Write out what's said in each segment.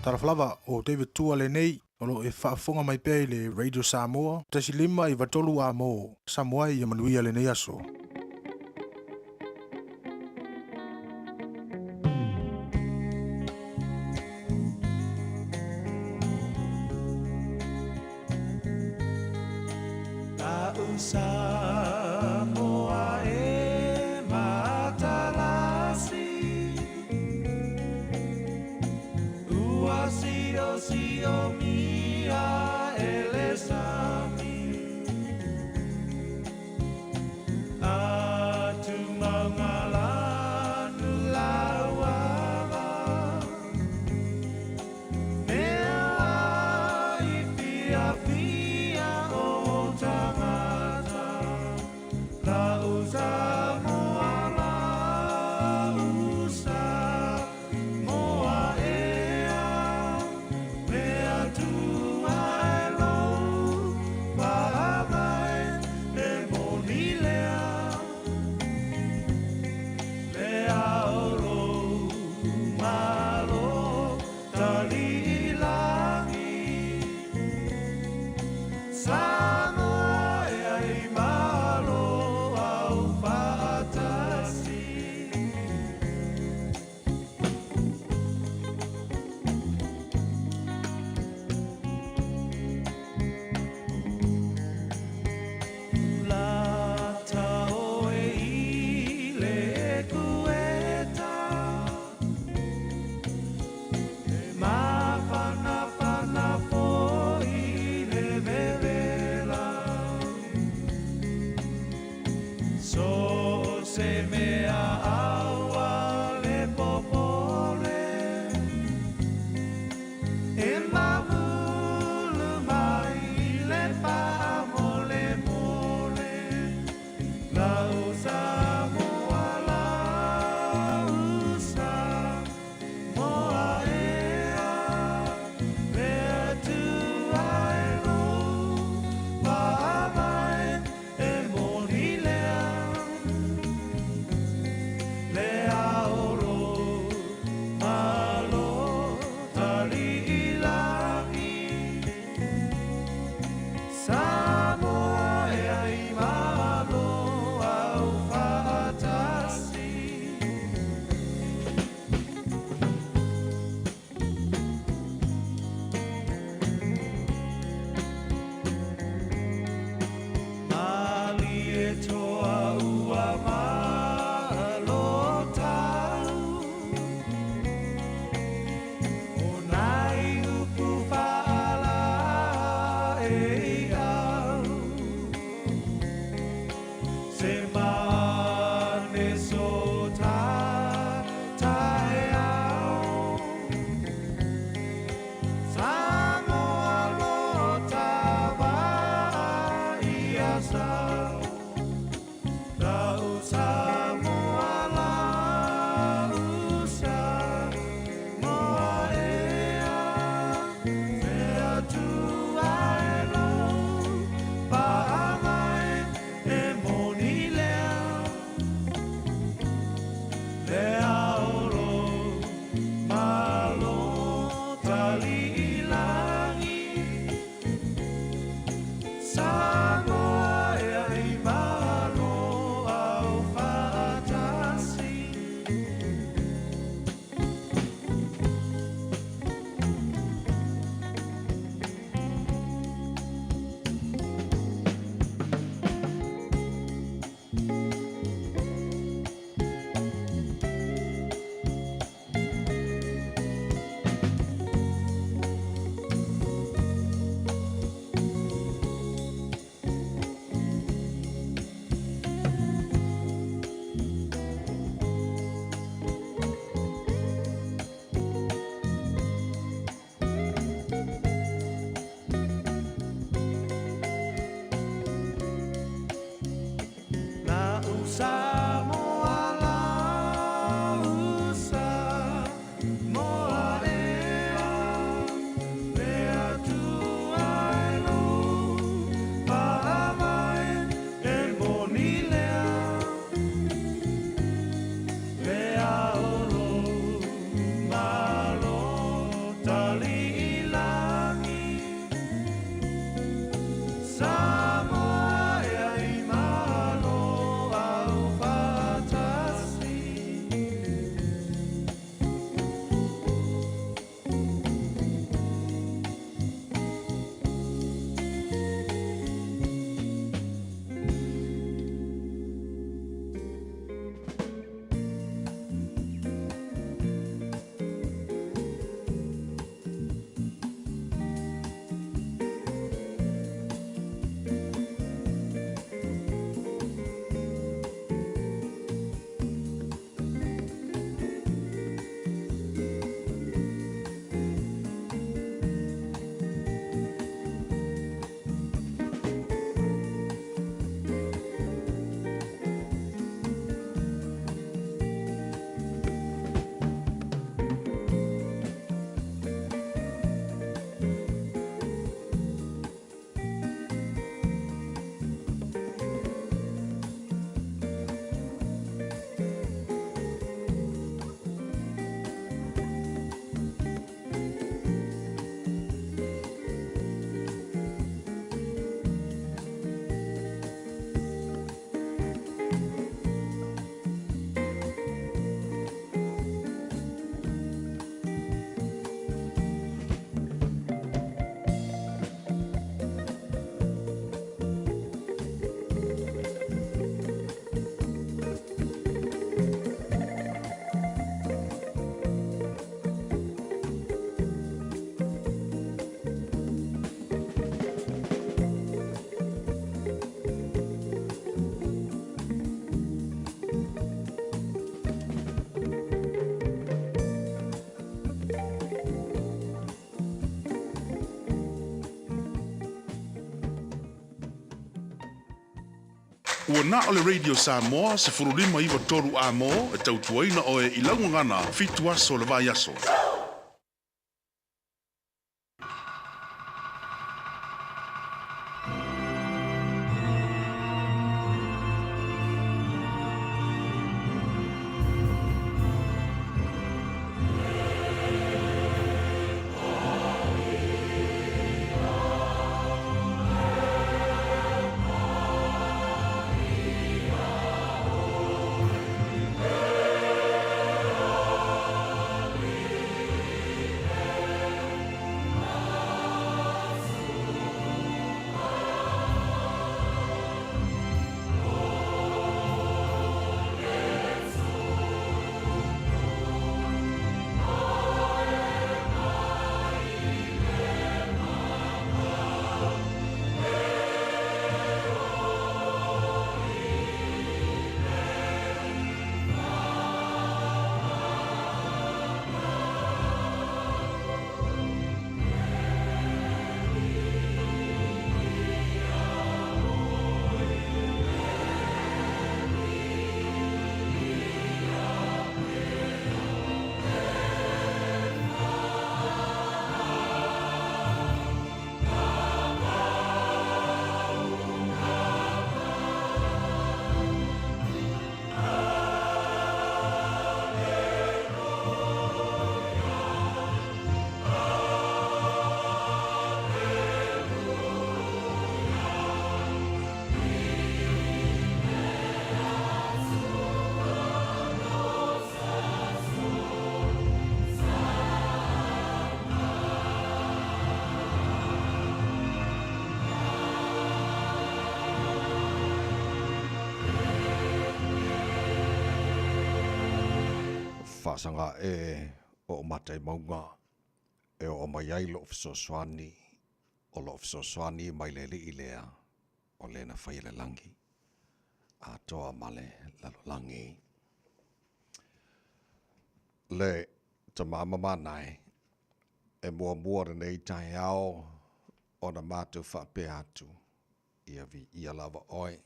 Talofa lava, o David Tua lenei, o lo o e faafofoga mai pea i le Radio Samoa, 1.5 93 A mo Samoa e, ia manuia lenei aso. Samoa e matalasi ua sio sio mia e le sami atu maugalanu lauala mea i fiafia o tagata lau Samoa lau Samoa ea mea tua e lou paavae e moni lea le aolo malo taliilagi Samoa e ai malo au faatasi. Lata oe i le kueta e mafanafana foi le vevela so se mea aua le popole e mamulu mai le faamolemole lau Samoa lau Samoa ea le Atua e lou paavae e moni lea le aolo malo taliilagi Samoa e ai malo au faatasi. Malie toa ua malo tau o nai upu faala e au se mane so ta tae au Samoa lo tava ia sau lau Samoa lau Samoa ea mea tua e lou paavae e moni lea le aolo malo taliilagi Samoa e Ua na o le Radio Samoa 1593 amo e tautuaina oe i laugagana 7 aso le vai aso. Faasaga e oo mata i mauga e oo mai ai loo fesoasoani o loo fesoasoani mai le alii lea o le na faia le lagi atoa ma le lalolagi. Le tama ma manae e muamua lenei taeao ona matou faapea atu ia viia lava oe.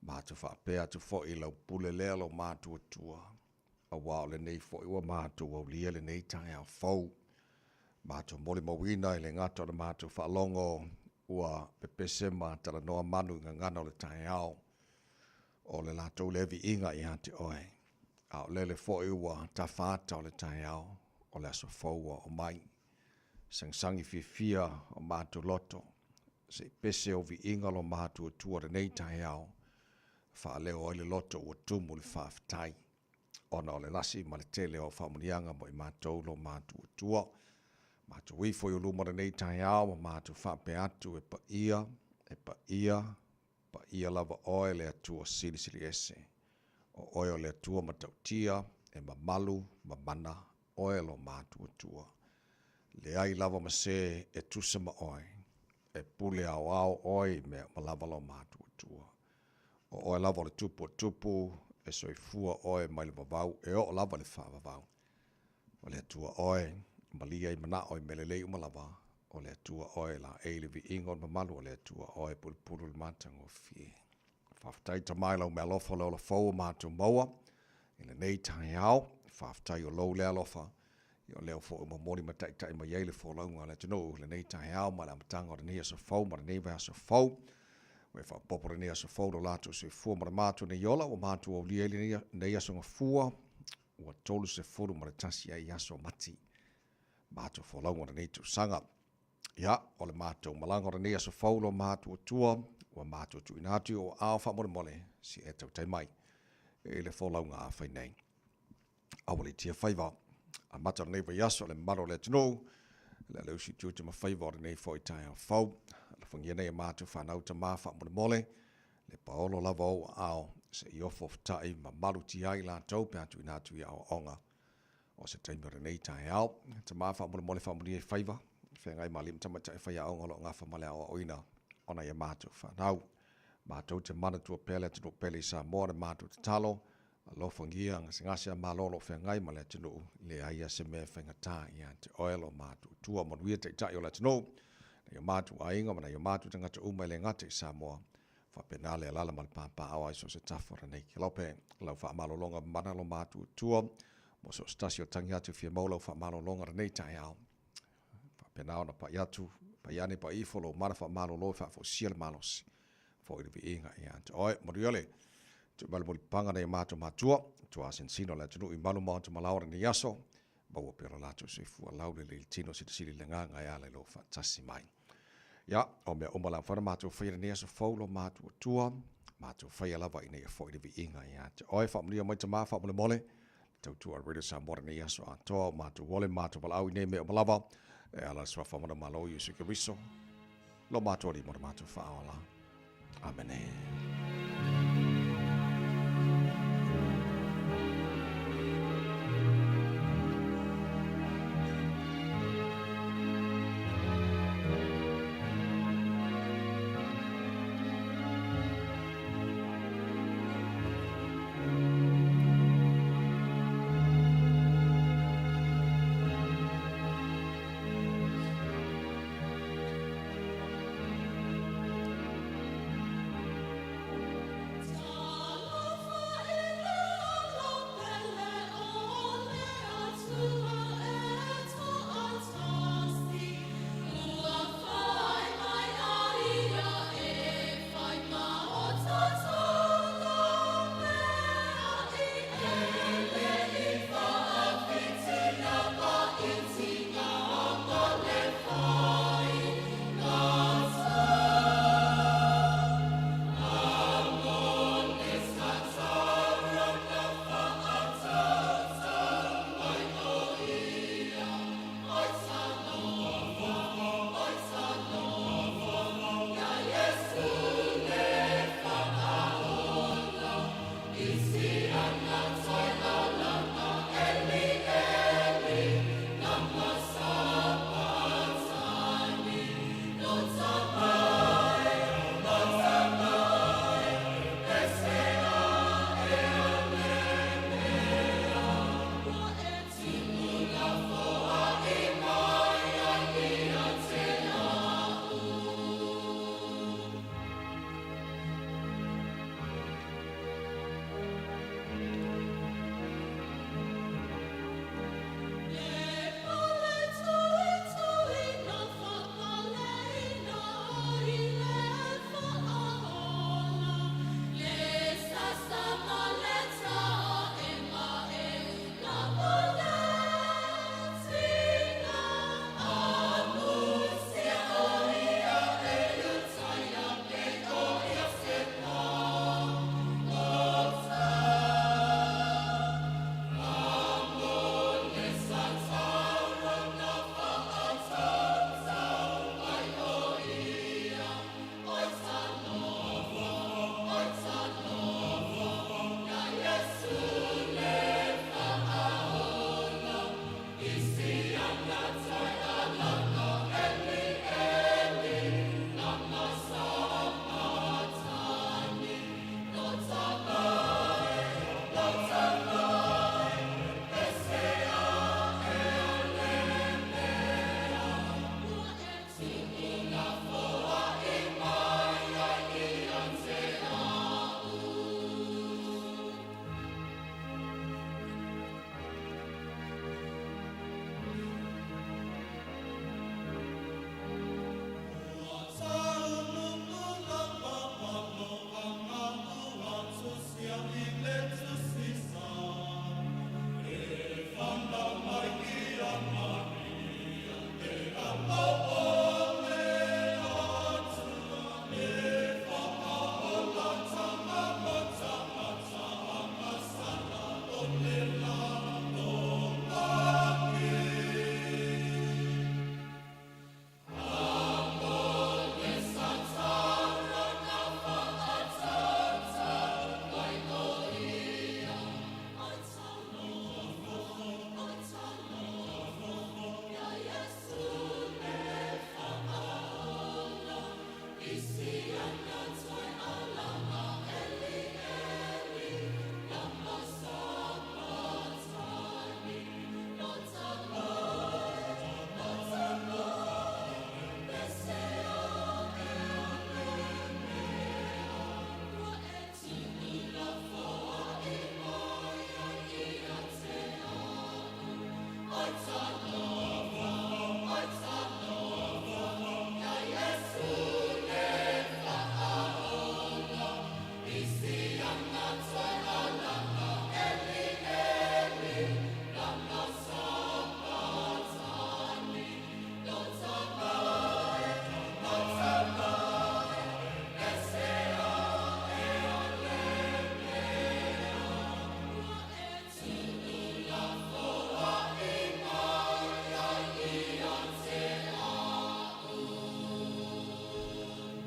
Matou faapea atu foi i lau pule lea lo matou Atua, auā o lenei foi ua matou aulia lenei taeao fou. Matou molimauina i le gata o le matou faalogo ua pepese ma talanoa manu i gagana o le taeao o le latou lea viiga ia te oe. A o lele foi ua tafa ata o le taeao o le aso fou ua oo mai. Sagisagi fiafia o matou loto, se i pese ou viiga lo matou Atua lenei taeao, faaleo ai le loto ua tumu le faafetai, ona o le lasi ma le tele o au faamanuiaga mo i matou lo matou Atua. Matou ifo i ou luma lenei taeao ma matou faapea atu, e paia, e paia, paia lava oe le Atua Silisili Ese. O oe o le Atua matautia, e mamalu, mamana, oe lo matou Atua. Leai lava ma se e tusa ma oe, e pule aoao oe i mea uma lava lo matou Atua. O oe lava o le Tupu o tupu, e soifua oe mai le vavau e oo lava i le faavavau. O le Atua oe, malia i manao i mea lelei uma lava, o le Atua oe laei i le viiga o le mamalu, o le Atua oe pulupulu i le matagofie. Faafetai Tama i lau meaalofa o le ola fou o matou maua i lenei taeao. Faafetai o lou lea alofa, ia o lea foi ua momoli ma taitai mai ai le folauga a le atunuu i lenei taeao ma le amataga o lenei aso fou ma lenei vaiaso fou. Ua e faaopoopo lenei aso fou lo latou soifua ma le matou nei ola ua matou aulia ai lenei aso gafua ua 31 ai aso mati matou folauga o lenei tausaga. Ia, o le matou malaga o lenei aso fou lo matou Atua, ua matou tuuina atu i ou aao faamolemole, se i e tautai mai i le folauga a fai nei. Aua le tia faiva. Amata lenei vaiaso le mamalu o le atunuu, le aleusi tiute ma faiva o lenei foi taeao fou. Alofagia nei e matou fanau tama faamolemole, le paolo lava o ou aao, se i ofo fetai ma malutia ai latou pe a tuuina atu i aoaoga o se taimi o lenei taeao. Tama faamolemole faamanuia i faiva, feagai ma alii ma tamaitai faiaoga o lo o gafa ma le aoaoina o nai a matou fanau. Matou te manatua pea le atunuu pele i Samoa le matou tatalo, alofagia gasegase a Malo o lo o feagai ma le atunuu, leai a se mea e faigata ia te oe lo matou Atua. Manuia taitai o le atunuu, nai o matou aiga ma nai o matou tagata uma e le gata i Samoa. Faapena le alaala ma le papaaao ai so o se tafa o lenei kelope. Lau faamalologa mana lo matuatua mo so o se tasi o tagi atu fia maua lau faamalologa lenei taeao. Faapena ona pai atu, pai ane pai ifo lou mana faamalolo e faafoisia le malosi. Foi le viiga ia te oe. Manuia le tuumalu mulipaga nei matou matua, tuasinosino le atunuu i malu ma ona malaoa lenei aso, maua pea lo latou soifua laulelei i le tino silisili le agaga e ala i lou faatasi mai. Ia, o mea uma la mafai ona matou faia lenei aso fou lo matuatua, matou faia lava ina ia foi le viiga ia te oe. Faamanuia mai tama faamolemole, le tautua a Radio Samoa lenei aso atoa, o matou ole ma matou valaau i nei mea uma lava, e ala i le suafa mana Malo Iesu Keriso, lo matou Alii ma lo matou Faaola. Amene.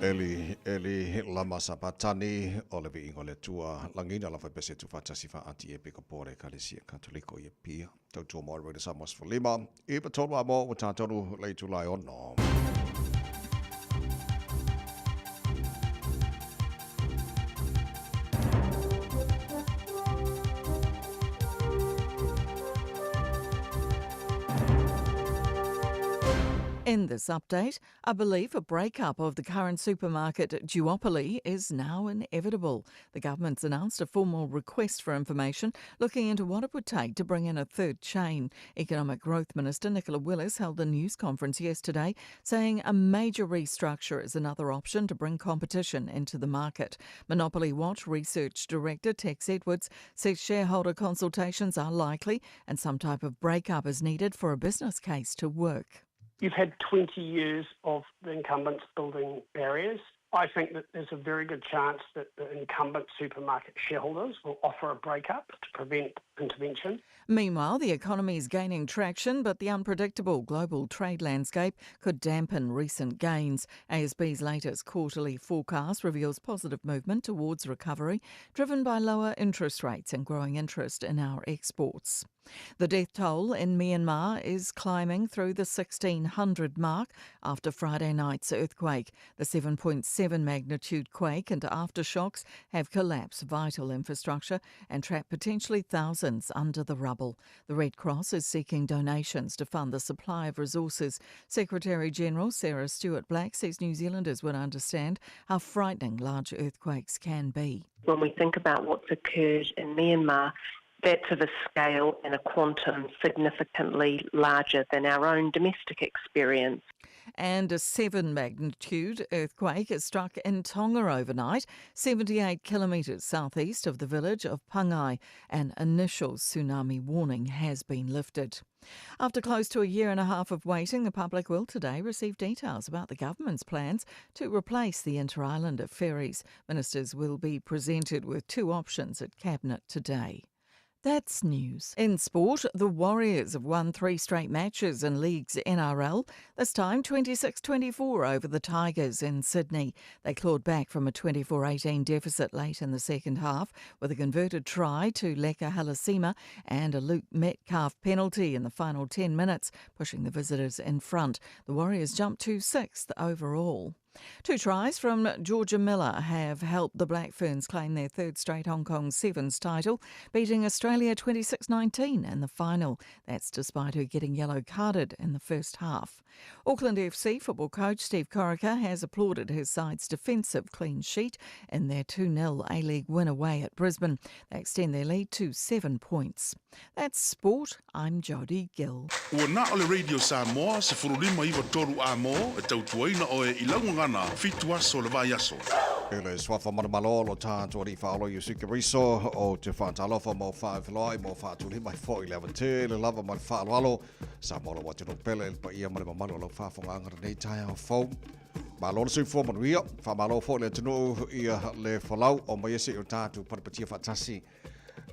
Eli, Eli, lama sabatani, o le viiga o le Atua, lagiina lava e pese tuufaatasi faa-ati e pikopo le Ekalesia Katoliko i Apia. Tautua mo Radio Samoa 15, 93 a mo ua tatonu le itula e ono. In this update, I believe a breakup of the current supermarket duopoly is now inevitable. The government's announced a formal request for information looking into what it would take to bring in a third chain. Economic Growth Minister Nicola Willis held a news conference yesterday saying a major restructure is another option to bring competition into the market. Monopoly Watch Research Director Tex Edwards says shareholder consultations are likely and some type of breakup is needed for a business case to work. You've had 20 years of the incumbents building barriers. I think that there's a very good chance that the incumbent supermarket shareholders will offer a breakup to prevent intervention. Meanwhile, the economy is gaining traction, but the unpredictable global trade landscape could dampen recent gains. ASB's latest quarterly forecast reveals positive movement towards recovery, driven by lower interest rates and growing interest in our exports. The death toll in Myanmar is climbing through the 1600 mark after Friday night's earthquake. The 7.7 magnitude quake and aftershocks have collapsed vital infrastructure and trapped potentially thousands under the rubble. The Red Cross is seeking donations to fund the supply of resources. Secretary General Sarah Stewart Black says New Zealanders would understand how frightening large earthquakes can be. When we think about what's occurred in Myanmar, that's of a scale and a quantum significantly larger than our own domestic experience. And a 7 magnitude earthquake has struck in Tonga overnight, 78 kilometres southeast of the village of Pangai. An initial tsunami warning has been lifted. After close to a year and a half of waiting, the public will today receive details about the government's plans to replace the inter-islander ferries. Ministers will be presented with two options at Cabinet today. That's news. In sport, the Warriors have won three straight matches in League's NRL, this time 26-24 over the Tigers in Sydney. They clawed back from a 24-18 deficit late in the second half with a converted try to Leka Halasima and a Luke Metcalf penalty in the final 10 minutes, pushing the visitors in front. The Warriors jumped to sixth overall. Two tries from Georgia Miller have helped the Black Ferns claim their third straight Hong Kong Sevens title, beating Australia 26-19 in the final. That's despite her getting yellow carded in the first half. Auckland FC football coach Steve Corica has applauded his side's defensive clean sheet in their 2-0 A-League win away at Brisbane. They extend their lead to 7 points. That's sport. I'm Jodie Gill. Ua na o le Radio Samoa 15 93 a mo e tautuaina oe i lau gagana fitu aso le vaiaso. E le suafa manumalo lo tātou alii faaolo Iesu Keriso o te whaatalofa mo whaafiloi mo whaatuli mai fo i le awatele lava ma le faaaloalo Samoa lo atunuu pele i le paia ma le mamalu o lau faafogaaga lenei taeao fou. Malo le soifua manuia, faamalo foi le atunuu ia le folau o mai ese i o tātou patapatia faatasi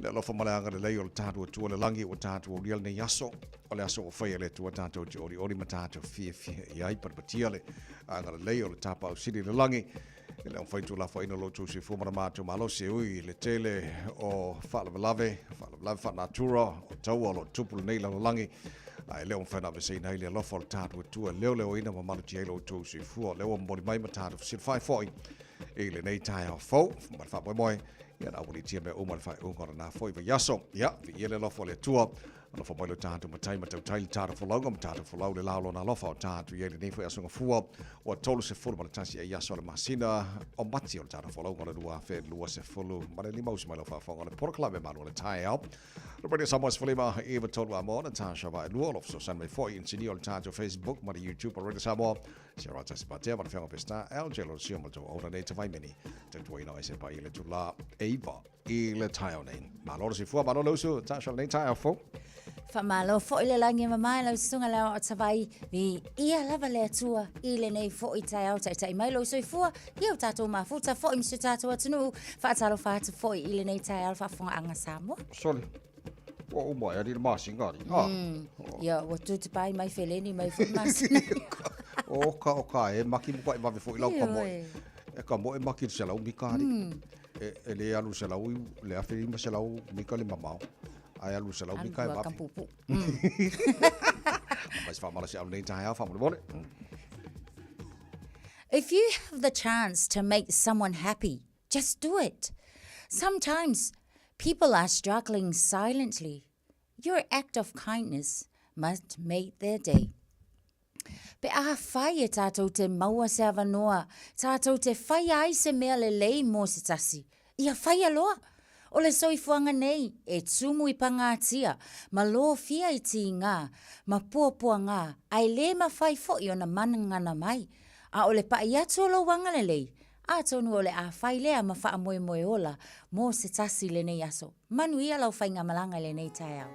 Le alofa ma le agalelei o le tatou Atua i le lagi ua tatou aulia lenei aso, o le aso ua faia e le Atua tatou te olioli ma tatou fiafia i ai. Patipatia le agalelei o le Tapaau Sili i le lagi e le mafai tuulafoaiina o lo outou soifua ma le matou malosi e ui i le tele o faalavelave, faalavelave faanatura o taua o lo o tupu lenei lalolagi, ae le o mafai ona aveseina ai le alofa o le tatou Atua e leoleoina ma malutia ai lo outou soifua. O lea ua momoli mai ma tatou fesilafai foi i lenei taeao fou ma le faamoemoe Ia na aualiitia mea uma i le faaiuga o lena foi vaiaso. Ia, viia le alofa o le Atua. Alofa mai lo tatou matai ma tautai le tatou folauga ma tatou folau le la o lona alofa o tatou i ai lenei foi aso gafua ua 31 ai aso o le masina o Mati o le tatou folauga o le 2025 usi mai lau faafofoga o le polokalame malu o le taeao. Radio Samoa 15 i 3 a mo Natasha Vaelua o lo fesoasoani mai foi inisinia o le tatou Facebook ma le YouTube o Radio Samoa. Sia rata se patea ma le whianga Pesta LJ lo sio ma tau aura nei te vaimeni. Te tua ina ai se pa i le tula eiva i le taeo nei. Malo le sifua, malo le usu, Tasha lenei taeo fou. Faamalo foi le lagi e mamae lau susuga le ao o Tavai, viia lava le Atua i lenei foi taeao taitai mai lou soifua ia o tatou mafuta foi ma si o tatou atunuu. Faatalofa atu foi i lenei taeao le faafofogaaga Samoa. Sole, ua uma e ali le masina ali. Ah. Ia, ua tutipai mai feleni mai foi masina. Oka oka e maki matuaʻi vave foi lau kamoe. E kamoe maki i le 100 mita alii. E le alu i le 100 le 1500 mita le mamao. Ae alu i le 100 mita e vave. Aumai se faamalosiau i lenei taeao faamolemole. If you have the chance to make someone happy, just do it. Sometimes people are struggling silently. Your act of kindness must make their day. Pe afai e tātou te maua se avanoa, tātou te whai ai se mea lelei mō se tasi, ia whaia loa! O le soifuaga nei e tumu i pagātia, ma lōfia i tīgā, ma puapuagā, a e lē mawhai foʻi ona managana mai. A o le paʻi atu o lou agalelei, atonu o le a whai lea ma faamoemoe ola mō se tasi lenei aso. Manuia lau faigamalaga i lenei taeao.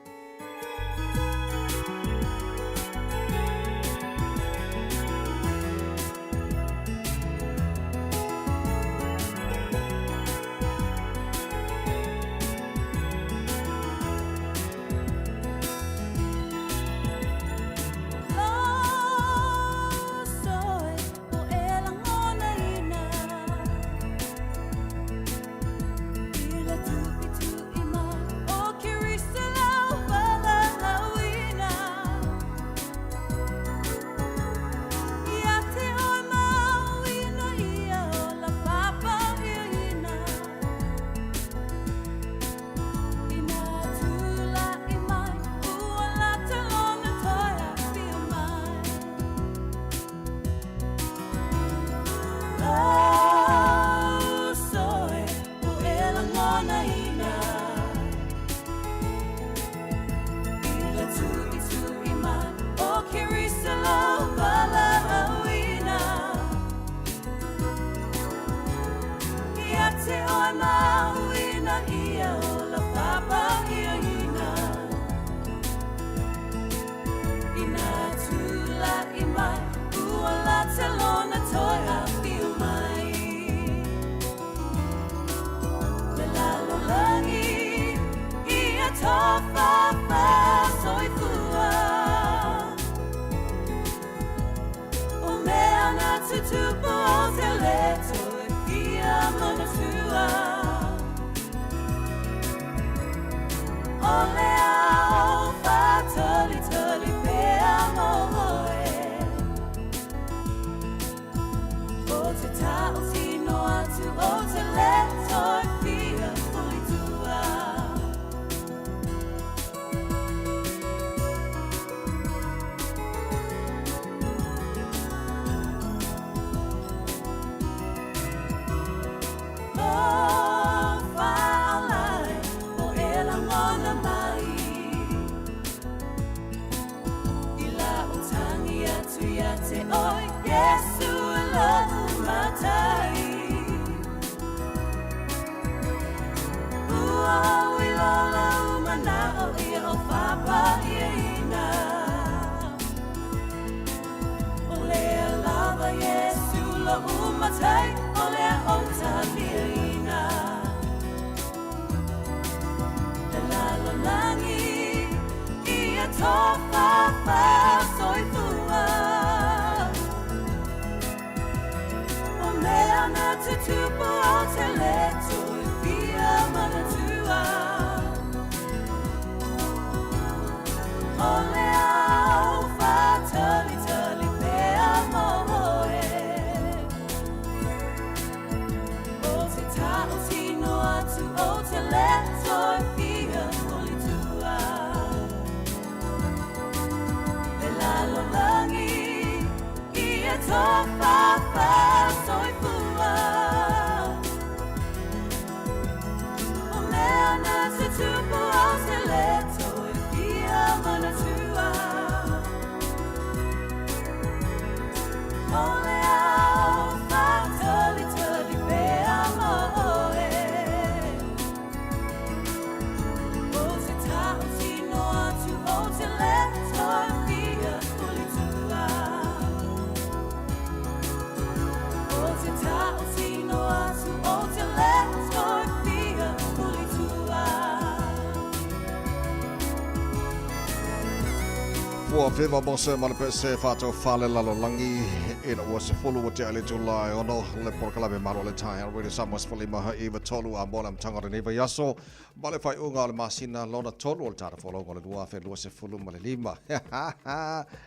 Soifua viva Mose ma le pese faataufale lalolagi ina ua 10 ua tea i le itula e 6 le polokalame malo o le taeao Radio Samoa 15 93 a mo le amataga o lenei vaiaso ma le faaiuga o le masina lona tolu o le tala folauga o le 2025.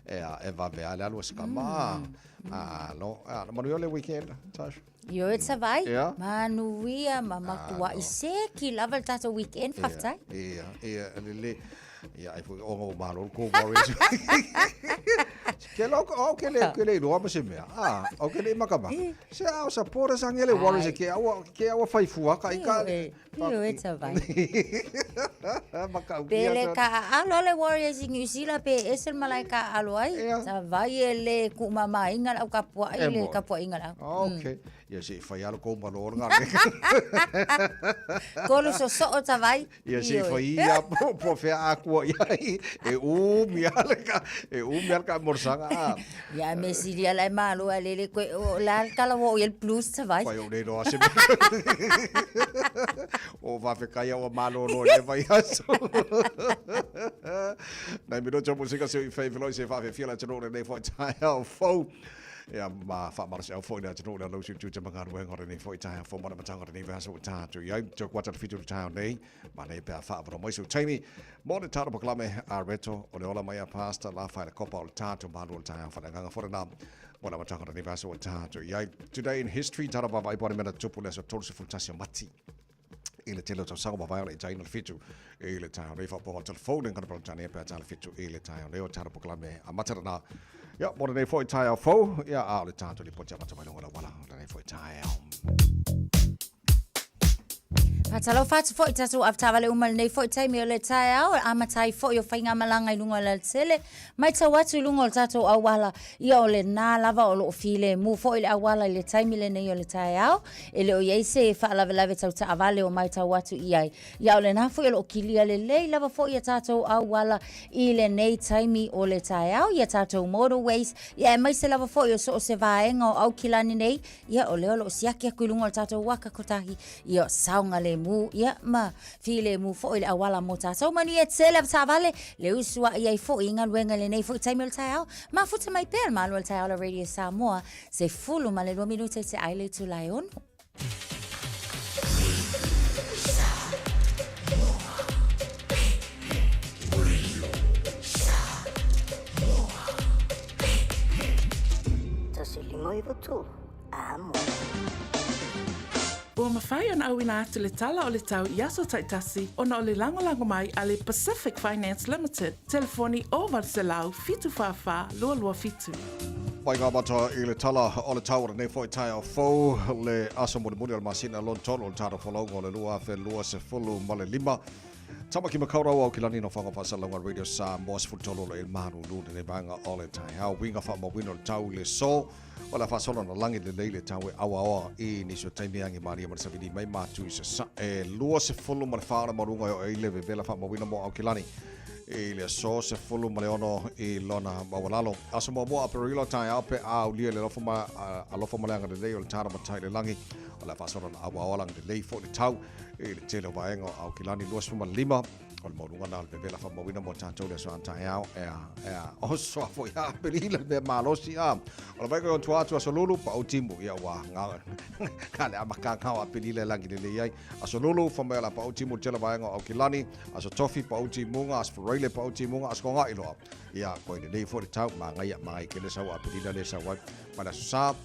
Ea, e vave lava le alu a se kama. Alo, alo, manuia le weekend, Tash. Ioe Tavai, manuia ma matuai seki lava le tatou weekend, faafetai. Ia, ia, lele. Ia, ai foi ona o malo le kou Warriors. Ke lo o ke le ke le iloa ma se mea. Ah, o ke le makamaka. Se a o supporters a ngele Warriors ke aua ke aua fai fua ka i ka. Ioe Tavai. Makau Pe le ka alo le Warriors i New Zealand pe ese le malae ka alo ai. Tavai e le kuumamaina le au kapua'i le kapua'iga le au. Okay. Ia se i fai alo kou malo o le ngā. Kolu sosoo Tavai. Ia se i fai ia po fea akua i ai e umi a le ka e umi a le ka morosaga a. Ia me sili ala e malo a lele koe o la kala wo i le blues Tavai. Fai o nei loa se O whawhekai au a malo no le vai aso. Nei minuto musika se i whai whiloi se whawhewhia la tino nei whai tai au fau. Ia ma whaamara se au fo ina tino le lausi tu te mangaru henga nei whai tai au fau mana matanga nei vaso o tātu. Ia te kwata te whitu te nei. Ma nei pea whaavaro mai su taimi. Mo te tātu pakalame a reto o le ola mai a pasta la whai le kopa o le tātu malu o le tai au whananganga whorena. Mo le matanga nei vaso o tātu. Ia today in history tara vava i pone mena tupu le so 31 o mati. I le tele o tausaga mavae o le itaina le fitu i le taeao nei faapoga o telefone ngana pelotani pe a le fitu i le taeao nei o tara pokalame a matarana ia mo lenei foi taeao fou ia a o le tatou lipoti amata mai luga o le auala o lenei foi taeao. Faatalofa atu foi tatou avetaavale uma i lenei foi taimi o le taeao, e amata ai foi o faigamalaga i luga o le alatele, matau atu i luga o le tatou auala, ia o lena lava o lo o filemu foi le auala i le taimi lenei o le taeao, e le o i ai se faalavelave tau taavale o matau atu i ai. Ia o lena foi o lo o kilia lelei lava foi ia tatou auala i lenei taimi o le taeao, ia tatou motorways, ia aemaise lava foi o so o se vaega o Aukilani nei, Ia, o lea o lo o siaki atu i luga o le tatou waka kotahi, ia, saogalemu, ia, ma filemu foi le auala mo tatou. Manuia tele avetaavale, le usua'i ai foi i galuega i lenei foi taimi o le taeao. Mafuta mai pea le malo o le taeao la Radio Samoa, 12 minute i te ai le itula e 6. Ua mafai ona auina atu le tala o le tau i aso taitasi ona o le lagolago mai a le Pacific Finance Limited, telefoni 0800 744 227. Mai ngā mata i le tala o le tau o lenei foi taeao fou, le aso mulimuli o le masina lona tolu o le tatou folauga o le 2025. Tamaki Makaurau au ki lani no whanga whaasalauga Radio Samoa 13 o le malulu lenei vaega o le taeao uiga faamauina o le tau i le so o le a faasolo na lagi lelei le tau e aoaoa i nisi o taimi agi malie ma le savili mai matu i sasae 24 o le maualuga e oo ai le vevela faamauina mo Aukilani i le aso 16 i lona maualalo. Aso muamua Aperila taeao pe a aulia le alofa ma, alofa ma le agalelei o le tara matai le lagi o le a faasolo na aoaoa lagi lelei foi le tau i le tele o vaega o Aukilani 25 o le maualuga na o le vevela faamauina mo tatou le aso a taeao ea ea o soa foi a Aperila le mea malosi a o le vaega o tua atu aso lulu pa o timu ia ua nga ka le amakanga o Aperila e lagi lelei ai aso lulu fa mai o la pa o timu le tele vaega o Aukilani aso tofi pa o timuga aso faraile pa o timuga aso konga'i loa ia koe lelei foi le tau magaia magai kele sau Aperila le sau ai ma le aso sa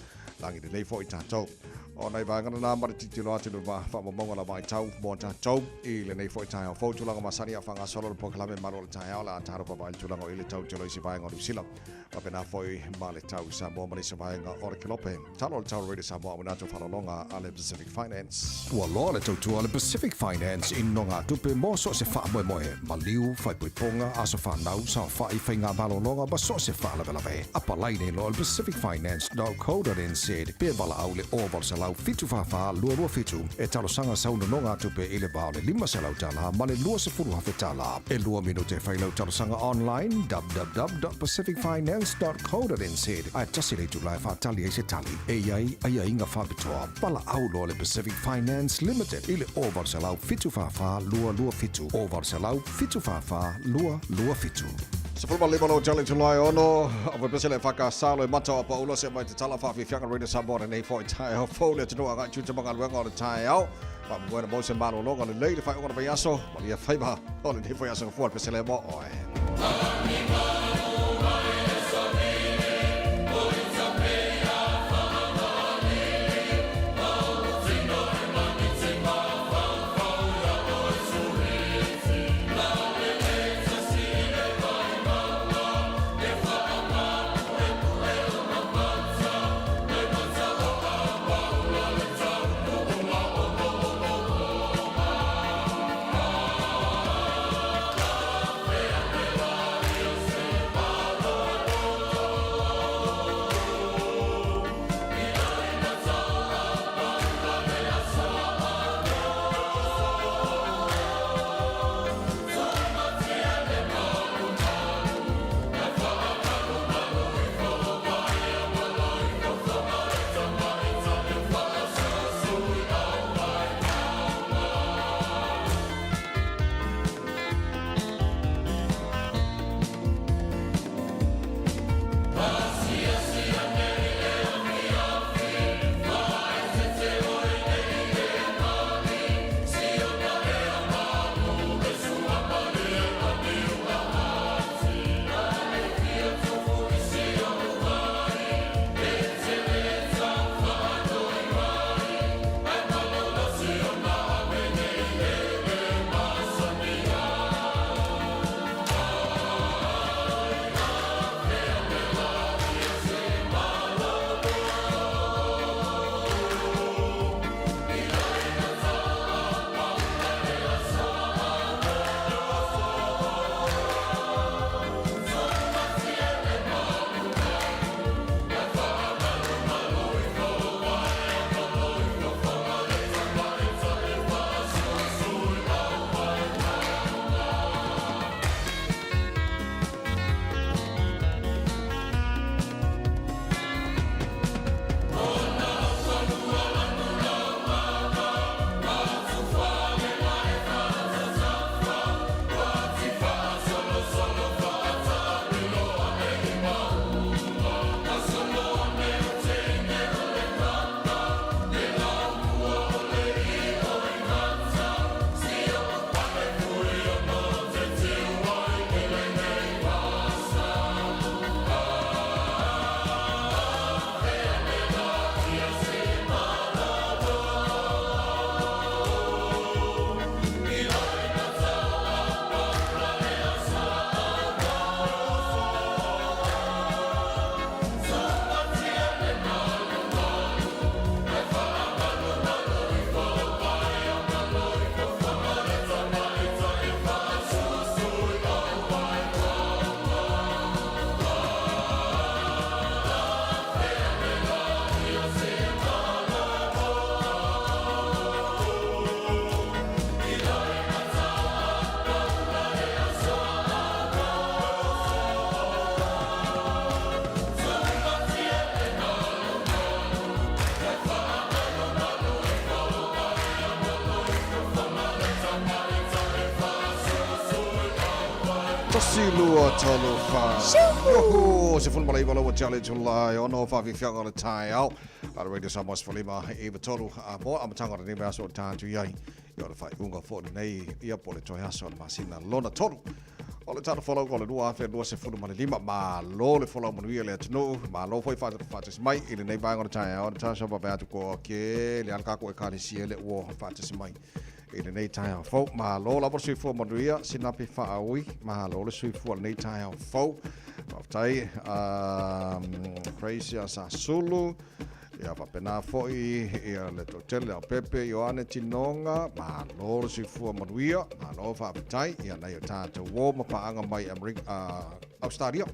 lagi lelei foi tatou. O nai vaega na ma le titilo atu le faamaumauga la vaitau mo tatou i lenei foi taeao fou tulaga masani a faagasolo le polokalame malo o le taeao le a taro vavaai le tulaga o i le tau telo i se vaega o Niu Sila faapena foi ma le tau i Samoa ma le isi vaega o le Kelope. Talo o le tau Radio Samoa auina atu faaaloaloga a le Pacific Finance. Ua loa le tautua a le Pacific Finance i nogatupe mo so o se faamoemoe, maliu, faaipoipoga, aso fanau, saofai, faiga malologa ma so o se faalavelave. Apalai nei loa i le pacificfinance.co.nz pe valaau i le 0800 744 227 e talosaga sau nonogatupe i le va o le $500 ma le $20,000. E lua minute e fai lau talosaga online www.pacificfinance.co.nz ae tasi le itula e faatali ai se tali e i ai aiaiga faapitoa. Valaau loa le Pacific Finance Limited i le 0800 744 227, 0800 744 227. 15 lou tele July 6, o pese le whakasalo e mata o paula se mai te tala whawhiwhianga Radio Samoa lenei foi taeao fou le atunuu agai tiute ma galuega o le taeao. Faamoemoe na mau se malologa lelei le faaiuga o le vaiaso, manuia faiva o lenei foi aso gafua le pese lea mo oe. Tasi lua tolu wha. Yoho! 19 lau tele July 6 whawhiwhianga o le taeao. A Radio Samoa 15 e 93 a mo amataga o lenei vaiaso o le tātu i ai. I o le faaiuga foi lenei ia po o le toe aso o le masina lona tolu. O le tala folau o le 2025. Malo le folau manuia le atunuu. Malo foi faatasi mai i lenei vaega o le taeao. Natasha vave atu ko ke le ala kako ekalesia le ua faatasi mai i lenei taeao fou. Malo lava le soifua manuia, sinapi faaui. Malo le soifua lenei taeao fou. Faafetai, praise ia Sasulu. Ia faapena foi ia le toatele Leaupepe, Ioane Tinoga, malo le soifua manuia, malo faafetai ia nai o tatou uo ma paaga mai Amerika, Australia.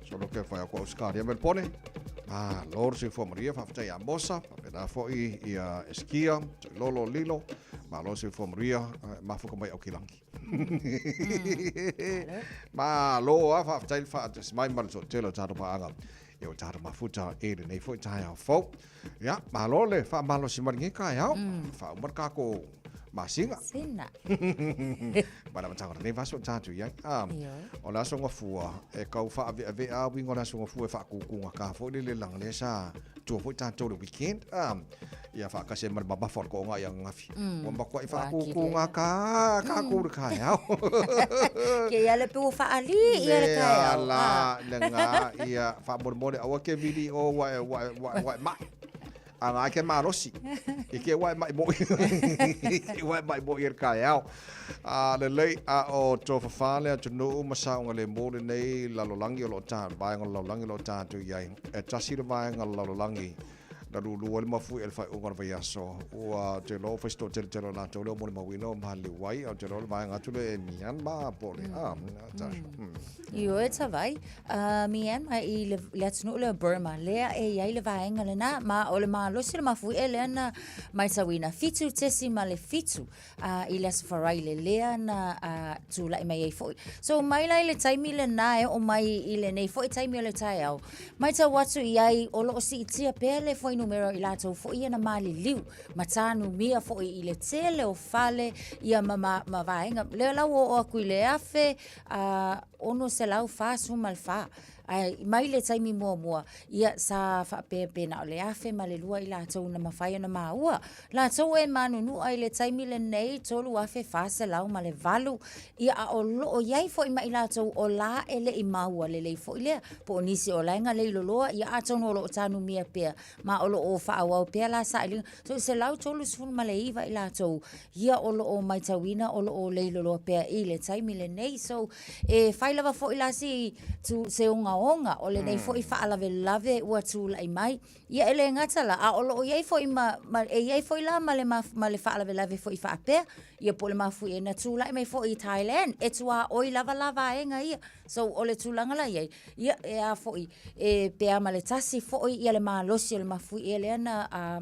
Solo ke whai aku Australia Melbourne. Malo le soifua manuia, faafetai ia Mosa, faapena foi ia Eskia, Toilolo Lilo, malo le soifua manuia, mafuka mai Aukilangi. Malo a faafetai le faatasi mai ma le toatele o tatou paaga. Ia ua tatou mafuta e lenei foi taeao fou. Ia, malo le faamalosi mai lenei taeao. Faauma le tatou masina. Masina. Ma le amataga o lenei vaiaso o tatou i ai. A, Ioe. o le Aso Gafua, e tau faaveavea lava uiga o le Aso Gafua e faatutugata foi le leaga lea sa tua foi tatou i le weekend. A, ia faatasi ai ma le mamafa o le toaga i ananafi. Ua matuai faatutugata tatou i le taeao. Ke ia le pe ua faalii ia le taeao. Le ala, lena, ia, faamolemole, aua e te vili i o ua e, ua e, ua e, ua e mai. A na e ke malosi. I te ua e mai moi. I te ua e mai moi i le taeao. A lelei, a o tofafa le atunuu ma saogalemu lenei lalolagi o lo o ta, vaega o le lalolagi o lo o tatou i ai. E tasi le vaega o le lalolagi na lulu ai le mafuie i le faaiuga o le vaiaso. Ua, ou te iloa ua fai si toateletele o latou lea ua molimauina ua maliliu ai, ae ou te iloa o le vaega atu lea e Myanmar po o le a, Natasha. Ioe Tavai, Myanmar i le, le atunuu lea o Burma, lea e i ai le vaega lena, ma o le malosi o le mafuie lea na matauina, 7.7 i le Aso Faraile, lea na tulai mai ai foi. So mai la i le taimi lena e oo mai i lenei foi taimi o le taeao, matau atu i ai o lo o siitia pea le fuainumera o i latou foi ia na maliliu ma tanumia foi i le tele o fale ia ma, ma, ma vaega. Lea la ua oo atu i le 1644. Ae mai le taimi muamua, ia sa faapea pe na o le 1002 i latou na mafai ona maua. Latou e manunua i le taimi lenei 3408, ia a o lo o i ai foi ma i latou o la e le i maua lelei foi lea, po o nisi o la e galei loloa, ia atonu o lo o tanumia pea, ma o lo o faaauau pea la sailiga. So 139 i latou ia o lo o matauina o lo o lei loloa pea i le taimi lenei. So e fai lava foi la si tu, se ogaoga o lenei foi faalavelave ua tulai mai. Ia e le gata la, a o lo o i ai foi ma, ma e i ai foi la ma le, ma le faalavelave foi faapea, ia po o le mafuie na tulai mai foi i Thailand, e tuaoi lava la vaega ia. So o le tulaga la i ai, ia e a foi, e pe a ma le tasi foi ia le malosi o le mafuie lea na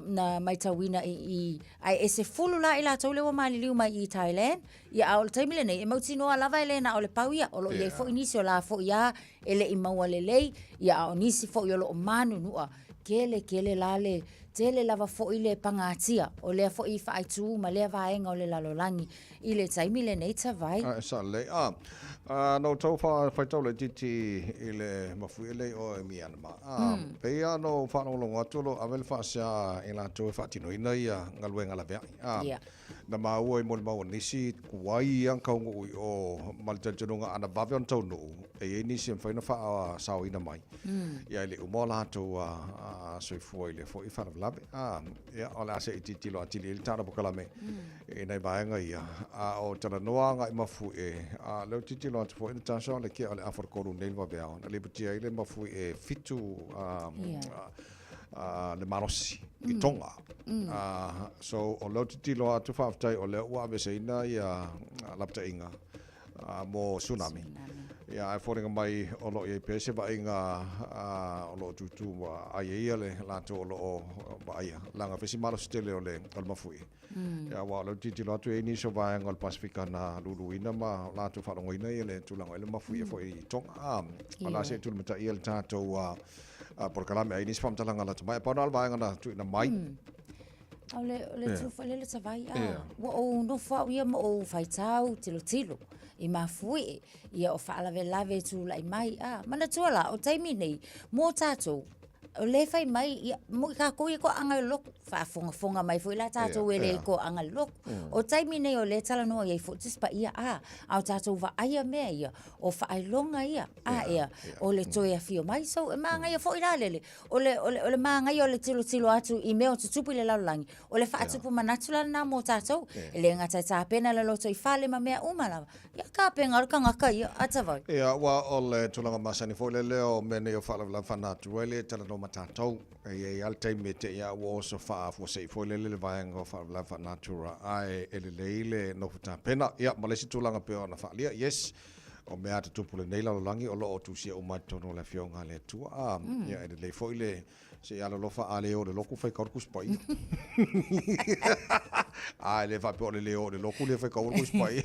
na maitauina i i, ae e 10 la i latou lea ua maliliu mai i Thailand, ia a o le taimi lenei, e mautinoa lava e le na o le pau ia, o lo o i ai foi nisi o la foi lava e le i maua lelei, ia a o nisi foi o lo o manunua, tele tele la le, tele lava foi le pagatia o lea foi faaitu ma lea vaega o le lalolagi i le taimi lenei Tavai. Ae sa lelei. A, a na ou tau faitau laitiiti i le mafuie lea i o i Myanmar. A, pei lava ona ou faalogologo atu o lo o ave le faasea i latou e faatinoina ia galuega laveai. A, Yeah. na maua i molimau a nisi tuai ia na taunuu i o ma le talitonuga ana vave ona taunuu, e i ai nisi e mafai ona faasaoina mai. Ia e le i uma o latou soifua i lea foi faalavelave. A, ia o le a se i tilotilo atili i ai le tala polokalame i nai vaega ia, a o talanoa agai mafuie, a o lea ou te tilotilo atu foi Natasha, o le kea o le afa o le tolu nei le vaveao, na lipotia ai le mafuie 7 le malosi i Tonga. So o lea ou te tilotilo atu faafetai o lea ua aveeseina ia lapataiga mo tsunami. Ia ae foliga mai o lo o i ai pea se vaaiga o lo o tūtū ai ai le latou o lo o vaaia, leaga e fai si malosi tele o le mafuie. Ia aua o lea ou te tilotilo atu e i ai nisi o vaega o le Pasefika na luluina ma latou faalogoina ia le tulaga o le mafuie foi i Tonga. A, o le a se i tulimataia le tatou polokalame ai nisi faamatalaga lata mai. Pau na o le vaega na tuuina mai. O le, o le tu foi lele Tavai, a, ua ou nofo au ia ma ou faitau tilotilo i mafuie, ia o faalavelave e tulai mai, a, manatua la, o taimi nei, mo tatou, o lea e fai mai, ia, mo i kākou ia toaaga i le lotu, faafogafoga mai foi la tatou e le toaaga i le lotu. O taimi nei o lea e talanoa i ai foi Tusi Paia, a, a o tatou vaaia mea ia, o faailoga ia, a ea, o le toe afio mai. So, e mānaia foi la lele, o le, o le, o le mānaia o le tilotilo atu i mea o tutupu i le lalolagi, o le faatupu manatu la lena mo tatou. E le gata e tapena le lotoifale ma mea uma lava, ia tapena o le tagata ia, a Tavai. Ia, aua o le tulaga masani foi lele o mea nei o faalavelave faanatura e le talanoa ma tatou. E i ai lava le taimi e te i a ua oso faafuasei foi lele le vaega o faalavelave faanatura, ae e lelei le nofo tapena. Ia, ma le isi tulaga pei ona faaalia, yes, o mea a tutupu i lenei lalolagi o lo o tusia uma i totonu o le Afioga a le Atua. A, ia, e lelei foi le se i alolofa a le o i le lotu faitau le Tusi Paia. A e le faapea o le le o i le lotu le faitau le Tusi Paia.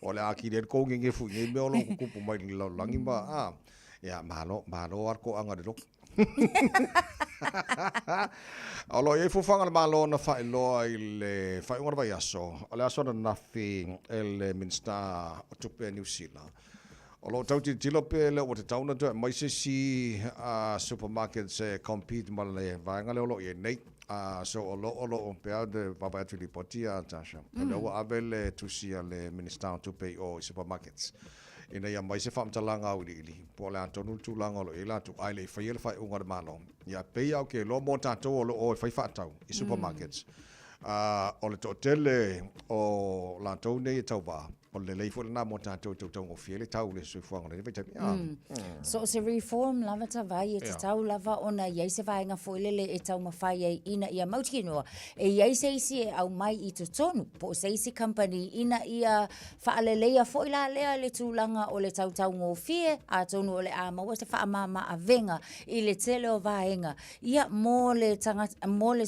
O le a atili ai le tou gegefu i nei mea o lo o tutupu mai i le lalolagi ma, a, ia, malo, malo lava le toaga i le lotu. O lo o i ai fuafuaga a le Malo na faailoa i le faaiuga o le vaiaso, o le aso ananafi e le Minisita o Tupe a Niu Sila. O lo o tau tilotilo pe le ua tatau ona toe aumai se isi supermarkets e compete ma le vaega lea o lo o i ai nei. So o lo o lo o pea le vaavaai atu i lipoti a Tasha, o lea ua ave le tusi a le Minisita o Tupe i o i supermarkets ina ia aumai se faamatalaga auiliili po o le a tonu le tulaga o lo o i ai latou ae le i faia le faaiuga a le Malo. Ia pei lava ou te iloa mo tatou o lo o e fai faatau i supermarkets, o le toatele o latou nei e tauva, o le lelei foi lena mo tatou e tau taugofie ai le tau o le soifuaga o lenei vaitaimi. So o se reform lava tavai e tatau lava ona i ai se vaega foi lele e taumafai ai ina ia mautinoa e i ai se isi e aumai i totonu po o se isi company ina ia faaleleia foi la lea le tulaga o le tautaugofie atonu o le a maua se faamama avega i le tele o vaega ia mo le tagata mo le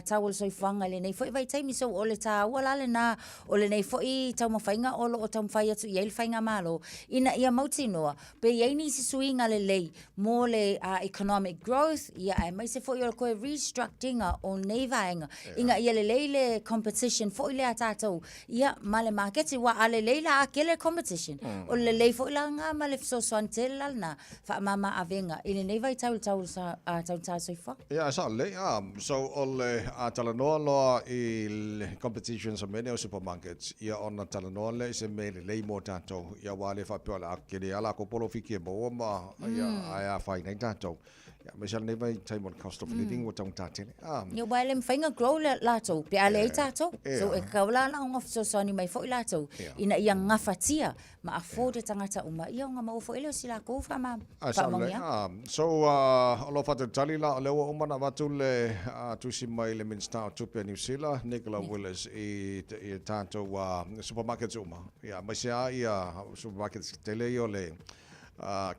tau o le soifuaga i lenei foi vaitaimi. So o le taua la lena o lenei foi taumafaiga o lo o taumafai atu i ai le Faigamalo ina ia mautinoa pe i ai nisi suiga lelei mo le economic growth, ia aemaise foi o le toe restruct ina o nei vaega ina ia lelei le competition foi lea a tatou ia ma le maketi. Aua a lelei la a tele le competition, o le lelei foi la lena ma le fesoasoani tele la lena faamama avega i lenei vaitau i le tau o le tau soifuaga. Ia, e sao lelei. So, o le a talanoa loa i le competition sa mea nei o supermarkets, ia ona talanoa lea i se mea lelei mo tatou, ia aua le faapea o le a tele lava latou polofiti e maua ma, ia, ae afaina ai tatou. Ia, aemaise lava lenei vaitaimi o le cost of living ua taugata tele. Ia, aua e le mafai ona grow latou pe a leai tatou. So, e tatau la ona fesoasoani mai foi latou ina ia gafatia ma afford e tagata uma, ia ona maua foi lea o si latou faamanuiaga. So, o lo o faatalitali la, o lea ua uma ona avatu le tusi mai le Minisita o Tupe a Niu Sila, Nicola Willis, i tatou supermarkets uma, ia, aemaise lava ia supermarkets tetele ia o le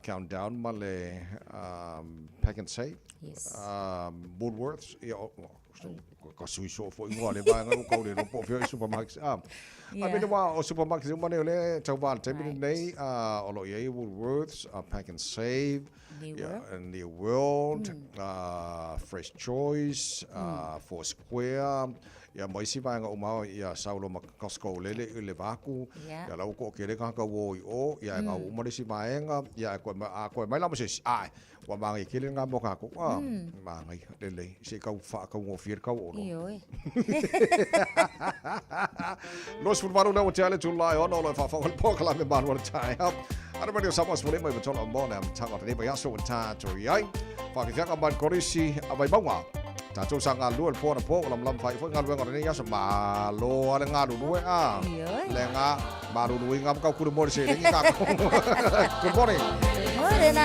Countdown ma le Pack and Save, Woolworths, ia, Ka sui soo foi ingoa le vaega ua kau le iloa po o fea i supermarkets. Ah, yeah. I mean, wa o supermarkets uma nei o lea e tauva i le taimi lenei, o lo o i ai Woolworths, Pack and Save, New yeah, World, New World, Fresh Choice, Four Square, ia ma isi vaega uma ia sau loa ma Costco lele i le vaku, ia la ua toatele tagata ua o i o, ia e gau uma le isi vaega, ia e koe, a koe mai la ma se isi, ae, Ua māngai tele lena mo kākou. Ah, māngai, lelei. Se i kau whaakaungofie le kau olo. Ioe. 28 lea ua tea le tula e ono o lo e whawhanga le pōkala me manu o le taeao. Ana Radio Samoa sefulu lima iva tolu a mo le amataga o lenei vaiaso ua tātou i ai. Whawhiwhianga mai le Korisi a Vaimauga. Tātou sa ngā lua le pō na pō, ua lamalama whai foi ngā luenga o lenei aso. Malo a le ngā lulue a. Ioe. Le ngā malulu i ngā mkau kuru mori se ringi kākou. Good morning. Good morning.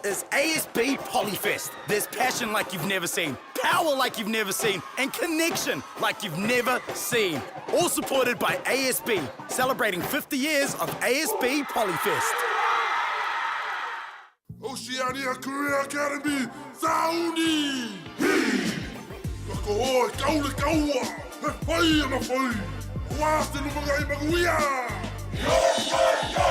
is ASB Polyfest. There's passion like you've never seen, power like you've never seen, and connection like you've never seen. All supported by ASB, celebrating 50 years of ASB Polyfest. Oceania Career Academy, Sauni! Hi! Ka koho e kau le kaua, he whai ana whai! Wā te lumangai manuia! Yo, yo, yo!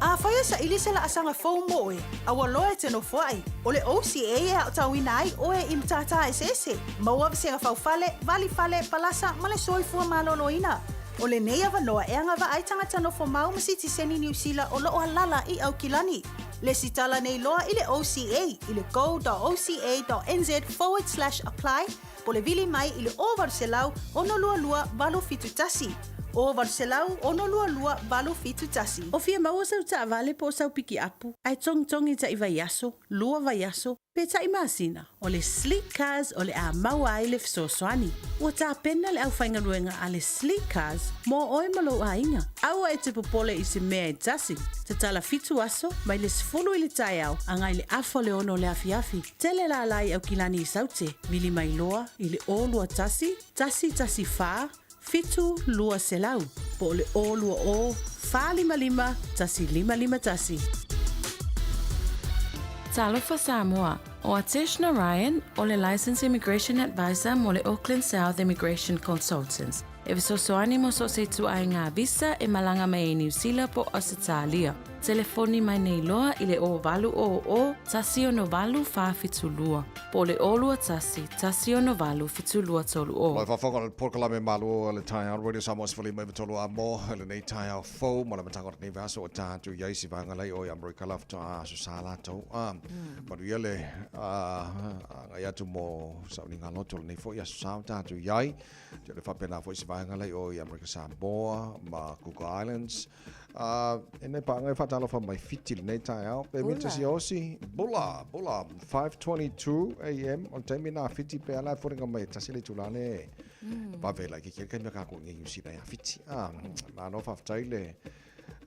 Afai e saili se laasaga fou mo oe, a ua loa e te nofoai, o le OCA e aotauina ai oe i matata eseese, maua vasega faufale, vali fale, palasa ma le soifua maloloina. O lenei avanoa e agavaa ai tagata nofo mau ma sitiseni Niu Sila o lo o alala i Aukilani. Lesitala nei loa i le OCA i le go.oca.nz forward slash apply po o le vili mai i le 0800 622 871. 0800 622 871. O fia maua sau taavale po o sau pikiapu ae togitogi taʻi vaiaso, lua vaiaso, pe taʻi masina, o le Sleek Cars o le a maua ai le fesoasoani. Ua tapena le aufaigaluega a le Sleek Cars mo oe ma lou aiga. Aua e te popole i se mea e tasi. Tatala fitu aso, mai le 10 i le taeao agai le afa o le ono o le afiafi. Tele lala i Aukilani i Saute, vili mai loa i le 0 21 114 7200 po o le 020 455 1551. Talofa Samoa, ʻO Atesh Narayan, ʻo le Licensed Immigration Advisor mo le Auckland South Immigration Consultants, e fesoasoani mo so o se ituaiga visa e malaga mai ai Niu Sila po o Ausetalia. Telefoni mai nei loa i le 0800 168 472 po o le 021 168 7230. Lau faafofoga o le polokalame malo a le taeao Radio Samoa 15 93 a mo i lenei taeao fou ma le amataga o lenei vaiaso o tatou i ai se vaega lai o i Amerika la faatoa aso sa latou a manuia le agai atu mo sauniga loto o lenei foi aso sa o tatou i ai. Te le faapena foi se vaega lai o i Amerika Samoa ma Cook Islands. E nei paaga e faatalofa mai Fiti i lenei taeao. Pe mita siaosi, bula, bula, 5:22 am, o le taimi na Fiti pe ala e foliga mai e tasi le itula le vave la ke kele kaimi a kākou i Niu Sila ia Fiti. Malo faafetai le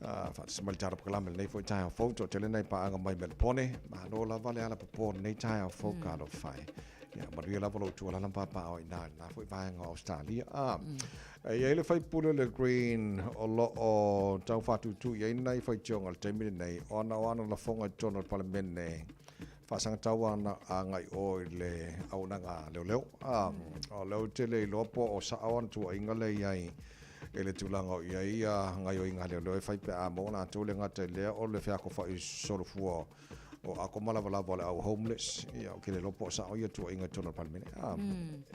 faatasi mai le tala polokalame lenei foi taeao fou toatele nai paaga mai Melpone. Malo lava le alapopō lenei taeao fou ka alofa e. Ia, manuia lava lou tuualala ma papaaao i ina i lena foi vaega o Australia. E i ai le faipule o le Green o lo o tau faatūtū i ai nai faitioga i le taimi lenei ona o ana lafoga i totonu o le Palemene faasagatau ana agai o i le auaunaga leoleo. O lea ou te le iloa po o sao ana tuuaiga lea i ai i le tulaga o i ai ia gaoioiga a leoleo e fai pe a maua latou le gata i lea o le feakofai solofua o ako malavalava o le au homeless, ia, ou te le iloa po o sao ia tuuaiga i totonu o le Palemene. Ah,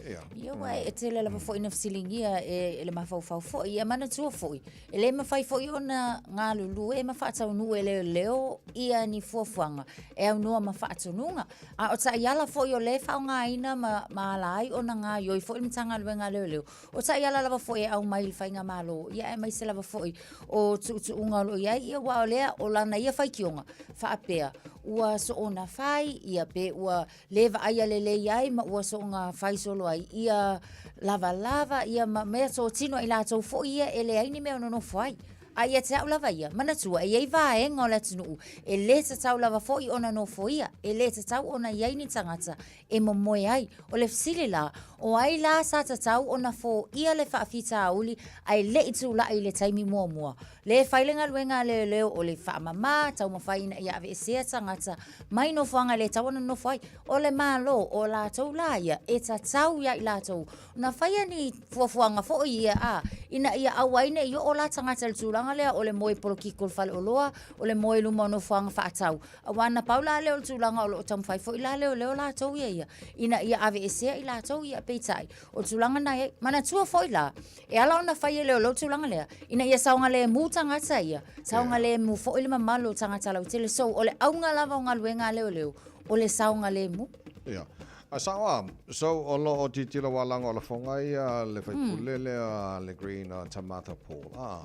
ia. Ia, aua e tele lava foi ina fesiligia e le mafaufau foi, ia manatua foi, e le mafai foi ona galulue ma faataunuu e leoleo ia ni fuafuaga e aunoa ma faatonuga. A o taiala foi o lea e faaaogaina ma, ma ala ai ona gaoioi foi le Matagaluega a Leoleo, o taiala lava foi e aumai i le faigamalo, ia aemaise lava foi o tuutuuga o lo o i ai, ia aua o lea, o lana ia faitioga, faapea, ua soona fai, ia pe ua le vaaia lelei ai ma ua soona fai solo ai, ia lavalava, ia ma mea totino a i latou foi ia e leai ni mea o nonofo ai. A ia te au lava ia, manatua, e i ai vaega o le atunuu e le tatau lava foi ona nofoia, e le tatau ona i ai ni tagata e momoe ai. O le fesili la, o ai la sa tatau ona foia le faafitauli ae le i tulai i le taimi muamua? Lē fai le galuega a leoleo o le faamama, taumafai ina ia aveesea tagata mai nofoaga e le tatau ona nonofo ai. O le Malo, o latou la ia, e tatau ia i latou ona faia ni fuafuaga foi ia a, ina ia aua ai ne i oo la tagata i le tulaga lea o le moe polokiki o le faleoloa, o le moe i luma o nofoaga faatau. Aua na pau la lea o le tulaga o lo o taumafai foi la leoleo latou ia ia, ina ia aveesea i latou ia, peitai, o le tulaga na i ai. Manatua foi la, e ala ona fai e leoleo le tulaga lea, ina ia saogalemu tagata ia, saogalemu foi le mamalu o tagata lautele. So, o le auga lava o galuega a leoleo, o le saogalemu. Ia. A sao a, so o lo o tilotilo aua leaga o lafoga ia le faipule lea le Green a Tamatha Paul a.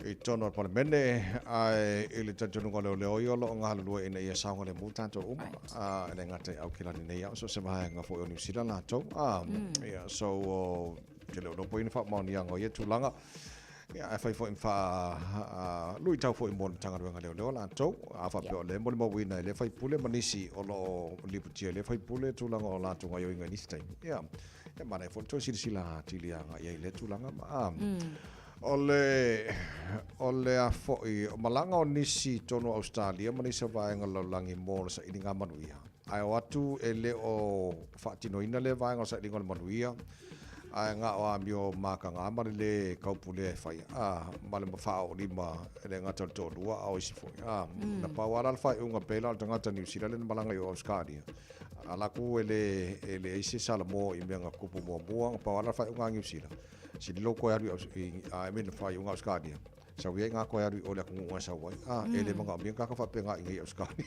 I totonu o le Palemene, ae i le talitonuga o leoleo ia o lo o galulue ina ia saogalemu tatou uma. Right. E le gata i Aukilani nei, a o so o se vaega foi o Niu Sila latou. Ia, so, ou te le o iloa po o i ai ni faamaoniaga o ia tulaga. Ia, ae fai foi ma faa luitau foi mo le Matagaluega o Leoleo latou, a faapea o lea e molimauina e lea faipule ma nisi o lo o lipotia e lea faipule tulaga o latou gaoioiga i nisi taimi. Ia, e manaia foi le toe silasila atili agai i ai i lea tulaga. Ma, o le, o le a foi, o malaga o nisi i totonu o Ausetalia ma nisi o vaega o le lalolagi mo le sailiga manuia, ae o atu e le o faatinoina lea vaega o le sailiga o le manuia, ae na o amio mataga ma le lē taupulea e faia a ma le faaoolima e le gata o le toalua a o isi foi a na pau lava la le faaiuga pei la o le tagata Niu Sila lea na malaga i o Ausetalia ala atu e le e leai se Salamo i mea na tupu muamua na pau lava la le faaiuga a Niu Sila sili lou toe alu i I mean le faaiuga a Ausetalia sau ia inā toe alu i o i le atunuu na e sau ai a e le manaomia ni tagata faapena i inei i Ausetalia.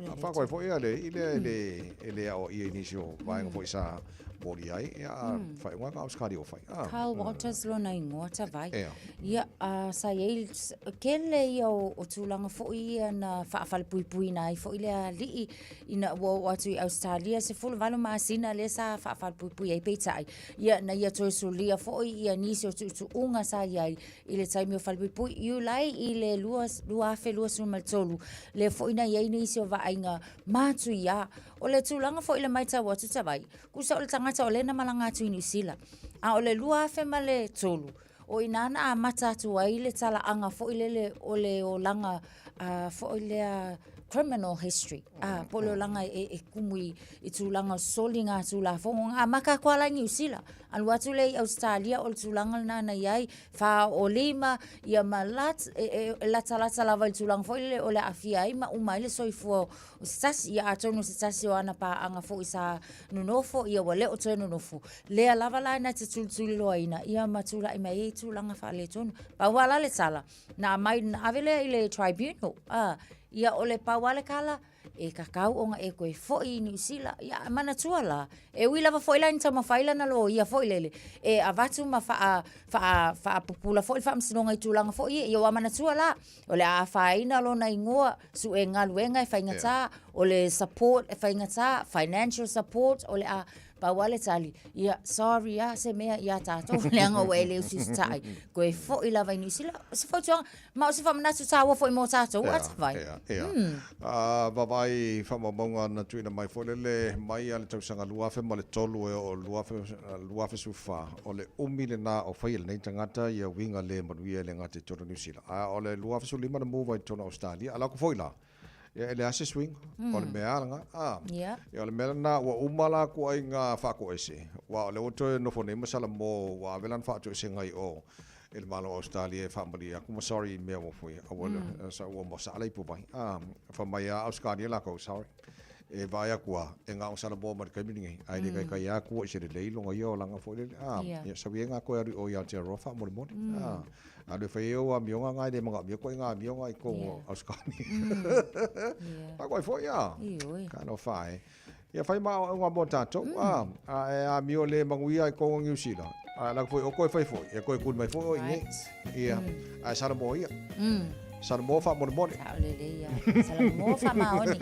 Ia, faatoa ai foi ia le i lea e le e le aoaia i nisi o vaega foi sa moli ai, ia a faaiuga na Ausetalia ua fai. A. Kyle Walters lona igoa Tavai. Ia, a sa i ai tele ia o tulaga foi ia na faafalepuipuiina ai foi le alii ina ua oo atu i Ausetalia 18 masina lea sa faafalepuipui ai peitai ia na ia toe solia foi ia nisi o tuutuuga sa i ai i le taimi o falepuipui Iulai i le 2023 lea foi na i ai nisi o vaaiga matuia. O le tulaga foi i le matau atu Tavai, tusa o le tagata o lea na malaga atu i Niu Sila a o le 2003 o i ina na amata atu ai le talaaga foi lele o le olaga foi lea criminal history, po o le olaga e kumu i tulaga o soligatulafono. Na amata atu lava la i Niu Sila, alu atu lea i Ausetalia o le tulaga lena na i ai, 45 ia ma e latalata lava i le tulaga foi lele o le aafia ai ma uma ai le soifua o se tasi. Ia atonu o se tasi o ana paaga foi sa nonofo, ia ua le o toe nonofo, lea lava la na te tulituliloaina ia ma tulai mai ai tulaga faaletonu. Pau lava la le tala, na aumai, na ave lea i le tribunal, a, ia o le pau lava le tala, e tatau ona e toe foi i Niu Sila. Ia, manatua la, e ui lava foi la ina taumafai lana loia foi lele, e avatu ma faa, faa, faapupula foi le faamasinoga i tulaga foi ia, ia ua manatua la, o le a afaina lona igoa, sue galuega e faigata, o le support e faigata, financial support, o le a pau lava le tali, ia sorry lava se mea ia tatou, leaga ua e le usiusitai, toe foi lava i Niu Sila. O se fautuaga, ma o se faamanatu taua foi mo tatou, a Tavai. Ia, ia. Vaavaai faamaumauga na tuuina mai foi lele mai lava i le tausaga 2003 e oo i le 2014, o le umi lena o faia e lenei tagata ia uiga le manuia e le gata i totonu o Niu Sila, a o le 2015 na move ai i totonu o Ausetalia. A o atu foi la, ia e leai se suiga, o le mea lava lena. A, ia o le mea lena ua uma la ituaiga faatoese, aua o lea ua toe nofo nei ma Salamo ua ave lana faatoesega i o i le Malo o Ausetalia e faamalie atu ma sorry i mea ua fai, aua ua maosaa le ipuvai. A, fai mai lava Ausetalia latou, sorry. E vaai atu lava, e na o Salamo mai le taimi lenei, ae le taitai lava tua i se lelei lona ia olaga foi lele. A, ia sau ia ina toe alu i o i Aotearoa faamolemole. A, alu e fai ai ou amioga na e le manaomia ituaiga amioga i totonu o Ausetalia. Tatou ai foi a. Talofa e. Ia fai ma aoaoga mo tatou, a, a e amio le manuia i totonu o Niu Sila, a alu atu foi o toe fai foi, e toe tuli mai foi oe i inei. Ia, ae Salamo ia. Salamo faamolemole. Sao lelei ia. Salamo faamaoni.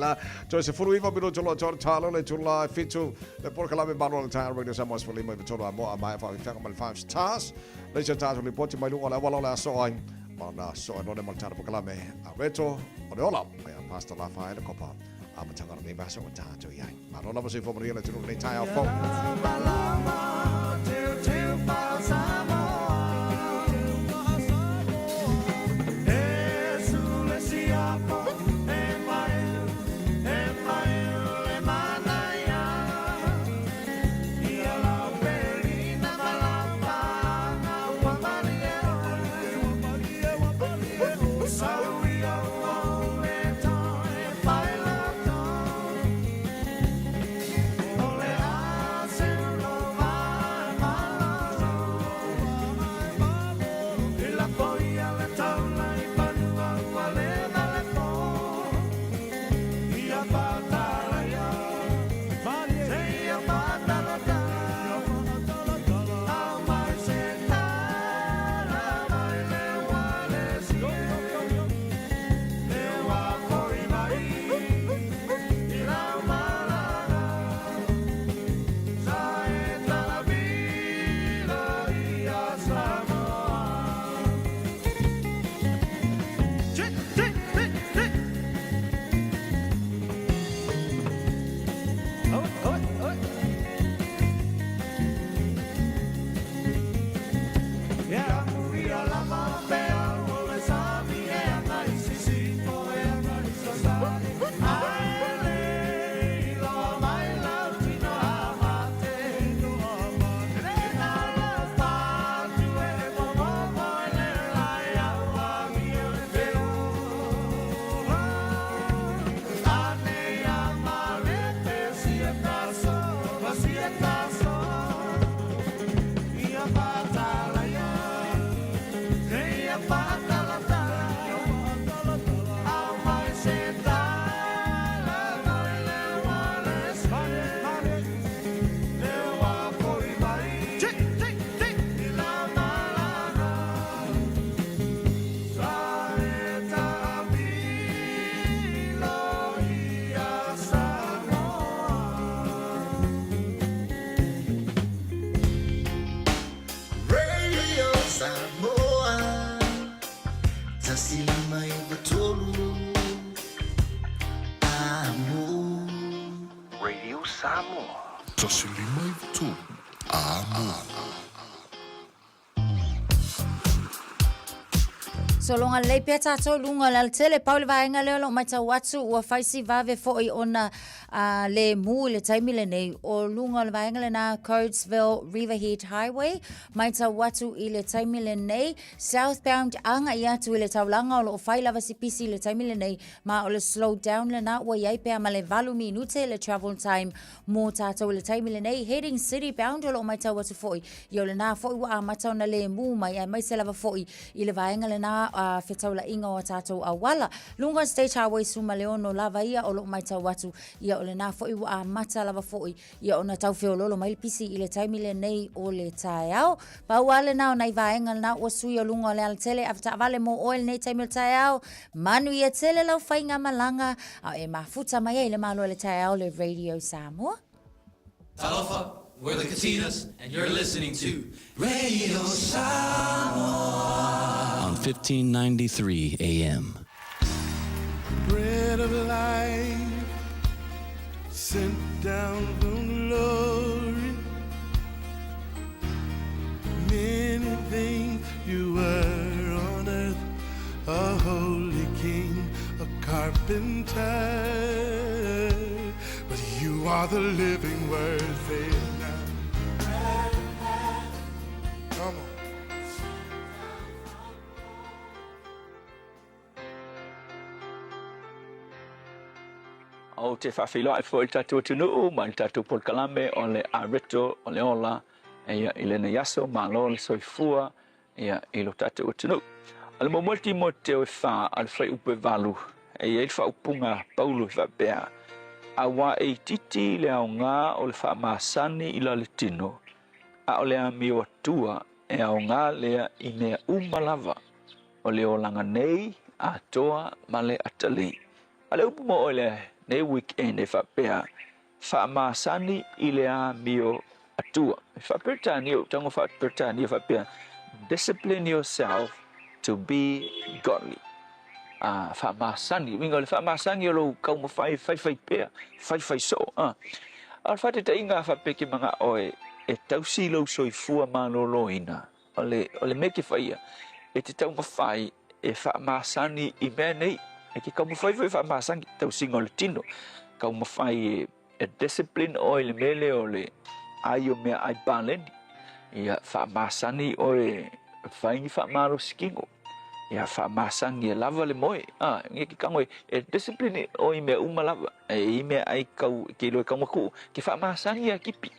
La, toe 19 minuto loa tolu talo le itula e fitu le polokalame malo o le taeao Radio Samoa 15 i tolu a moa a maea faafefeaga ma le 5 Stars. Le isi o tatou lipoti mai luga o le auala o le aso ai. Ma ona aso e none ma le tatou polokalame a Reto o le ola. Mai a Pastor Lafaele Kopa. Amataga o lenei vaiaso o tatou i ai. Malo lava soifua manuia le atunuu i lenei taeao fou. Radio Samoa 159 Amo. Radio Samoa. 159 Amo. Sologa lelei pea tātou luga o le alatele. Pau le vaega lea o loo matau atu ua fai si vave foi ona a le mū i le taimi lenei o luga o le vaega lenā Coatesville Riverhead Highway. Matau atu i le taimi lenei southbound agai atu i le taulaga o loo fai lava si pisi i le taimi lenei ma o le slow down lenā ua iai pea ma le 8 minute le travel time mo tātou i le taimi lenei. Heading city bound o loo matau atu foi ia o lenā foi ua amata ona le mū mai aemaise lava foi i le vaega lenā a fetaulaiga o a tātou auala. Luga State Highway 16 lava ia o loo matau atu ia o lenā foi ua amata lava foi ia ona tau feololo mai le pisi i le taimi lenei o le taeao. Pau a lenā o nai vaega lenā ua sui o luga o le alatele avetaavale mo oe lenei taimi o le taeao. Manuia tele lau faigamalaga a o e mafuta mai ai le Malo i le taeao le Radio Samoa. Talofa, we're the Katinas, and you're listening to Radio Samoa on 1593 AM. Bread of life sent down from glory. Many things you were on earth, a holy king, a carpenter. But you are the living word, say it now. Come on. Ou te faafeiloai foi i le tatou atunuu ma le tatou polokalame o le Areto o le Ola ia i lenei aso, malo le soifua ia i lo tatou atunuu. O le muamua Timoteo e 4 a le fuaiupu e 8, e i ai le faaupuga a Paulo e faapea, Auā e itiiti le aoga o le faamasani i la le tino, a o le amio atua e aoga lea i mea uma lava, o le olaga nei atoa ma le atalii. A le upu mo oe lenei weekend e faapea, faamasani i le amio atua. E faa-Peretania, o tago faa-Peretania faapea, discipline yourself to be godly. A faamasani, uiga o le faamasani o lou taumafai e faifai pea, faifai soo. A o le faataitaiga a faapea ke manao e tausi lou soifua malōlōina, o le, o le mea e te faia, e te taumafai e faamasani i mea nei. E te taumafai foi e faamasani tausiga o le tino. Taumafai e, e discipline oe i le mea lea o le ai o mea ai paleni. Ia faamasani oe e fai ni faamalosi kino. Ia faamasani e lava le moe. A, nge ke tango e, e discipline oe i mea uma lava. E i mea ai kau, ke iloa e kaumaku'u, ke faamasani a kipi.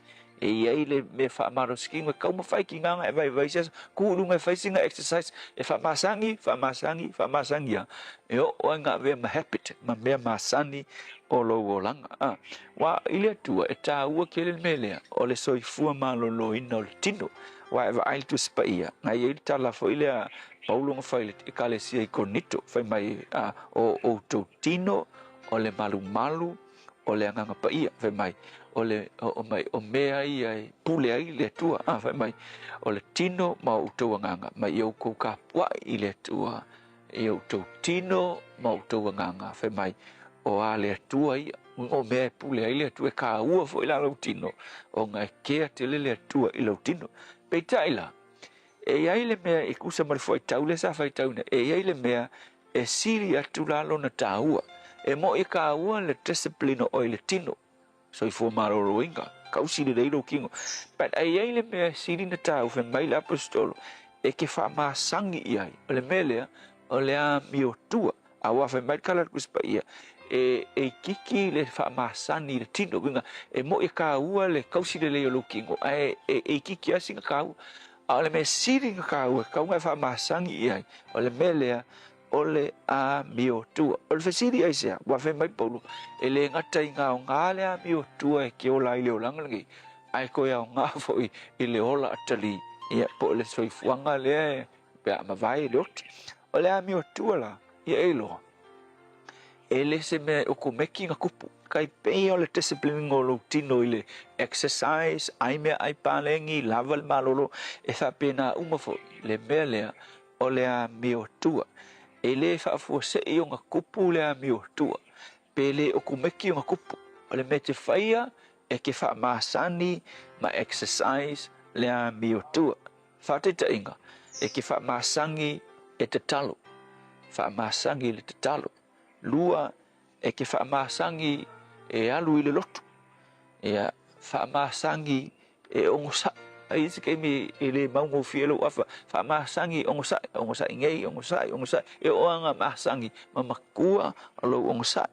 E i ai le mea faamalositino e taumafai ki gaga e vaivai se aso, tu i luga e fai sina exercise e faamasani, faamasani, faamasani a, e oo ai na avea ma habit, ma mea masani o lou olaga. A, aua i le Atua e taua tele le mea lea o le soifua malōlōina o le tino, aua e vaai le Tusi Paia, na i ai le tala foi lea a Paulo na fai i le Ekalesia i Korinito, fai mai, a, o outou tino o le malumalu o le Agaga Paia, fai mai, o le, o, mai, o mea ia e pule ai le Atua, a, fai mai, o le tino ma outou agaga, mai i outou tapuai i le Atua, i outou tino ma outou agaga, fai mai, o a le Atua ia, o mea e pule ai le Atua, e kāua foi la lou tino, ona e kea tele le Atua i lou tino. Peitai la, e i ai le mea e kusa ma le fuaitau lea sa faitauina, e i ai le mea e sili atu la lona tāua. E moʻi e kāua le discipline o oe i le tino, soifua malōlōina, kausi lelei lou kino. But e i ai le mea e sili na tāua, fai mai le aposetolo, e ke faamasani i ai. O le mea lea, o le amiotua. Aua fai mai le kala a le Tusi Paia, e e itiiti le faamasani i le tino, uiga e mo'i e taua le tausi lelei o lou tino, ae e e itiiti lava sina taua. A o le mea sili ona taua e tatau ona e faamasani i ai, o le mea lea o le amiotua. O le fesili aisea? Ua fai mai Paulo, e le gata i aoga le amiotua e te ola ai i le olaga lenei, ae toe aoga foi i le ola atalii, ia po o le soifuaga lea pe a mavae le oti. O le amiotua la, ia e iloa, e le se mea e okomeki na tupu. Tai pei o le discipline o lou tino i le exercise, ai mea ai paleni, lava le malolo, e faapena uma foi le mea lea o le amiotua. E le faafuasei ona tupu le amiotua, pe le okomeki ona tupu. O le mea e te faia, e te faamasani ma exercise le amiotua. Faataitaiga, e te faamasani e tatalo, faamasani i le tatalo. Lua, e te faamasani e alu i le lotu, ia, faamasani e onosai. Ai isi taimi e le maugofie lou afa, faamasani, onosai, onosai nei, onosai, onosai, e oo lava ina masani ma matua lou onosai.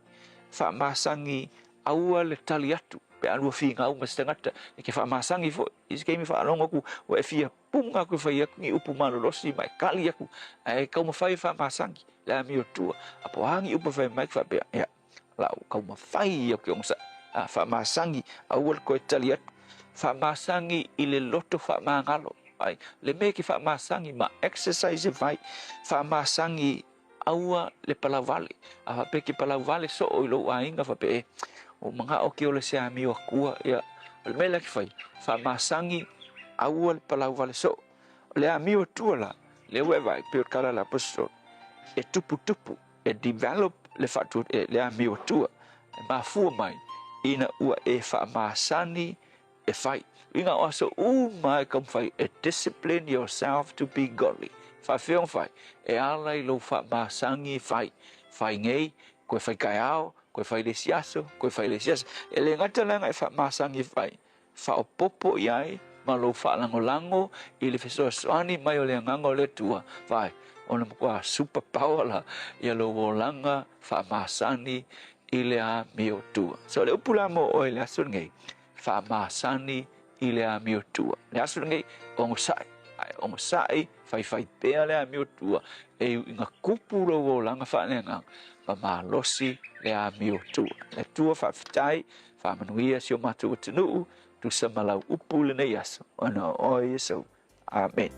Faamasani aua le tali atu pe a lua finau ma se tagata, e te faamasani foi. I se taimi faalogo atu ua e fia puna atu e fai atu ni upu malolosi ma e tali atu, ae taumafai e faamasani le amiotua. A po o a ni upu e fai mai faapea, ia, o le a ou taumafai ia ou te onosai. A faamasani, aua le toe tali atu. Faamasani i le loto faamagalo. Ai, le mea e te faamasani ma exercise e fai, faamasani aua le palauvale. A faapea e te palauvale soo i lou aiga faapea e, ua ou manao ou te ola i se amio akua, ia, o le mea lea e te fai, faamasani aua le palauvale soo. O le amio atua la, lea ua e vaai, pei o le tala a le Aposetolo, e tuputupu, e develop le faatu, le amio atua, e mafua mai ina ua e faamasani e fai. Uiga o aso uma e taumafai e discipline yourself to be godly. Faafefea ona fai? E ala i lou faamasani e fai. Fai nei, toe fai taeao, toe fai le isi aso, toe fai le isi aso. E le gata leaga e faamasani e fai, faaopoopo i ai ma lou faalagolago i le fesoasoani mai o le Agaga o le Atua, fai, ona matua super power la ia lou olaga faamasani i le amiotua. So o le upu la mo oe i le aso lenei, faamasani i le amiotua. Le aso lenei, onosai, ae onosai, faifai pea le amiotua, e iu ina kupu lou olaga faaleagaga, ma malosi le amiotua. Le Atua faafetai, faamanuia si o matou atunuu, tusa ma lau upu i lenei aso, ona o oe Iesu. Amene.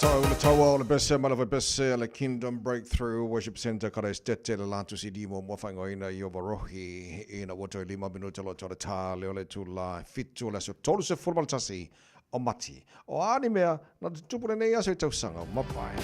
Tau le taua o le pese ma le vaipese a le Kingdom Breakthrough Worship Centre Karaisitete le latou CD muamua faaigoaina i Overohi ina ua toe 5 minute loa toe tā lea o le itula e 7 o le aso 31 o Mati. O a ni mea na tutupu lenei aso i tausaga ua mavae.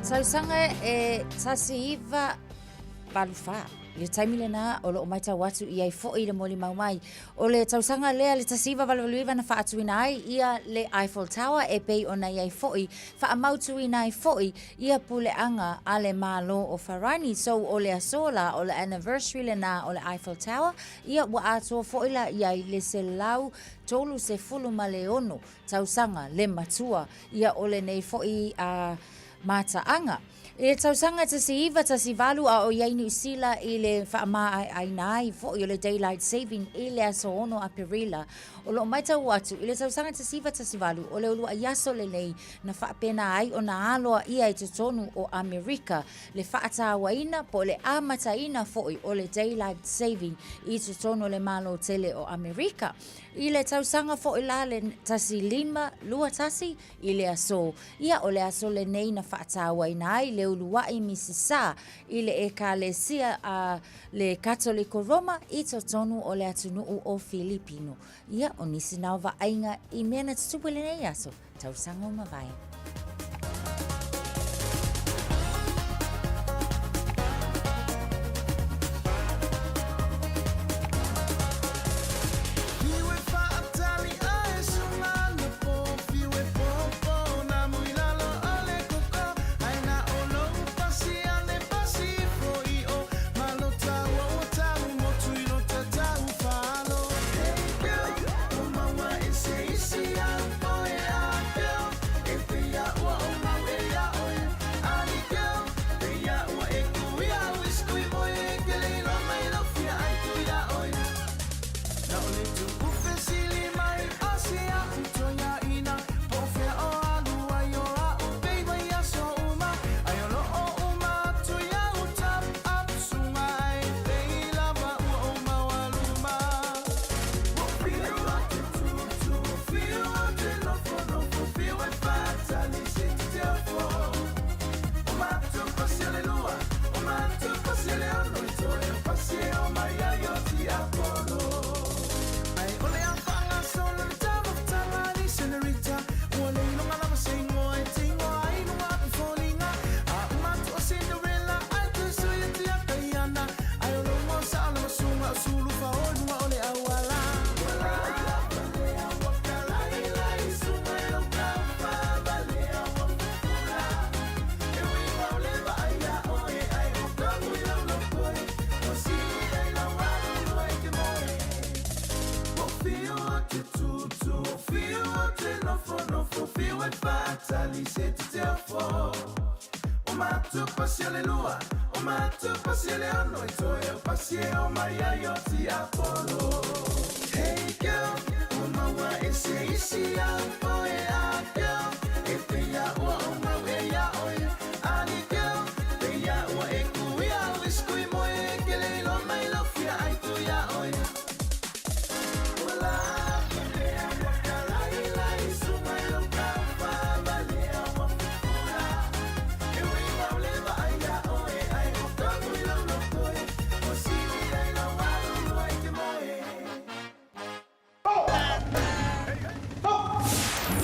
Tausaga e 1984. I le taimi lena, o lo o matau atu i ai foi le molimau mai. O le tausaga lea le 1989 na faatuina ai ia le Eiffel Tower e pei ona i ai foi, faamautuina ai foi ia puleaga a le Malo o Farani. So o le aso la, o le anniversary lena o le Eiffel Tower, ia ua atoa foi la i ai le 136 tausaga le matua ia o lenei foi a mataaga. I le tausaga 1918 a o i ai Niu Sila i le faamaeaina ai foi o le Daylight Saving i le aso 6 Aperila, o lo o matau atu i le tausaga 1918 o le uluai aso lenei na faapena ai ona aloaia i totonu o Amerika le faatauaina po o le amataina foi o le Daylight Saving i totonu o le Malo tele o Amerika. I le tausaga foi la le 1521 i le aso, ia o le aso lenei na faatauaina ai le uluai Misisa i le Ekalesia a le Katoliko Roma i totonu o le atunuu o Filipino. Ia, o nisi na o vaaiga i mea na tutupu i lenei aso, tausaga ua mavae.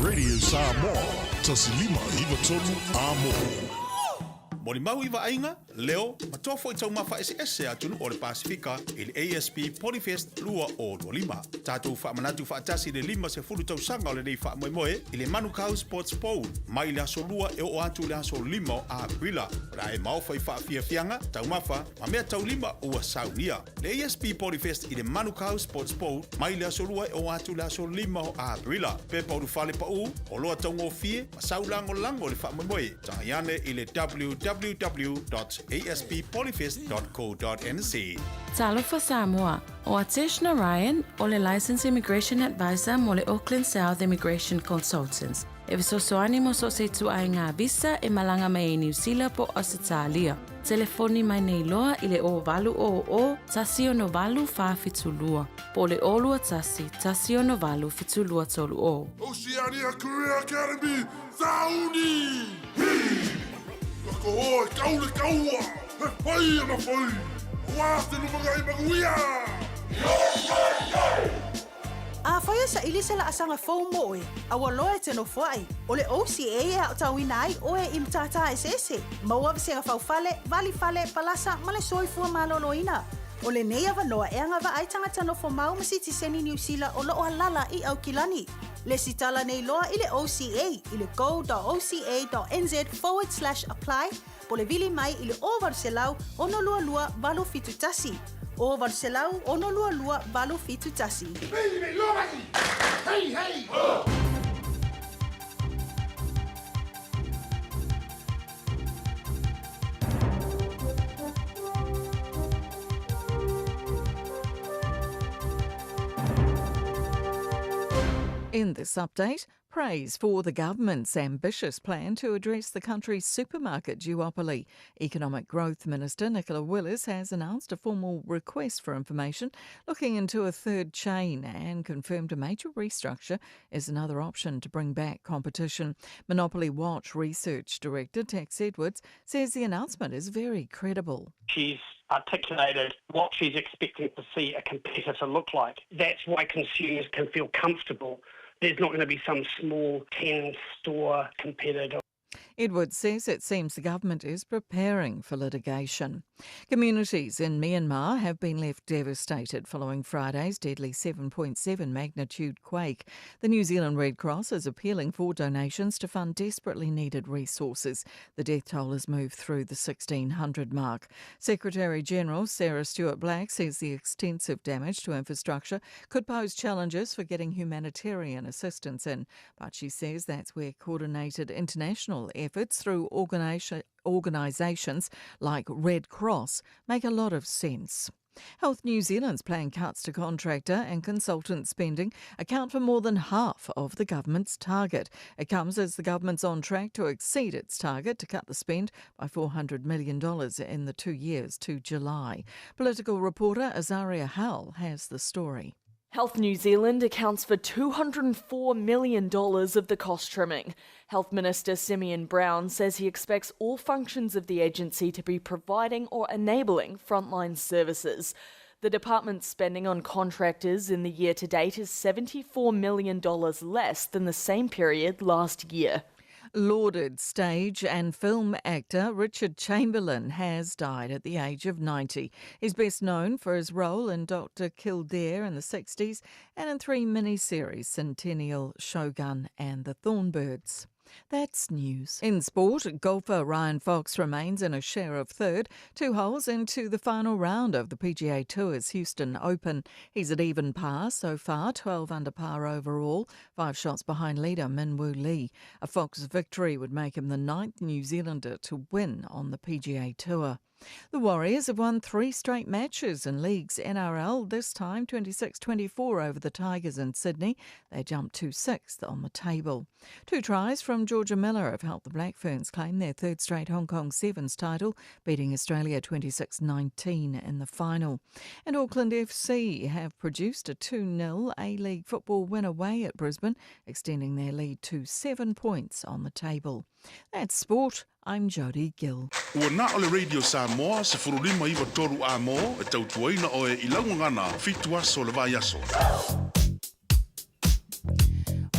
Radio Samoa, 1593 Amo. Molimau i vaaiga, leo, ma toa foi taumafa eseese a atunuu o le Pasefika i le ASP Polyfest 2025. Tatou faamanatu faatasi le 50 tausaga o lenei faamoemoe i le Manukau Sports Bowl mai le aso 2 e oo atu i le aso 5 o Aperila. O le a e maofa i faafiafiaga, taumafa, ma mea taulima ua saunia. Le ASP Polyfest i le Manukau Sports Bowl mai le aso 2 e oo atu i le aso 5 o Aperila. Pepa ulufale paū, oloa taugofie ma sau lagolago i le faamoemoe. Tagai ane i le www.asppolyfest.co.nz. Talofa Samoa, o Atesh Narayan o le Licensed Immigration Advisor mo le Auckland South Immigration Consultants e fesoasoani mo so o se ituaiga visa e malaga mai ai Niu Sila po o Ausetalia. Telefoni mai nei loa i le 0800 168 472 po o le 021 168 7230. Oceania Career Academy, Sauni! Hi! Ka koho e kau le kaua, he whai ana whai, Wā te lumangai manuia! Yo, yo, yo! Afai e saili se laasaga fou mo oe, a ua loa e te nofoai, o le OCA e aotauina ai oe i matata eseese, maua vasega faufale, valifale, palasa ma le soifua maloloina. O lenei avanoa e agavaa ai tagata nofo mau ma sitiseni Niu Sila o loo alala i Aukilani. Lesitala nei loa i le OCA i le go.oca.nz forward slash apply po le vili mai i le 0800 622 871. 0800 622 871. Hey, hey, ho! In this update, praise for the government's ambitious plan to address the country's supermarket duopoly. Economic Growth Minister Nicola Willis has announced a formal request for information looking into a third chain and confirmed a major restructure is another option to bring back competition. Monopoly Watch Research Director Tex Edwards says the announcement is very credible. She's articulated what she's expecting to see a competitor look like. That's why consumers can feel comfortable there's not going to be some small 10 store competitor. Edwards says it seems the government is preparing for litigation. Communities in Myanmar have been left devastated following Friday's deadly 7.7 magnitude quake. The New Zealand Red Cross is appealing for donations to fund desperately needed resources. The death toll has moved through the 1600 mark. Secretary General Sarah Stewart Black says the extensive damage to infrastructure could pose challenges for getting humanitarian assistance in, but she says that's where coordinated international efforts through organisations like Red Cross make a lot of sense. Health New Zealand's planned cuts to contractor and consultant spending account for more than half of the government's target. It comes as the government's on track to exceed its target to cut the spend by $400 million in the two years to July. Political reporter Azaria Howell has the story. Health New Zealand accounts for $204 million of the cost trimming. Health Minister Simeon Brown says he expects all functions of the agency to be providing or enabling frontline services. The department's spending on contractors in the year to date is $74 million less than the same period last year. Lauded stage and film actor Richard Chamberlain has died at the age of 90. He's best known for his role in Dr. Kildare in the 60s and in three miniseries Centennial, Shogun, and The Thornbirds. That's news. In sport, golfer Ryan Fox remains in a share of third, two holes into the final round of the PGA Tour's Houston Open. He's at even par so far, 12 under par overall, five shots behind leader Minwoo Lee. A Fox victory would make him the ninth New Zealander to win on the PGA Tour. The Warriors have won three straight matches in League's NRL, this time 26 24 over the Tigers in Sydney. They jumped to sixth on the table. Two tries from Georgia Miller have helped the Black Ferns claim their third straight Hong Kong Sevens title, beating Australia 26 19 in the final. And Auckland FC have produced a 2 0 A League football win away at Brisbane, extending their lead to seven points on the table. That's sport. I'm Jodie Gill. Ua na o le Radio Samoa, se furulima iwa toru a mō, e tautuaina oe i laugagana, fitu aso le vai aso.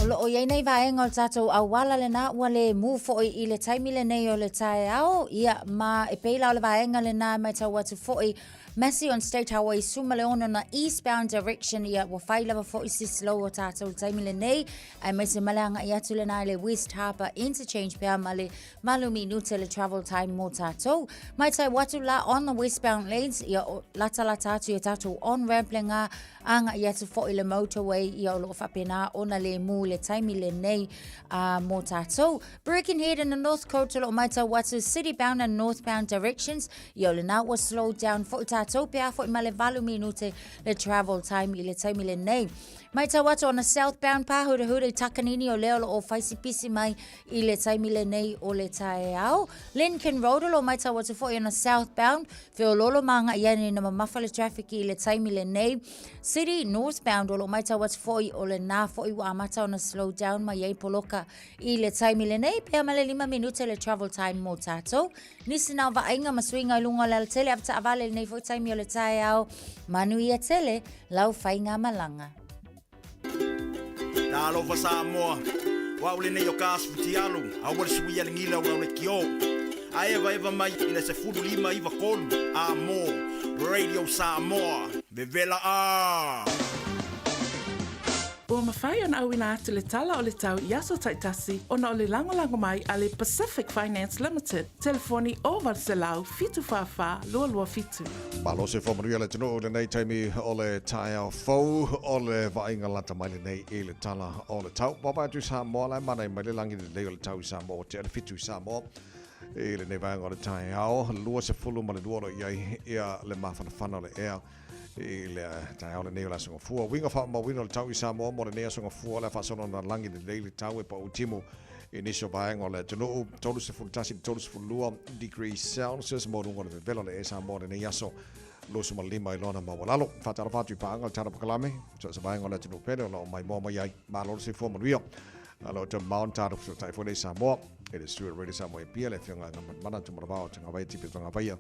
O loo iai nei vaega o le tatou auala lena ua le mū foi i le taimi lenei o le taeao, ia ma e pei la o le vaega lena e matau atu foi Massey on State Highway Sumaleono na eastbound direction ia ua fai lava foi si slow o tatou le taimi lenei aemaise ma le agai atu lena i le West Harbour Interchange pea ma le malu minute le travel time mo tatou. Matau atu la on the westbound lanes ia o latalata atu ia tatou on ramp le ngā agai atu foi le motorway ia o loo faapena ona le mū le taimi lenei mō tātou. Birkenhead in the North Coast o lo o maitau atu city bound and northbound directions. Ia o lena ua slow down fo'i tātou pe a fo'i ma le 8 minute le travel time i le taimi lenei. Maitau atu ona southbound pāhurahura i Takanini o lea o lo o whaisipisi mai i le taimi lenei o le taeao. Lincoln Road o lo o maitau atu fo'i ona southbound feololo ma agai ai nei na mamafa le traffic i le taimi lenei. City northbound o lo o maitau atu fo'i o lena fo'i ua amata ona slow down mai ai poloka I le taimi lenei, pea ma le 5 minute le travel time mō tātou. Nisi nā o vaaiga ma suiga i luga o le alatele avetaavale lenei foi taimi o le taeao. Manuia tele, lau faigamalaga. Talofa Samoa, o au lenei o ka asu futialu, aua le suia le gila o lau lekiō. A evaeva mai i le 15 9 3 a mō Radio Samoa, vevela ā! Ua mafai ona auina atu le tala o le tau i aso taitasi ona o le lagolago mai a le Pacific Finance Limited, telefoni 0800 744 227. Malo se whamanuia le atunuu i lenei taimi o le taeao fou o le vaaiga lata mai lenei i le tala o le tau. Vaavaai atu i Samoa, la e manai mai le lagi lelei o le tau i Samoa, ua tea le 7 i Samoa i lenei vaega o le taeao, 22 o lo o i ai ia le mafanafana o le ea. I le taeao lenei o le Aso Gafua. Uiga faamauina o le tau i Samoa mo lenei Aso Gafua o le a faasolo ona lagi lelei le tau e pau timu i nisi o vaega o le atunuu, 31 i le 32 degrees Celsius mo luga o le vevela o le ea Samoa lenei aso 25 i lona maualalo. Faatalofa atu i paaga o le Tala Pakalame, so o se vaega o le atunuu pele o lo o maimoa mai ai. Malo le soifua manuia. Alo te Mount Taro fesootai foi nei Samoa. I le susu o le Radio Samoa e Apia, le afioga ia Gamalamala Tumalavao o Tagavaia Tipi o Tagavaia,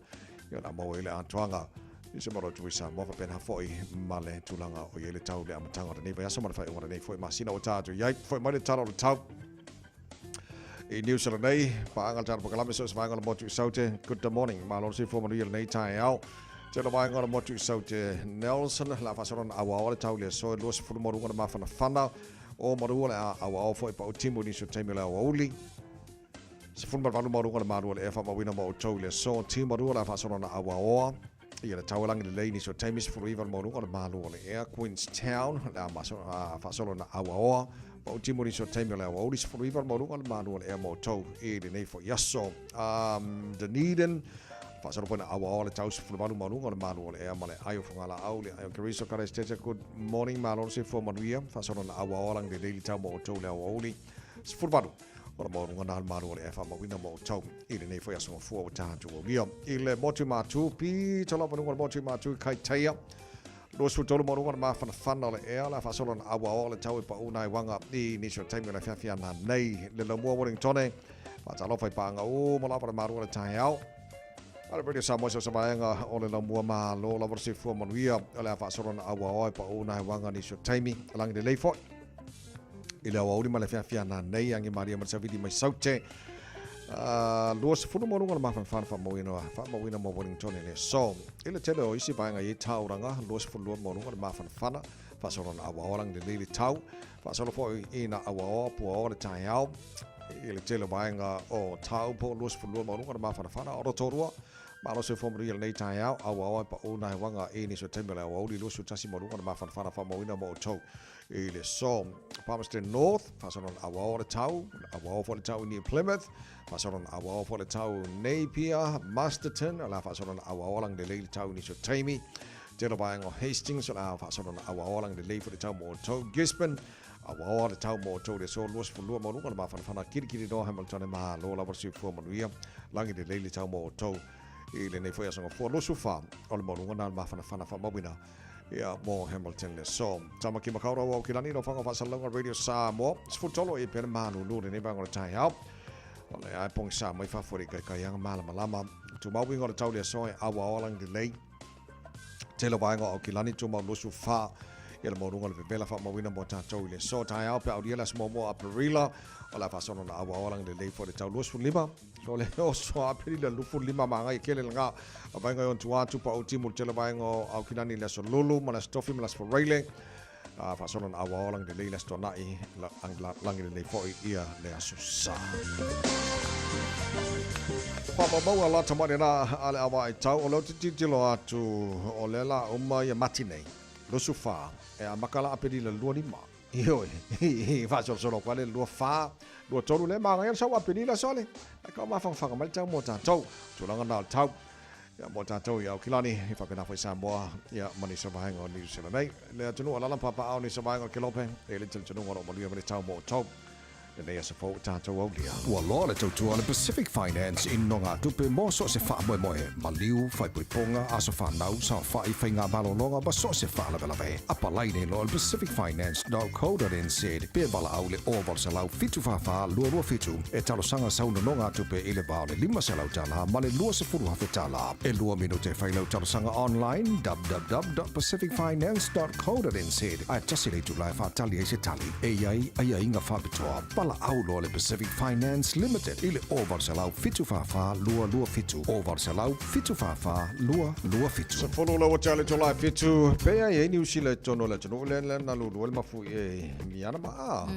ia o le a maua ai le atoaga i se malo atu i Samoa faapena foi ma le tulaga o i ai le tau i le amataga o lenei vaiaso ma le faaiuga o lenei foi masina ua ta atu i ai. Foi mai le tala o le tau i New Zealand nei, paaga le tala pakalame so se vaega o le motu i Saute. Good morning, malo le soifua manuia lenei taeao. Tele vaega o le motu i Saute Nelson, la faasolo na auaoa le tau i le aso e 20 mo luga o le mafanafana o marua le a auaoa foi pau timu i nisi o taimi o le aoauli. 18 ma luga o le malu o le ea faamauina ma outou i le aso Timarua le a faasolo na auaoa ia le taualagi lelei nisi o taimi 19 le maualuga o le malu o le ea Queenstown le a faasolo na auaoa ma o timu nisi o taimi o le aoauli 19 le maualuga o le malu o le ea ma outou i lenei foi aso Dunedin faasolo foi na auaoa le tau 18 maualuga o le malu o le ea ma le ai o Fagalaau le ai o Keriso Karaisteja good morning malo le soifua manuia faasolo na auaoa lagi lelei le tau ma outou i le aoauli 18 O le maualuga na le malu o le ea faamauina ma outou i lenei foi aso gafua ua tatou aulia. I le motu matū, pito lava luga o le motu matū i Kaitaia. 23 maualuga o le mafanafana o le ea, le a faasolo na auaoa o le tau e pau nai waga i nisi o taimi o le afiafi ana nei. Le laumua Wellingtone, faatalofa i paaga uma lava le malu o le taeao. A le Radio Samoa se o se vaega o le laumua malo lava le soifua manuia o le a faasolo na auaoa e pau nai waga nisi o taimi. Lagi lelei foi. I le aoauli ma le afiafi ana nei, age maria ma le savili mai Saute. 20 mo luga o le mafanafana faamauina, faamauina mo Wellington i le aso. I le tele o isi vaega i tauranga, 22 mo luga o le mafanafana, faasolo na auaoa lagi lelei le tau, faasolo foi i na auaoa puaoa le taeao. I le tele o vaega o Taupo, 22 mo luga o le mafanafana, o Rotorua, Malo soifua manuia lenei taeao, auaoa e pau nai waga i nisi o taimi o le aoauli, 21 mo luga o le mafanafana faamauina mo outou. I le aso Palmerston North, faasolo na auaoa le tau, auaoa foi le tau i New Plymouth, faasolo na auaoa foi le tau Napier, Masterton, o le a faasolo na auaoa lagi lelei le tau i nisi o taimi. Tele vaega o Hastings, o le a faasolo na auaoa lagi lelei foi le tau mo outou. Gisborne, auaoa le tau mo outou i le aso 22 maualuga o le mafanafana kilikili noa Hamilton e malo lava le soifua manuia lagi lelei le tau mo outou i lenei foi aso gafua 24 o le maualuga na le mafanafana faamauina ia mo Hamilton le aso. Tamaki Makaurau o Aukilani, Lofaga o Faasalalauga Radio Samoa. 13 e pele malulu lenei vaega o le taeao. O le ae pogisa mai fafo i kaikaiaga malamalama. Tumau uiga o le tau le aso e auaoa lagi lelei. Tele o vaega o Aukilani, tumau 24 ia le maualuga o le vevela faamauina mo tatou i le aso. Taeao pe aulia le aso muamua o Aperila. O le a faasolo na auaoa lagi lelei foi le tau 25. So le oso a Aperila 25 magai kele langa. A vaega i ona tua atu pa o timu le tele vaega o Aukilani i le aso Lulu ma le aso Tofi ma le aso Faraile. A faasolo na auaoa lagi lelei le aso Tuanai lagi lelei foi ia le aso Sa. Faamaumauga lata mai lena a le awa ai tau o lea ou te tilotilo atu o lea la uma ia Mati nei, 24, e amaka la Aperila 25. Ioe, faasolosolo atu lava le 24, 23 lea manaia le sau Aperila sole. Ae kau mafangafaga mai le tau mo tatou. Tulaga na o le tau. Ia, mo tatou i Aukilani, e faapena foi Samoa, ia, ma nisi o vaega o Niu Sila nei. Le atunuu o alaala ma papaaao nisi o vaega o le Kelope, e le talitonuga o lo o manuia mai le tau mo outou. Lenei aso fou o tatou aulia. Ua loa le tautua a le Pacific Finance i nogatupe mo so o se faamoemoe, maliu, faaipoipoga, aso fanau, saofai, faigamalologa ma so o se faalavelave. Apalai nei loa i le pacificfinance.co.nz pe valaau i le 0800 744 227 e talosaga sau nonogatupe i le va o le $500 ma le $20,000. E lua minute e fai lau talosaga online www.pacificfinance.co.nz ae tasi le itula e faatali ai se tali. E i ai aiaiga faapitoa, valaau loa le Pacific Finance Limited i le 0800 744 227, 0800 744 227. Sefulu le ua le Tolai fitu pe ai ai Niu Sila i totonu o le atunuu lea lea na lulu ai le mafui e Mianama a.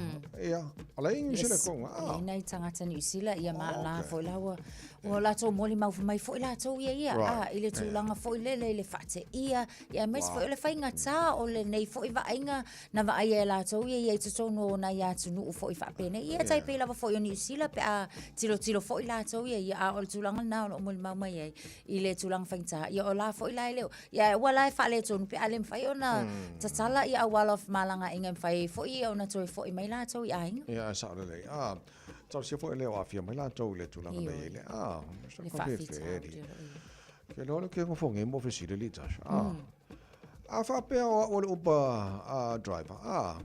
Ia, o la i Niu Sila ko a. Yes, nei tagata Niu Sila ia ma la foi la ua ua latou molimau mai foi latou ia ia a i le tulaga foi lele i le faateia ia aemaise foi o le faigata o lenei foi vaaiga na vaaia e latou ia ia i totonu o nai atunuu foi faapenei. Ia tai pei lava foi o Niu Sila pe a tilotilo foi latou ia ia, a o le tulaga lena o lo o molimau mai ai i le tulaga faigata. Ia o la foi la e le o, ia ua la e faaletonu pe a le mafai ona tatala ia auala o femalagaaiga e mafai ai foi ia ona toe foi mai latou i aiga. Ia, e sao lelei. A, talosia foi e le o aafia mai latou i le tulaga na i ai le, a, Le faafitauli o lo o i ai. Ke loa le ke ngofo nge mo fesili li tasha. A. A faapea o au o le Uber driver, a,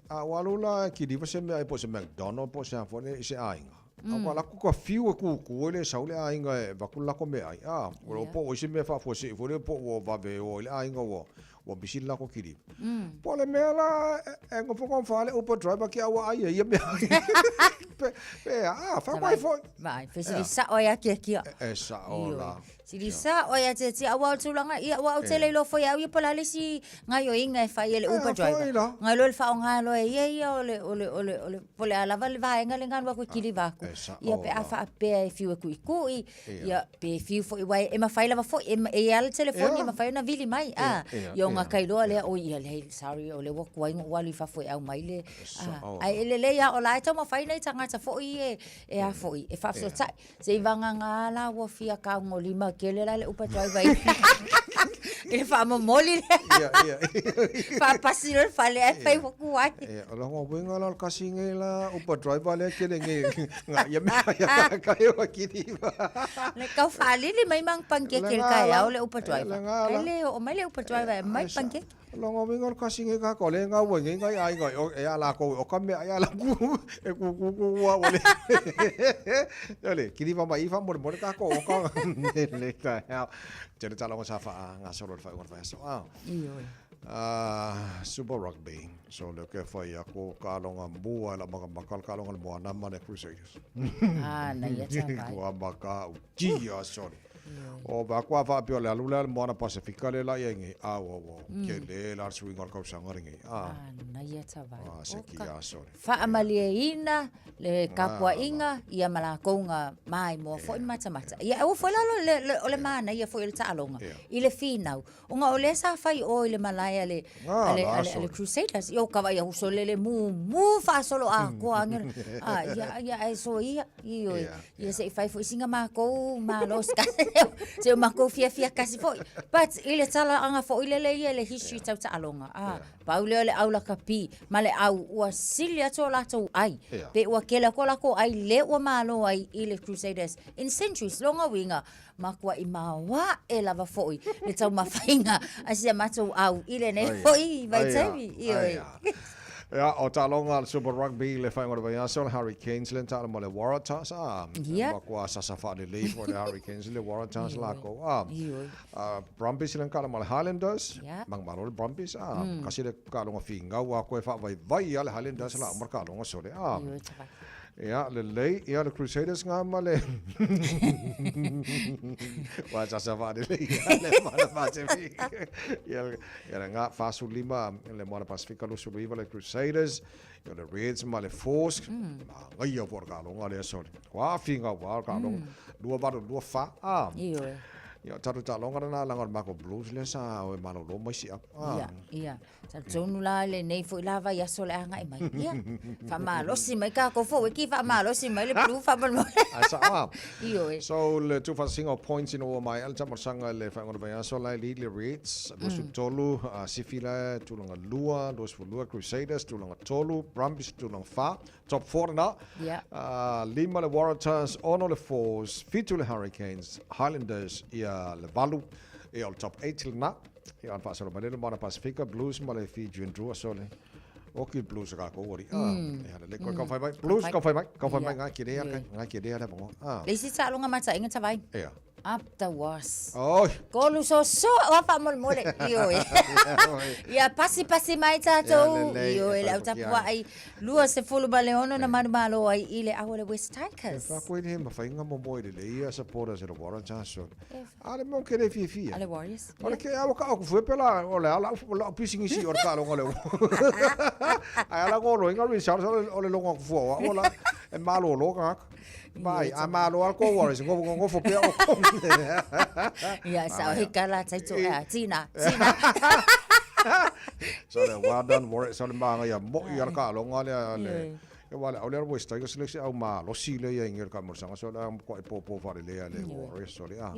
a ua alu la e kiliva se meaai po o se McDonald po o se a foi i se aiga. A ua alu atu ka fiu e kūkū ai le sau le aiga e avatu le latou meaai, a, ua iloa po o ai se mea faafuasei foi lea po o ua vave o ai le aiga ua ua misi le latou kiliva. Po o le mea la e nofonofo lava le Uber driver ki a ua ai e ia meaai. Pe, pe a, faamoe foi. Vaai, fesili sao ai akiakia. E sao la. Sili sao ia te tia aua o le tulaga ia aua ou te le iloa foi e au ia po o le a le isi gaoioiga e fai e le Uber driver. Ngai loa le faaaoga loa e ia ia o le o le o le o le po o le a lava le vaega lena alu atu e kiliva atu. Ia pe a faapea e fiu e kuikui ia pe fiu foi aua e mafai lava foi e i ai lava le telefoni e mafai ona vili mai a. Ia ona ka iloa lea oi ia leai sorry o lea ua tuai ona ou alu i fafo e aumai le a. Ae lelei lava o la e taumafai nai tagata foi ia e a foi e faafesootai. Se i vagana la ua fia taugolima tele la le Uber driver i i le faamomoli lea. Ia, ia. Faapasi loa le fale ae fai ua tu ai. Ia, o lona uiga la o le kasi nei la Uber driver lea tele nei nga ia mea ia ka ka e wa kiri. Le tau faalili mai mang pancake i le taeao le Uber driver. Kai le oo mai le Uber driver e aumai pancake. Lona uiga o le kasi nei ka ko le nga ua nei ngai aiga o e a lākou o ka mea ia la ku e ku ku ku ua ua le le kiri va mai fa mo mo ka ko o ka le ka hea te le tala sa fa nga solo le fa fa so a Ah, Super Rugby. So le ke fa ia ko ka longa mua la maka maka ka longa moana ma le Crusaders. Ah, na ia ta vai. Kua maka u tia sorry. O ba kua faapea o le alu lea le Moana Pasifika le la ia ngi a ua ua ke le la le suiga o le kausaga lenei a Na ia tavai. a se ki a sorry. Faamalieina le tapuaiga ia ma latou na maimoa foi ma matamata. Ia aua foi la le, le, o le manaia foi o le taaloga i le finau. Ona o lea sa fai o i le malae a le, a le, a le, a le Crusaders. Ia o ka vaai a uso lele mumu faasolo atoa ane. A, ia, ia, ae soia. Ioe. Ia se i fai foi sina matou malosi se o matou fiafia kasi foi. But i le talaaga foi lele ia i le history tau taaloga. A, pau lea o le au lakapi ma le au ua sili atu o latou ai. Pe ua tele atu o latou ai le ua malo ai i le Crusaders in centuries. Lona uiga, matuai maoae lava foi le taumafaiga a si a matou au i lenei foi vaitaimi. Ioe. Ia, o taaloga a le Super Rugby le faaiuga o le vaiaso, le Hurricanes lea na taalo ma le Waratahs, a. Ia. Matua sasa faalelei foi le Hurricanes le Waratahs lakou, a. Ioe. Brumbies lea na taalo ma le Highlanders, Ia. manumalo le Brumbies, a. Kasi le taaloga finau a koe faavaivai lava le Highlanders la uma le taaloga sole, a. Ioe, tavai. Ia, lelei, ia le Crusaders ngā ma le... Wa sasa faalelei le Moana Pasifika. Ia, ia le ngā 45 le Moana Pasifika 29 le Crusaders, ia le Reds ma le Force. Manaia foi le taaloga lea sole. Kua finau lava le taaloga. 2 8 2 4. Ioe. Ia, o tatou taaloga lena leaga o le matou Blues lea sa o e malolo ma isi apu. Ah. Ia, ia. Talitonu la lenei foi la vaiaso o le a agai mai. Ia, faamalosi mai tatou foi ki faamalosi mai le Blue faamolemole. Ai sao a. Ioe. So le tuufaatasiga o points ina ua maea le taamolosaga i le faaiuga o le vaiaso la e lead le Reds 23, Sifi la e tulaga 2, 22 Crusaders tulaga 3, Brumbies tulaga 4, top 4 lena. Ia. 5 le Waratahs, 6 le Force, 7 le Hurricanes, Highlanders ia le 8, ia o le top 8 lena. Ia ona faasolo mai lea le Moana Pasifika, Blues ma le Fijian Drua, so le oki Blues a kākou ali. Ia lelei koe kau whai mai. Blues kau whai mai, kau whai mai ngai ki rea, ngai ki rea le vongo. Le isi taaloga mataiga tavai. Ia. Up the was. Oi. Kolu sosoa oa faamolemole. Ioe. Ia pasipasi mai tatou. Ioe, le au tapuai 26 na manumalo ai i le au o le West Tigers. E whakoe he mawhainga mo moe le leia supporters e le Waratahs. A le mo ke le fiafia. A le Warriors. O le ke awa ka o kufue pela o le ala o la pisingisi o le kaaloga le. Ai ala ngolo inga results o le longa kufua o la e malolo ka. Mai, a malo al ko Warriors ngo ngo ngo fo pea o. Ia sa he kala tai to a tina tina. So le well done Warriors so le manga ia mo ia ka longa le le. E wale au le West Tigers le se au malosi le ia ingi ka morsanga so le ko e popo fa le le Warriors so le a.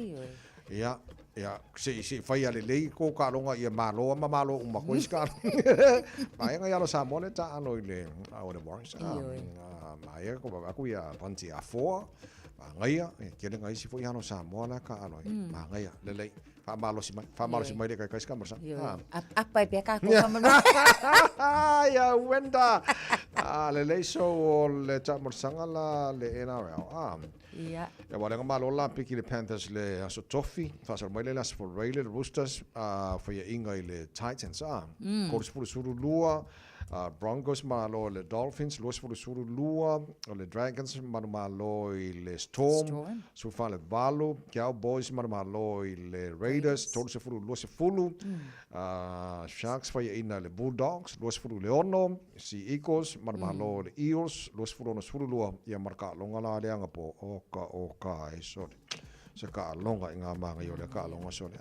Ia ia se se fai a lelei ko kaaloga ia malo ma malo uma koe isi kaaloga. Vaega ia lo Samoa le taalo i le au le Warriors. Maia ko aku ia Panti Afoa, magaia, e tele ngai isi foi alo Samoa la kaalo ai. Magaia lelei. Faamalosi mai, faamalosi mai le kai kai sika Ioe. Apa e pea kākou whamanu. Ia wenda. Lelei so o le taamolosaga la le NRL. Ia. Ia ua lenga malo la piki le Panthers le aso tofi, faasolo mai le le aso Foreile le Roosters, faiaʻiga i le Titans a. 32, Broncos malo i le Dolphins, 22, o le Dragons manumalo i le Storm, Storm. 14 le 8, Cowboys manumalo i le Raiders, 30 20, Sharks faiaʻina i le Bulldogs, 26, Sea Eagles manumalo i le Eels, 26 12, ia ma le kaaloga la leaga po oka oka e sole. Se kaaloga i ngā māngai o le kaaloga sole.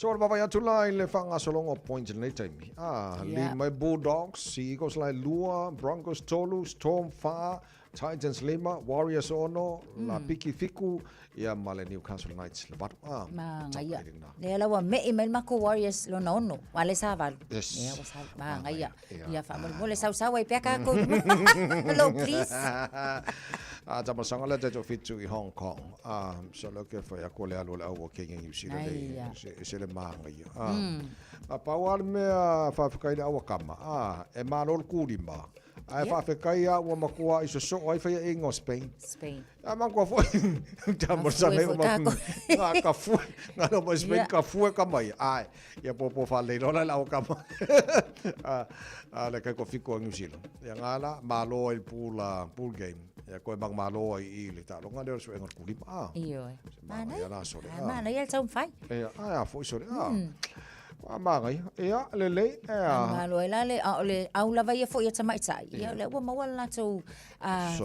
So o le vaavaai atu la i le faagasologa o points i lenei taimi. Lima i Bulldogs, Sea Eagles la e 2, Broncos 3, Storm 4, Titans 5, Warriors 6, La Piki 7, ia ma le Newcastle Knights le 8. Magaia. Lea la ua me'i mai le makou Warriors lona 6, aua lea sa 8. Yes. Ia ua sa magaia. Ia faamolemole sausau ai pea kākou i luma. Hello please. A tamasaga lea tatou fitu i Hong Kong. So lea ke whai ako le alu o le au o Kenya New Zealand e se, se le māngaia. A pau a le mea whawhekai le aua kama. E mālo le kūrima. Ae whawhekai a ua makoa i soso'o ai whaia inga o Spain. Spain. A makoa foi, ta mo sa nei ma ngā ka fue, ngā no mo Spain ka fue ka mai. Ai, ia po po whalei lola le aua kama. A le kai ko fiko a New Zealand. Ia ngā la, mālo ai pool, pool game. Ia koe mang mālo ai i le taaloga lea o le suega o le kūlima. Ioe. Se māngai ia la sole. Mānai ia le taumafai. Ia, ai a foi sole. A māngai. Ia, lelei, ea. Malo ai la le, a o le au lava ia foi ia tamaitai. Ia, o lea ua maua le latou,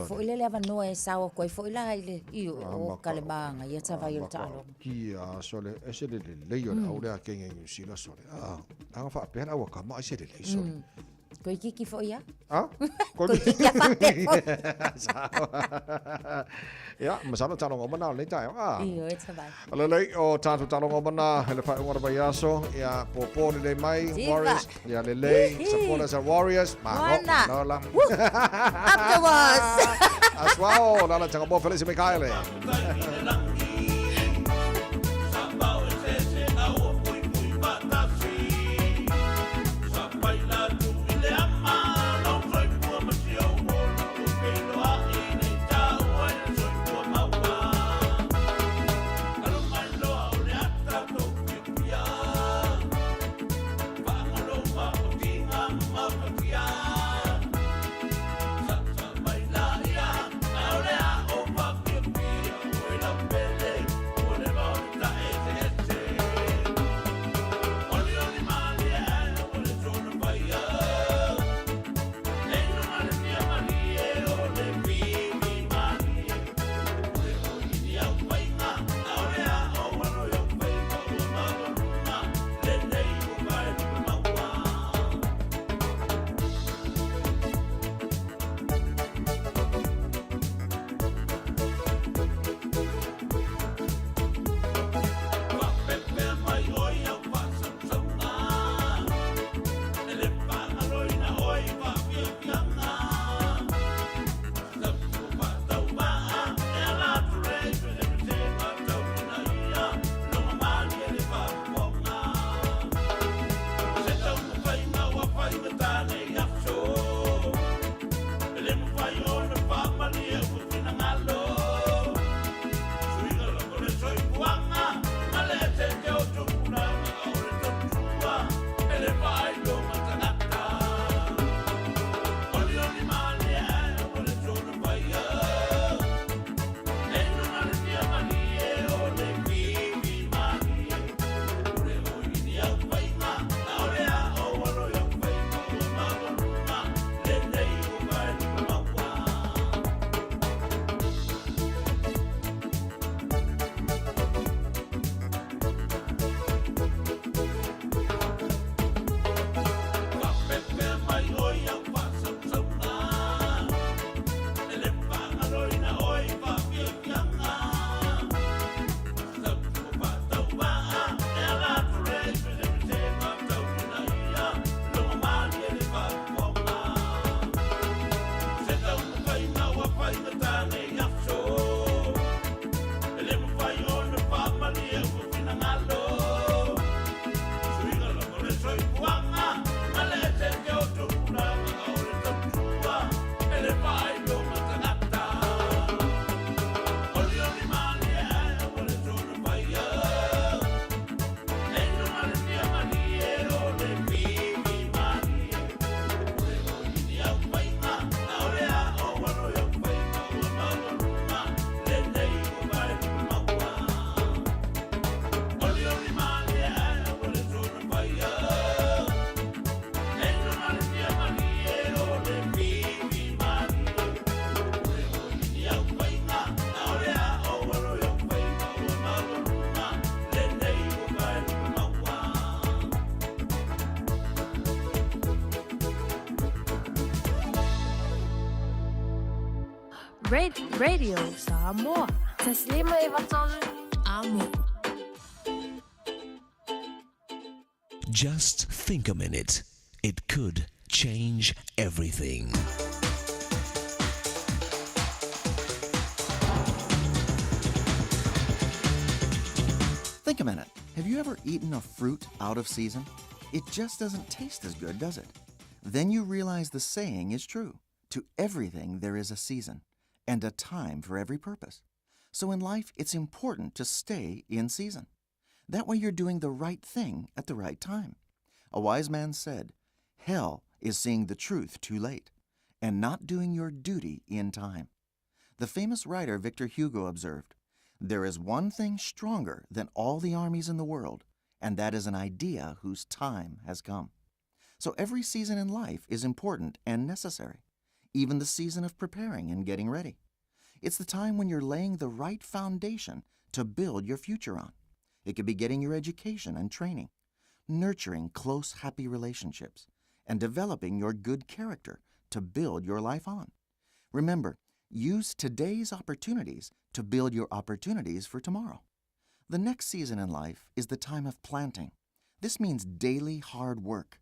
foi lele avanoa e sao atu ai foi la i le, i o, o ka le māngai ia tavai o le taaloga. Kia, sole, e se le lelei o le au lea kenge New Zealand sole. Anga whaapea le aua kama ai se lelei sole. Koe kiki foi ia? A? Koe kiki a whaapea foi. Ia, masalo taaloga o mana o lenei taeao. Ioe, tavai. Lelei, o tātou taaloga o mana, he le whaeunga o le vaiaso, ia, pōpō lelei mai, Tiva. Warriors, ia lelei, supporters are Warriors, malo, Moana. malo la. Woo! Up the was! Aswao, lala tanga mo Felice Mikaele. Radio Samoa. 153 Amo. Just think a minute. It could change everything. Think a minute. Have you ever eaten a fruit out of season? It just doesn't taste as good, does it? Then you realize the saying is true. To everything there is a season, and a time for every purpose. So in life, it's important to stay in season. That way you're doing the right thing at the right time. A wise man said, Hell is seeing the truth too late and not doing your duty in time. The famous writer Victor Hugo observed, There is one thing stronger than all the armies in the world, and that is an idea whose time has come. So every season in life is important and necessary, even the season of preparing and getting ready. It's the time when you're laying the right foundation to build your future on. It could be getting your education and training, nurturing close, happy relationships, and developing your good character to build your life on. Remember, use today's opportunities to build your opportunities for tomorrow. The next season in life is the time of planting. This means daily hard work.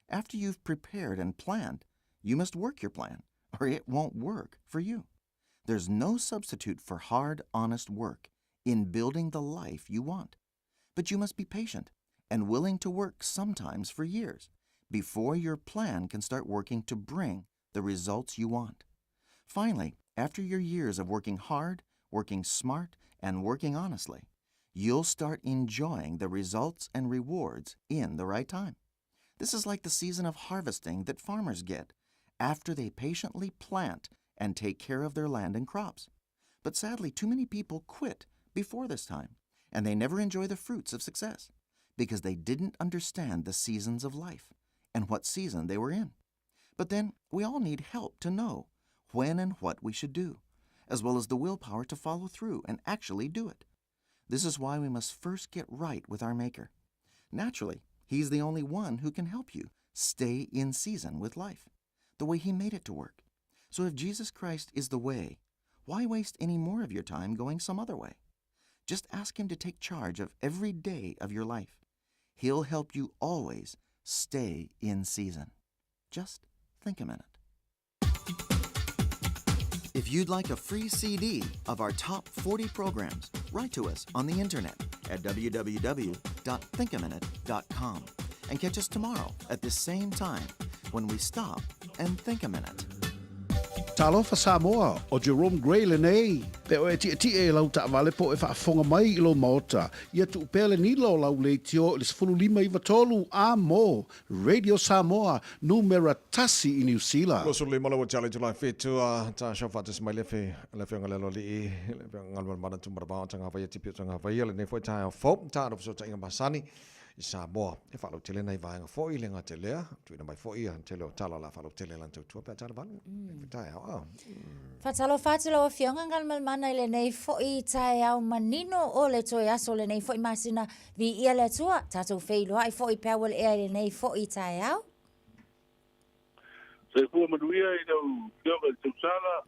After you've prepared and planned, you must work your plan, or it won't work for you. There's no substitute for hard, honest work in building the life you want. But you must be patient and willing to work sometimes for years before your plan can start working to bring the results you want. Finally, after your years of working hard, working smart, and working honestly, you'll start enjoying the results and rewards in the right time. This is like the season of harvesting that farmers get after they patiently plant and take care of their land and crops. But sadly, too many people quit before this time, and they never enjoy the fruits of success because they didn't understand the seasons of life and what season they were in. But then we all need help to know when and what we should do, as well as the willpower to follow through and actually do it. This is why we must first get right with our Maker. Naturally, He's the only one who can help you stay in season with life, the way He made it to work. So if Jesus Christ is the way, why waste any more of your time going some other way? Just ask Him to take charge of every day of your life. He'll help you always stay in season. Just think a minute. If you'd like a free CD of our top 40 programs, write to us on the internet at www.thinkaminute.com and catch us tomorrow at this same time when we stop and think a minute. Talofa Samoa, ʻo Jerome Gray lenei. Pe oe e tiʻetiʻe i lau taʻawale po o e faafofoga mai i lou maota, ia tuu pea le nila o lau leitio i le 15 93 a mo Radio Samoa, numera tasi i Niu Sila. 25 lau tala July 7 a ta shau faatasi mai le afe le afioga le aloalii le afioga Galumalemana Tumuaravaoa Tagavaia Tipi o Tagavaia lenei foi taeao fou ta alo fesootaiga masani i Samoa e faalautele nai vaega foi le gata i lea tuuina mai foi ia tele o tala o le a faalautele lana tautua pe a tala valu mm. taeao a Faatalofa atu lau Afioga Galumalemana i lenei foi taeao manino o le toe aso o lenei foi masina. Viia le Atua, tatou feiloai foi pe ua le ea i lenei foi taeao. Soifua manuia i lau Afioga i le Tausala,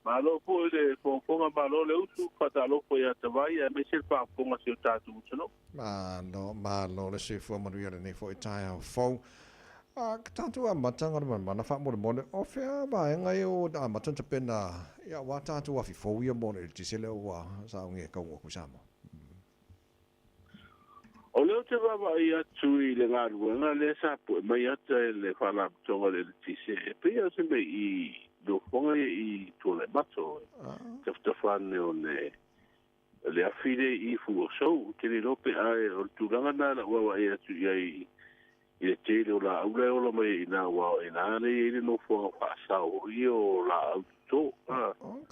Malo foi le fogafoga, malo le usu, faatalofa ia Tavai aemaise le faafofoga a si o tatou atunuu. Malo, malo le soifua manuia lenei foi taeao fou. A, ka tatou amata Galumalemana faamolemole, o fea vaega ia ua amata ona tapena ia aua tatou afi fou ia mo le eletise lea ua saogi e tau atu i Samoa? O lea ou te vaavaai atu i le galuega lea sa poe mai ata e le Faalapotopotoga o le Eletise, e pei lava o se mea i nofoaga ia i Tualaimato, tafatafa ane o le le afi lea i Fuasou. Ou te le iloa pe a o le tulaga lena o lau vaavaai atu i ai i le tele o laau la e ola mai ai i ina, aua o i ina lea e i ai le nofoaga faasao foi ia o laau toto.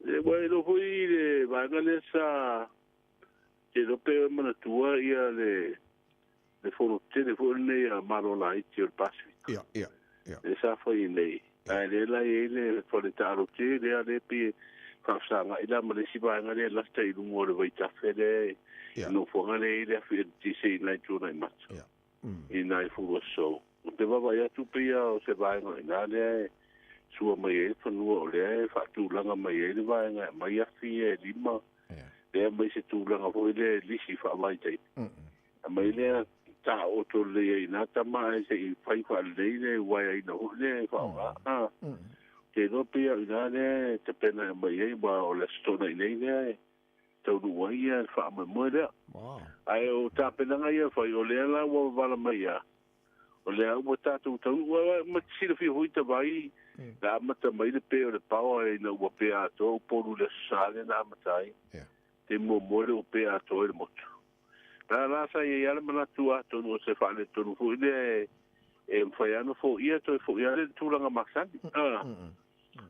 Ua iloa foi i le vaega lea sa Te iloa pe manatua ia le le fono tele foi lenei a Malo Laiti o le Pasifika. Ia, ia, ia. Lea sa fai nei. Ae lea la e i ai le fale taalo tele lea lea pei e faafesagai la ma le isi vaega lea e lata i luga o le vaitafe lea i nofoaga lea e i ai le afi eletise i nai Tuanaimato. Ia. I nai Fuluasou. Ou te vaavaai atu pei lava o se vaega i ina lea e sua mai ai le fanua o lea e faatulaga mai ai le vaega e aumai afi ia e lima, lea aumai se tulaga foi lea e lisi faavaitaimi. Aumai lea taoto lelei ai i ina tama ae se i fai faalelei le uaeaina foi lea e faaaoga. Ou te iloa pei lava o i ina lea e tapena e aumai ai, aua o le Aso Toonai nei lea e taunuu ai le faamoemoe lea. Ae o tapenaga ia e fai, o lea la ua wavala mai lava, o lea ua tatou taunuu. Aua ma te silafia foi Tavai, na amata mai le pe o le paoa ina ua pe atoa Upolu i le Aso Sa lea na amata ai. Taimi muamua lea ua pe atoa ai le motu. La la sa i ai lava le manatu atonu o se faaletonu foi lea e mafai lava ona foia toe foi lava lea i le tulaga masani.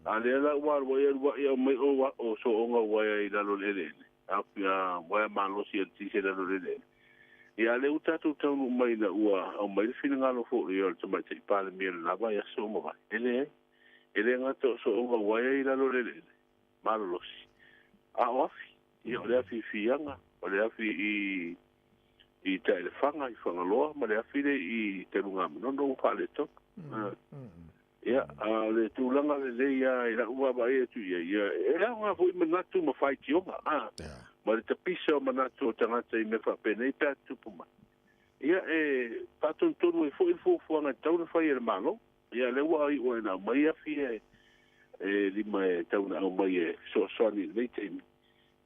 A lea la ua alu ai alu ai aumai o o sooga uaea i lalo o le eleele, a uaea malosi a le tise i lalo o le eleele. Ia a lea ua tatou taunuu mai ina ua aumai le finagalo foi o le Tamaitai Palemia i le la vaiaso ua mavae. E leai. E le gata o sooga uaea i lalo o le eleele, malolosi, a o afi. Ia o le afi i Fiaga, o le afi i i Taelefaga, i Fagaloa ma le afi lea i Talugamanono ua faaletonu. Ia, a o le tulaga lelei lava i lau vaavaai atu i ai, ia, e aoga foi manatu ma faitioga, a, ma le tapisa o manatu o tagata i mea faapenei pe a tutupu mai. Ia, e faatonutonu ai foi le fuafuaga e tatau ona fai e le Malo. Ia, lea ua iu ai ina aumai afi e lima e tau ina aumai e fesoasoani i lenei taimi.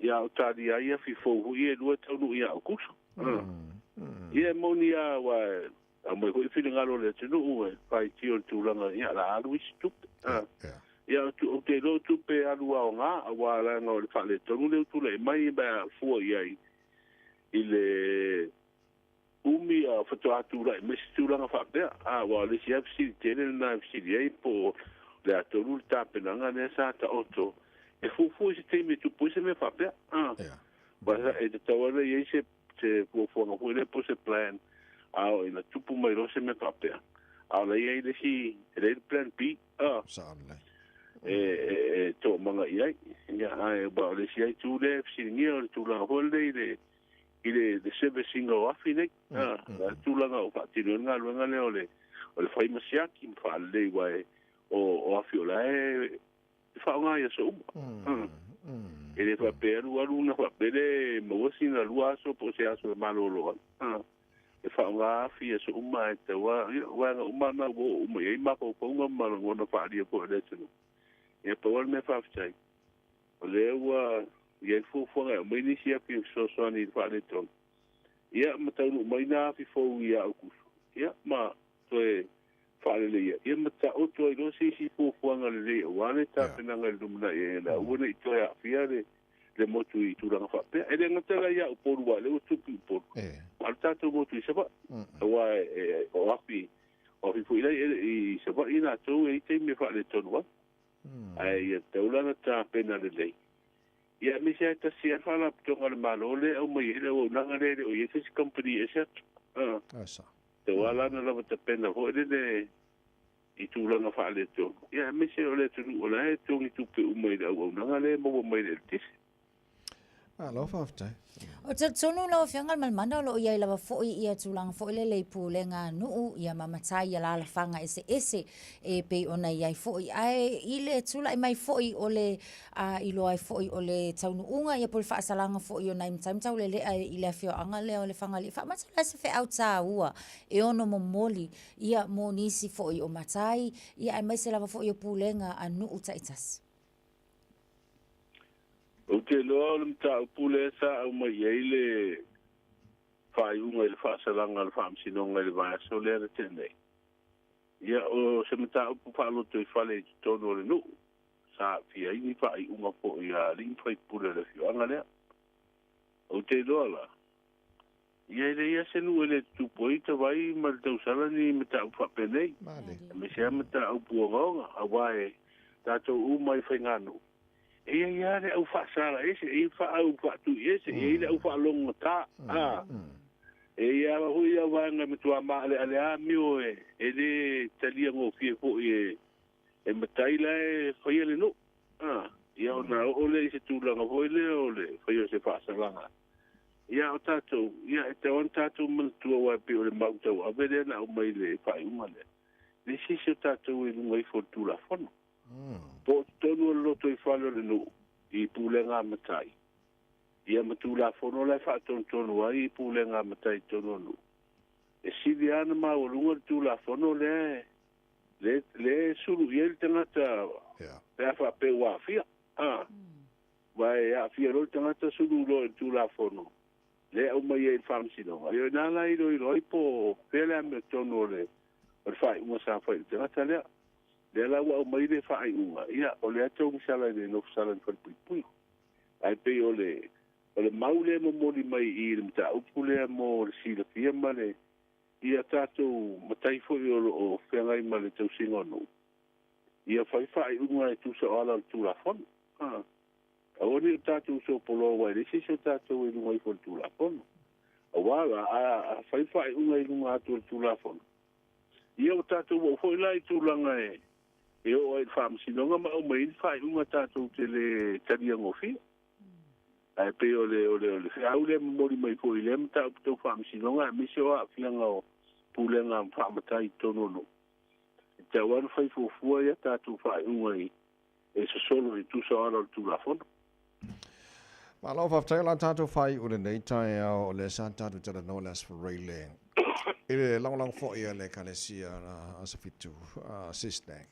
Ia, a o talia ai afi fou foi ia e lua e taunuu ia Aokuso. Ia, e moni lava, aua e aumai foi finagalo o le atunuu e faitio i le tulaga, ia, o le a alu isi tupe. Ia, ou te iloa o tupe e alu aoga, aua leaga o le faaletonu lea ua tulai mai ma fua i ai i le umi a faatoa tulai mai se tulaga faapea. Aua o le isi lava fesili tele lena e fesili ai po o le a tonu le tapenaga lea sa taoto e fuafua i se taimi e tupu ai se mea faapea. Aua e tatau lava ona i ai se fuafuaga foi lea po o se plan a oo ina tupu mai loa se mea faapea, a o la e i ai le isi, e leai le plan B, e toomaga i ai. Ia, ae aua o le isi lava itu lea e fesiligia o le tulaga foi lenei i le i le le service ina o afi nei. A, le tulaga o faatino ai le galuega lea o le o le fai ma siaki ma faalelei aua e o o afi o la e faaaoga i aso uma. E le faapea alu alu ona faapea lea e maua sina lua aso po o se aso e malolo ai. E faaaoga afi i aso uma ae tatau lava, ia, vaega uma lava na ua oo uma i ai mafaufauga ma lagona faaalia foi o le atunuu. Ia pau lava le mea faafetai, O lea ua i ai le fuafuaga e aumai nisi afi e fesoasoani i le faaletonu, ia ma taunuu mai nā afi fou ia Aokuso, ia ma toe faaleleia, ia ma taoto ai loa se isi fuafuaga lelei aua le tapenaga i le lumanai ina ia aua ne i toe aafia le le motu i tulaga faapea. E le gata la ia Upolu aua o lea ua tupu i Upolu, a o le tatou motu i Savaii, aua o afi, o afi foi la i Savaii latou e i ai taimi e faaletonu ai. Ae ia tatau la ona tapena lelei. Ia aemaise lava e tasi lava le faalapotopotoga a le Malo lea e aumai ai le auaunaga lea e le o i ai se isi kamupani ese atu. Tatau lava la ona lava tapena foi lele i tulaga faaletonu. Ia aemaise o le atunuu o la e togi tupe uma i le auaunaga lea e maua mai i le eletise. Malo faafetai. Ou te talitonu lau Afioga i le Malemana o lo o i ai lava foi ia tulaga foi lele i pulega a nuu ia ma matai i alaalafaga eseese e pei ona i ai foi. Ae i le tulai mai foi o le a iloa ai foi o le taunuuga ia po o le faasalaga foi o nai matai ma Taulelea i le afioaga lea o Lefagalii, faamata o le a se feau taua e ono momoli ia mo nisi foi o matai ia aemaise lava foi o pulega a nuu taitasi. Ou te iloa o le mataupu lea sa aumai i ai le faaiuga i le faasalaga a le Faamasinoga i le vaiaso lea na tea nei. Ia, o se mataupu faalotoifale i totonu o le nuu, sa aafia ai ni faaiuga foi a alii ma faipule o le afioaga lea. Ou te iloa la, ia e leai lava se nuu e le tutupu ai ta vai ma le tausala ni mataupu faapenei, aemaise lava mataupu ogaoga, aua e tatou uma i faiganuu, e i ai lava le au faasala ese, e i ai le au faatui ese, e i ai le au faalogogata, a, e i ai lava foi au vaega e matua maaleale amio e le talia gofie foi e matai la e faia le nuu. A, ia ona oo lea i se tulaga foi lea o le faia o se faasalaga. Ia, o tatou, ia, e tatau lava ona tatou manatua aua e pei o le mau tauave lea na aumai i le faaiuga lea, leai se isi o tatou e i luga ifo o le Tulafono. Po o totonu o le lotoifale o le nuu i pulega a matai. Ia ma tulafono la e faatonutonu ai i pulega a matai i totonu o nuu. E sili lava ona maualuga le tulafono lea le le sulu i ai le tagata pe a faapea ua aafia. A aua e aafia loa le tagata sulu loa i le tulafono lea e aumai ai i le faamasinoga. Ia o i ina la e iloilo ai po o fea le amiotonu o le o le faaiuga sa fai i le tagata lea. Lea la ua aumai le faaiuga, ia o lea e togisala i le nofosala i le falepuipui. Ae pei o le o le mau lea e momoli mai i i le mataupu lea mo le silafia ma le ia tatou matai foi o lo o feagai ma le tausiga o nuu, ia fai faaiuga e tusa o ala o le Tulafono. A. Aua ne i o tatou sopoloa aua e leai se isi o tatou e i luga ifo o le Tulafono. Aua la, a a fai faaiuga i luga atu o le Tulafono, ia ua tatou oo foi la i tulaga e e oo ai i le Faamasinoga ma aumai ai ni faaiuga tatou te le taliagofie. Ae pei o le o le o le feau lea e momoli mai foi i lea mataupu tau Faamasinoga aemaise o aafiaga o pulega faamatai i totonu o nuu, e tatau lava ona fai fuafua ia tatou faaiuga i e sosolo i tusa o ala o le Tulafono. Malo faafetai o le a tatou faaiu lenei taeao o lea sa tatou talanoa i le Aso Faraile i le lagolago foi a le Ekalesia Asofitu SISNAC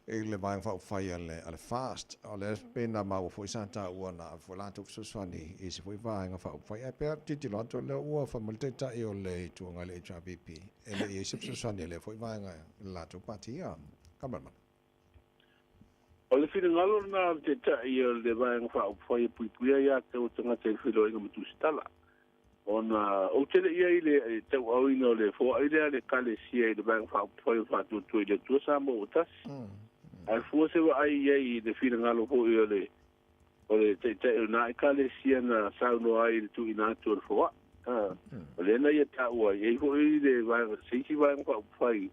i le Vaega Faaupufai a le FAST. O lea pei na maua foi sa taua na ave foi latou fesoasoani i isi foi Vaega Faaupufai. Ae pei lava tilotilo atu o lea ua fai mai le Taitai o le Itu Agai le HRPP e le i i ai se fesoasoani a lea foi Vaega i le latou pati. Ia, Kameramana. O le finagalo lena o le Taitai o le Vaega Faaupufai e Puipuia Ia Te o Tagata i le Feiloaiga ma Tusitala, ona ou te le i ai i le tauaaoina o le foai lea a le Ekalesia i le Vaega Faaupufai o Faatuatua i le Atua Samoa ua Tasi. Ae fua se vaai i ai i le finagalo foi o le o le Taitai o lena Ekalesia na saunoa ai i le tuuina atu o le foai. O lea na ia taua ai, e i ai foi le vaega, se isi Vaega Faaupufai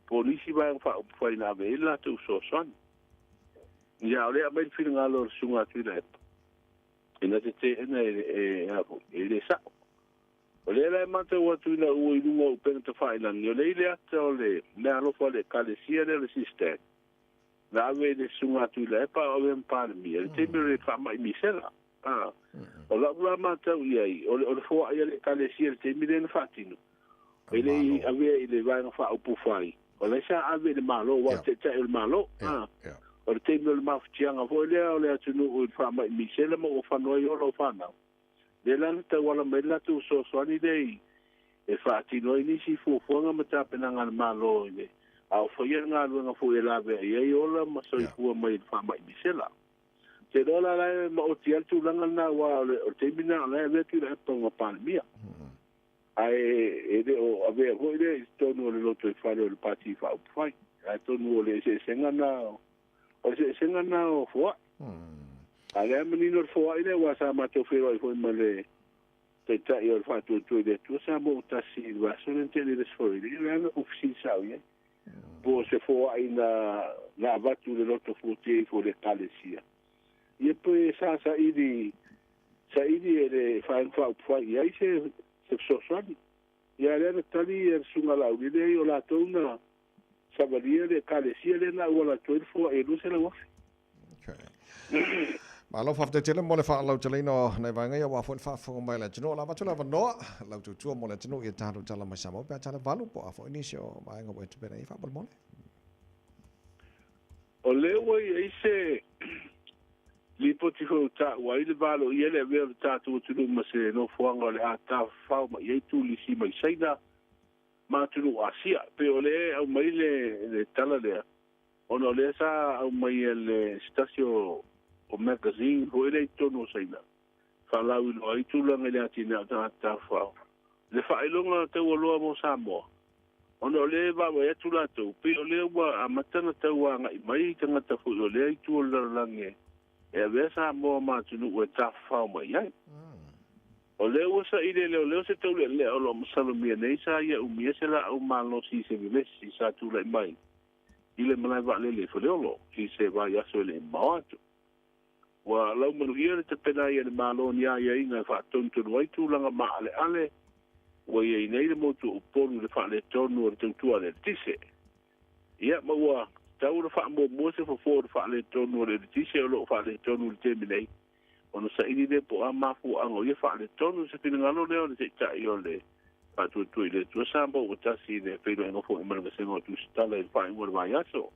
po o nisi Vaega Faaupufai na ave ai le latou fesoasoani. Ia, o lea e aumai le finagalo o le Susuga a Tuilaepa, ina te teena e, e, a foi, e le sa'o. O lea la e matau atu ina ua i luga o upega tafailagi, o lea i le ata o le meaalofa a le Ekalesia lea o le SISTAC, na ave i le Susuga a Tuilaepa a o avea ma Palemia, i le taimi o le faamai misela. A, o la'u la matau i ai, o le, o le foai a le Ekalesia i le taimi lea na faatino, E le i avea i le Vaega Faaupufai, o la e sa ave i le Malo, aua o le Taitai o le Malo. A, o le taimi o le mafatiaga foi lea o le atunuu i le faamai misela ma ua fano ai ola o fanau, lea la na tauala mai ai le latou fesoasoani lea i e faatino ai nisi fuafuaga ma tapenaga a le Malo i le a o faia le galuega foi e laveai ai ola ma soifua mai i le faamai misela. Te iloa la la e maoti lava le tulaga lena aua o le taimi lena o la e avea Tuilaepa ma Palemia. Ae e le o avea foi lea i totonu o le lotoifale o le Pati Faaupufai. Atonu o le eseesega na o le eseesega na o foai. A o lea e manino le foai lea aua sa matou feiloai foi ma le Taitai o le Faatuatua i le Atua Samoa ua tasi i le vaiaso lea na tea nei i le Aso Faraile, ia o le a na ou fesili sao i ai. Po o se foai na na avatu i le loto fuatia ifo i le Ekalesia. Ia pe sa saili saili e le Vaega Faaupufai i ai se se fesoasoani. Ia lea na tali le Susuga Laauli, leai o latou na savalia le Ekalesia lea na auala atu ai le foai e 200,000. Okay. Malo faafetai tele mo le faalauteleina o nai vaega ia aua foi le faafofoga mai a le atunuu. O le a avatu le avanoa lau tautua mo le atunuu ia tatou tala mai Samoa pe a tala valu po o a foi nisi o vaega ua e tupena i ai faamolemole. O lea ua i ai se lipoti foi ua taua ai le valoia le avea o le tatou atunuu ma se nofoaga o le a tafafao mai ai turisi mai Saina ma atunuu Asia. E pei o lea e aumai le tala lea ona o lea sa aumai e le se tasi o magazine foi lea i totonu o Saina faalauiloa ai tulaga i le atinae o tagata tafafao. Le faailoga taualoa mo Samoa, ona o lea e vaavaai atu latou, pei o lea ua amata ona tau agai mai tagata foi o lea itu o le lalolagi e avea Samoa ma atunuu e tafafao mai ai. O lea ua saili e leoleo se taulealea o lo o masalomia nei sa ia umia se laau malosi i se vevesi sa tulai mai i le malae vaalele i Faleolo i se vaiaso e le i mamao atu. Ua laumanuia le tapena ai a le Malo ni aiaiga e faatonutonu ai tulaga maaleale ua i ai nei le motu o Upolu i le faaletonu o le tautua a le eletise. Ia, ma ua tatau ona faamuamua se fofo o le faaletonu o le eletise o lo o faaletonu i le taimi nei, ona saili lea po o a mafuaaga o ia faaletonu. Se finagalo lea o le Taitai o le Faatuatua i le Atua Samoa ua tasi i le feiloaiga foi ma le Vasega o Tusitala i le faaiuga o le vaiaso.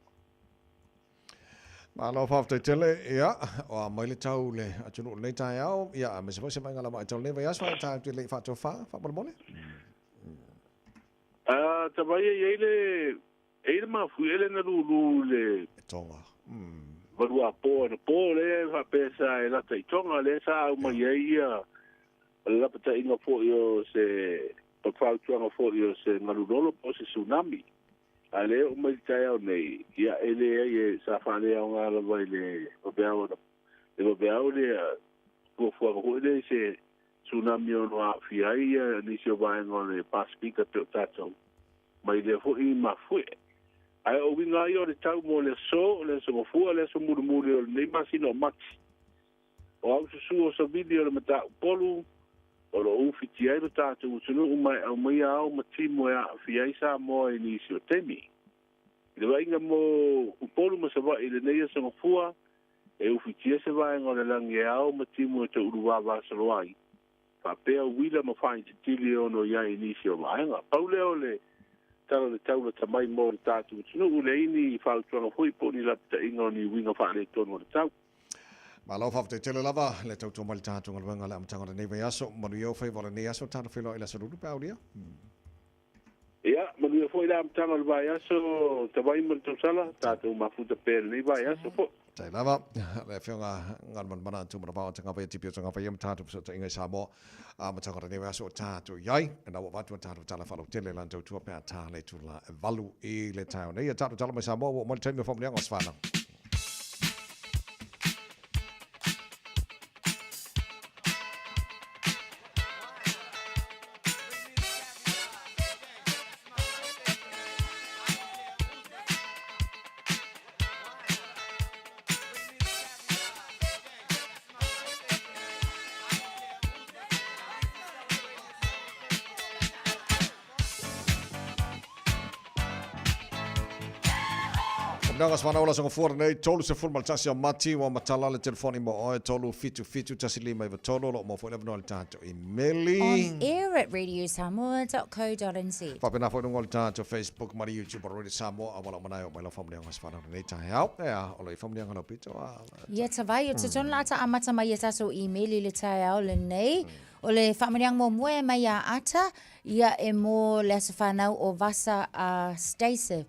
Malo faafetai tele, ia, o a mai le tau le atunuu lenei taeao, ia, aemaise foi se vaaiga lava i tau lenei vaiaso, ae tatou te le i faatofa, faamolemole. A, tavai e i ai le, e i ai le mafuie lea na lulu i le Tonga. Valuapo anapo lea e faapea sa e lata i Tonga, lea sa aumai ai ia le lapataiga foi o se fautuaga foi o se galulolo po o se tsunami. A lea oo mai i le taeao nei, ia e leai e sa faaleaoga lava i le vaveao ana le vaveao lea fuafuaga foi lea i se tsunami e ono aafia ai ia nisi o vaega o le Pasifika pei o tatou mai lea foi mafuie. Ae o uiga lava ia o le tau mo le aso, o le aso Gafua, le aso mulimuli o lenei masina o Mati. O aususu o savili o le Mataupolu o lo o ufiti ai lo tatou atunuu ma e aumaia ao ma timu e aafia ai Samoa i nisi o taimi. I le vaaiga mo Upolu ma Savaii i lenei aso Gafua, e ufitia se vaega o le lagi e ao ma timu e touluvavasolo ai, faapea uila ma faaititili e ono i ai i nisi o vaega. Pau lea o le tala o le tau lata mai mo le tatou atunuu, leai ni fautuaga foi po o ni lapataiga o ni uiga faaletonu o le tau. Malo faafetai tele lava le tautua mai le tatou galuega le amataga o lenei vaiaso. Manuia ou faiva o lenei aso, tatou feiloai i le aso Lulu pe aulia. Ia, manuia foi le amataga o le vaiaso, Tavai ma le tausala, tatou mafuta pea i lenei vaiaso foi. Tai lava, le Afioga Galumalemana Tumanavao o Tagava ia Tipi o Tagava ia ma tatou fesootaiga i Samoa. Amataga o lenei vaiaso o tatou i ai, na ua avatu a tatou tala faalotele lana tautua pe a ta le itula e 8 i le taeao nei. Ia tatou tala mai Samoa ua oo mai le taimi o faamanuiaga o se whanau. Managa sa whanau la songa fuara nei, 31 o Mati, ua matala le telefoni mo oe, 3 7 7 1 5 9 3, lo mo foi le avanoa le tātou imeli. On air at radiosamoa.co.nz. Faapena foi luga o le tātou Facebook ma le YouTube o Radio Samoa, a wala o manae o mai lau faamanuiaga se whanau lenei taeao. Ea, o lo i faamanuiaga lau pito a. Ia tavai, o totonu la ta amata mai ia tātou email i le taeao lenei. O le faamanuiaga muamua e mai ia Ata, ia e mo le aso whanau o Vasa a Stacey.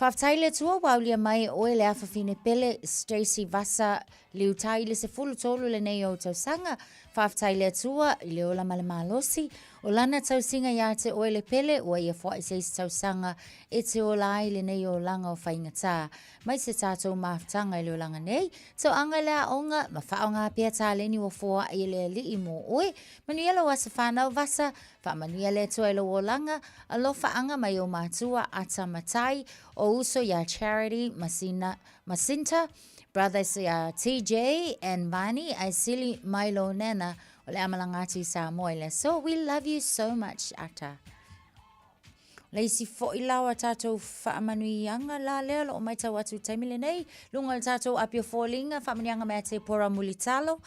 Faafetai le Atua ua aulia mai e oe le afafine pele Stacey Vasa Liutai i le 13 lenei o ou tausaga. Faafetai le Atua i le ola ma le malosi. O lana tausiga iā te oe le pele ua ia foai se isi tausaga e te ola ai lenei olaga o faigata. Mai se tatou mafutaga i le olaga nei, toaga i le aoga ma faaaoga pea taleni ua foai e le Alii mo oe. Manuia lou aso whanau Vasa, Faamanuia le Atua i lou olaga, alofaaga mai ou matua, Ata Matai, o uso iā Charity Masina, Masinta, brothers iā TJ and Vani, ae sili mai lou nana o le amalaga atu i Samoa i le aso. We love you so much, Ata. Le isi foi la o a tatou faamanuiaga la lea o lo o matau atu i le taimi lenei, luga o le tatou Apia Foliga, faamanuiaga mai a Tepora Mulitalo.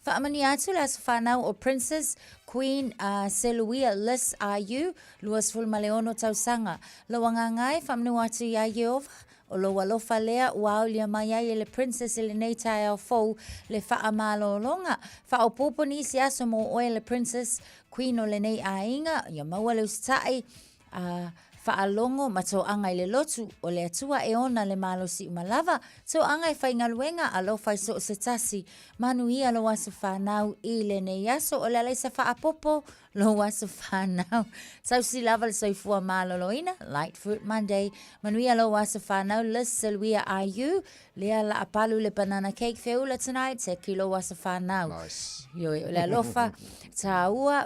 Faamanuia atu le aso fanau o Princess Queen uh, Seluia Liz RU, 26 tausaga. Lou agaga e faamanu atu iā Ieova, o lou alofa lea ua aolia mai ai e le Princess i lenei taeao fou le faamalologa. Faaopoopo nisi aso mo oe le Princess, Queen o lenei aiga, ia maua le usitai, a faalogo ma toaga i le lotu o le Atua e ona le malosi uma lava, toaga e faigaluega, alofa i so o se tasi. Manuia lou aso fanau i lenei aso, o le alaisa faapopo lou aso fanau. Tausi lava le soifua maloloina, Light Fruit Monday. Manuia lou aso fanau, Liz Silvia IU, Lea la palu le banana cake feula tonight, se kilo aso fanau. Nice. Ioe, o le alofa, tāua,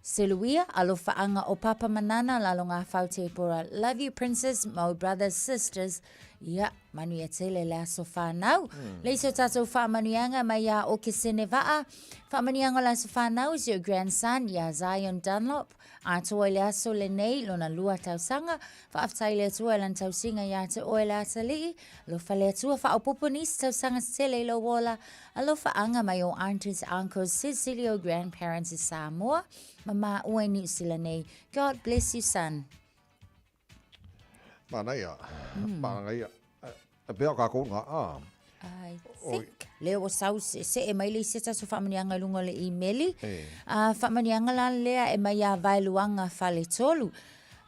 Seluia, alofaanga o Papa Manana, lalo ngā whau Tepora. Love you, princess, my brothers, sisters. Ia, manuia tele le aso whanau. Le isi o tātou whaamanuianga mai iā Okesene Va'a. Whaamanuianga o le aso whanau is your grandson, iā Zion Dunlop. Atoa i le aso lenei, lona lua tausaga. Faafetai i le Atua i lana tausiga iā te oe le atalii. Alofa le Atua faaopoopo nisi tausaga tetele i lou ola. Alofaaga mai o aunties, uncles, silisili o grandparents i Samoa ma māua i Niu Sila nei. God bless you son. Manaia. Manaia. E pea kākou ngā a. I think. Lea ua sau see mai le isi tatou faamanuiaga i luga o le imeli. A faamanuiaga la lea e mai iā Vaeluaga Faletolu.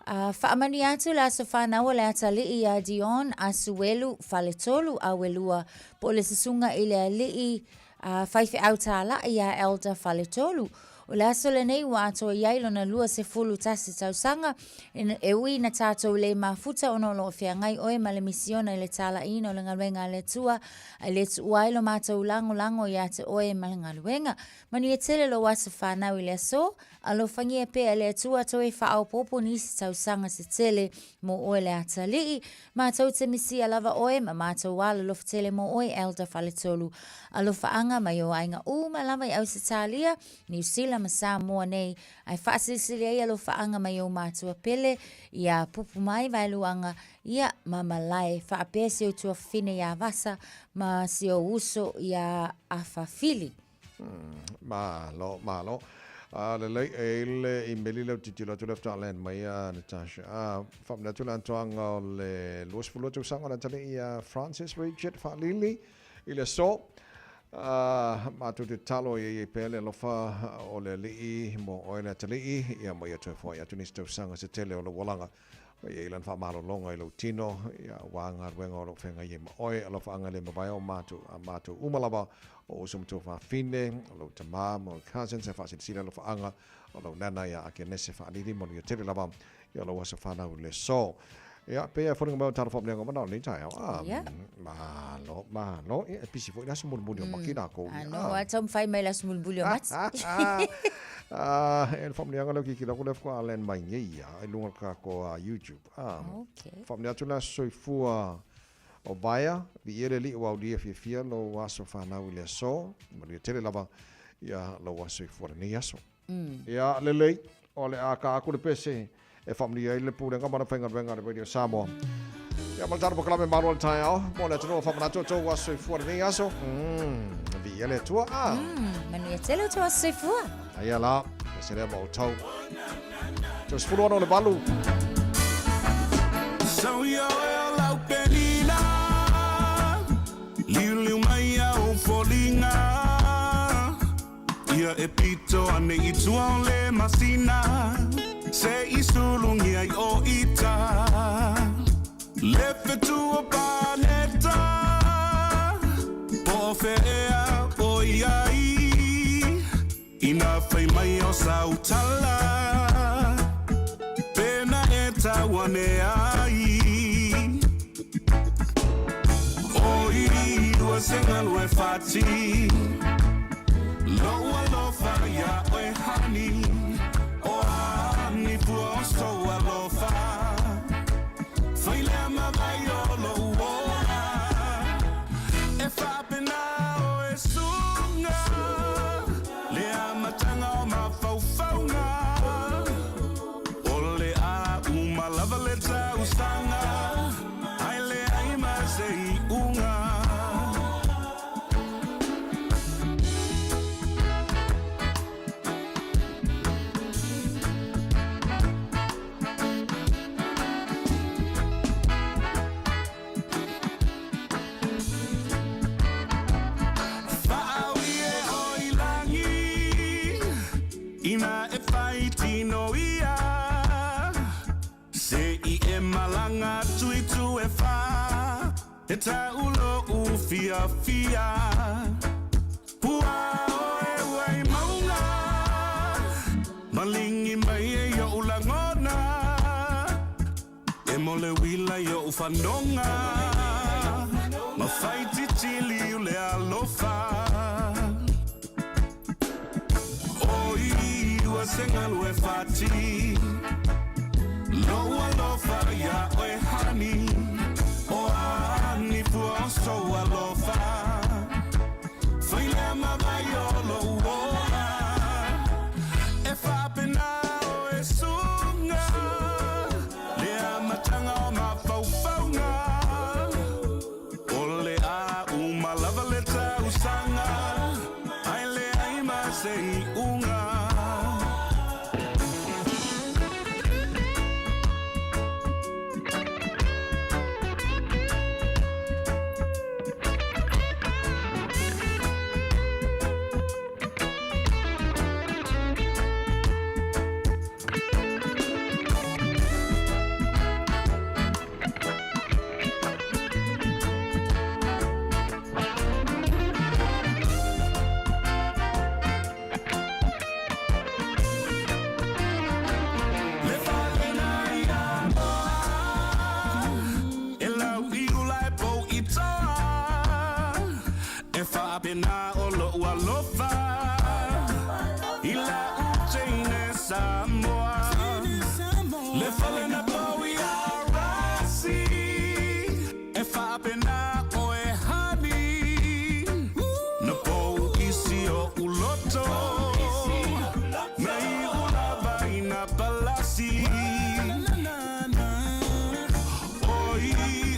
A faamanuia atu le aso fanau o le atalii iā Dion Asuelu Faletolu Auelua po o le susuga i le alii a faifeau tāla'i iā Elder Faletolu. O le aso lenei ua atoa i ai lona 21 tausaga, e ui ina tātou le mafuta ona o lo o feagai oe ma le misiona i le tāla'iina o le galuega a le Atua, ae le tuua ai lo mātou lagolago iā te oe ma le galuega. Manuia tele lou aso whanau i le aso, alofagia pea e le Atua toe faaopoopo nisi tausaga tetele mo oe le atalii. Mātou te misia lava oe ma mātou alolofa tele mō oe Elder Faletolu. Alofaaga mai o aiga uma lava i Ausetalia, Niu Sila ma Samoa nei, ae faasilisili ai alofaaga mai ou matua pele iā Pupu mai Vaeluaga, ia ma Malae faapea si ou tuafafine iā Vasa ma si ou uso iā Afafili. Malo, malo. A lelei e le imeli leo titilo atu lea land mai a Natasha. A whamina atu le antoanga o le 22 tausaga o le atalii ia Francis Richard Faalili i le aso. A matou te tatalo ia i ai pea le alofa o le Alii mo oe le atalii, ia ma ia toe foai atu nisi tausaga se tele o lou olaga. Ma ia i lana faamalologa i lou tino, ia aua galuega o lo o feagai ai ma oe, alofaaga le mavae o matou, a matou uma lava, o uso ma tuafafine, o lou tama ma ou cousins, e faasilasila alofaaga o lau nana ia Akenese Faalili, manuia tele lava ia lou aso fanau i le aso. Ia, pei e foliga mai o talo faamanuiaga o manao i lenei taeao. Ah, Ia. Malo, malo. Ia, e pisi foi le aso mulimuli o Maki lākou. Ia, Ano, a taumafai mai le aso mulimuli o Mati. Ah, e le faamanuiaga lea o kikilo atu lea faatoa land mai nei ia i luga o le tatou YouTube. Ah, Okay. Faamanuia atu le aso soifua o Vaea, viia le Alii ua aulia fiafia lou aso fanau i le aso. Manuia tele lava ia lou aso soifua lenei aso. Ia, lelei, o le a ka aku le pese e faamanuia ai le Pulega ma le Faigaluega a le Radio Samoa. Ia, ma le tatou polokalame Malu o le Taeao, mo le atunuu o faamanatu o tou aso soifua lenei aso. Viia le Atua. Ah. Manuia tele o tou aso soifua. Aia la, pese lea ma outou. Tau 16 o le valu. Sau ia oe o lau penina Liuliu mai au foliga Ia e pito ane i tua o le masina Se i sulugia i o ita Le fetu o paneta Po o fea ea o i ai Ina fai mai o sau tala Pena e tau ane ai O i ua se galu e fati Lou alofa iā oe honey O a ni pua o sou alofa Fai lea ma vai o lou ola E faapena oe suga Le amataga o mafaufauga O le a uma lava le tausaga Ae leai ma se iuga. Whaawi e o i langi Ina e whai tino ia Se i e malanga atu i tu e wha E tau lou fiafia Pua oe ua i maunga Malingi mai e i o'u lagona E mo le uila i o'u fanoga Ma fai titili u le alofa Oi ua se galu e fati Lou alofa iā oe honey O a. sou alofa. Failea ma vai o lou ola. E faapena o e suga le amataga o mafaufauga. O le a uma lava le tausaga ae leai ma se iʻuga. Le falena ia moa e lau i ula e pou i toa. E faapena o loʻu alofa i lau teine Samoa. Le falena pou ia rasi e faapena o e hani. Na pou isi o uloto na i ula vai na palasi. Oi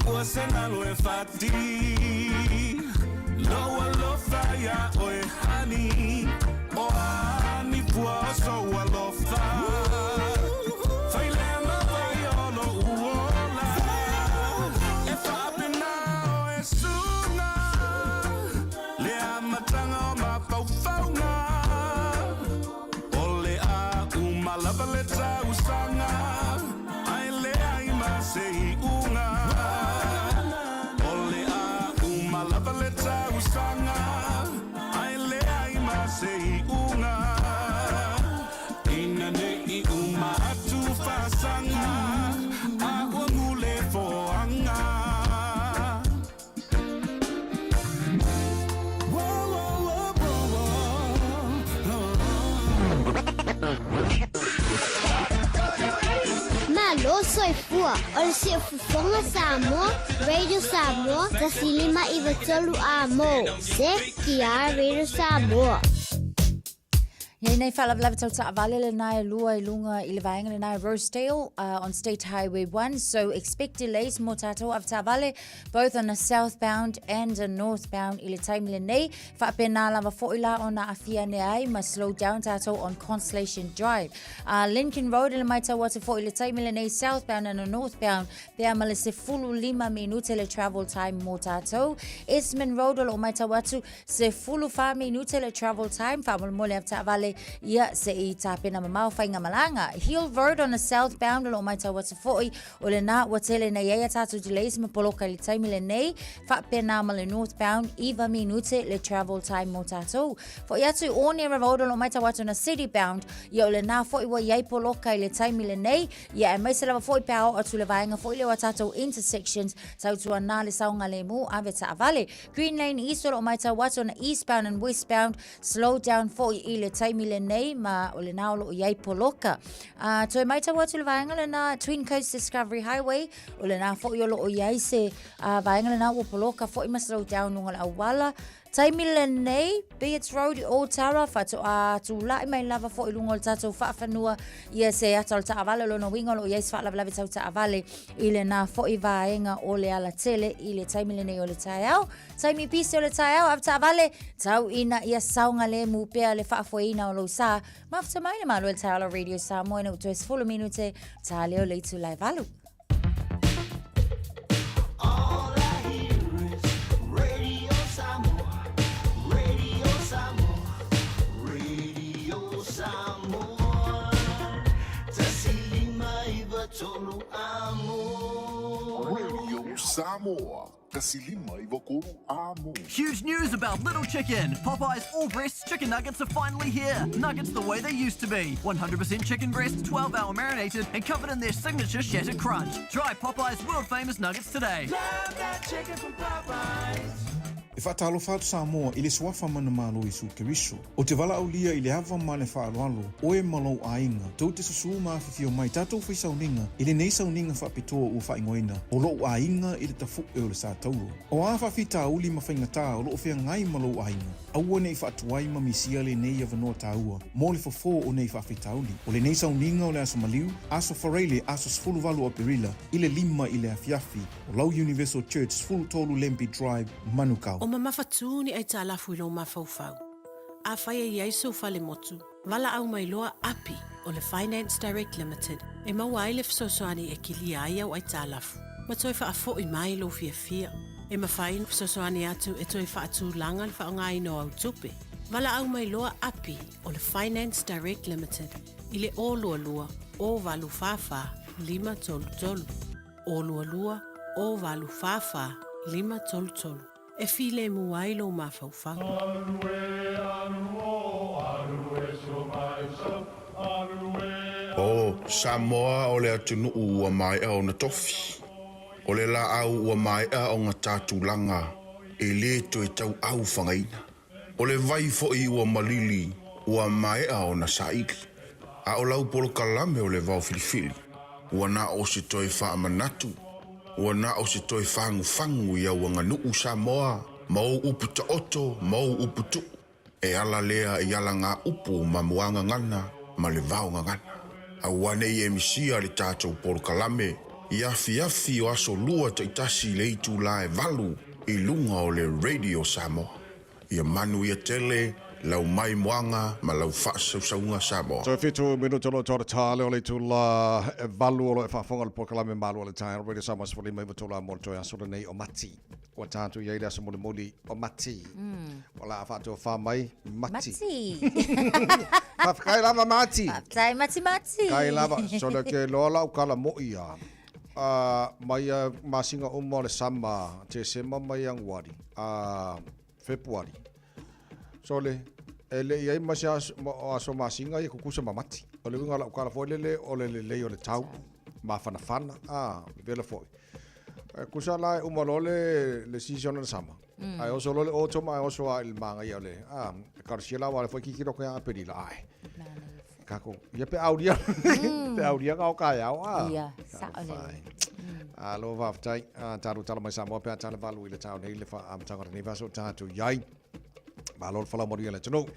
ua se nalo e fati lou alofa ia oe hani. O ani pua o sou alofa. Failea ma vai o lou ola. E faapena o e suga le amataga o mafaufauga. O le a uma lava le tausaga ae leai ma se iʻuga. O le a uma lava le tausaga ae leai ma se iʻuga. Ina nei uma atu fasaga a ua gule foaga. Whoa, whoa, whoa, whoa, whoa. Malo soifua, o le siufofoga Samoa, Radio Samoa, 159 amo. Se ki Radio Samoa. Ia nei faalavelave tau taavale lena e lua i luga i le vaega lena e Rosedale on State Highway 1. So expect delays mo tātou avetaavale both on the southbound and the northbound i le taimi lenei. Faapena lava foʻi la ona aafia ane ai ma slow down tātou on Constellation Drive. Lincoln Road i le matau atu foʻi i le taimi lenei southbound and the northbound pea ma le 15 minute le travel time mo tātou. Esmond Road o loo matau atu 14 minute le travel time faamolemole avetaavale ia se i tapena mamao faigamalaga. Hill Road on the southbound o loo matau atu foʻi o lena ua tele nei ai a tātou delays ma poloka i le taimi lenei. Faapena ma le northbound 9 minute le travel time mo tātou. Foʻi atu i Onera Road o loo matau atu na city bound ia o lena foʻi ua iai poloka i le taimi lenei. Ia aemaise lava foʻi pe a oo atu i le vaega foʻi lea o a tātou intersections tautuana le saogalemu avetaavale. Green Lane East o loo matau atu ona eastbound and westbound slow down foʻi i le taimi lenei ma o lena o loo iai poloka. Toe matau atu i le vaega lena Twin Coast Discovery Highway o lena foʻi o loo iai se vaega lena ua poloka foʻi ma slow down luga o le auala. Taimi lenei, Beats Road i Ōtara, faatoa tulaʻi mai lava foʻi i luga o le tatou faafanua ia se ata o le taavale o lona uiga o loo iai se faalavelave tau taavale i lena foʻi vaega o le alatele i le taimi lenei o le taeao. Taimi pisi o le taeao, avetaavale, tau ina ia saogalemu pea le faafoeina o lou sa. Mafuta mai le malo e le taeao la Radio Samoa ina ua toe 10 minute ta leo le itula e 8. All I hear is Radio Samoa, Radio Samoa, Radio Samoa. 159 amo. Radio Samoa, 159 amo. Huge news about Little Chicken. Popeye's all breast chicken nuggets are finally here. Nuggets the way they used to be. 100% chicken breast, 12-hour marinated, and covered in their signature shattered crunch. Try Popeye's world famous nuggets today. Love that chicken from Popeyes. E faatalofa atu Samoa i le Suafa Manamalo Iesu Keriso. Ou te valaaulia i le ava ma le faaaloalo, oe ma lou aiga, tou te susū ma afifio mai tatou fai sauniga i lenei sauniga faapitoa ua faaigoaina o Lou Aiga i le Tafu'e o le Satauro. O a faafitauli ma faigatā o lo o feagai ma lou aiga, aua ne i faatuai ma misia lenei avanoa taua mo le fofo o nei faafitauli. O lenei sauniga o le Aso Maliu, Aso Faraile, Aso 18 o Aperila, i le 5 i le afiafi, o lau Universal Church 13 Lambie Drive, Manukau. O mamafatū ni aitalafu i lou mafaufau. Afai e i ai sou fale motu, valaau mai loa Api o le Finance Direct Limited e maua ai le fesoasoani e kilia ai au aitalafu ma toe faafoi mai lou fiafia. E mafai ona fesoasoani atu e toe faatulaga le faaaogaina o au tupe. Valaau mai loa Api o le Finance Direct Limited i le 022 084 533. 022 084 533. E filemu ai lou mafaufau. O Samoa o le atunuu ua maea ona tofi. O le laau ua maea ona ta tulaga e le toe tauau fagaina. O le vai foi ua malili ua maea ona saili. A o lau polokalame o le vao filifili, ua na o se toe faamanatu, ua na o se toe fagufagu i au aganuu Samoa ma ou upu taoto ma ou upu tuu, e ala lea i alagaupu ma muagagana ma le vaogagana. Aua ne i e misia le tatou polokalame i afiafi o aso lua taitasi i le itula e 8 i luga o le Radio Samoa. Ia manuia tele lau maimoaga ma lau faasausauga Samoa. Toe fitu minuta o lo o toa ta le o le itula e 8 o lo o e faafofoga i le polokalame Malu o le Taeao Radio Samoa 15 tula mo le toe aso lenei o Mati. Ua tatou i ai le aso mulimuli o Mati. Ua la faatofa mai Mati. Mati. Faafetai lava Mati. Faafetai Mati Mati. Kai lava, sole ke loa lau kala mo'i a. Mai a masina uma o le sama, Tesema ma Ianuari, a Fepuari. Sole, e le i ai ma se aso, aso masina ia kukusa ma Mati. O le uiga o lau kala foi lele o le lelei o le tau, mafanafana, a, vela foi. E kusa la e uma loa le, le season o le sama. Ae oso loa le autumn ae oso a i le māngaia o le, a, e karasia la wale foi kikilo koe a Aperila, ae. Kako, ia pe auria, pe auria ka o ka iao, a. Ia, sao lelei. A lo faafetai, a tatou tala mai Samoa pe a tala valu i le tao nei le wha amataga o lenei vaaso tatou i ai. Malo le falau manuia le atunuu.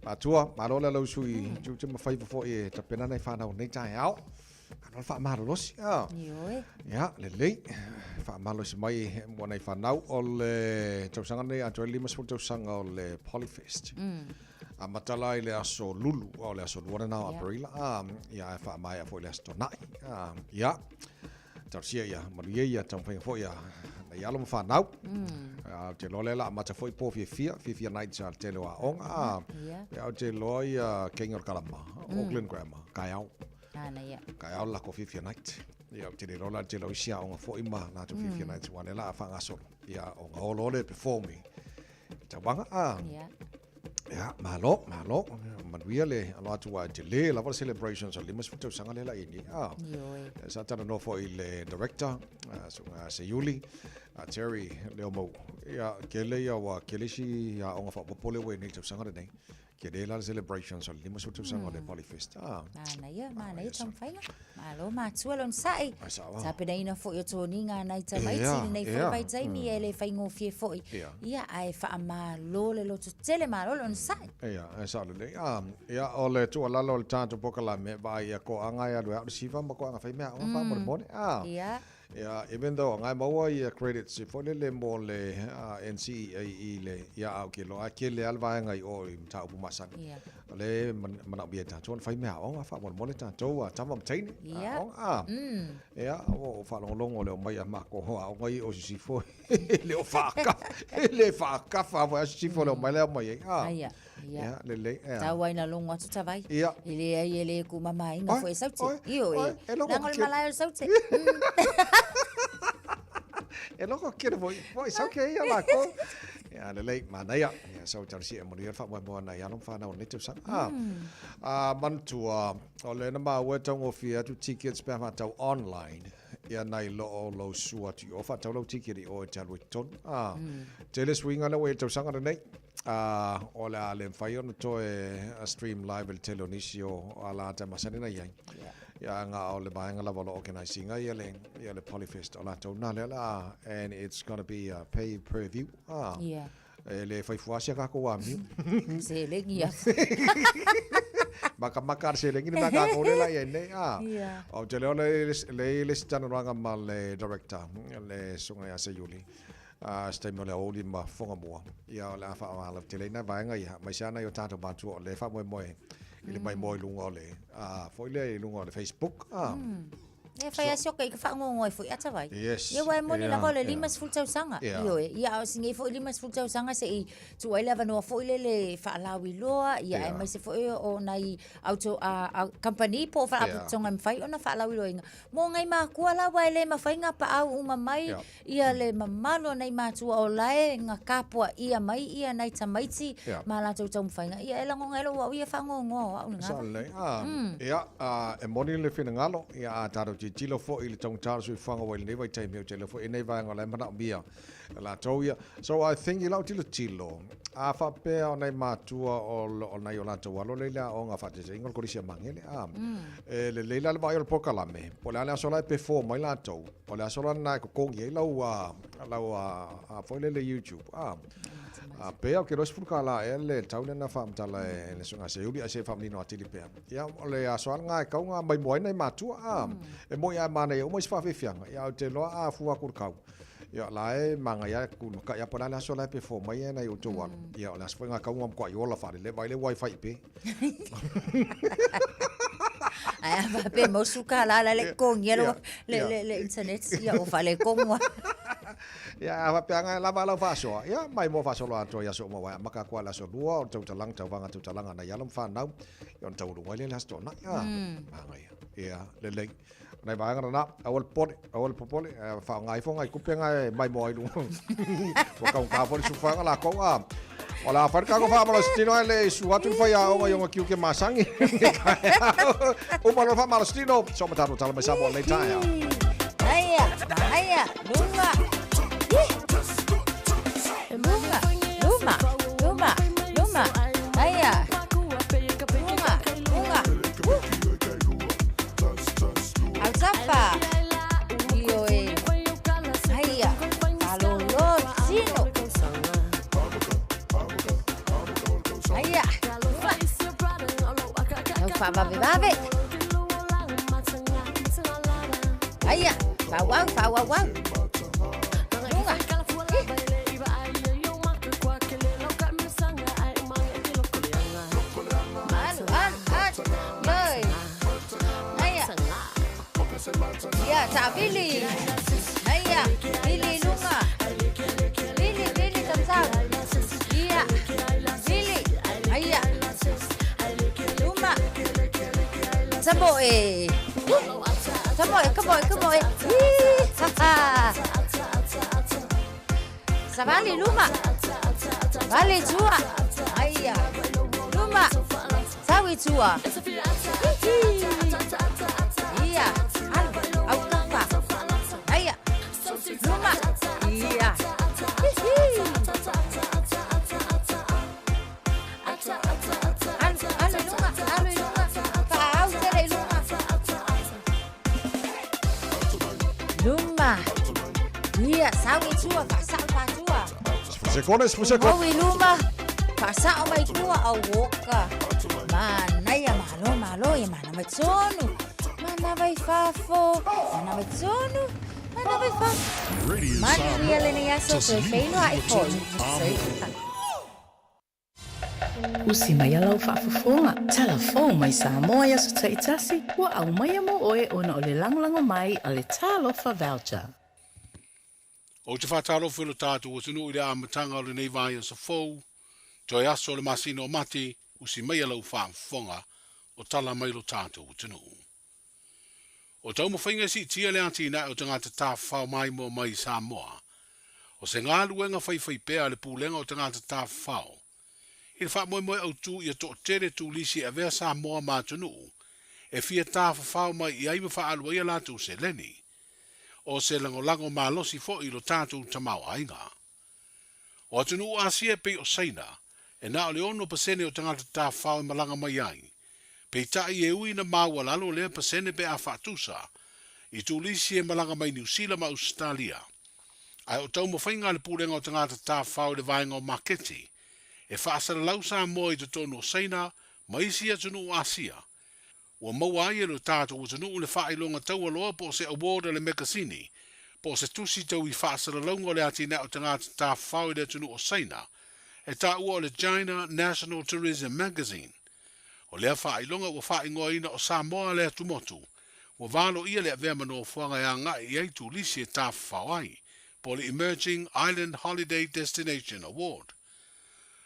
Matua, malo le lau sui, tiute ma faiva foi e tapena nei whanau nei taeao. Malo le faamalolosi. Ah. Ioe. Ia, lelei. Faamalosi mai mo nei whanau o le tausaga nei atoa i le 50 tausaga o le Polyfest. Amata la i le aso Lulu, o le aso lua lena o Aperila. Ah, ia, e faamaea foi le aso Tona'i. Ah, ia, talosia ia, manuia ia taumafaiga foi a nai alo ma fanau. Ah, ou te iloa lea o le a amata foi po fiafia, fiafia nights a le tele o aoga. Ah, ia, ou te iloa ia King o le Kalama, Auckland Grammar, kaeao. Nāna ia. Kaeao le lako fiafia night. Ia, ou te le iloa la le tele o isi aoga foi ma latou fiafia nights, aua o lea o le a faagasolo. Ia, ona o loa lea e perform i tauvaga. Ah. Ia. Ia, malo, malo. Manuia le alo atu aua e tele lava le celebrations o le 50 tausaga lea la i ai nei. Ah. Ioe. Sa talanoa foi i le director, susuga Seiuli, a Terry Leomou. Ia, tele ia ua tele isi aoga faaopoopo lea ua i ai nei i le tausaga lenei. Tele la le celebrations o le 50 tausaga o le Polyfest. Ah. Manaia, manaia taumafaiga. Malo matua le onosai. Ai sao. Tapenaina foi o toniga a nai tamaiti lenei foi vaitaimi e le faigofie foi. Ia, ae faamalo le loto tele, malo le onosai. Ia, e sao lelei. Ah, ia, o le tuualalo o le tatou polokalame, vaai ia toaga e alu e ao le siva ma toaga fai mea aoga faamolemole. Ah. Ia. Ia, even though o nga e maua ia credits foi lele mo le NCEA i le, ia a ou te iloa lava e tele lava le vaega i o i mataupu masani. Ia. O lea e manaomia e tatou ona fai mea aoga faamolemole tatou a tama ma teine. Ia. Aoga, a. Ia, ua ou faalogologo i le omai a matou aoga ia o Sisifo e le o faakafa, e le faakafa foi a Sisifo i le omai lea e omai ai. A. Ia. Ia. Ia, lelei. Ia. Tau ai na logo atu tavai. Ia. E leai e le kumamaina foi e saute. Ioe. Oi, e logo Leaga o le malae o le saute. E logo kere foi, foi saute ia lakou. Ia, lelei, manaia. Ia, sau talosia e manuia le faamoemoe nai alo ma fanau o lenei tausaga. Ah, ah, manatua, o lea na maua e taugofie atu tickets pe a faatau online. Ia nai lo o lou sua atu i o faatau lau tiketi i o e te alu ai totonu. Ah, Tele suiga lea ua i ai i le tausaga lenei. Ah, o le a le mafai ona toe stream live i le tele o nisi o alata e masani ona i ai. Ia ae na o le vaega lava o lo o organise ina ia le, ia le Polyfest o latou na lea o le a, and it's gonna be a pay per view. Ah, E le fai fua sia kākou amio. Selegi ia. Makamaka le selegi ni mea kākou le la ia nei. Ah. Yeah. O te leo le le le si talanoaga ma le director le susuga ia Seiuli. Ah, se taimi o le aoauli ma fofoga mua. Ia o le a faalauteleina vaega ia. Aemaise lava nai o tātou mātua o lea e faamoemoe i le maimoa i luga o le ah, foi lea i luga o le Facebook. Ah. E fai a sioka i ka whaangongo e fui ata vai. Yes. Ia wai moni lava o le 50 tausaga. Ioe. Ia a o si nei foi 50 tausaga se i tuu ai le avanoa foi lele faalauiloa, ia aemaise foi o nai auto a company po o faalapotopotoga e mafai ona faalauiloaina. Mo ngai makua la aua e le mafai nga paau uma mai ia le mamalu o nai matua o la e nga kapuaia mai ia nai tamaiti ma latou taumafaiga. Ia e lagona ai lou au ia faanoanoa o au lena. Sao lelei. Ia, e moni le finagalo, ia a tatou tilotilo foi i le taugata o le soifuaga ua i lenei vaitaimi, ou te iloa foi e nei vaega o la e manaomia e latou ia. So I think i lau tilotilo, a faapea o nai matua o nai o latou alo lea i le aoga faataitaiga o le Kolisi a Magele, a, e lelei la le vaai o le polokalame, po o le a le aso la e perform ai latou, o le aso la lena e totogi ai lau, lau foi lele YouTube, a. A pea ou te iloa e $10 ea le tau lea na faamatala e le Susuga Seiuli, ae se i faamanino atili pea. Ia, o le aso lava lena e tatau ona maimoa ai nai matua, a. E moni lava e manaia uma isi faafiafiaga, ia ae ou te iloa a fua atu i le tau, Ia, o la e manaia lava le tumatai lava po o le a le aso la e perform ai nai outou alo. Ia, o le aso foi lena e tatau ona matuai ola faalelei, vaai le wifi i pe. Ae a faapea mau suka la la le totogia le, le, le, le internet, ia ua faaletonu lava. Ia, a faapea lava e lava lau faasoa, ia, maimoa faasolo atoa i aso uma aua e amata atu lava i le aso Lua o le tautalaga, tauvaga tautalaga a nai alo ma fanau, ia ona tauluga ai lea i le Aso Toonai. Manaia. Ia, lelei. Nai vaega lena, aua le popole, aua le popole, faaaoga ifo nai tupe na e maimoa ai luga. Ua taugata foi le sufaga lakou, a. O le a fai le tatou faamalositino ae le i su atu le faiaoga i ona tiute masani. Uma loa le faamalositino, so ma tatou tala mai Samoa i lenei taeao. Aia, aia, luma. Luma, luma, luma, luma. Aia. Luma, luma. Autafa. Ioe. Aia. Falolo tino. Aia. Tau faavavevave. Aia. Faauau, faauauau. Luga. Alu, alu, alu. Ioe. Aia. Ia, taavili. Aia, vili i luga. Vili, vili tamatau. Ia, vili. Aia. Luma. Tamoe. Tamoe, kamoe, kamoe. Ii, ha, ha. Savali luma. Vale i tua. Aia. Luma. Sau i tua. Hihi. Ia. Alu. Autafa. Aia. Luma. Ia. Hihi. Alu, alu i luga, alu i luga. Faaau tele i luga. Luma. Ia, sau i tua, faasao faatua. Sekone, sekone. Mau i luma, faasao mai tua, au oka. Manaia, malo, malo, ia manava i tonu. Manava i fafo, manava i tonu. Manava i fafo. Manuia lenei aso, toe feiloai foi. Soifua. Usi mai a lau faafofoga, tala fou mai Samoa i aso taitasi, ua aumaia mo oe ona o le lagolago mai a le Talofa Voucher. Ou te faatalofa i lo tatou atunuu i le amataga o lenei vaiaso fou, toe aso o le masina o Mati, usi mai a lau faafofoga o tala mai lo tatou atunuu. O taumafaiga e siitia le atinae o tagata tafafao maimoa mai i Samoa, o se galuega faifaipea a le Pulega o Tagata Tafafao i le faamoemoe autū ia toatele turisi e avea Samoa ma atunuu e fia tafafao mai i ai ma faaalu ai a latou seleni. O se lagolago malosi foi i lo tatou tamaoaiga. O atunuu Asia e pei o Saina, e na o le 6% o tagata tafafao e malaga mai ai. Peitai e ui ina maualalo lea pasene pe a faatusa i turisi e malaga mai Niu Sila ma Ausetalia. Ae o taumafaiga a le Pulega o Tagata Tafafao i le Vaega o Maketi e faasalalau Samoa i totonu o Saina ma isi atunuu o Asia, ua maua ai e lo tatou atunuu le faailoga taualoa po o se award a le mekasini po o se tusi tau i faasalalauga o le atinae o tagata tafafao i le atunuu o Saina e taua o le China National Tourism Magazine. O lea faailoga ua faaigoaina o Samoa le atumotu ua valoia le avea ma nofoaga e agai i ai turisi e tafafao ai, po o le Emerging Island Holiday Destination Award.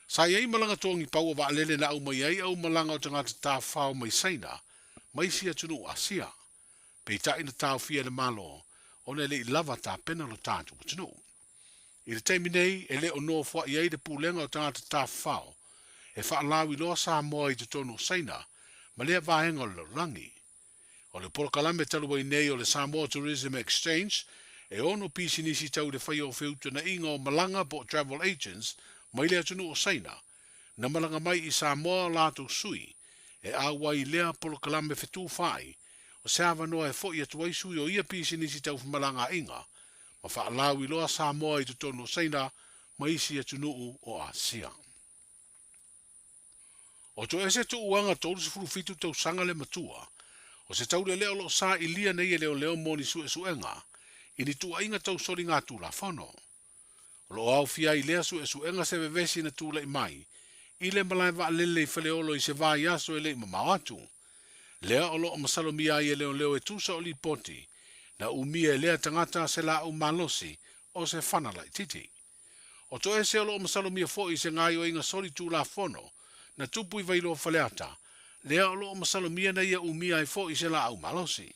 Sa i ai malaga togi paua vaalele na aumai ai aumalaga o tagata tafafao mai Saina ma isi atunuu Asia. Peitai na taofia e le Malo ona e le i lava tapena lo tatou atunuu. I le taimi nei, e le o nofoa'i ai le Pulega o Tagata Tafafao e faalauiloa Samoa i totonu o Saina ma lea vaega o le lalolagi. O le polokalame talu ai nei o le Samoa Tourism Exchange e ono pisinisi tau i le faia o feutanaiga o malaga po o travel agents mai le atunuu o Saina na malaga mai i Samoa o latou sui e auai i lea polokalame fetufaai o se avanoa e fo'i atu ai sui o ia pisinisi tau femalagaaiga ma faalauiloa Samoa i totonu o Saina ma isi atunuu o Asia. O Toese Tuuaga 37 tausaga le matua, o se taulelea o lo o sailia nei e leoleo mo ni suesuega i ni tuuaiga tau soligatulafono. O lo o aofia ai i lea suesuega se vevesi na tulai mai i le malae vaalele i Faleolo i se vaiaso e le i mamao atu. Lea o lo o masalomia ai e leoleo e tusa o lipoti na umia e lea tagata se laau malosi o se fana laitiiti. O Toese o lo o masalomia foi i se gaoioiga solitulafono na tupu i Vailoa Faleata, lea o lo o masalomia na ia umia ai foi se laau malosi.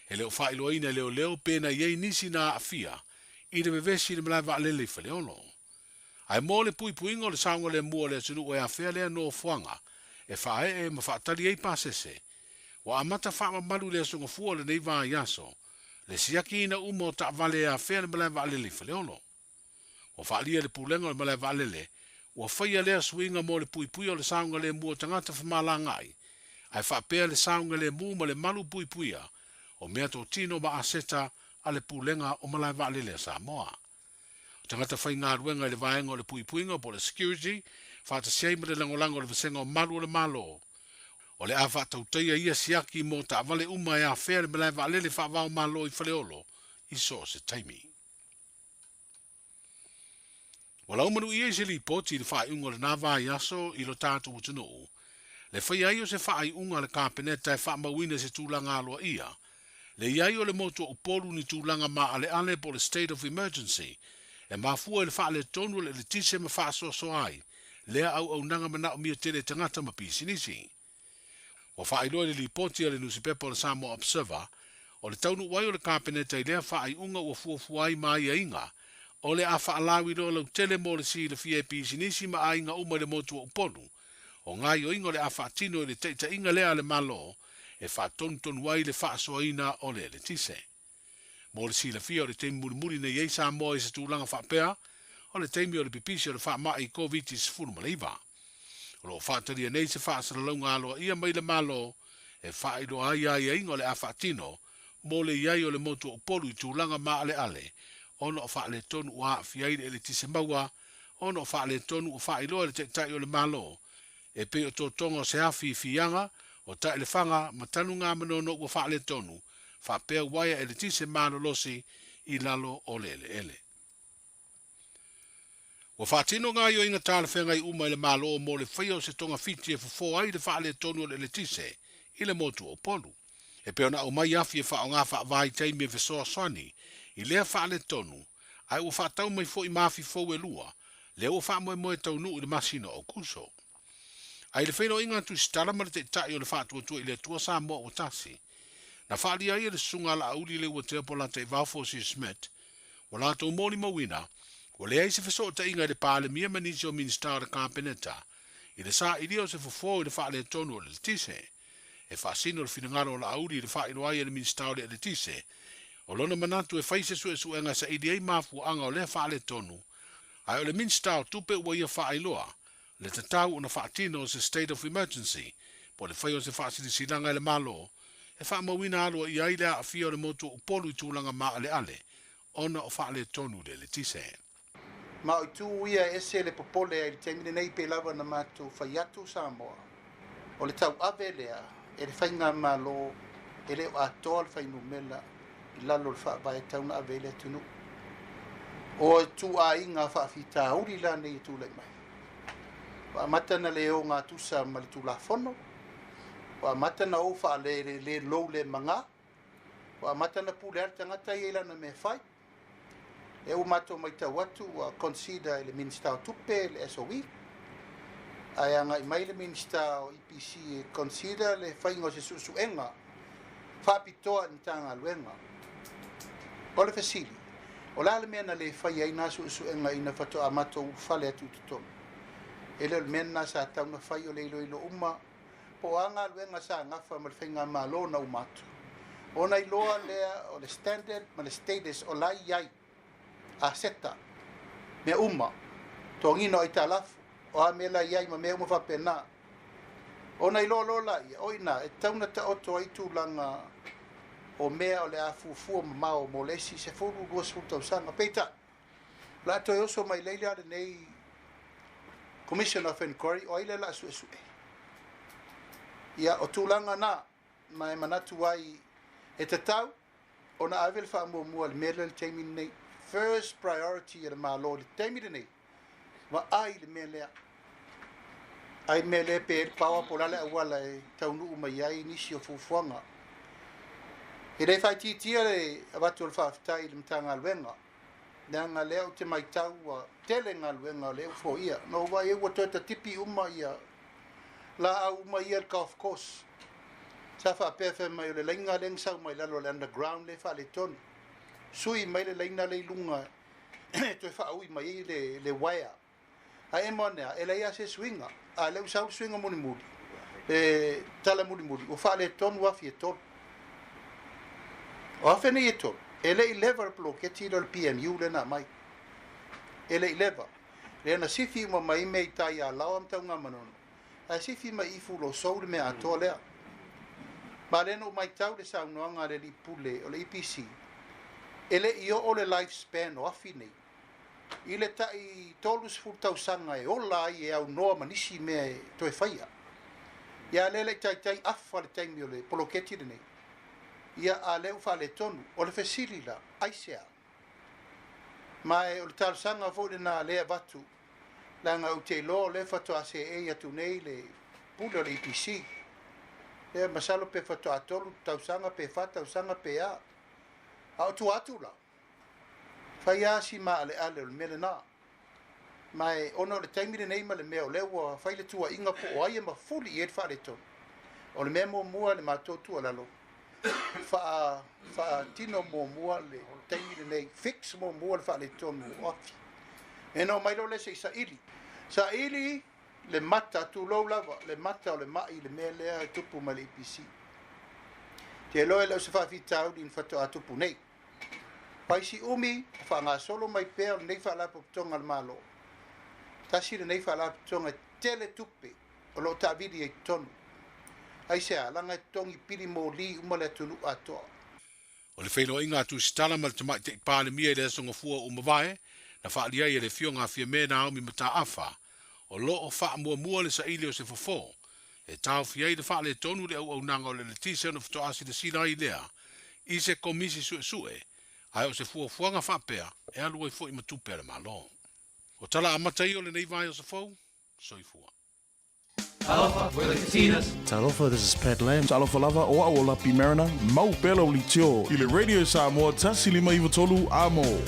E le o faailoaina e leoleo pe na i ai nisi na aafia i le vevesi i le malae vaalele i Faleolo. Ae mo le puipuiga o le saogalemu o le atunuu e afea lea nofoaga e faaee ma faatali ai pasese, ua amata faamamalu i le Aso Gafua o lenei vaiaso le siakiina uma o taavale e afea le malae vaalele i Faleolo. Ua faaalia e le Pulega o le Malae Vaalele, ua faia lea suiga mo le puipuia o le saogalemu o tagata femalagaai, ae faapea le saogalemu ma le malu puipuia o meatotino ma aseta a le Pulega o Malae Vaalele a Samoa. O tagata faigaluega i le vaega o le puipuiga po o le security, faatasi ai ma le lagolago o le Vasega o Malu o le Malo, o le a faatautaia ia siaki mo taavale uma e afea le malae vaalele faava-o-Malo i Faleolo i so o se taimi. Ua laumanuia i se lipoti i le faaiuga o lena vaiaso i lo tatou atunuu, le faia ai o se faaiuga a le Kapeneta e faamauina i se tulaga aloaia le i ai o le motu o Upolu ni tulaga maaleale po o le state of emergency e mafua i le faaletonu o le eletise ma faasoasoa ai lea auaunaga manaomia tele e tagata ma pisinisi. Ua faailoa i le lipoti a le nusipepa o le Samoa Observer, o le taunuu ai o le Kapeneta i lea faaiuga ua fuafua ai ma aiaiga o le a faalauiloa lautele mo le silafia e pisinisi ma aiga uma i le motu o Upolu, o gaoioiga o le a faatino i le taitaiga lea a le Malo e faatonutonu ai le faasoaina o le eletise. Mo le silafia, o le taimi mulimuli na i ai Samoa i se tulaga faapea, o le taimi o le pipisi o le faamai Koviti-19. O lo o faatalia nei se faasalalauga aloaia mai le Malo e faailoa ai aiaiga o le a faatino mo le i ai o le motu o Upolu i tulaga maaleale ona o faaletonu ua aafia ai le eletise maua ona o faaletonu ua faailoa e le Taitai o le Malo e pei o totoga o se afi i Fiaga, o Taelefaga ma Tanugamanono ua faaletonu faapea uaea eletise malolosi i lalo o le eleele. Ua faatino gaoioiga talafeagai uma e le Malo mo le faia o se togafiti e fofo ai le faaletonu o le eletise i le motu o Upolu. E pei ona aumai afi e faaaoga faavaitaimi e fesoasoani i lea faaletonu, ae ua faatau mai foi ma afi fou e lua, lea ua faamoemoe e taunuu i le masina o Aokuso. Ae i le feiloaiga a Tusitala ma le Taitai o le Faatuatua i le Atua Samoa ua tasi, na faaalia ai e le Susuga a Laauli Leuatea Polataivao Fosi Smith, ua latou molimauina, ua leai se fesootaiga i le Palemia ma nisi o Minisita o le Kapeneta i le sailia o se fofo i le faaletonu o le eletise. E faasino le finagalo o Laauli i le faailoa ai e le Minisita o le Eletise O lona manatu e fai se suesuega e saili ai mafuaaga o lea faaletonu, ae o le Minisita o Tupe ua ia faailoa le tatau ona faatino o se state of emergency po o le faia o se faasilasilaga e le Malo e faamauina aloaia ai le aafia o le motu o Upolu i tulaga maaleale ona o faaletonu i le eletise. Ma o itu ia e ese le popole ai i le taimi lenei pei lava ona matou fai atu Samoa, o le tauave lea e le Faigamalo e le o atoa le fuainumera i lalo o le Faavae e tatau ona ave ai le atunuu. O ituaiga faafitauli la nei e tulai mai, ua amata ona le ogatusa ma le Tulafono, ua amata ona ou faale lou le maga, ua amata ona pule lava le tagata ia i lana mea e fai. Lea ua matou matau atu ua consider e le Minisita o Tupe le SOE, ae agai mai le Minisita o EPC e consider le faiga o se suesuega faapitoa i le Matagaluega. O le fesili, o le a le mea na le faia ai na suesuega ina faatoa matou ulufale atu i totonu? E le o le mea lena sa tatau ona fai o le iloilo uma po o a galuega sa gafa ma le faigamalo na uma atu, ona iloa lea o le standard ma le status o la e i ai aseta, mea uma, totogiina o aitalafu, o a mea la e i ai ma mea uma faapena. Ona iloa loa laia, o i ina e tatau ona taoto ai tulaga o mea o le a fuafua mamao mo le isi 10, 20 tausaga. Peitai, o le a toe oso mai nei la lenei Commission of Inquiry, o ai lea o le a suesue? Ia, o tulaga na, ma e manatu ai e tatau ona ave le faamuamua i le mea lea i le taimi lenei. First priority a le Malo i le taimi lenei, vaai i le mea lea. Ai mea lea pe i ai le power po o le a le auala e taunuu mai ai nisi o fuafuaga. E le faaitiitia le avatu o le faafetai i le Matagaluega, leaga lea ou te matau ua tele galuega o lea ua foia. Na ou vaai ai ua toe tatipi uma ia laau uma ia i le golf course. Sa faapea fai mai o le laina lea na sau mai lalo o le underground lea e faaletonu. Sui mai le laina lea i luga e toe faaui mai ai le wire. Ae emo ane a, e leai lava se suiga. A o lea ua sau le suiga mulimuli, le tala mulimuli, ua faaletonu afi e tolu. O afi nei e tolu, e le i leva le poloketi lea o le PMU lea na aumai. E le i leva. Lea na sifi uma mai mea i tai ia Laoa ma Tanugamanono, ae sifi mai i Fulosou le mea atoa lea. Ma lea na ou matau i le saunoaga a le alii pule o le EPC, e le i oo le life span o afi nei i le tai 30 tausaga e ola ai e aunoa ma nisi mea e toe faia. Ia a lea e le i taitai afa le taimi o le poloketi lenei, ia a lea ua faaletonu. O le fesili la, aisea? Ma e o le talosaga foi lena lea e avatu, leaga ou te iloa o lea faatoa seei atu nei le pule o le EPC. Lea masalo pe faatoa tolu tausaga pe fa tausaga pe a. A o tua atu la, Fai lava si maaleale o le mea lena. Ma e ona o le taimi lenei ma le mea o lea ua fai le tuuaiga po o ai e mafuli i ai le faaletonu, o le mea muamua i le matou tuualalo, faa, faatino muamua le taimi lenei, fix muamua le faaletonu o afi. Ena omai loa lea se i saili. Saili le mata, tulou lava, le mata o le mai i le mea lea e tupu mai le EPC. Te iloa e le o se faafitauli na faatoa tupu nei. Paisi umi, o faagasolo mai pea o lenei Faalapotopotoga a le Malo. Tasi lenei Faalapotopotoga e tele tupe o lo o taavili ai i totonu. Aisea? Leaga e totogi pili moli uma le atunuu atoa. O le feiloaiga a Tusitala ma le Tamaitai Palemia i le Aso Gafua ua mavae, na faaalia ai e le Afioga a Fiame Naomi Mataafa, o lo o faamuamua le saili o se fofo e taofi ai le faaletonu i le auaunaga o le eletise ona faatoa silasila ai lea i se komisi suesue, ae o se fuafuaga faapea e alu ai foi ma tupe a le Malo. O tala amata ia o lenei vaiaso fou. Soifua. Talofa, we're the Katinas. Talofa, this is Pat Lam. Talofa lava, o au o Lapi Mariner, mau pea lau leitio i le Radio Samoa 153 Amo.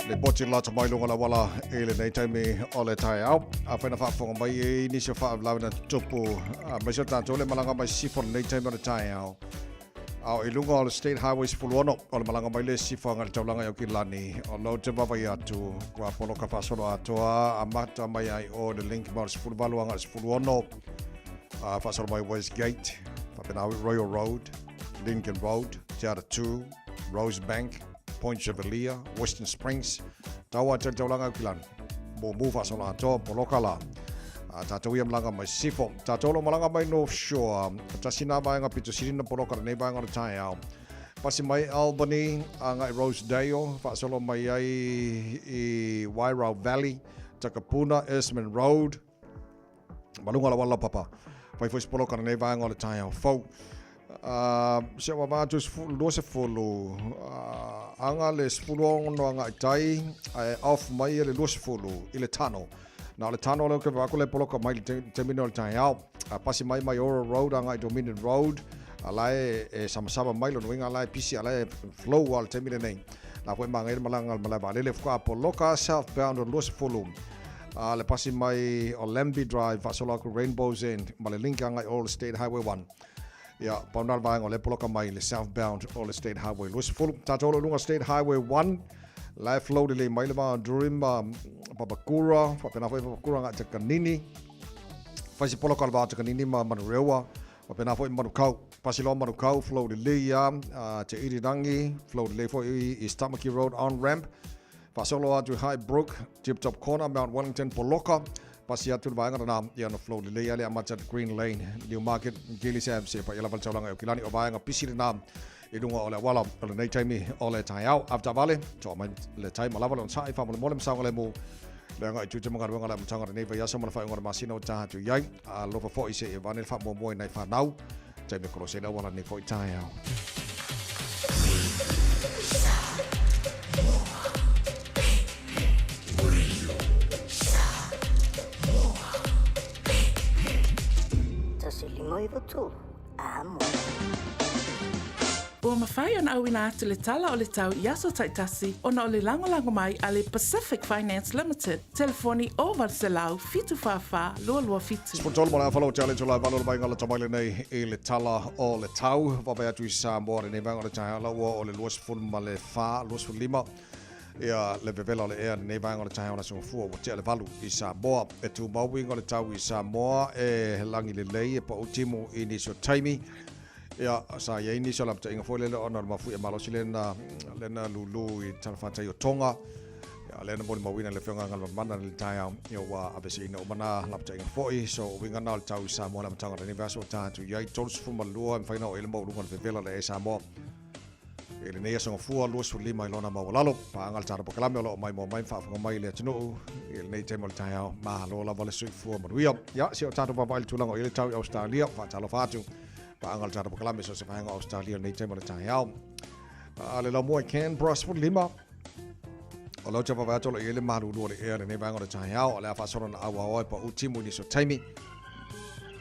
Lipoti lata mai luga la wala i lenei taimi o le taeao. Afai na faafofoga mai e nisi o faalavelave na tutupu, aemaise o tatou le malaga mai sisifo lenei taimi o le taeao. A o i luga o le State Highway 16, o le malaga mai le Sifo agai i le taulaga i Aukilani, o lou te vaavaai atu, ua poloka faasoloatoa, amata mai ai o le link ma o le 18 agai i le 16, a faasolo mai Westgate, faapena foi Royal Road, Lincoln Road, Te Atatū, Rosebank, Point Chevalier, Western Springs, tau atu i le taulaga i Aukilani. Mumu faasoloatoa, poloka la. A tātou ia malaga mai Sifo. Tātou lo malaga mai North Shore. Tasi nā vaega pito sili na poloka lenei vaega o le taeao. Pasi mai Albany, agai Rosedale, faasolo mai ai i Wairau Valley, Takapuna, Eastman Road, ma luga o le auala laupapa. Fai foi se poloka lenei vaega o le taeao fou. Se ua va atu 20, aga le 16 agai tai, ae off mai le 20 i le tano. Na o le tano lea ou te vaai atu le poloka mai le taimi nei o le taeao. A pasi mai Maiora Road agai Dominion Road, a la e, e samasama mai lona uiga la e pisi a la e flow a le taimi lenei. La foi manaia le malaga a le malae vaalele faatoa poloka southbound o le 20. A le pasi mai o Lambie Drive faasolo atu Rainbow's End ma le link agai o le State Highway 1. Ia, pau na le vaega o lea poloka mai le southbound o le State Highway 20. Tātou o lo lunga State Highway 1, la e flow lelei mai le va o Drury ma Papakura, faapena foi Papakura agai Takanini. Fai se poloka o le va o Takanini ma Manurewa, faapena foi Manukau. Pasi loa Manukau, flow lelei a Te Irirangi, flow lelei foi i East Tamaki Road on ramp. Faasolo atu i High Brook, Tip Top Corner, Mount Wellington, Poloka, pasi atu le vaega lena, ia na flow lelei ale amata atu Green Lane, Newmarket, Gillies Ave, seia paia lava le taulaga i Aukilani, o vaega pisi lena i luga o le auala o lenei taimi o le taeao. Avetaavale, toa mai le tai ma lava le onosai, faamolemole ma saogalemu le agai i tiute ma galuega o le amataga o lenei vaiaso ma le faaiuga o le masina ua taha atu i ai. Alofa foi se i vane le faamuamua i nai fanau. Taimi e kolosi ai le auala lenei foi taeao. Ua mafai ona auina atu le tala o le tau i aso taitasi ona o le lagolago mai a le Pacific Finance Limited, telefoni 0800 744 227. 13 ma le afa lau te ale tula valo le vainga lata mai lenei i le tala o le tau. Vaavaai atu i Samoa lenei vaega o le taeao la ua o le 24 25 ia le vevela o le ea lenei vaega o le taeao le aso Gafua ua tea le valu i Samoa. E tumau uiga o le tau i Samoa e lagi lelei e pau timu i nisi o taimi. Ia, sa i ai nisi o lapataiga foi lele ona o le mafuie malosi lena, lena lulu i talafatai o Tonga. Ia, lea na molimauina le Afioga Galumalemana i le taeao, ia ua aveseina uma na lapataiga foi. So, o uiga na o le tau i Samoa le amataga o lenei vaiaso ua ta atu i ai 32 e mafai ona oo i ai le maualuga o le vevela o le ea i Samoa. I lenei aso Gafua 25 i lona maualalo, paaga le tatou polokalame o lo o maimoa mai ma faafofoga mai i le atunuu i lenei taimi o le taeao. Malo lava le soifua manuia. Ia, se o tatou vaavaai i le tulaga o i ai le tau i Ausetalia, faatalofa atu. Paaga le tatou polokalame so o se vaega o Ausetalia i lenei taimi o le taeao. A le laumua i Canberra 15, o lau te vaavaai atu o lo o i ai le malulu o le ea i lenei vaega o le taeao, o le a faasolo na auaoa e pau timu i nisi o taimi.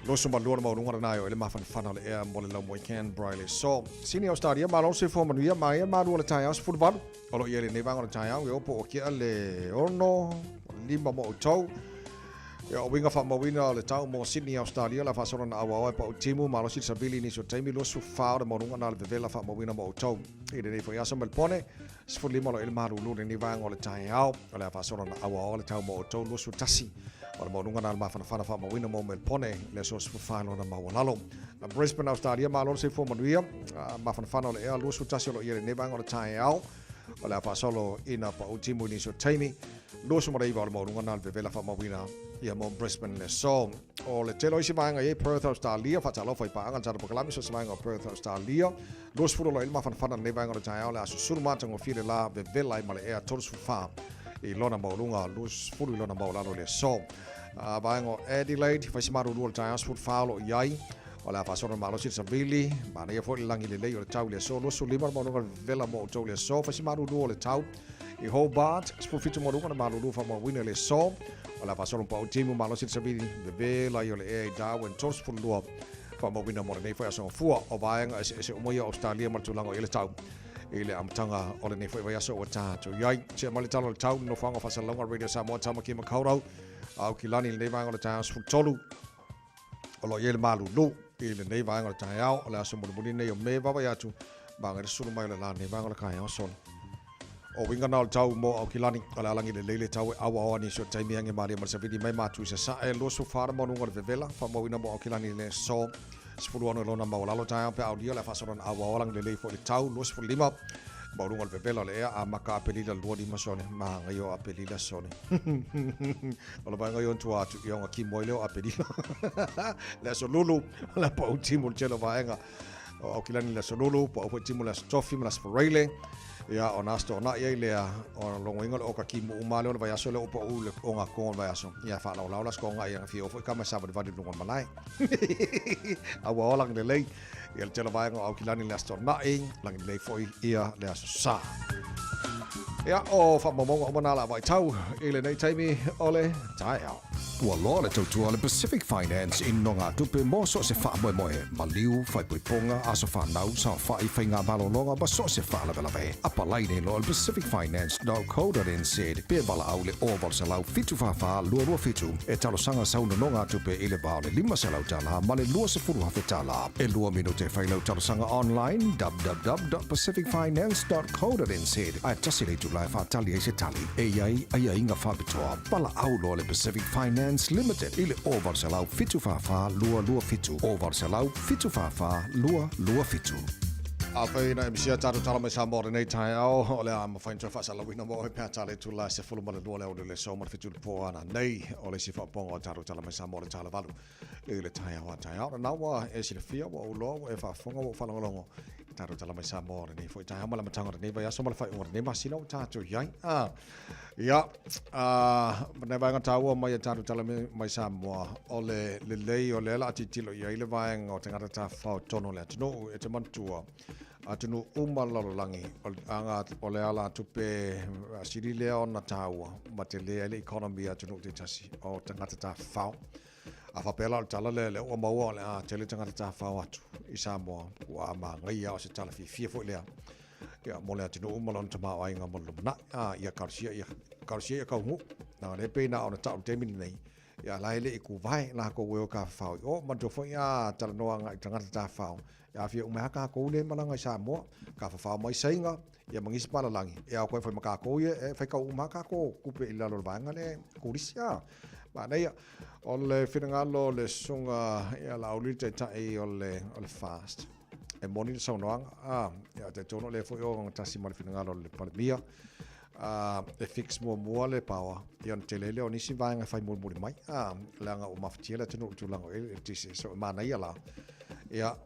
22 le maualuga lena e oo ai le mafanafana o le ea mo le laumua i Canberra i le aso. Sini Australia, malo le soifua manuia, manaia malu o le taeao 18. O lo o i ai lenei vaega o le taeao, e oo po o kea le 6, 5 mo outou. Ia, o uiga faamauina o le tau mo Sydney, Australia, le a faasolo na auaoa e pau timu, malosi le savili i nisi o taimi, 24 o le maualuga na le vevela faamauina mo outou. I lenei foi aso Melpone, 15 o lo o i ai le malulu i lenei vaega o le taeao, o le a faasolo na auaoa le tau mo outou, 21 o le maualuga na le mafanafana faamauina mo Melpone, le aso 14 lona maualalo. Na Brisbane, Australia, malo le soifua manuia, mafanafana o le ea, 21 o lo o i ai lenei vaega o le taeao, o le a faasolo ina pau timu i nisi o taimi, 29 o le maualuga na le vevela faamauina ia mo Brisbane le aso. O le tele o isi vaega i ai Perth, Australia, faatalofa i paaga le tatou polokalame so o se vaega o Perth, Australia. 20 o lo o i ai le mafanafana lenei vaega o le taeao le a susulu matagofie le la vevela ai ma le ea 34 i lona maualuga, 20 i lona maualalo i le aso. A vaega o Adelaide, fai si malulu o le taeao 14 o lo o i ai. O le a faasolo le malosi le savili, manaia foi le lagi lelei o le tau i le aso, 25 le maualuga le vevela mo outou i le aso, fai si malulu o le tau i Hobart, 17 maualuga le malulu faamauina i le aso. O le a faasolo pau timu malosi le savili, vevela ai o le ea i Darwin, 32 faamauina mo lenei foi aso Gafua. O vaega eseese uma ia o Australia ma le tulaga o i ai le tau i le amataga o lenei foi vaiaso ua ta atu i ai. Sia mai le tala o le tau, nofoaga o faasalalauga Radio Samoa, Tamaki Makaurau, Aukilani i lenei vaega o le taeao 13 o lo o i ai le malulu. i lenei vaega o le taeao o le aso mulimuli lenei o Me vaavaai atu ma agai le sulu mai o le la lenei vaega o le taeao solo. O uiga na o le tau mo Aukilani, o le alagi lelei le tau e auaoa nisi o taimi age malie ma le savili mai Matu i Sasae, 24 le maualuga o le vevela, faamauina mo Aukilani i le aso 16 i lona maualalo taeao pe a aulia o le a faasolo ona auaoa alagi lelei foi le tau, 25 maualuga o le vevela o le ea, amaka Apelila 25 sone, maga o Apelila sone. O le vaega i ona tua atu, ia ona kimo ai lea o Apelila. Le aso Lulu, o le a pau timu le tele o vaega o Aukilani le aso Lulu, pau foi timu le aso Tofi ma le aso Faraile. Ia, ona aso toonai ai lea, o logoina o le oka kimu uma lea o le vaiaso lea o pau le o ngā konga o le vaiaso. Ia, whaalaolao la skonga ia ngawhia o foi ka mai savalivali lunga o le malae. A ua ola lelei, ia le tele o vaega o Aukilani le aso Toonai, lagi lelei foi ia le aso Sa. Ia, o whaamaumauga uma nā la vaitau i lenei taimi o le taeao. Ua loa le tautua a le Pacific Finance i nogatupe mo so o se faamoemoe, maliu, faaipoipoga, aso fanau, saofai, faiga malologa ma so o se faalavelave. Apalai nei loa i le pacificfinance.co.nz pe valaau i le 0800 744 227 e talosaga sau nonogatupe i le va o le $500 ma le $20,000. E lua minute e fai lau talosaga online www.pacificfinance.co.nz ae tasi le itula e faatali ai se tali. E i ai aiaiga faapitoa. Valaau loa le Pacific Finance Limited i le 0800 744 227, 0800 744 227. Afai na e misia tātou tala mai Samoa o lenei taeao, o le a mafai ona toe faasalauina mo oe pe a tala i tula e 12 le aoauli o le aso ma le 7 i le po ana nei o le isi faaopooga o tātou tala mai Samoa o le tala valu i le taeao a taeao. Lena ua e silafia, ua ou loa, ua e faafofoga, ua ou faalogologo i tātou tala mai Samoa o lenei foi taeao ma le amataga o lenei vaiaso ma le faaiuga o lenei masina ua tātou i ai. Ah, ia, nai vaega taua mai e tātou tala mai Samoa, o le lelei o lea la a tilotilo i ai le vaega o tagata tafafao tonu o le atunuu e te manatua atunuu uma le lalolagi o le aga o le alatupe sili lea ona taua ma tele ai le economy a atunuu taitasi o tagata tafafao. A faapea la o le tala lea, lea ua maua o le a tele tagata tafafao atu i Samoa, ua manaia o se tala fiafia foi lea ia, mo le atunuu ma lona tamaoaiga mo le lumanai. A, ia talosia ia, talosia ia taunuu. Leaga o lea e pei na ona tau i le taimi lenei, ia la e le i kuvae latou e o tafafao i o. Manatua foi a talanoa agai i tagata tafafao, e aafia uma ai lava tatou lea e malaga i Samoa, tafafao mai Saina, ia ma nisi palalagi, e ao toe fai ma tatou ia, e faitau uma lava tatou tupe i lalo o le vaega lea e turisi. A, manaia. O le finagalo o le Susuga ia Laauli le Taitai o le, o le FAST. E moni le saunoaga, a, ia talitonu o lea foi o ogatasi ma le finagalo o le Palemia, a, e fix muamua le power, ia ona tele ai lea o nisi vaega e fai mulimuli mai, a, leaga ua mafatia le atunuu i le tulaga o eletise, so e manaia la, ia,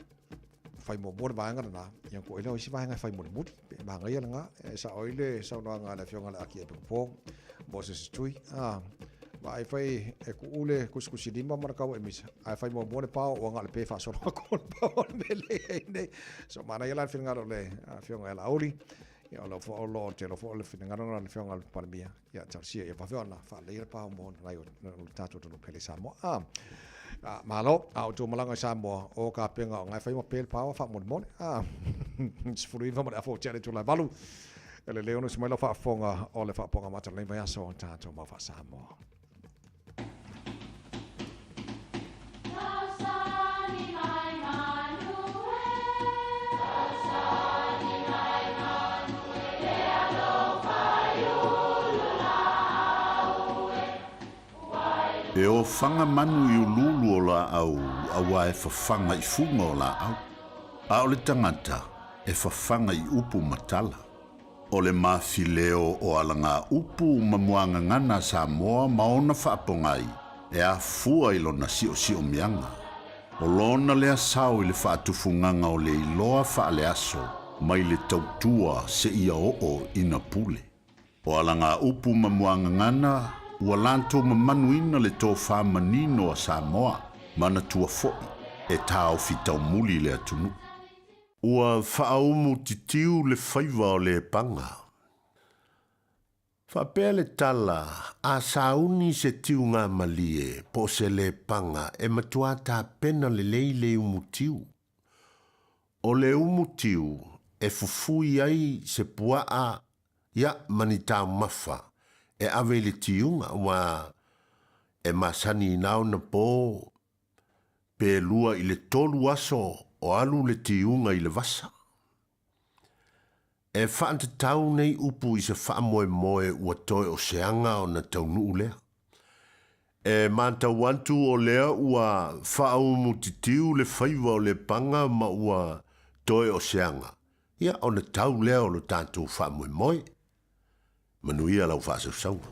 fai muamua le vaega lena, ia ona tuu ai lea o isi vaega e fai mulimuli, pe manaia lena, e sao ai le saunoaga a le Afioga i le Archiepiscopo Moses Tui, a, ma ai fai e kuu le kusikusilima ma le kau e misa, ae fai muamua le pao ua na o le pe faasolo atu o le pao o le mea lea i ai nei. So manaia la le finagalo o le Afioga ia Laauli, ia o lo o lo o tele foi o le finagalo lena o le Afioga i le Palemia, ia talosia ia vave ona faaleleia le pao mo nai o le tatou atunuu pele i Samoa. A, a, malo, a outou malaga i Samoa, o kapega o ngai fai ma pe le pao faamolemole. A, 19 ma le afa ua tea le itula e valu. E lelei ona usi mai lau faafofoga o le faapoga mata o lenei vaiaso o tatou mau faa-Samoa. E ofaga manu i uluulu o laau auā e fafaga i fuga o laau, a o le tagata e fafaga i upu ma tala. O le mafileo o alagaupu ma muagagana a Samoa ma ona faapogai e afua i lona siosiomiaga. O lona lea sao i le faatufugaga o le iloa faaleaso mai le tautua seia oo ina pule. O alagaupu ma muagagana ua latou mamanuina le tofa manino a Samoa, manatua foi e taofi taumuli le atunuu. Ua faaaumu titiu le faiva o le paga. Faapea le tala, a sauni se tiuga malie po o se lepaga e matuā tapena lelei le umutiu. O le umutiu e fufui ai se puaa ia ma ni taumafa e ave i le tiuga, ua e masani i na ona po. Pe 2 i le 3 aso o alu le tiuga i le vasa. E faatatau nei upu i se faamoemoe ua toe o seaga ona taunuu lea. E matau atu o lea ua faaumutitiu le faiva o Lepaga ma ua toe o seaga, ia ona tau lea o lo tatou faamoemoe. Manuia lau faasausauga.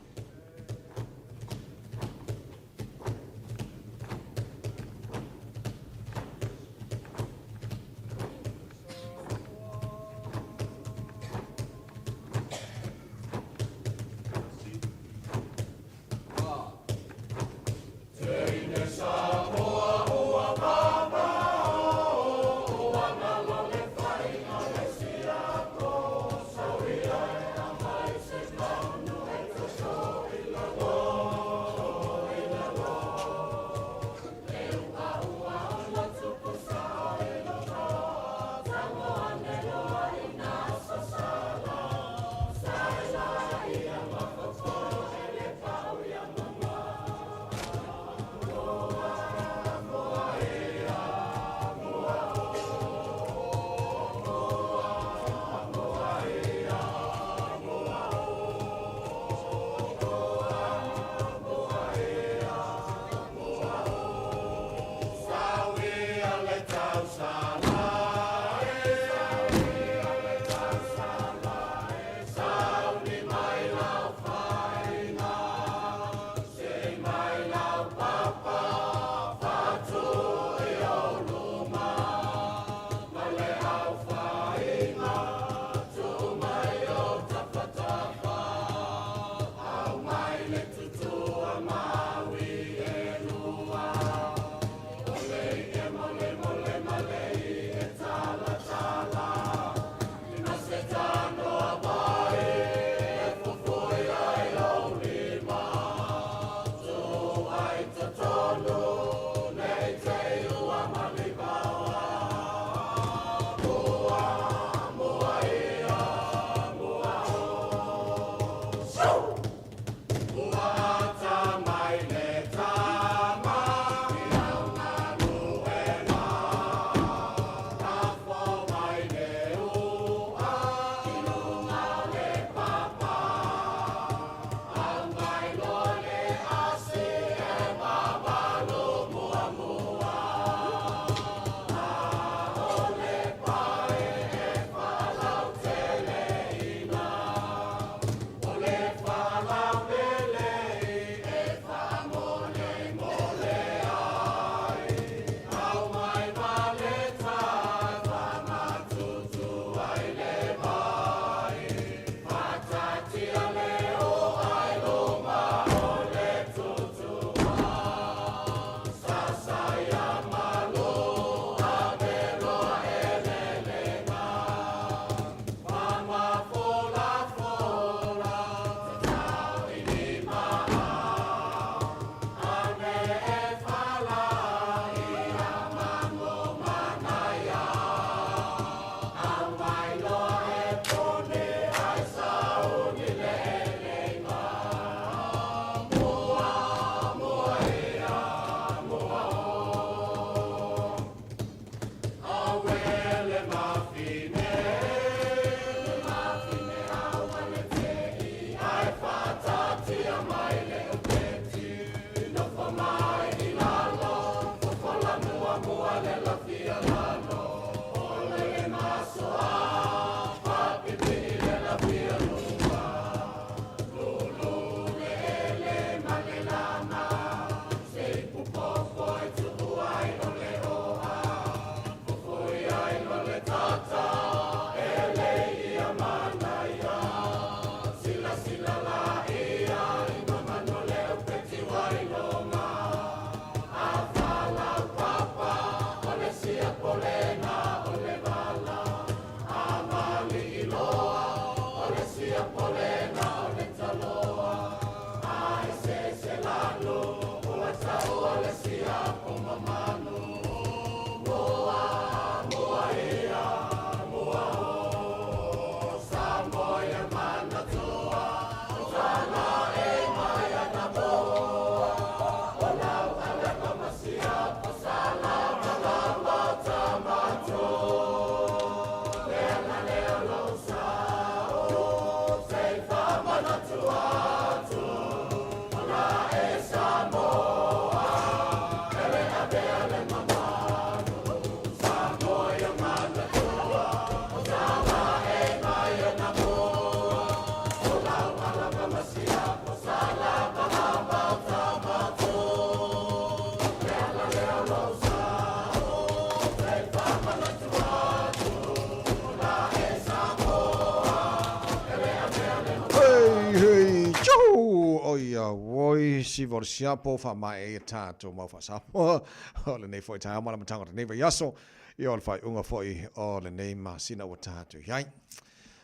o ia oi siva o le siapo faamaea ai a tatou mau faa-Samoa o lenei foi taeao ma le amataga o lenei vaiaso, ia o le faaiuga foi o lenei masina ua tatou i ai.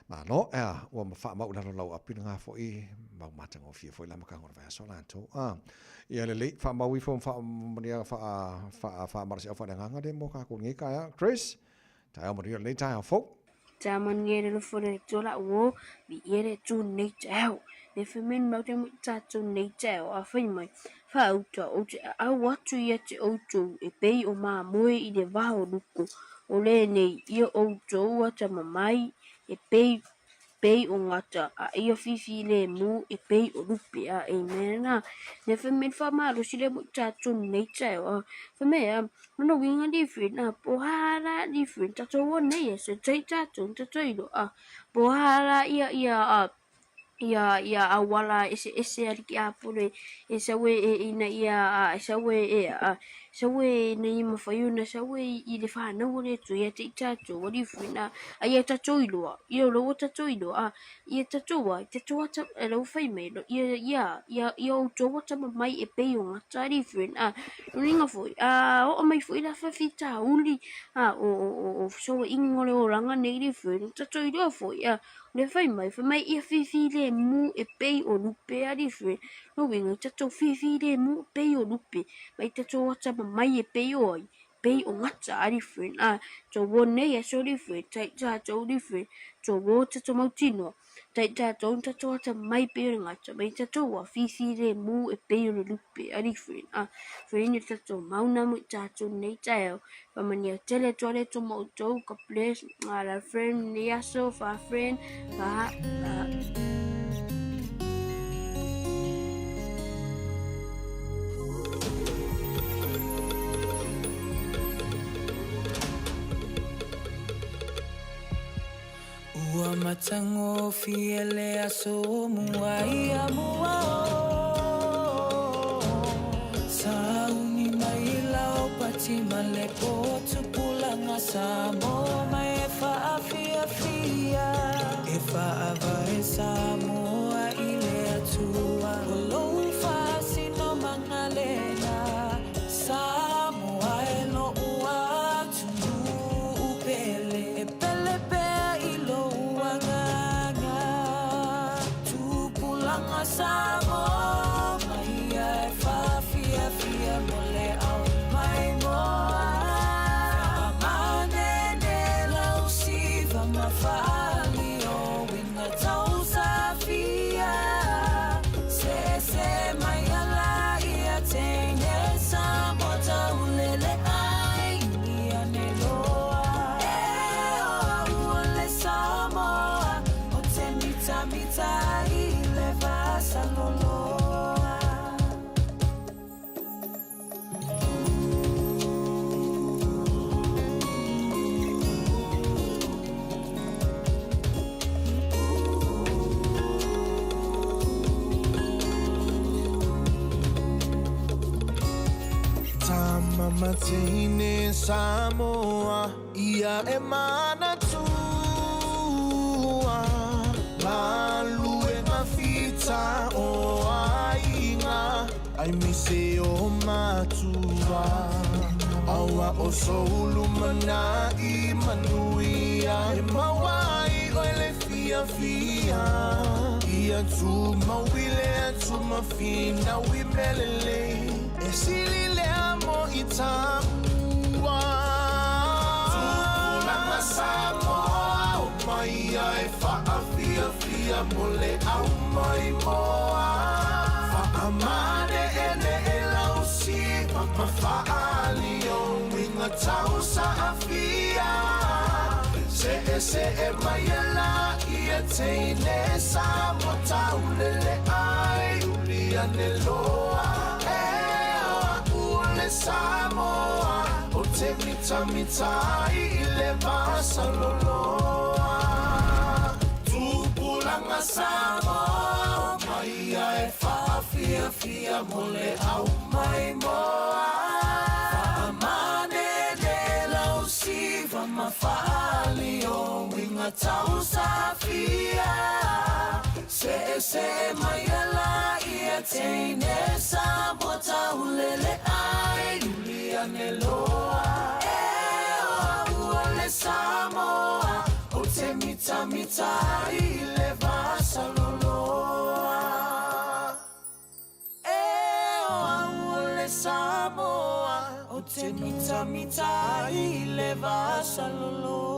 Malo, ea, ua faamau i lalo lau api lena foi mau matagofie foi le amataga o le vaiaso latou. A, ia lelei, faamau ifo ma faamanuiaga faa, faa, faamalosiau faaleagaga lea mo kākou i lenei taeao. Chris, taeao manuia lenei taeao fou. Taeao manuia le alofa o le Atua la uo, viia le Atua nei taeao. Le fai mai le Maota mo i tatou nei taeao, a fai mai, Faauta, ou te aau atu ia te outou e pei o mamoe i le va o luko, o lenei ia outou atamamai e pei pei o gata, a ia filemu e pei o lupe. A amen. A le fai mai le faamalosi lea mo i tatou nei taeao, a fai mai a, lona uiga different, a po ha la different tatou o nei aso tai tatou tatou iloa, a po ha la ia ia a ia ia auala eseese a le tiapolo e sau e ina ia e sau e a sau e ina ia mafai ona sau e i le fanau o le Atua ia te i tatou alii foi na a ia tatou iloa ia o lea ua tatou iloa a ia tatou a tatou ata e lau fai mai ia ia ia ia outou atamamai e pei o gata alii foi na lona uiga foi a oo mai foi la faafitauli a o o o fesoaina o le olaga nei alii foi na tatou iloa foi a Le fai mai, fai mai ia filemu e pei o lupe alii fue. Lona uiga, i tatou filemu e pei o lupe, ma i tatou atamamai e pei o ai, pei o gata alii fue. A, tou o nei aso alii fue, tai tatou alii fue, tou o tatou mautinoa, tai tatou ni tatou atamamai e pei o le gata, ma i tatou a filemu e pei o le lupe alii fue. A, fue ni tatou mauna mo i tatou nei taeao, Faamanuia tele atu ale atu ma outou. God bless. Ala friend ni aso fa friend fa fa. Ua matagofie le aso o mua ia mua o Sauni mai lau pati ma le po tupulaga Samoa mai e faafiafia E faavae Samoa i le Atua O lou faasinomaga lena Samoa e lo'u atunuu pele E pele pea i lou agaga Tupulaga Samoa mai ia e faafiafia mo le ao maimoa Faamanene lau siva ma faali o uiga tausafia Seese mai ala ia teine Samoa taulele ai ia ne loa E o au o le Samoa O te mitamita i le vasaloloa. Tama ma teine Samoa ia e manatua Galuega fita o aiga Aemaise o matua Aua o sou lumanai manuia E maua ai oe le fiafia Ia tumau i le atu ma finau i mea lelei E sili lea mo i taua Tupulaga Samoa o mai ia e faafiafia mo le au maimoa Faamaneʻeneʻe lau siva ma faaali o uiga tausaafia Seʻeseʻe mai e la ia teine Samoa taulele ai uli ane loa E o a'u o le Samoa O te mitamita ai i le vasaloloa Tupulaga Samoa o mai ia e faafiafia mo le au maimoa Faamanene lau siva ma faali o uiga tausafia Seʻeseʻe mai ala ia. teine Samoa taulele ai uli ane loa. E o au o le Samoa o te mitamita ai le vasaloloa. E o au o le Samoa o te mitamita ai le vasaloloa.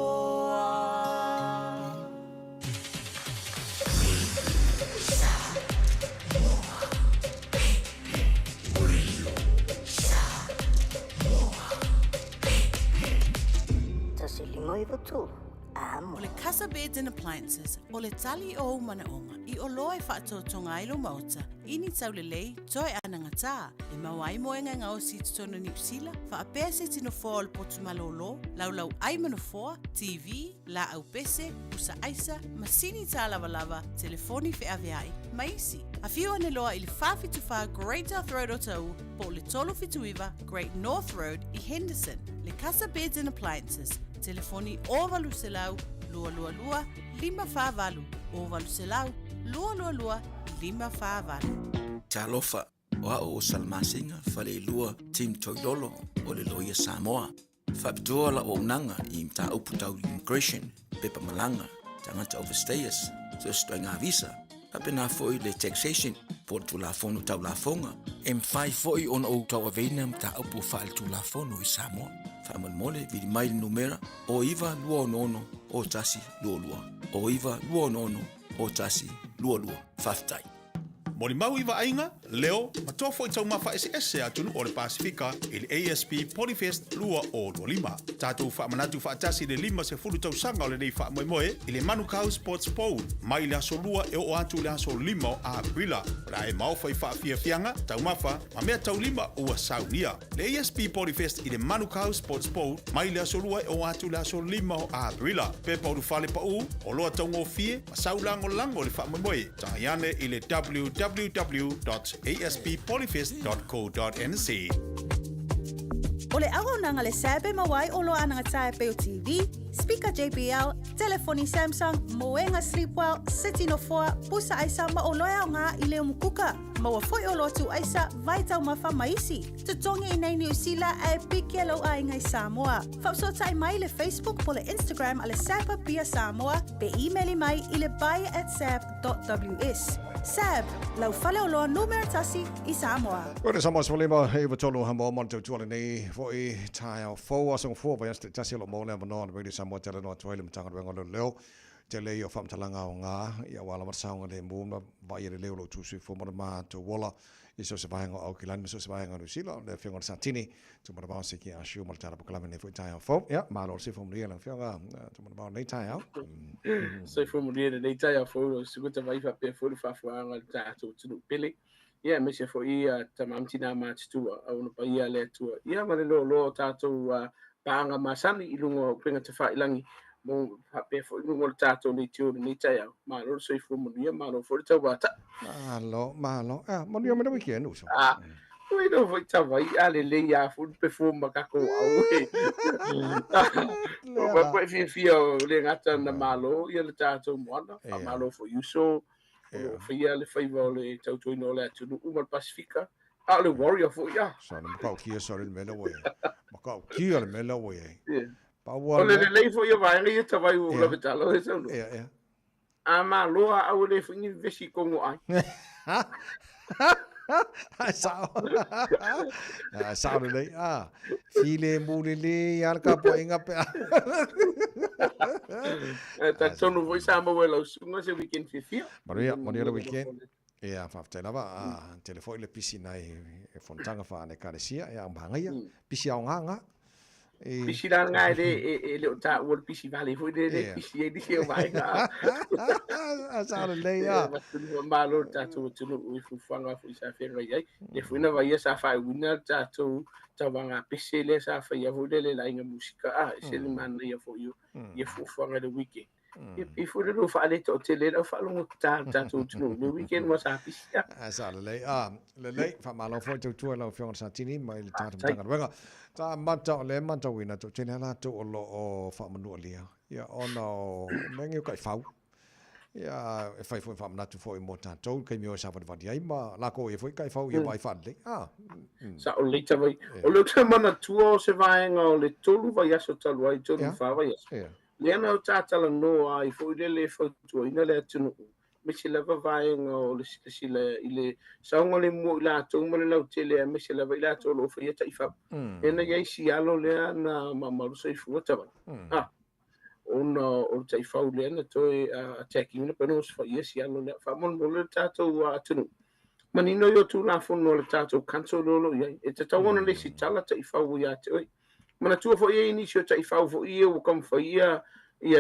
1 5 9 3. O le Casa Beds and Appliances, o le tali o ou manaoga i oloa e faatotoga ai lou maota i ni taulelei toe anagatā e maua ai moega e gaosi i totonu o Niu Sila, faapea se isi nofoa o le potu malōlō, laulau ai ma nofoa, TV, laau pese, pusa aisa, masini tālavalava, telefoni feaveai, ma isi. Afio ane loa i le 474 Great South Road o Tauu po o le 379 Great North Road i Henderson. Le Casa Beds and Appliances, telefoni 0800 222 548, 0800 222 548. Talofa, o a'u o Salamasina Faleilua Tim Toilolo o le Loia Samoa. Faapitoa la'u auaunaga i mataupu tau immigration, pepa malaga, tagata overstayers, so o se ituaiga visa, faapena foi le taxation po o le Tulafono Tau Lafoga. E mafai foi ona ou tauaveina mataupu faaletulafono i Samoa. Faamolemole, vili mai i le numera o 9 2 6 o 1 2 2, o 9 2 6 o 1 2 2. Faafetai. Molimau i vaaiga, leo, ma toa foi taumafa eseese a atunuu o le Pasifika i le ASP Polyfest 2025. Tatou faamanatu faatasi le 50 tausaga o lenei faamoemoe i le Manukau Sports Bowl mai le aso 2 e oo atu i le aso 5 o Aperila. O le a e maofa i faafiafiaga, taumafa ma mea taulima ua saunia. Le ASP Polyfest i le Manukau Sports Bowl mai le aso 2 e oo atu i le aso 5 o Aperila. Pepa ulufale paū, oloa taugofie ma sau lagolago i le faamoemoe. Tagai ane i le www.asppolyfest.co.nz. O le auaunaga le SAB e maua ai oloa anagatā e pei o TV, speaker JBL, telefoni Samsung, moega Sleepwell, seti nofoa, pusa aisa ma oloa e aoga i le umukuka. Maua foi oloa tuuaisa, vai taumafa ma isi. Totogi i nei Niu Sila ae piki e lou aiga i Samoa. Faafesootai mai i le Facebook po le Instagram a le SAB Apia Samoa pe imeli mai i le buy@sab.ws. SAB, lau faleoloa numera tasi i Samoa. O le Samoa 15 e 3 ha mo ma tautua lenei foi taeao fou aso gafua vaiaso taitasi o lo o maua le avanoa o le Radio Samoa talanoa atu ai le Matagaluega o Leoleo tele ia o faamatalaga aoga ia aua lava le saogalemu ma vaaia lelei o lou tu soifua ma le matou ola i so o se vaega o Aukilani ma so o se vaega o Niu Sila. O le Afioga i le Satini Tumanavao Siki Ah Siu ma le tala polokalame i lenei foi taeao fou. Ia, malo le soifua manuia lau Afioga Tumanavao i lenei taeao. Soifua manuia i lenei taeao fou lau susuga Tavai faapea foi le faafofoga a le tatou atunuu pele. Ia aemaise foi tama ma tinā matutua a ona paia a le Atua. Ia ma le loaloa o tatou paaga masani i luga o upega tafailagi mo faapea foi i luga o le tatou leitio i lenei taeao. Malo le soifua manuia, malo foi le tauata'i. Malo, malo. Ah, manuia mai le weekend, uso. Ah, ui no foi Tavai, a lelei a foi le perform ma tatou au e. O pa fiafia o le gata na malo ia le tatou moana, faamalo foi uso, o lo o faia le faiva o le tautuaina o le atunuu ma le Pasifika, a o le warrior foi a. Sa le matautia sa le mea lea ua i ai. Matautia le mea lea ua i ai. Pau O le lelei foi o vaega ia Tavai ua ou lavetala e saunoa. Ia, ia. A malo a au e le foi ni vesi i kongo ai. Ai sao. Ai sao lelei. Ah, filemu lelei lava le tapuaiga pe a. E talitonu foi sa maua e lau susuga se weekend fiafia. Manuia, manuia le weekend. Ia, faafetai lava. Ah, tele foi le pisi nai fonotaga faale-ekalesia, ia, manaia. Pisi aoga na. E pisi la lena e le, e le o taua le pisi vale foi le, le pisi ai nisi o vaega. A sao lelei a. Malo le tatou atunuu i fuafuaga foi sa feagai ai. Le foi na vaia sa faaiuina le tatou tauvaga pese lea sa faia foi le le laina musika a, e se le manaia foi o ia fuafuaga i le weekend. Ia pei foi le lua faaletoatele lau faalogo tatā le tatou atunuu i le weekend ua sa pisi a. A sa lelei a lelei faamalo foi tautua i lau Afioga i le Satini mai le tatou Matagaluega. Ta mata o lea e matauina toatele lava latou o lo o faamanualia ia ona o mea nei o taifau. Ia, e fai foi faamanatu foi mo tatou i le taimi o e savalivali ai ma lakou e foi taifau ia vaai faalelei. A. Sao lelei tavai. O le ou te manatua o se vaega o le 3 vaiaso talu ai, 3 i 4 vaiaso. Lea na ou tatalanoa ai foi lele e fautuaina le atunuu, aemaise lava vaega o le silasila i le saogalemu o i latou ma le lautele, aemaise lava i latou o lo o faia taifau. Lea na i ai si alo lea na maumau le soifua tavai. A. Ona o le taifau lea na toe attack ina pe na osofaia si alo lea. Faamolemole le tatou atunuu. Manino ia o Tulafono a le tatou council lea o lo o i ai. E tatau ona lesitala taifau ia te oe. Manatua foi e i ai nisi o taifau foi ia ua taumafai ia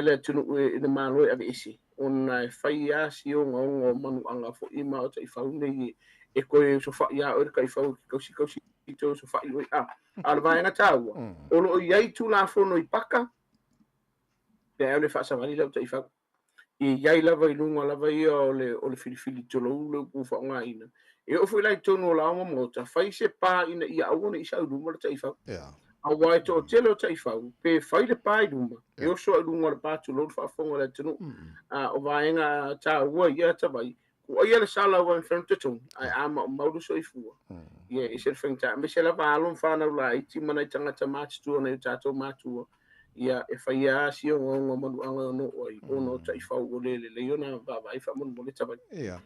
le atunuu e le Malo e aveese ona e fai lava si ogaoga o manuaga foi ma o taifau nei e toe osofai ia oe le taifau e te tausi tausi toe osofai oe. A o le vaega taua, o lo o i ai Tulafono i paka, pe ai o le faasavali lau taifau. E i ai lava i luga lava ia o le, o le filifili tolou le upu faaaogaina. E oo foi la i totonu o lao ma maota, fai se pa ina ia aua ne i sau i luma le taifau. Aua e toatele o taifau, pe fai le pa i luma, e oso ai i luga o le pa tulou le faafofoga a le atunuu. A o vaega taua ia tavai, kuaia le sala aua e mafai ona totogi, ae a maumau le soifua, ia e ese le faigata. Aemaise lava alo ma fanau laiti ma nai tagata matutua nai o tatou matua, ia e faia lava si ogaoga o manuaga e ono oo ai, ona o taifau ua le lelei ona vaavaai faamolemole tavai. Ia,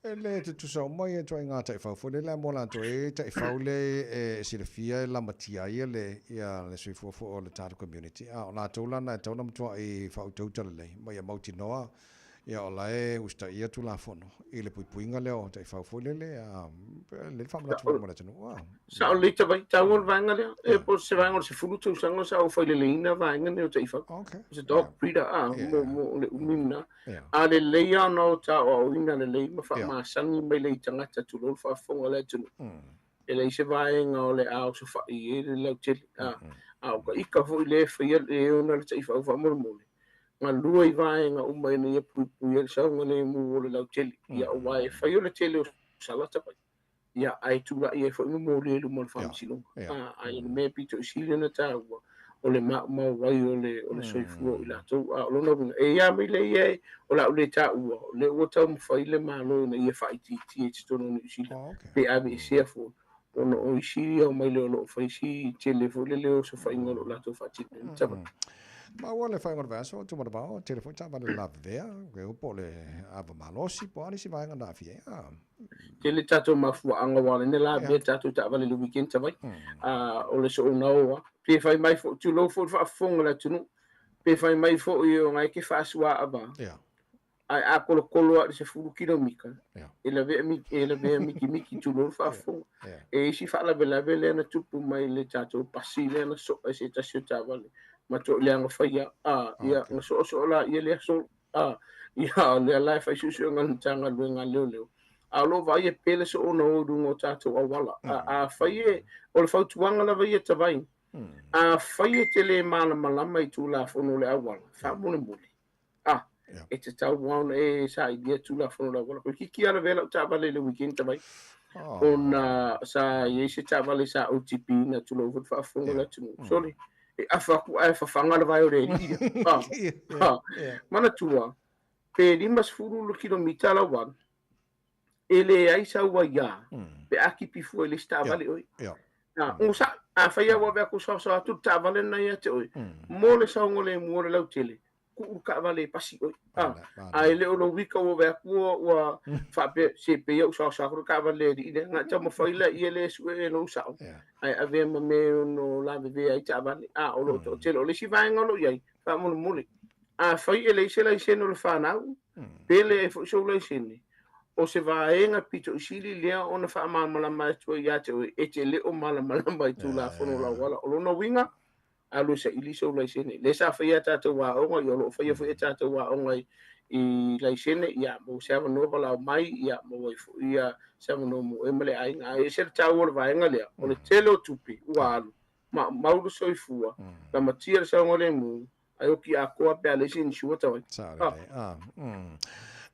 e le tutusa uma ia ituaiga taifau foi lele, a mo latou e taifau le e silafia e lamatia ai le, ia le soifua foi o le tatou community, a o latou la na e tatau ona matuai faautauta lelei ma ia mautinoa Ia o la e usitaia Tulafono i le puipuiga lea o taifau foi lele, a lelei le faamanatu foi mo le atunuu. A. Sao lelei tavai, taua le vaega lea. E po o se vaega o le 10 tausaga sa ou faileleiina vaega nei o taifau. Okay. O se dog breeder, a, mo, mo le umi lena. A lelei lava ona o ta aoaoina lelei ma faamasani mai lei tagata tulou le faafofoga a le atunuu. E leai se vaega o le a osofai ai le lautele. A, a o ka ika foi lea e faia e ona le taifau faamolemole, galue i vaega uma ina ia puipui ai le saogalemu o le lautele. Ia, aua e fai o le tele o sala tavai, ia, ae tulai ai foi ma moli i luma o le faamasinoga. A, ae o le mea pito i sili ona taua, o le maumau ai o le, o le soifua o i latou. A o lona uiga, e ia mai lea ia e, o le a ou le taua, o lea ua taumafai le Malo ina ia faaitiitia i totonu o Niu Sila, pe aveesea foi, ona o isi ia omai lea o lo o fai si tele foi lele o osofaiga o lo o latou faatinoina tavai. Maua le faaiuga o le vaiaso, Tumanavao, tele foi taavale lavevea, ke upu o le ava malosi, po o a nisi vaega na aafia ai. Ah. Tele tatou mafuaaga ua ala ai ona lavevea tatou taavale i le weekend tavai. Ah, o le soonaoa, pe fai mai foi, tulou foi le faafofoga a le atunuu, pe fai mai foi o na e te faasuaava, Ae a kolokolo lava i le 10 kilomita, e lavea e lavea mikimiki tulou le faafofoga. E isi faalavelave lea na tupu mai le tatou pasi lea na soa e se tasi o taavale ma toi leaga faia a ia na soosoo laia lea solo a ia lea la e fai suesuega a le Matagaluega a Leoleo. A o lo o vaaia pea le soona o i luga o tatou auala. A afai e, o le fautuaga lava ia Tavai, afai e te le malamalama i Tulafono o le auala, faamolemole, A, e tatau lava ona e sailia Tulafono o le auala. Toeitiiti lava lavea lau taavale i le weekend talu ai. Ona sa i ai se taavale sa OTP ina tulou foi le faafofoga o le atunuu. Sole, e afa atu ae fafaga le vae o le alii ia. A, a, manatua, pe 50 kilomita lau alu, e leai sau aia pe a tipi fua i le isi taavale oe. A, onosai, afai lava ua ave atu saosaoa atu le taavale lena ia te oe, mo le saogalemu o le lautele, tuu le taavale e pasi oe. A, a e le o lou ika ua ave atu ua faapea, se pei au saosaoa atu le taavale alii lea, na taumafai laia lea e sue e lou sao, ae avea ma mea e ono lavevea ai taavale. A, o lo o toatele. O le isi vaega o lo o i ai, faamolemole, afai e leai se laisene o le fanau, pe leai foi sou laisene, o se vaega pito i sili lea ona faamalamalama atu ai ia te oe, e te le o malamalama i Tulafono o le auala. O lona uiga, alu e saili sou laisene. Lea sa faia a tatou aoga, ia o lo o faia foi a tatou aoga i laisene, ia maua se avanoa valaau mai, ia maua ai foi ia se avanoa mo oe ma le aiga. Ae ese le taua o le vaega lea, o le tele o tupe ua alu, maumau le soifua, lamatia le saogalemu, Ai oki atoa pe a leai se insure tau ai. Sao lelei. Ah.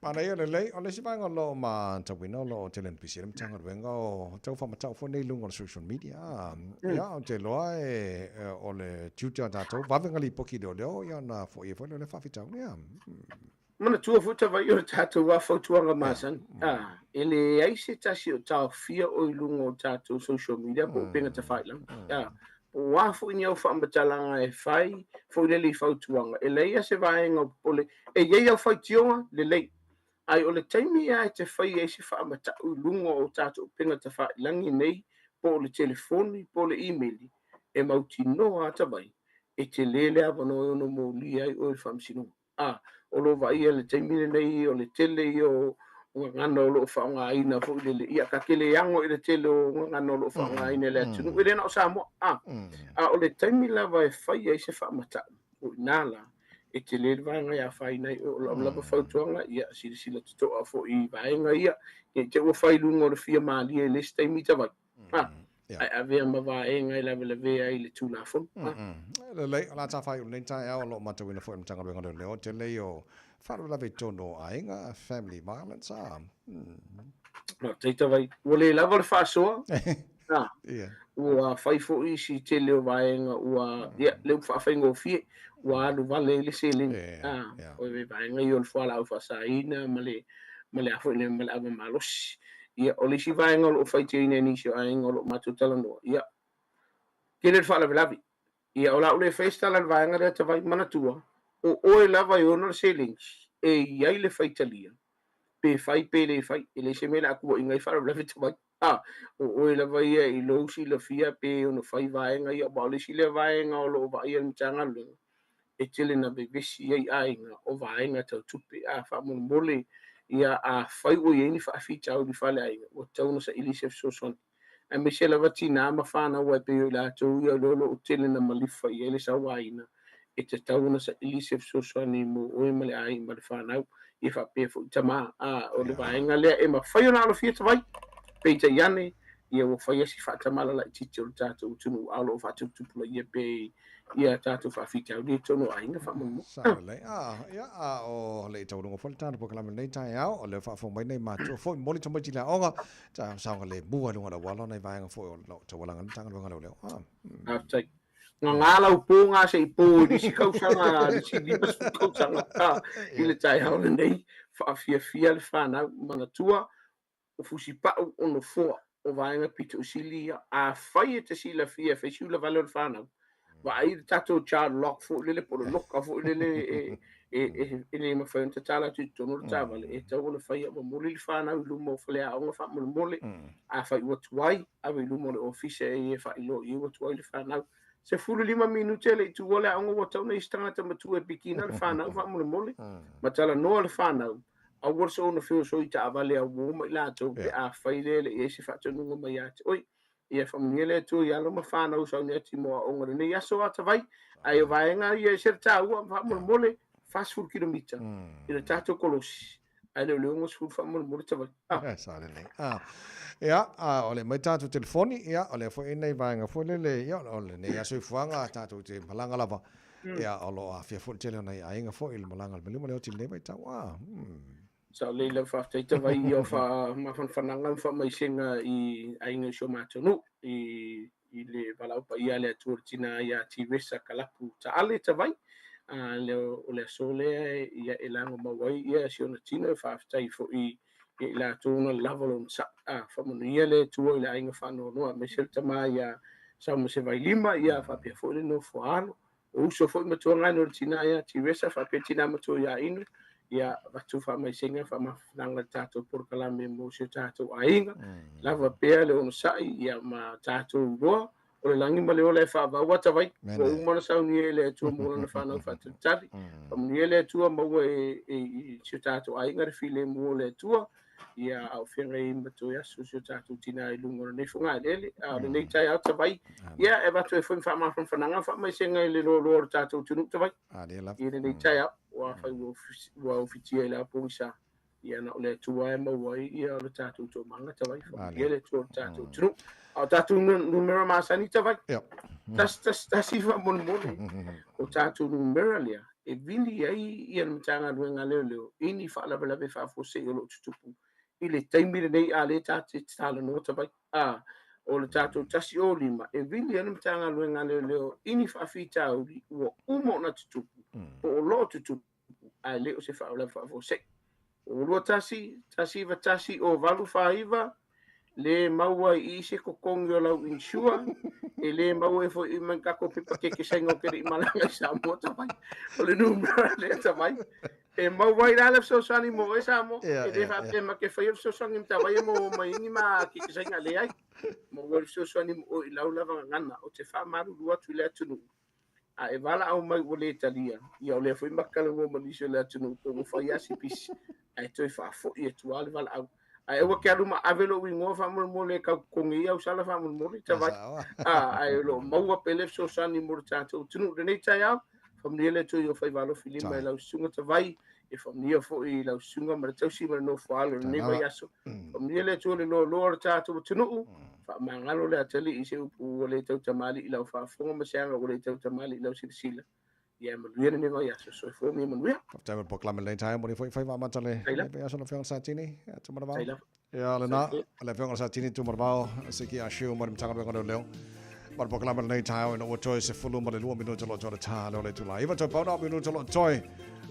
Manaia lelei, o le isi vaega o lo o matauina o lo o tele ona pisi ai le Matagaluega o tau faamatau foi nei i luga o le social media. Ah. Ia, ou te iloa e, o le tiute o tatou vave ona lipoti i leoleo ia ona foia foi lea o lea faafitauli. Ah. Manatua foi Tavaī o le tatou lava fautuaga masani, a, e leai se tasi o taofia oe i luga o tatou social media po o upega tafailagi, a, po o a foi ni au faamatalaga e fai foi lele i fautuaga, e leai lava se vaega o popole, e i ai au faitioga, lelei, ae o le taimi lava e te fai ai se faamatau i luga o tatou upega tafailagi nei, po o le telefoni po o le imeli, e mautinoa lava Tavaī, e tele le avanoa e ono molia ai oe i le faamasinoga. A, o lo o vaaia i le taimi lenei o le tele ia o gagana o lo o faaaogaina foi lele, ia ta te le ano i le tele o gagana o lo o faaaogaina e le atunuu, e le na o Samoa. A, a o le taimi lava e fai ai se faamatau, o i ina la, e tele le vaega e afaina ai oe. O lau lava fautuaga, ia silasila totoa foi i vaega ia, ne i te i ua fai i luga o le fia malie i le isi taimi Tavaī. A, ae avea ma vaega e lavelavea ai le Tulafono. Lelei, o le a tafai o lenei taeao o lo o matauina foi e le Matagaluega o Leoleo te lei o faalavelave i totonu o aiga, family violence, a. Faafetai Tavaī. Ua le lava le faasoa. A, ua fai foi si tele o vaega ua, ia, lea ua faafaigofie, ua alu vale ai le seleni. A, o le vaega ia o le fualaau faasaina ma le, ma le a foi lea, ma le ava malosi. Ia, o le isi vaega o lo o faitioina e nisi o aiga o lo o matou talanoa, ia, tele le faalavelave. Ia, o le a ou le faia se tala i le vaega lea Tavaī, manatua, o oe lava e ona le seleni e i ai le faitalia, pe fai pe le fai, e leai se mea o le a tuuaiina ai faalavelave Tavaī. A, o oe lava ia i lou silafia pe ono fai vaega ia, aua o le isi lea vaega o lo o vaaia e le Matagaluega, e tele na vevesi ai aiga o vaega tau tupe. A faamolemole, ia afai ua i ai ni faafitauli i faleaiga, ua tatau ona saili se fesoasoani. Aemaise lava tinā ma fanau aua e pei o i latou ia o lea o lo o tele na malifa i ai le sauaina, e tatau ona saili se fesoasoani mo oe ma le aiga ma le fanau, ia faapea foi tama. A o le vaega lea e mafai ona alofia Tavaī, peitai ane, ia ua fai lava si faatamala laitiiti o le tatou atunuu, a o lo o faatuputupulaia pea i a tatou faafitauli i totonu o aiga faamolemole. Sao lelei. Ah, ia, a o le i taualuga foi le tatou polokalame i lenei taeao, o lea ua faafofoga mai nei matua foi, momoli tamaiti i le aoga, sa saogalemu lava i luga o le auala ona i vaega foi o lo o taualaga ai le Matagaluega o Leoleo. Ah. Faafetai. Gagā lau pō ngā se i pō i le isi kausaga, le isi 50 kausaga i le taeao lenei, faafiafia le fanau, manatua, o Fusipau o nofoa o vaega pito sili ia. Afai e te silafia e fai si ulavale o le fanau, vaai le tatou child lock foi lele po o le loka foi lele e, e, e, e le mafai ona tatala atu i totonu o le taavale, e tatau ona fai ua momoli le fanau i luma o faleaoga faamolemole. Afai ua tuai, ave i luma o le ofisa e faailoa i ai ua tuai le fanau. 15 minute le i tuua le aoga ua tatau ona i ai se tagata matua e pikina le fanau faamolemole, ma talanoa le fanau aua le soona feosoi taavale auō ma i latou pe afai lea e le i ai se faatonuga mai ia te oe. Ia faamanuia le Atua i alo ma fanau sauni atu mo aoga i lenei aso a Tavaī, ae o vaega ia e ese le taua faamolemole 40 kilomita i le tatou kolosi, ae le o le 60 faamolemole Tavaī. Ah. Sa lelei. Ah. Ia, a o le mai tatou telefoni, ia, o lea foi nei vaega foi lele, ia, o lenei aso soifuaga tatou te malaga lava. Ia, o lo o aafia foi le tele o nai aiga foi i le malaga a le maliu ma le oti i lenei vaitau. Ah. Sao lelei lava faafetai Tavaī i au faamafanafanaga ma faamaisega i aiga i si o matou nuu i le valaau paia a le Atua i le tina ia Tiresa Kalapu Taale Tavaī. A o le aso lea ia e lagomau ai ia si ona tino e faafetai foi ia i latou na lava lona sa'i. A faamanuia le Atua i le aiga faanoanoa aemaise le tama ia Saumase Vailima ia faapea foi le nofo a alo. O uso foi ma tuagane o le tina ia Tiresa faapea tina matua ia Inu, ia avatu faamaisega faamafanafanaga i le tatou polokalame mo si o tatou aiga. Lava pea le onosai ia ma tatou iloa o le lagi ma le ola e faavau a Tavaī. Ua uma ona saunia e le Atua mo lana fanau faatalitali. Faamanuia le Atua maua e i si o tatou aiga le filemu o le Atua. Ia a o feagai ai ma toe aso si o tatou tina i luga o lenei fogaeleele. A o lenei taeao Tavaī, ia e avatu ai foi ma faamafanafanaga faamaisega i le loaloa o le tatou atunuu Tavaī. I lenei taeao, ua fai ua ofitia i le apogisa. Ia na o le Atua e maua ai ia le tatou toomaga Tavaī. Faamanuia le Atua i le tatou atunuu. A o tatou numera masani Tavaī. Tasi tasi tasi faamolemole. O tatou numera lea e vili ai ia le Matagaluega a Leoleo i ni faalavelave faafuasei o lo o tutupu i le taimi lenei a lea ta te talanoa Tavaī. A o le tatou 105 e vili ai le Matagaluega a Leoleo i ni faafitauli ua uma ona tutupu po o lo o tutupu. Ae le o se faalavelave faafuasei. O 21 191 0 8 49, le maua i i se totogi o lau insure, e le maua ai foi i ma ni tatou pepa kekesaina ou te le i malaga i Samoa tavai. O le numera lea tavai. E maua ai la le fesoasoani mo oe Samoa. E le faapea ma te faia le fesoasoani ma tavai e maua mai ai ni ma kekesaina leai. Maua ai le fesoasoani mo oe i lau lava gagana. Ou te faamalulu atu i le atunuu. A e valaau mai ua le talia, ia o lea foi ma talanoa ma nisi o le atunuu po ua fai lava si pisi, ae toe faafoi atu lava le valaau. Ae aua te alu ma ave lou igoa faamolemole e tau totogi ai au sala faamolemole, tavai. A, ae o lo o maua pea le fesoasoani mo le tatou atunuu i lenei taeao. Faamanuia le Atua i ou faiva alofi lima i lau susuga Tavai, e faamanuia foi i lau susuga ma le tausi ma le nofo-a-alo i lenei vaiaso. Faamanuia le Atua i le loaloa o le tatou atunuu, faamagalo le atalii i se upu ua le tautamalii i lau faafofoga ma se aga ua le tautamalii i lau silasila. Ia e manuia lenei vaiaso. Soifua ma ia manuia. Faafetai mo le polokalame i lenei taeao, momoli foi faiva amata le vaiaso lau Afioga i le Satini, Tumanavao. Ia lena, le Afioga i le Satini Tumanavao, Siki Ashiu mo le Matagaluega o Leoleo. Ma le polokalame i lenei taeao ina ua toe 12 minuta o lo o toe le tā lea o le itula iva toe pau na o minuta o lo o toe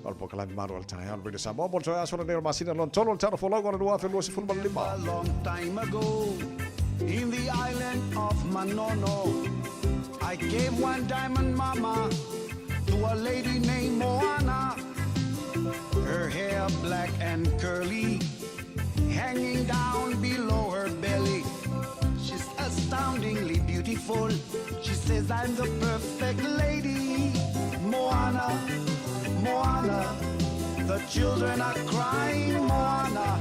o le polokalame malu o le taeao le Radio Samoa mo le toe aso lenei o le masina lona tolu o le tausaga folauga o le 2025. A long time ago in the island of Manono I gave one diamond mama to a lady named Moana Her hair black and curly hanging down below her belly She's astoundingly beautiful She says I'm the perfect lady Moana, Moana The children are crying Moana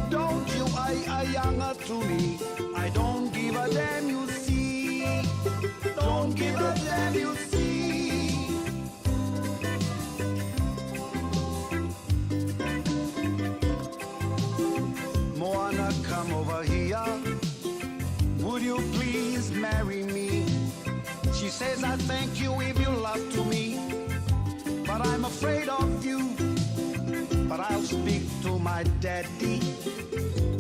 Don't you I ayanga to me I don't give a damn you see Don't give a damn you see Moana come over here Would you please marry me She says I thank you if you love to me But I'm afraid of you But I'll speak to my daddy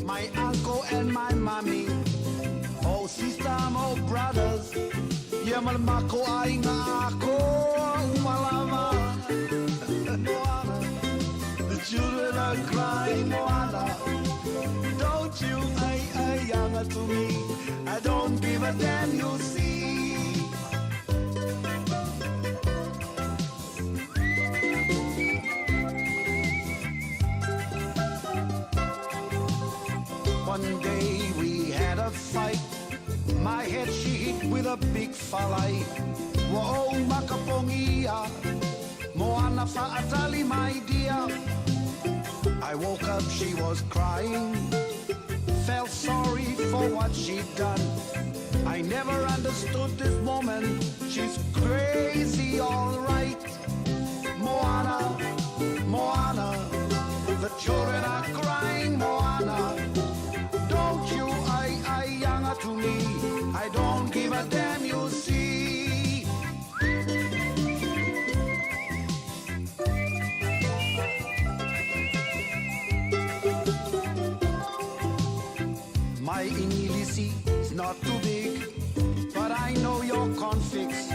My uncle and my mommy Oh sister, oh brothers Ia ma le mako aiga ako umalava Moana The children are crying Moana Don't you ai ai anga to me I don't give a damn you see One day we had a fight My head she hit with a big falai Ua ou makapogia Moana fa'atali my dear I woke up she was crying Felt sorry for what she'd done I never understood this woman She's crazy all right Moana, Moana The children are crying Moana Don't you ai ai anga to me I don't give a damn you see My English is not too big But I know your configs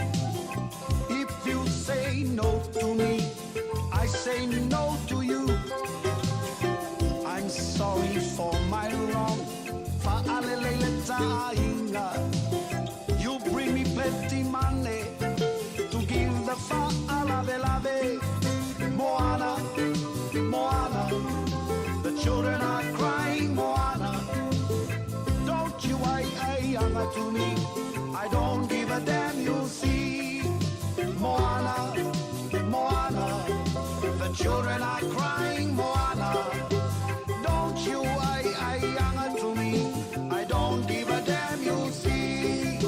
If you say no to me I say no to you I'm sorry for my wrong Fa'alelele ta'aiga You bring me plenty money To give the fa'alavelave Moana, Moana The children are crying Moana Don't you ai ai anga to me I don't give a damn you see Moana, Moana The children are crying Moana Don't you ai ai anga to me I don't give a damn you see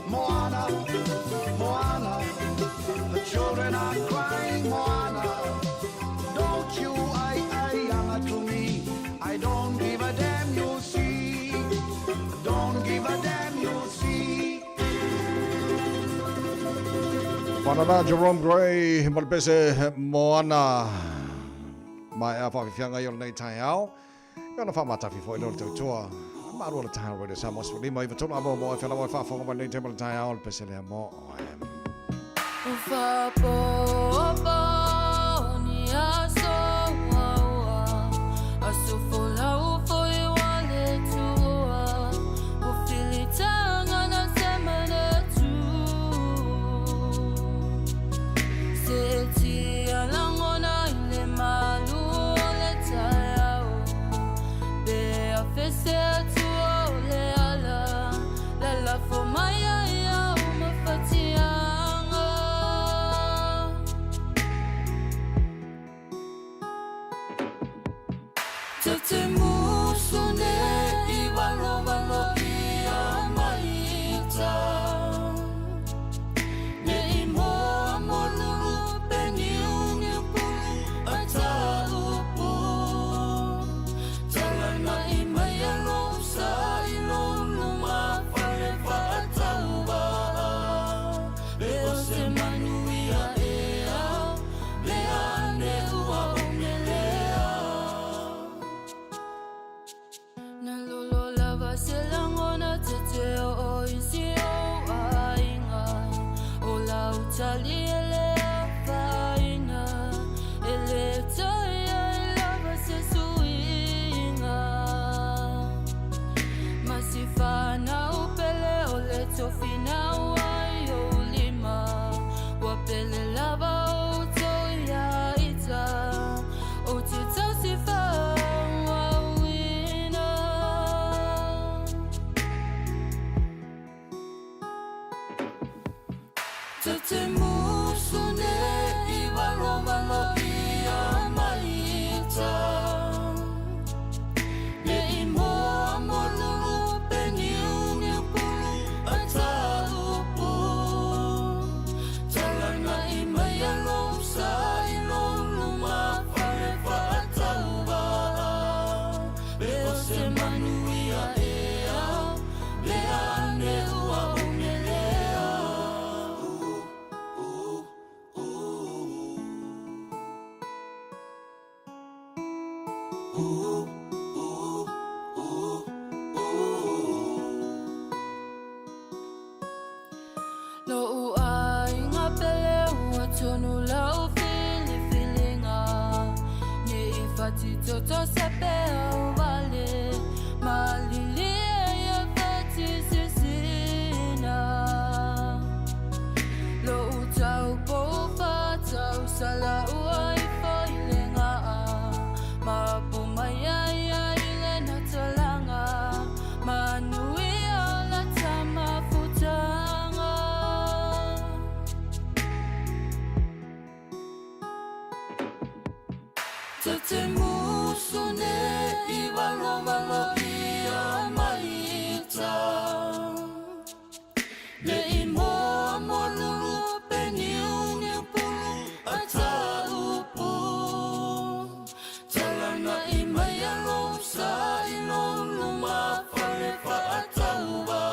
Moana, Moana The children are crying Moana Don't you ai ai anga to me I don't give a damn you see Don't give a damn you see Whanana Jerome Gray ma le pese Moana. Maea whawhiwhianga i o lenei taeao. I ona whaamatafi foi leo le tautua. Maru o le taeao Radio Samoa 15 i tolu amo mo e whelawa e whaafonga mai lenei taima le taeao le pese lea mo oe. O whapopo ni a. Ta te musu ne i walovalo ia mai ta. Ne i moa mo lulu pe niu niu pulu a ta upu. Talana i mai alo sa i lo luma fale fa tauva. Be o se manu ia ea, le ane ua o melea. Na lolo lava se langona te te o o isi o aiga. O lau tali e le afaina, e le tai ai lava se suiga. Ma si whanau pele o le tofina ai o lima. Wa pele lava o toi ita, o te tau si whauina. Ta te musu ne i walovalo ia mai ta. Ne i moa mo lulu pe niu niu pulu a ta upu. Talana i mai alo sa i lo luma fale fa tauva. Be o se manu ia ea, le ane ua o melea. Lo aiga pele ua tonu lau filifilinga. Ne i fatitoto se pea o vale, malili e ia fati sisina. Lo tau po whatau sala ua i whaile ngā. Ma pu mai ai ai le natalanga, manui o la tamafutanga. Ta te musu ne i walovalo ia mai ta. Ne i moa mo lulu pe niu niu pulu a ta upu. Talana i mai alo sa i lo luma fale fa tauva.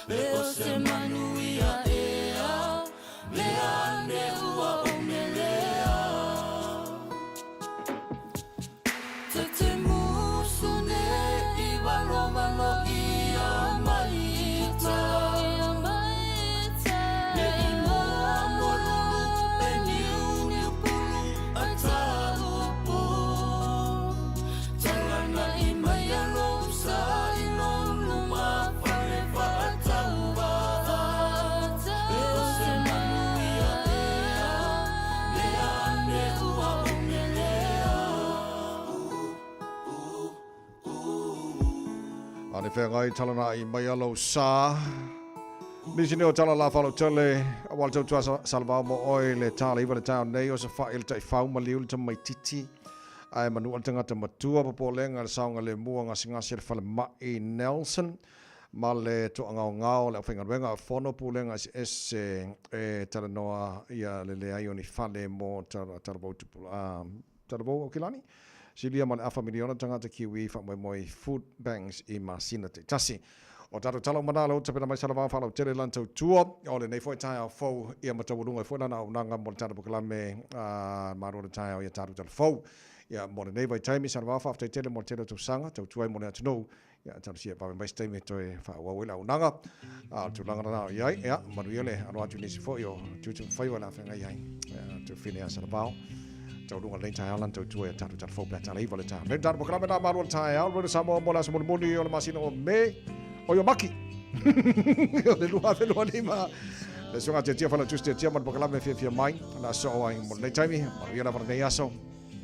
Be o se manu ia ea, le ane ua o melea. Ta te musu ne i walovalo ia mai ta. Ne i moa mo lulu pe niu niu pulu a ta upu. Talana i mai alo sa i lo luma fale fa tauva. Be o se manu ia ea, le ane ua o melea. Ane whengai talana i mai alo sa. Nisi neo tala la whalo tele, a wale tau tua salavao mo oi le tala iwa le tau nei o sa wha le tai whau ma liu le tamai titi. Ai manu al tangata matua papo lenga le saunga le mua ngasi ngasi le whale mai Nelson. Ma le toa ngao ngao le awhenga wenga fono pu lenga si ese e tala noa ia le le ai o ni whale mo tala tala tupu tala vau o kilani. Silia ma le afa miliona tangata kiwi wha moi moi food banks i masina te tasi. O tātou tala manalo o tapena mai salavao whalau tele lan tau tua. O le nei foi tai au fau ia matawalunga i foi lana au nanga mo le tātou pokalame maro le tai au ia tātou tala fau. Ia mo le nei vai taimi salavao whaaftai tele mo le tele tau sanga tau tuai mo le atunou. Ia tala sia wawe mai taimi toe wha wau ila au nanga. Tūlanga na nao iai. Ia manu ia le alo atu nisi foi o tutu mwhaiwa la whenga iai. Ia tau whine a salavao. Tau lunga le tai alan tau tua ia tātou tala fau pea tala iwa le tai. Le tātou pokalame nā maru le tai au. Rwena Samoa mo le aso moni o le masina o me. O yo maki. O le lua whenua lima. Le sunga te tia whala tusi te tia mana pokalame fia fia mai. Na so o ai mo le taimi. Maru ia la nei aso.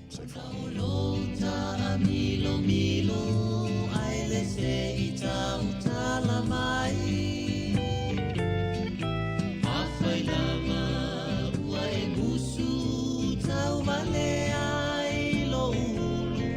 Safe. Lota milo milo ai le se i tau tala mai. Afai lava ua e musu tau vale ai lo ulu.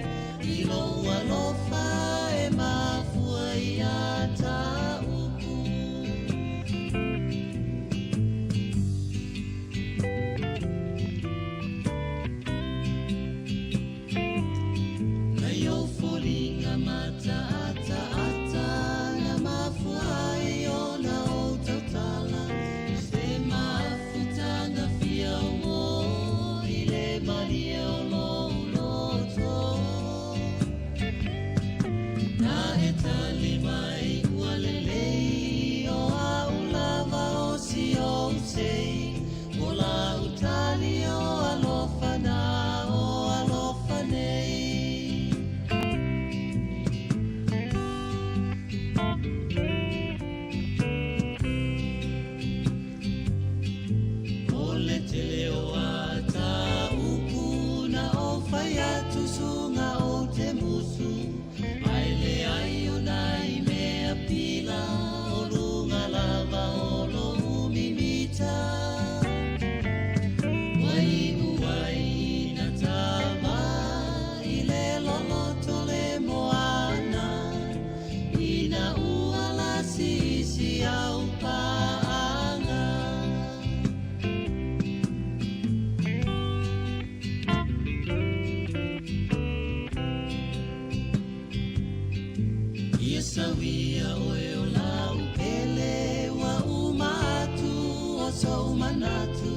Sauia oe o lau pele ua uma atu o sou manatu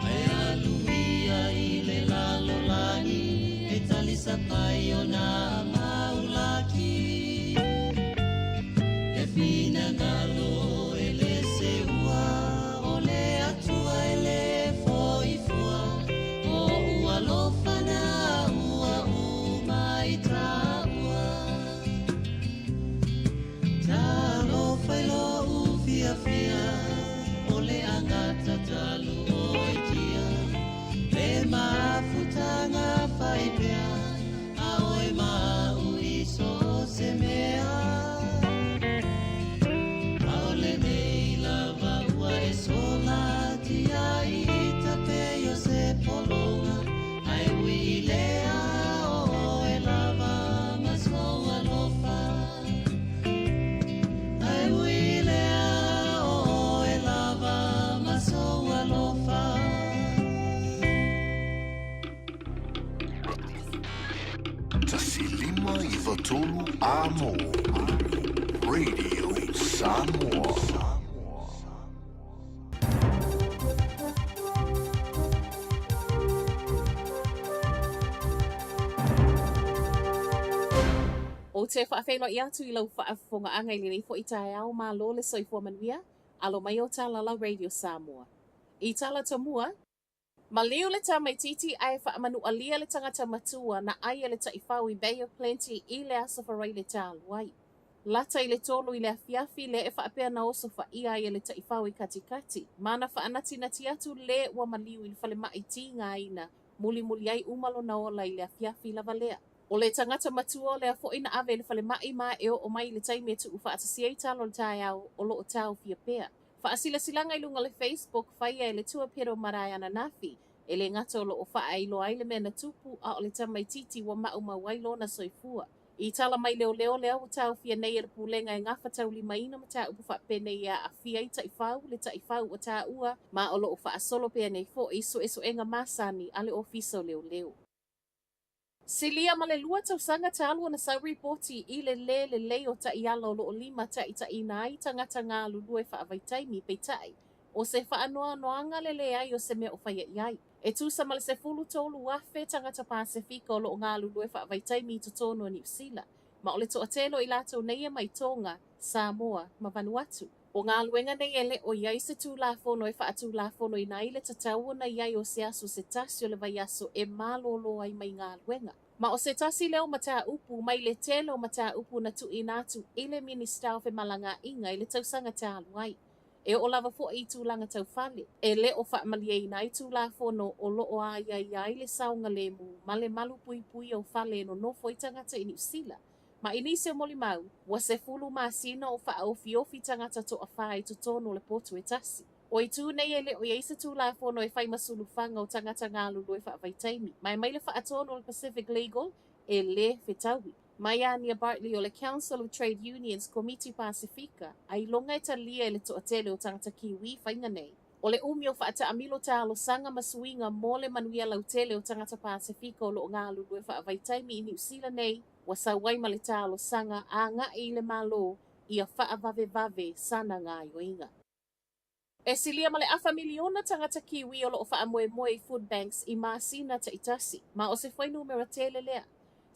Ae alu ia i le lalolagi e talisapai o nā maulaki E finagalo e le seua o le atua e le foifua O ua lofa na ua uma i tāua Talofa i lou fiafia o le agata talu oi tia Le mafutaga faipea a oe ma au i so o se mea A o lenei lava ua e sola tia i tape o se pologa Ae ui i lea o oe lava ma sou alofa Ae ui i lea o oe lava ma sou alofa 1593 Amo Radio Samoa. Ou te faafeiloai atu i lau faafofogaaga i lenei foi taeao malo le soifua manuia, alo mai o Talala Radio Samoa. I tala tomua, Maliu le tamaitiiti ae faamanualia le tagata matua na ai e le taifau i Bay of Plenty i le Aso Faraile talu ai. Lata i le 3 i le afiafi lea e faapea na osofaia ai e le taifau i Katikati, ma na faanatinati atu le ua maliu i le falemai tigaina mulimuli ai uma lona ola i le afiafi lava lea. O le tagata matua o lea foi na ave i le falemai ma e oo mai i le taimi e tuufaatasia ai tala o le taeao o lo o taofia pea. Faasilasilaga i luga o le Facebook faia e le Tua Pero Marae ananafi, e le gata o lo o faailoa ai le mea na tupu a o le tamaitiiti ua maumau ai lona soifua. I tala mai leoleo lea ua taofia nei e le pulega e gafataulimaina mataupu faapenei e aafia ai taifau le taifau ua taua ma o lo o faasolo pea nei foi suesuega masani a le Ofisa o Leoleo. Silia ma le 2 tausaga talu ona sau ripoti i le lē lelei o taiala o lo o limataitaiina ai tagata galulue faavaitaimi peitai o se faanoanoaga le leai o se mea o faia i ai. E tusa ma le 13,000 tagata Pasefika o lo o galulue faavaitaimi i totonu o Niu Sila, ma o le toatele o i latou nei e mai Toga, Samoa ma Vanuatu. O galuega nei e le o i ai se Tulafono e faatulafonoina ai le tatau ona i ai o se aso se tasi o le vaiaso e malōlō ai mai galuega. Ma o se tasi lea o mataupu mai le tele o mataupu na tuuina atu i le Minisita o Femalagaaiga i le tausaga talu ai. E oo lava foi i tulaga tau fale, e le o faamalieina ai Tulafono o lo o aiaia ai le saogalemu ma le malupuipuia o fale e nonofo ai tagata i Niu Sila. Ma i nisi o molimau, ua 10 masina o faaofiofi tagata toafa i totonu o le potu e tasi. O itu nei e le o i ai se Tulafono e fai ma sulufaga o tagata galulue faavaitaimi, ma e mai le faatonu o le Pacific Legal e lē fetaui. Mai Ania Bartley o le Council of Trade Unions Komiti Pasefika, ailoga e talia e le toatele o tagata Kiwi faiga nei. O le umi o faataamilo talosaga ma suiga mo le manuia lautele o tagata Pasefika o lo o galulue faavaitaimi i Niu Sila nei, ua sau ai ma le talosaga agai i le Malo ia faavavevave sana gaoioiga. E silia ma le afa miliona tagata Kiwi o lo o faamoemoe i food banks i masina taitasi, ma o se fuainumera tele lea.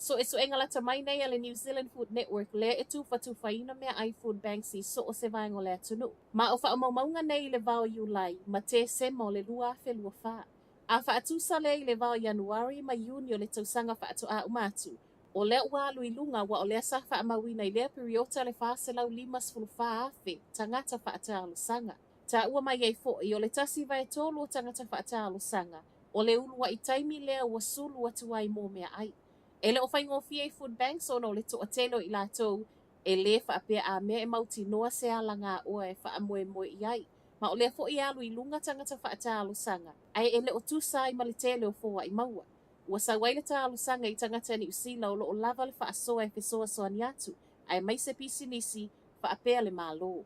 Suesuega lata mai nei a le New Zealand Food Network lea e tufatufaina meaai food banks i so o se vaega o le atunuu. Ma o faamaumauga nei i le va o Iulai ma Tesema o le 2024. A faatusa lea i le va o Ianuari ma Iuni o le tausaga faatoa uma atu, o lea ua alu i luga aua o lea sa faamauina i lea piriota le 454,000 tagata faatalosaga. Taua mai ai foi o le 1/3 o tagata faatalosaga o le uluai taimi lea ua sulu atu ai mo meaai. E le o faigofie i food banks ona o le toatele o i latou e lē faapea a mea e mautinoa se alagaoa e faamoemoe i ai. Ma o lea foi e alu i luga tagata faatalosaga ae e le o tusa ai ma le tele o foai maua. Ua sau ai le talosaga i tagata Niu Sila o lo o lava le faasoa e fesoasoani atu aemaise pisinisi faapea le Malo.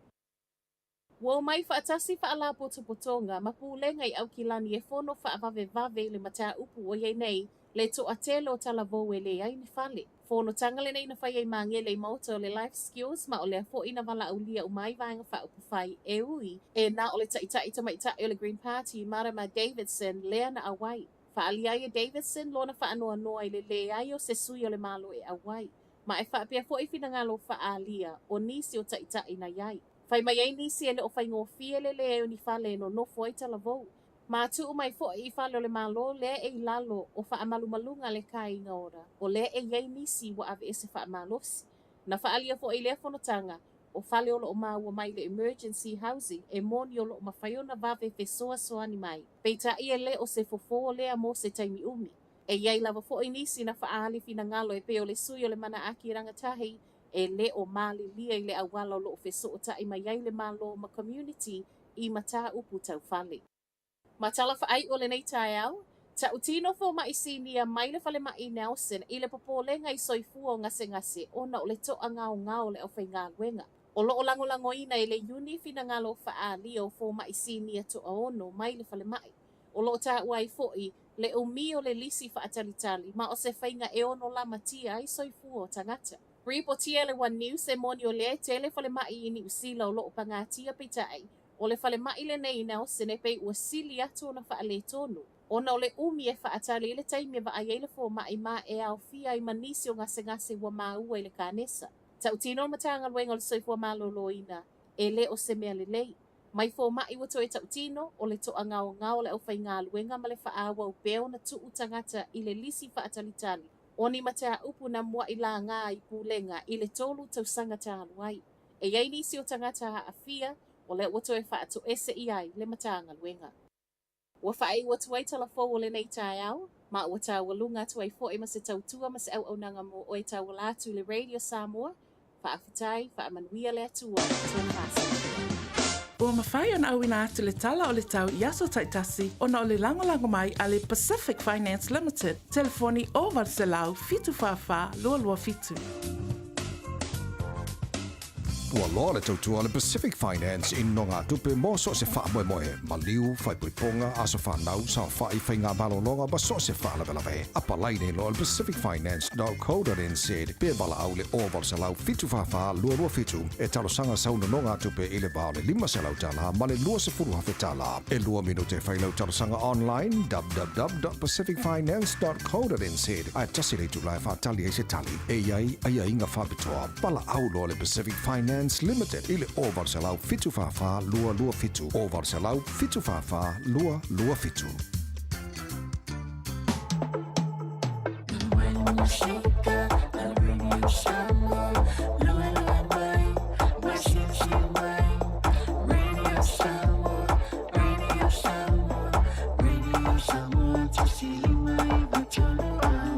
Ua omai faatasi faalapotopotoga ma pulega i Aukilani e fono faavavevave i le mataupu ua i ai nei Le toatele o talavou e leai ni fale. Fonotaga lenei na faia i Magele i maota o le Life Skills ma o lea foi na valaaulia uma ai Vaega Faaupufai e ui e na o le Taitai Tamaitai o le Green Party Marama Davidson lea na auai. Faaalia ai e Davidson lona faanoanoa i le leai o se sui o le Malo e auai, ma e faapea foi finagalo faaalia o nisi o taitai na i ai. Fai mai ai nisi e le o faigofie le leai o ni fale e nonofo ai talavou. Ma tuu mai foi i fale o le Malo lea e i lalo o faamalumaluga a le Kāinga Ora, o lea e i ai nisi ua aveese faamalosi. Na faaalia foi i lea fonotaga, o fale o lo o maua mai le Emergency Housing e moni o lo o mafai ona vave fesoasoani mai. Peitai e le o se fofo lea mo se taimi umi. E i ai lava foi nisi na faaali finagalo e pei o le sui o le Manaaki Rangatahi e le o malilie i le auala o lo o fesootai mai ai le Malo ma community i mataupu tau fale. Ma tala faaiu o lenei taeao, tautino fomaʻi sinia mai le falemai i Nelson i le popolega i soifua o gasegase ona o le toagaogao o le aufaigaluega. O lo o lagolagoina e le Iuni finagalo faaalia o fomaʻi sinia toaono mai le falemai. O lo o taua ai foi le umi o le lisi faatalitali ma o se faiga e ono lamatia ai soifua o tagata. Ripotia e le One News e moni o lea e tele falemai i Niu Sila o lo o pagatia peitai o le falemai lenei i Nelson e pei ua sili atu ona faaletonu ona o le umi e faatali ai le taimi e vaai ai le fomaʻi ma e aofia ai ma nisi o gasegase ua maua i le kanesa. Tautino le Matagaluega o le Soifua Maloloina e le o se mea lelei. Mai fomaʻi ua toe tautino o le toagaogao o le aufaigaluega ma le faaauau pea ona tuu tagata i le lisi faatalitali o ni mataupu na muaʻi lagā i pulega i le tolu tausaga talu ai. E i ai nisi o tagata aafia o lea ua toe faatoese i ai le Matagaluega. Ua faaiu atu ai tala fou o lenei taeao, ma ua taualuga atu ai foi ma se tautua ma se auaunaga mo oe tauala atu i le Radio Samoa. Faafetai, faamanuia le Atua i tō soifua. Ua mafai ona auina atu le tala o le tau i aso taitasi ona o le lagolago mai a le Pacific Finance Limited, telefoni 0800 744 227. Ua loa le tautua a le Pacific Finance i nogatupe mo so o se faamoemoe, maliu, faaipoipoga, aso fanau, saofai, faiga malologa ma so o se faalavelave. Apalai nei loa i le pacificfinance.co.nz pe valaau i le 0800 744 227 e talosaga sau nonogatupe i le va o le $500 ma le $20,000. E lua minute e fai lau talosaga online www.pacificfinance.co.nz ae tasi le itula e faatali ai se tali. E i ai aiaiga faapitoa. Valaau loa le Pacific Finance Limited i le 0800 744 227, 0800 744 227.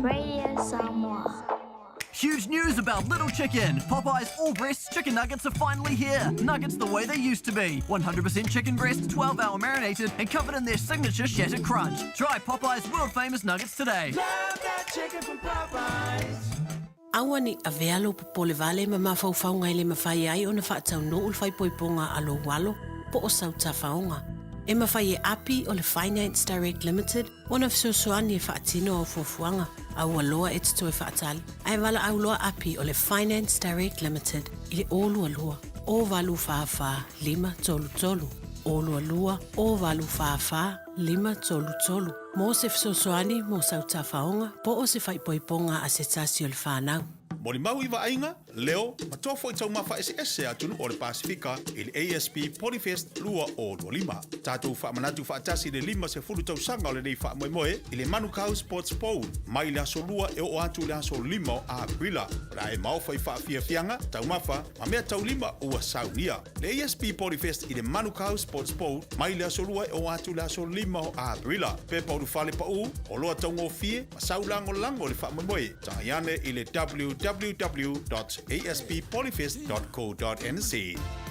Radio Samoa. Huge news about Little Chicken. Popeye's all breasts chicken nuggets are finally here. Nuggets the way they used to be. 100% chicken breast, 12 hour marinated, and covered in their signature shattered crunch. Try Popeye's world famous nuggets today. Love that chicken from Popeyes. Aua ne i avea lou popole vale ma mafaufauga e le mafai ai ona faataunuu le faaipoipoga a lou alo po o sau tafaoga. E mafai e Api o le Finance Direct Limited ona fesoasoani e faatino au fuafuaga, a ua loa e te toe faatali, ae valaau loa Api o le Finance Direct Limited i le 022 084 533, 022 084 533 mo se fesoasoani mo sau tafaoga po o se faaipoipoga a se tasi o le fanau. Molimau i vaaiga, leo, ma toa foi taumafa eseese a atunuu o le Pasefika i le ASP Polyfest 2025. Tatou faamanatu faatasi i le 50 tausaga o lenei faamoemoe i le Manukau Sports Bowl mai le aso Lua e oo atu i le aso 5 o Aperila. O le a e maofa i faafiafiaga, taumafa, ma mea taulima ua saunia. Le ASP Polyfest i le Manukau Sports Bowl mai le aso Lua e oo atu i le aso 5 o Aperila. Pepa ulufale paū, oloa taugofie, ma sau lagolago i le faamoemoe. Tagai ane i le www.asppolyfest.co.nz.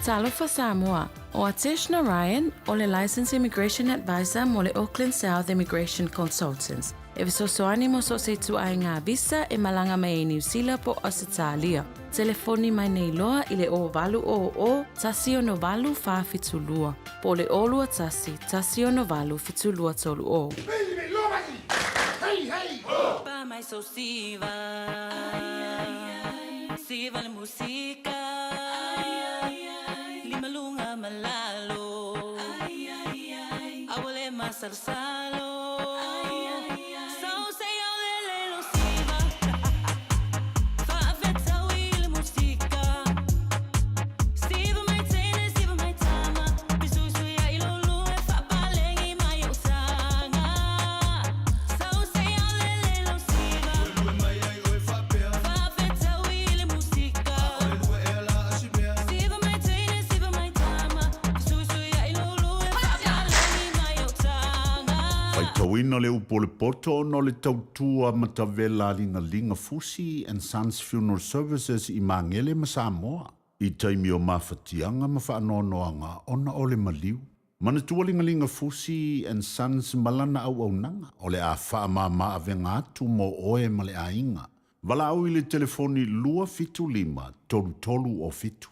Talofa Samoa, ʻO Atesh Narayan, ʻo le Licensed Immigration Advisor mo le Auckland South Immigration Consultants, e fesoasoani mo so o se ituaiga visa e malaga mai ai Niu Sila po o Ausetalia. Telefoni mai nei loa i le 0800 168 472 po o le 021 168 7230. Pa mai so siva. Siva le musika. Limalunga malalo. Awale masalsalo. So say olele lo siva. Fa'afetaui le musika. Siva mai teine, siva mai tama. Pisuisui ai lo lue, fa'apalegi mai o saga. So say olele lo siva. Fa'afetaui le musika. Siva mai teine, siva mai tama. Pisuisui ai lo lue, fa'apalegi mai o saga. Faitauina le upu o le poto ona o le tautua matavela a Ligalinga Fusi and Sons Funeral Services i Magele ma Samoa i taimi o mafatiaga ma faanoanoaga ona o le maliu. Manatua Ligalinga Fusi and Sons ma lana auaunaga o le a faamāmā avega atu mo oe ma le aiga. Valaau i le telefoni 275 33 o 7.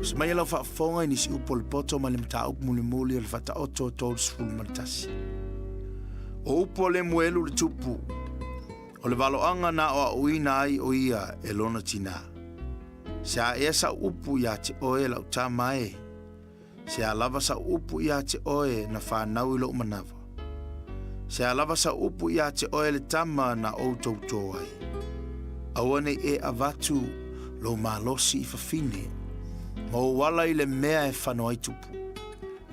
Usi mai lau faafofoga i nisi upu o le poto ma le mataupu mulimuli o le Faataoto 31. O upu a Lemuelu le tupu, o le valoaga na aoaoina ai o ia e lona tinā. Se a ea sau upu iā te oe lau tama e? Se a lava sau upu iā te oe na fanau i lou manava? Se a lava sau upu iā te oe le tama na ou toutō ai? Aua ne i e avatu lou malosi i fafine, ma ou ala i le mea e fano ai tupu.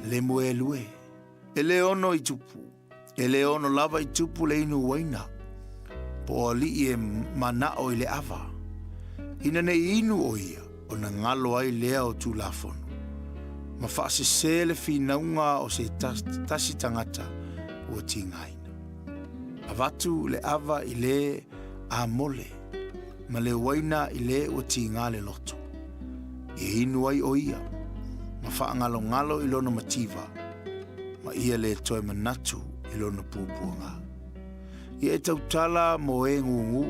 Lemuelu e, e le ono i tupu, e le ono lava i tupu le inu uaina, po o alii e manao i le ava. Ina ne i inu o ia, ona galo ai lea o Tulafono, ma faasesē le finauga o se tasi tagata ua tigaina. Avatu le ava i le amole, ma le uaina i le ua tiga le loto, ia inu ai o ia, ma faagalogalo i lona mativa, ma ia le toe manatu i lona puapuaga. Ia e tautala mo e gūgū,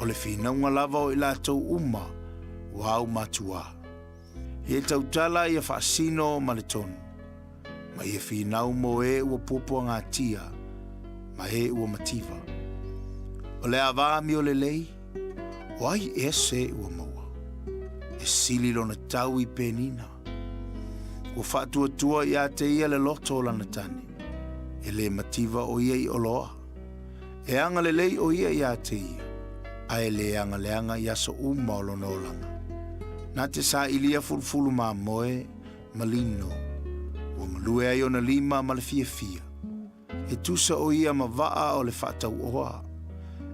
o le finauga lava o i latou uma ua aumatuā. Ia e tautala ia faasino ma le tonu, ma ia finau mo e ua puapuagatia ma e ua mativa. O le ava amio lelei, o ai ea se ua maua? E sili lona tau i penina. Ua faatuatua iā te ia le loto o lana tane, e le mativa o ia i oloa. E agalelei o ia iā te ia, a e le agaleaga i aso uma o lona olaga. Na te sailia fulufulu mamoe ma lino, ua galue ai ona lima ma le fiafia. E tusa o ia ma vaa o le faatauoa,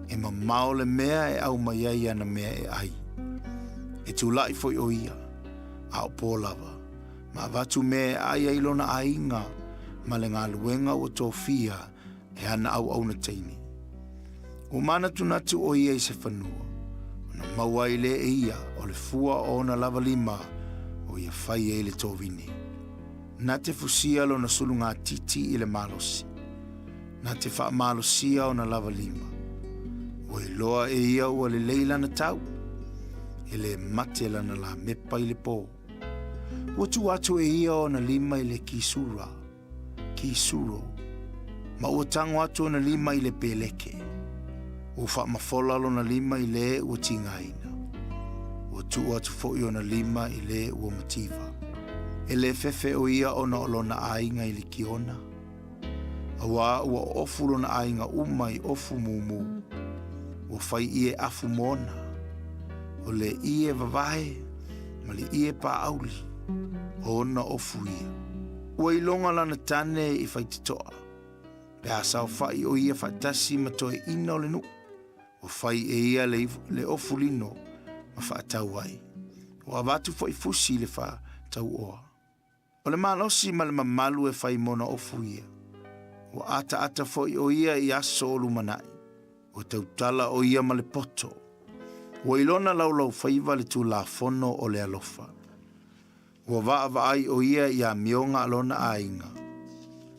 e mamao le mea e aumai ai ana mea e ai. E tulaʻi foi o ia, a o pō lava, ma avatu mea e ai ai lona aiga ma le galuega ua tofia e ana auauna teine. Ua manatunatu o ia i se fanua, ona maua ai lea e ia o le fua o ona lava lima o ia fai ai le tovine. Na te fusia lona sulugatiti i le malosi. Na te faamalosia ona lava lima. Ua iloa e ia ua lelei lana tau. E le mate lana lamepa i le pō. Ua tuu atu e ia ona lima i le kisura, kisuro, ma ua tago atu ona lima i le peleke. Ua faamafola lona lima i le ua tigaina. Ua tuu atu foi ona lima i le ua mativa. E lē fefe o ia ona o lona aiga i likiona, auā ua oofu lona aiga uma i ofu mumu. Ua fai ie afu mona, o le ie vavae ma le ie paauli, o ona ofu ia. Ua iloga lana tane i faitotoa, pe a saofai o ia faatasi ma toeaina o le nuu. Ua fai e ia le, le ofu lino ma faatau ai. Ua avatu foi fusi i le faatauoa. O le malosi ma le mamalu e fai mona ofu ia. Ua ataata foi o ia i aso o lumanai. Ua tautala o ia ma le poto. Ua ilona laulaufaiva le Tulafono o le alofa. Ua vaavaai o ia i amioga a lona aiga.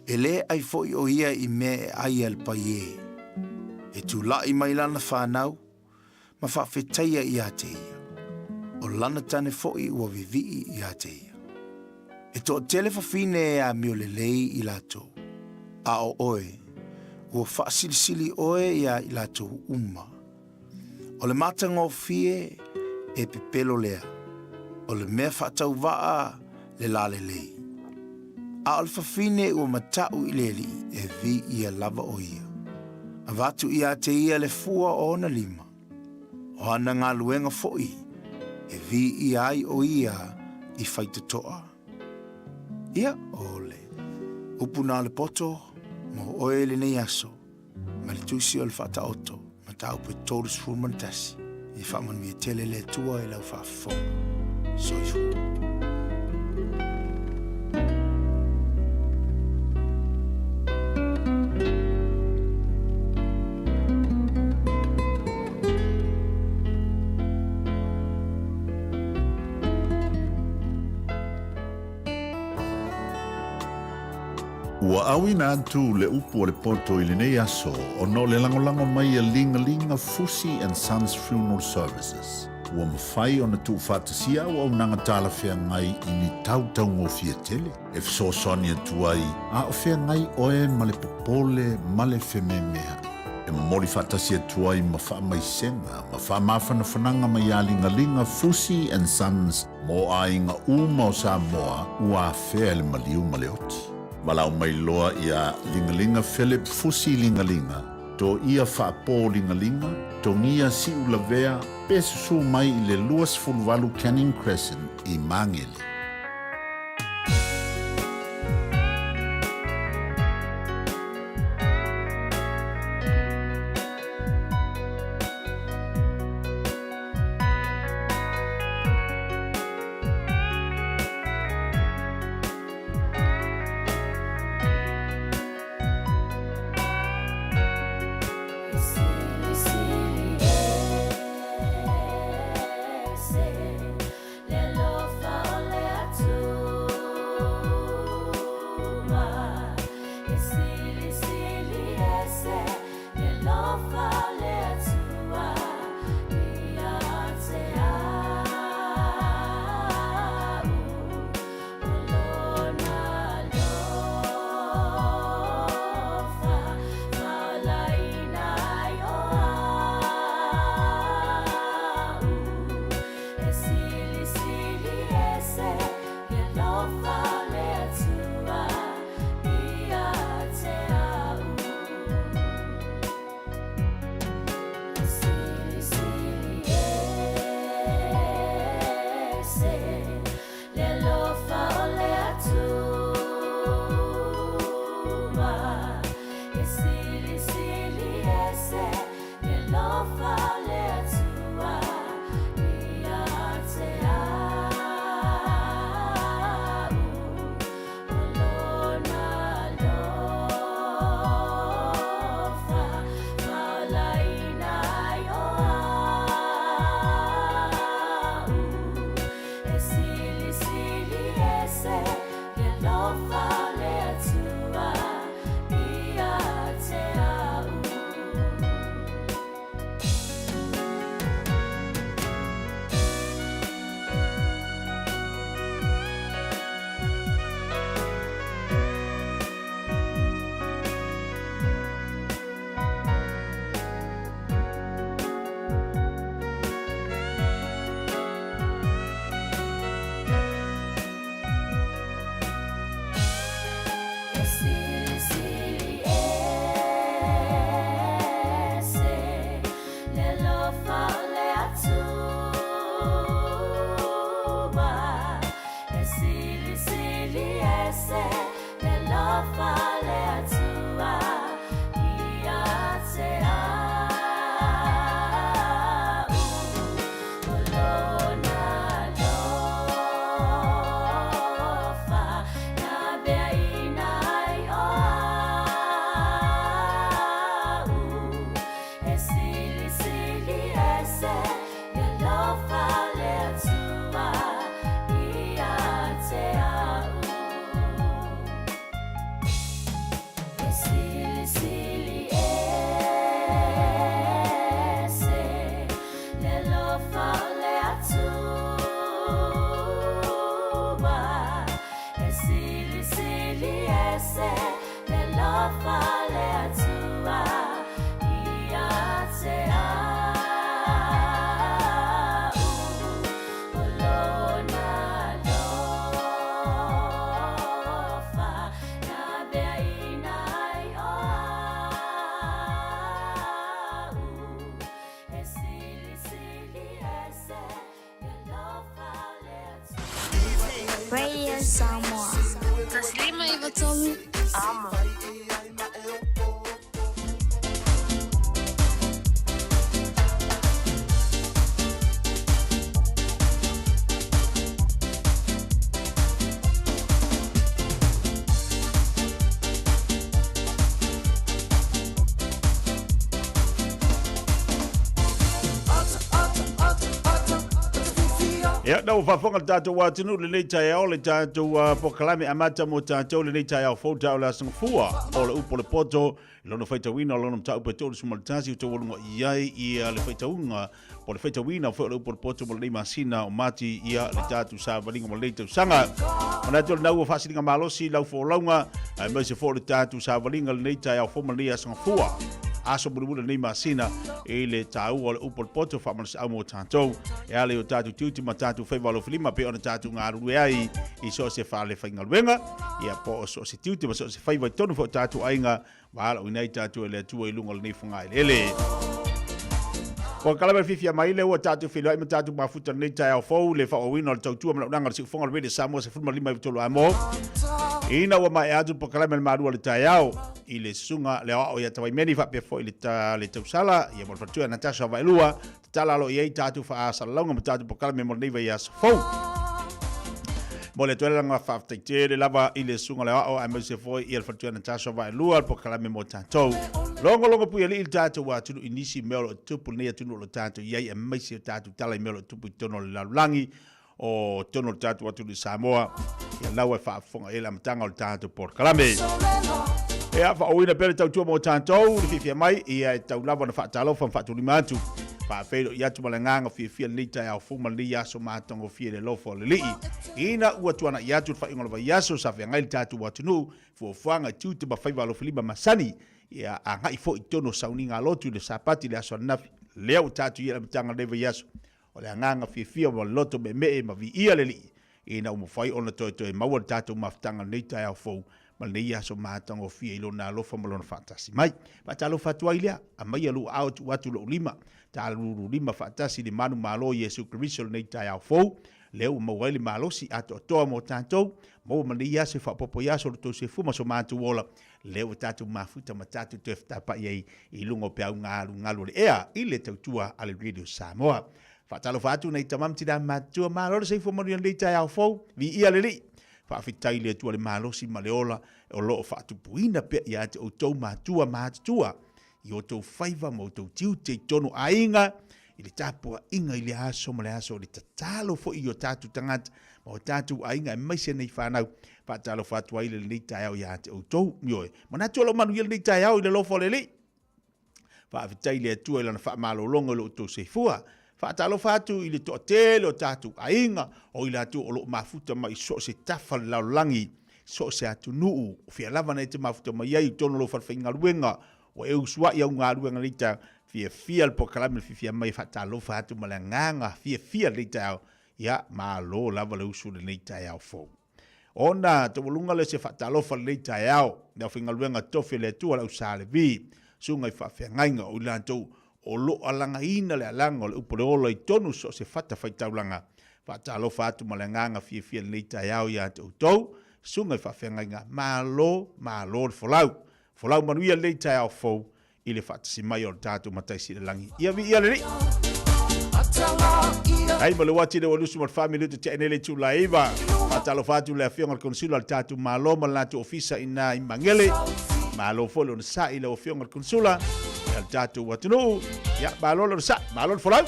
E lē ai foi o ia i mea e ai a le paiē. E tulaʻi mai lana fanau ma faafetaia iā te ia. O lana tane foi ua vivii iā te ia. E toatele fafine e amio lelei i latou, a o oe, ua faasilisili oe iā i latou uma. O le matagofie e pepelo lea, o le mea faatauvaa le lalelei. A o le fafine ua mataʻu i le Alii, e viia lava o ia. Avatu iā te ia le fua o ona lima, o ana galuega foi e viia ai o ia i faitotoa. Ia, o le upu na o le poto mo oe lenei aso. Ma le Tusi o le Faataoto, mataupu e 31, Ia faamanuia tele le Atua i lau faafofoga. Soifua. Ua auina atu le upu o le poto i lenei aso ona o le lagolago mai a Ligalinga Fusi and Sons Funeral Services, ua mafai ona tuufaatasia auaunaga talafeagai i ni tau taugofie tele e fesoasoani atu ai a o feagai oe ma le popole ma le fememeaʻi. E momoli faatasi atu ai ma faamaisega ma faamafanafanaga mai iā Ligalinga Fusi and Sons Mo aiga uma o Samoa ua afea e le maliu ma le oti. Valaau mai loa iā Ligalinga Philip Fusi Ligalinga, Toia Faapō Ligalinga, Togia Siulavea pe susū mai i le 28 Canning Crescent i Magele. Radio Samoa. 153 Amo. Ia, na ua faafofoga le tatou atunuu lenei taeao le tatou polokalame amata mo tatou lenei taeao fou taeao le Aso Gafua o le upu o le poto i lona faitauina o lona mataupu e 31 ua taualuga i ai ia le faitauga po o le faitauina foi o le upu o le poto mo lenei masina o Mati ia le tatou savaliga mo lenei tausaga. Manatu o lena ua faasiliga malosi lau folauga aemaise foi o le tatou savaliga lenei taeao fou ma lenei aso gafua. Aso mulimuli o lenei masina i le taua o le upu o le poto faamalosiau mo tatou e ala i o tatou tiute ma tatou faiva alofilima pei ona tatou galulue ai i so o se fale faigaluega ia po o so o se tiute ma so o se faiva i totonu foi o tatou aiga Valaauina ai tatou e le Atua i luga o lenei fogaeleele. Ua kala mai fiafia mai le ua tatou feiloai ma tatou mafuta lenei taeao fou le faaauauina o le tautua ma launaga o le siufofoga o le Radio Samoa 15 i 3 amo. Ina ua maea atu le polokalame a le Malu o le taeao i le susuga le aoao ia Tawaimeni faapea foi le, ta, le tausala ia mo le faletua Natasha Vaelua tatala alo i ai tatou faasalalauga ma tatou polokalame mo lenei vaiaso fou. Mo le atu ai langa faafetai tele lava i le susuga le aoao aemaise foi ia le faletua Natasha Vaelua le polokalame mo tatou. Logologo puialii le tatou atunuu i nisi mea o lo o tupu lenei atunuu o lo o tatou i ai aemaise o tatou tala i mea o lo o tupu i totonu o le lalolagi o totonu o le tatou atunuu i Samoa. Ia lau e faafofoga i ai le amataga o le tatou polokalame. Ia, faaauauina pea le tautua mo tatou, le fiafia mai, ia e tau lava ona faatalofa ma faatulima atu. Faafeiloai atu ma le agaga fiafia lenei taeao fou ma lenei aso matagofie i le alofa o le Alii. Ina ua tuanai atu le faaiuga o le vaiaso sa feagai le tatou atunuu, fuafuaga i tiute ma faiva alofilima masani, ia agai foi i totonu o sauniga a lotu i le Sapati i le aso ananafi, lea ua tatou i ai i le amataga o lenei vaiaso. O le agaga fiafia ma le loto meemee ma viia le Alii, ina ua mafai ona toetoe maua le tatou mafutaga i lenei taeao fou ma lenei aso matagofie i Lona alofa ma Lona faatasi mai. Faatalofa atu ai lea, aumaia lou aao tuu atu lou lima, talululima faatasi i le manumalo o Iesu Keriso i lenei taeao fou, lea ua maua ai le malosi atoatoa mo tatou, maua ma lenei aso e faaopoopo i aso o lo outou soifua ma so matou ola, lea ua tatou mafuta ma tatou toe fetapa'i ai i luga o peau galugalu o le ea i le tautua a le Radio Samoa. Faatalofa atu nei tama ma tinā matutua, malo le soifua manuia i lenei taeao fou, viia le Alii. Faafetai i le Atua le malosi ma le ola o lo o faatupuina pea ia te outou matua matutua i outou faiva ma outou tiute i totonu o aiga, i le tapuaiga i le aso ma le aso, i le tatalo foi i o tatou tagata ma o tatou aiga aemaise nei fanau. Faatalofa atu ai i lenei taeao ia te outou. Ioe, manatu o lo o manuia lenei taeao i le alofa o le Alii. Faafetai i le Atua i lana faamalologa i lo outou soifua. Faatalofa atu i le toatele o tatou aiga o i latou o lo o mafuta mai i so o se tafa o le lalolagi, so o se atunuu, o fea lava na e te mafuta mai ai i totonu o lou falefaigaluega, ua e usuai au galuega nei taeao, fiafia le polokalame le fiafia mai e faatalofa atu ma le agaga fiafia lenei taeao, ia malo lava le usu lenei taeao fou. Ona taualuga lea o se faatalofa lenei taeao, le aufaigaluega tofi a le Atua le au Sa Levi, susuga i faafeagaiga o i latou o lo o alagaina le alaga o le upu o le ola i totonu so o se fatafaitaulaga. Faatalofa atu ma le agaga fiafia lenei taeao ia te outou, susuga i faafeagaiga, malo, malo le folau. Folau manuia lenei taeao fou i le faatasi mai o le tatou Matai Sili i le Lagi. Ia viia le Alii. Ai ma le uati le ua 24 minuta tea nei le itula e 9. Faatalofa atu le afioga i le Konsula o le tatou Malo ma le latou ofisa i ina i Magele. Malo foi le onosai i lau afioga i le Konsula i le tatou atunuu. Ia, malo le onosai, malo le folau.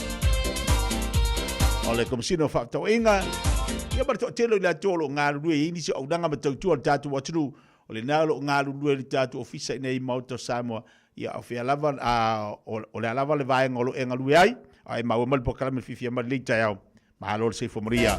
O le Komesina o Faafetauaiga, ia ma le toatele o i latou o lo o galulue i ai nisi o auaunaga ma tautua a le tatou atunuu. O lena o lo o galulue i le tatou ofisa i nei Maota o Samoa, ia o fea lava, a, o le a lava le vaega o lo o e galue ai, a e maua mai le polokalame fiafia mai lenei taeao. Malo le soifua manuia.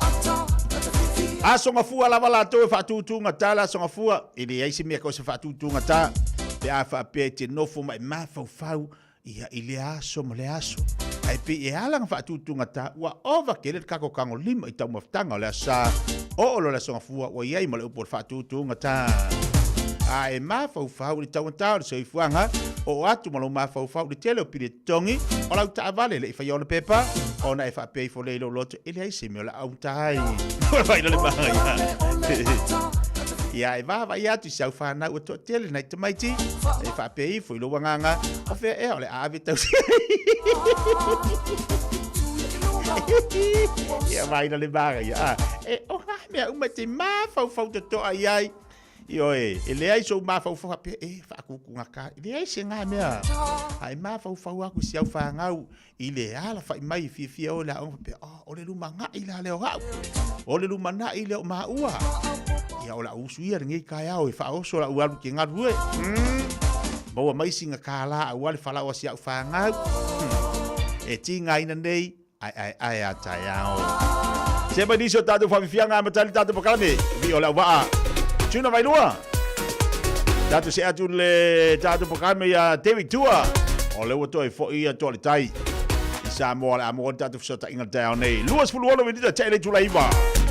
Aso Gafua lava latou e faatutugata le Aso Gafua, e leai se mea tau se faatutugata pe a faapea e te nofo ma e mafaufau ia i lea aso ma lea aso. Ae pei e ala ona faatutugata ua ova tele le tatou tagolima i taumafataga o le aso Sa, oo loa le Aso Gafua ua i ai ma le upu o le faatutugata. A e mafaufau i le taugata o le soifuaga, oo atu ma lou mafaufau i le tele o pili e totogi, o lau taavale e le i faia ona pepa, ona e faapea ifo lea i lou loto, e leai se mea o le a augata ai. Vaai le manaia. Ia, e vaavaai atu i si au fanau ua toatele nai tamaiti, e faapea ifo i lou agaga, o fea ea o le a ave tausi Ia, vaai le manaia. Ah, e, o ngā mea uma e te mafaufau totoa i ai. Ioe, e leai sou mafaufau faapea, e, faakukugata, e leai se ngā mea. A e mafaufau aku i si au fanau i le alafaʻi mai e fiafia o i le aoga faapea, oh, o le lumanaʻi la lea o aʻu. O le lumanaʻi lea o maua. Ia, o lau usu ia lenei taeao e faaoso lau alu ke galue. Maua mai sina kālā aua le falaoa si au fanau. E tigaina nei, ae ae ae a taeao. Se mai nisi o tatou faafiafiaga amata ai le tatou polokalame, vi o le auvaa. Tuna Vailua. Tatou see atu le tatou polokalame ia Derek Tua. O lea ua toe foi ia toa le tai. I Samoa le a maua le tatou fesootaiga le taeao nei. 26 minita tea i le itula 9.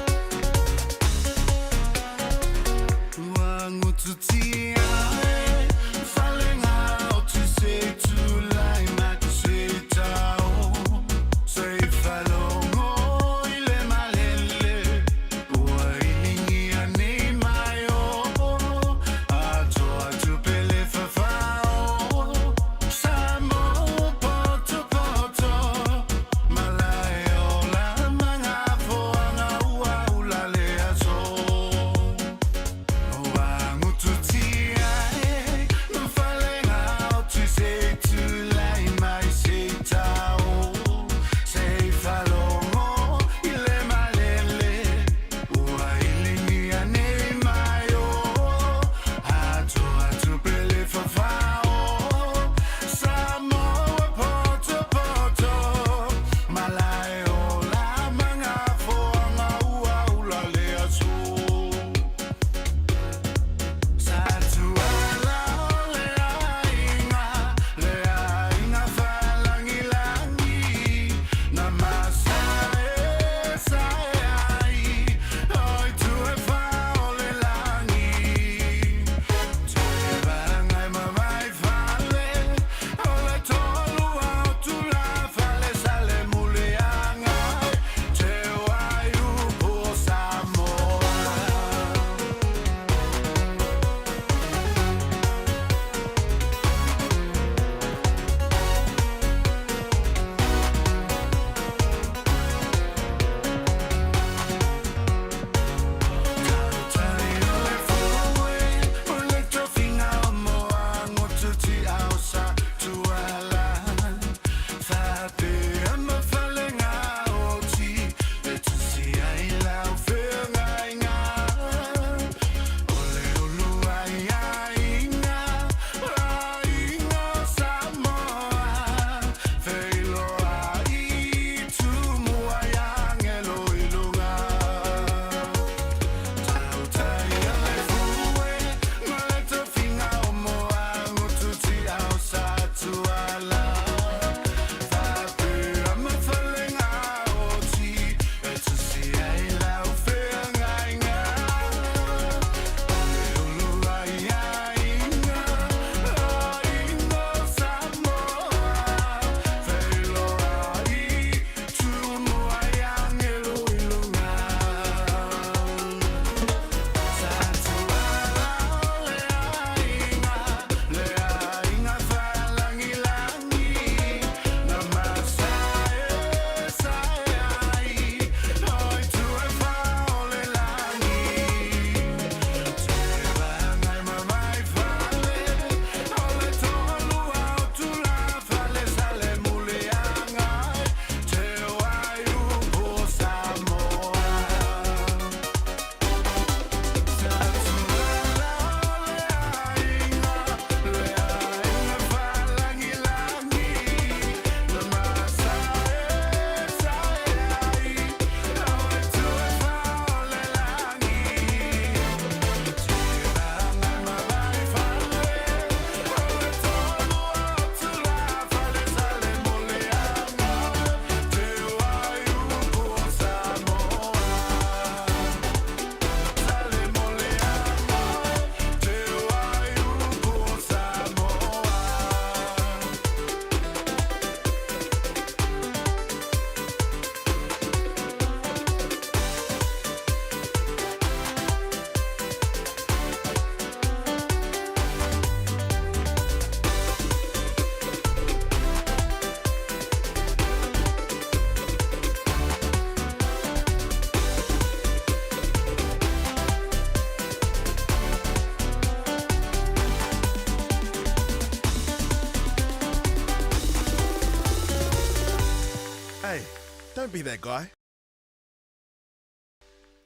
Don't be that guy.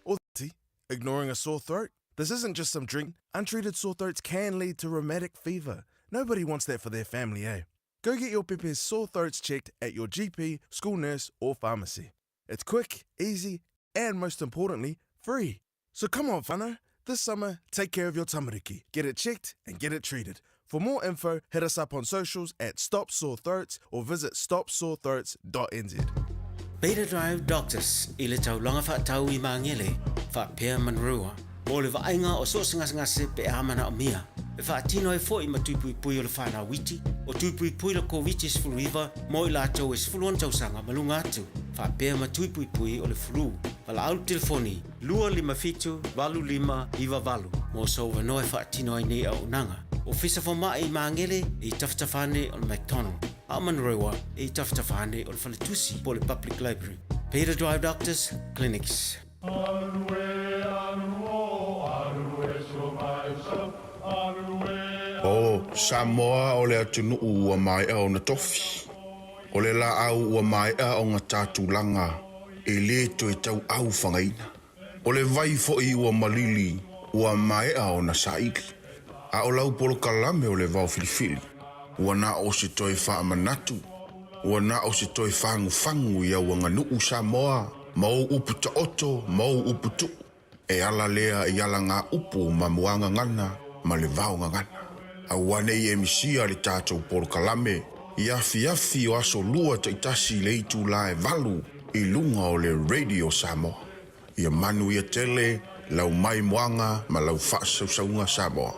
Or tea, ignoring a sore throat. This isn't just some drink. Untreated sore throats can lead to rheumatic fever. Nobody wants that for their family, eh? Go get your pepe's sore throats checked at your GP, school nurse, or pharmacy. It's quick, easy, and most importantly, free. So come on, whānau. This summer, take care of your tamariki. Get it checked and get it treated. For more info, hit us up on socials at Stop Sore Throats or visit stopsorethroats.nz. Beta Drive Doctors i le taulaga faatau i Magele faapea Manurewa mo le vaaiga o so o se gasegase pe a manaomia e faatino ai foi ma tuipuipui o le fanau iti o tuipuipui le Koviti-19 mo i latou e 16 tausaga ma luga atu faapea ma tuipuipui o le flu. Valaau le telefoni 257 8598 mo sou avanoa e faatino ai nei auaunaga. Ofisa Fomai i Magele e i tafatafa ane o le McDonald, a o Manurewa e i tafatafa ane o le Faletusi po o le Public Library. Beta Drive Doctors Clinics. O Samoa o le atunuu ua maea ona tofi. O le laau ua maea ona ta tulaga e lē toe tauau fagaina. O le vai foi ua malili ua maea ona saili. A o lau polokalame o le vao filifili, ua na o se toe faamanatu, ua na o se toe fagufagu i au aganuu Samoa ma ou upu taoto ma ou upu tuu, e ala lea i alagaupu ma muagagana ma le vaogagana. Aua ne i e misia le tatou polokalame i afiafi o aso Lua taitasi i le itulā e 8 i luga o le Radio Samoa. Ia manuia tele lau maimoaga ma lau faasausauga Samoa.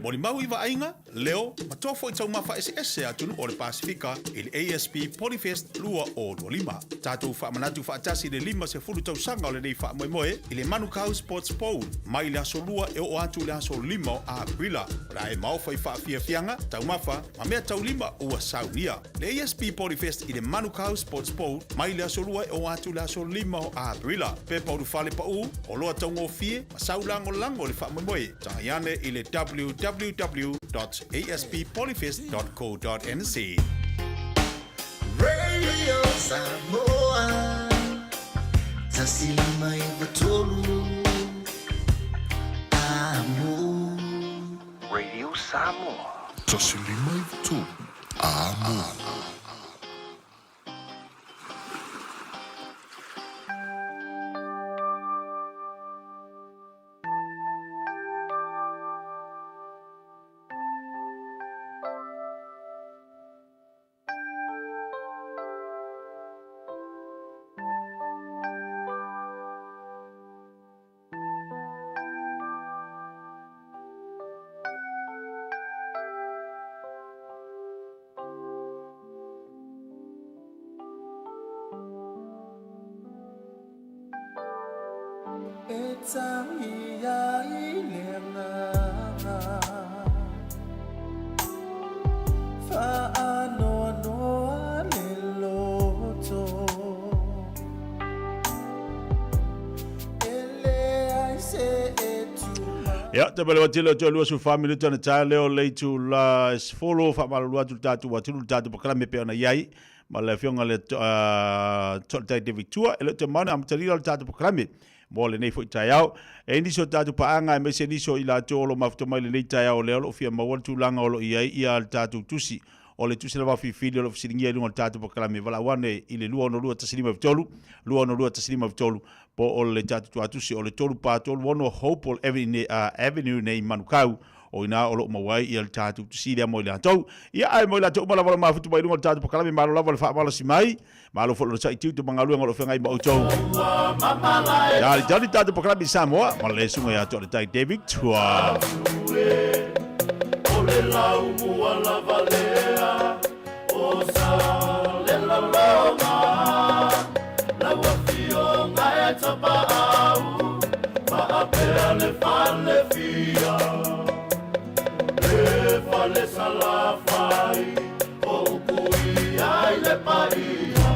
Molimau i vaaiga, leo, ma toa foi taumafa eseese a atunuu o le Pasefika i le ASP Polyfest 2025. Tatou faamanatu faatasi i le 50 tausaga o lenei faamoemoe i le Manukau Sports Bowl mai le aso Lua e oo atu i le aso 5 o Aperila. O le a e maofa i faafiafiaga, taumafa, ma mea taulima ua saunia. Le ASP Polyfest i le Manukau Sports Bowl mai le aso Lua e oo atu i le aso 5 o Aperila. Pepa ulufale paū, oloa taugofie ma sau lagolago i le faamoemoe. Tagai ane i le www.asppolyfest.co.nz. Radio Samoa 159 Amo. Radio Samoa. 159 Amo. E tangi ai le agaga Faanoanoa le loto E leai se e tuma Ia, te mele watile o te 24 minuta na tae leo le itu la 10 whaamalulu atu le tātou atunu le tātou pakalame pe ona iai ma le afioga le Toltai David Tua e le o te mauna amatalia o le tātou pakalame mo lenei foi taeao. E nisi o tātou paaga aemaise nisi o i latou o lo o mafuta mai lenei taeao lea o lo o fia maua le tulaga o lo o i ai ia le tātou tusi o le tusi lava filifili o lo o fesiligia i luga o le tātou pakalame valaau ane i le 262 153 262 153 po o le tātou tuatusi o le 3436 Hopewell Avenue, Avenue nei Manukau O ina o lo o maua ai ia le tatou tusi lea mo i latou. Ia ae mo i latou uma lava o lo o mafuta mai i luga o le tatou pakalame, malo lava le faamalosi mai, malo foi le onosai tiute ma galuega o lo o feagai ma outou. Talitali tatou pakalame i Samoa, ma le susuga ia Toaletai David Tua. O le lau mua lava lea o Salelologa, lau afioga e tapaau, faapea le fale fia, le fale salafai, o upu i ai le paia.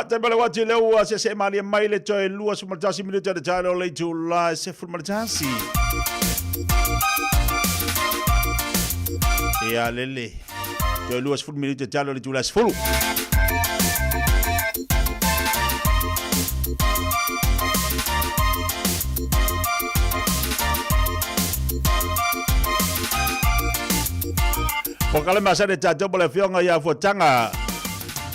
Ia, te male wati le ua se se malie mai le toe 21 minute le taelo le itula e 11. Ia lele. Toe 20 minute taelo le itula 10. Pokale masane tatou mo le afioga ia Fuataga.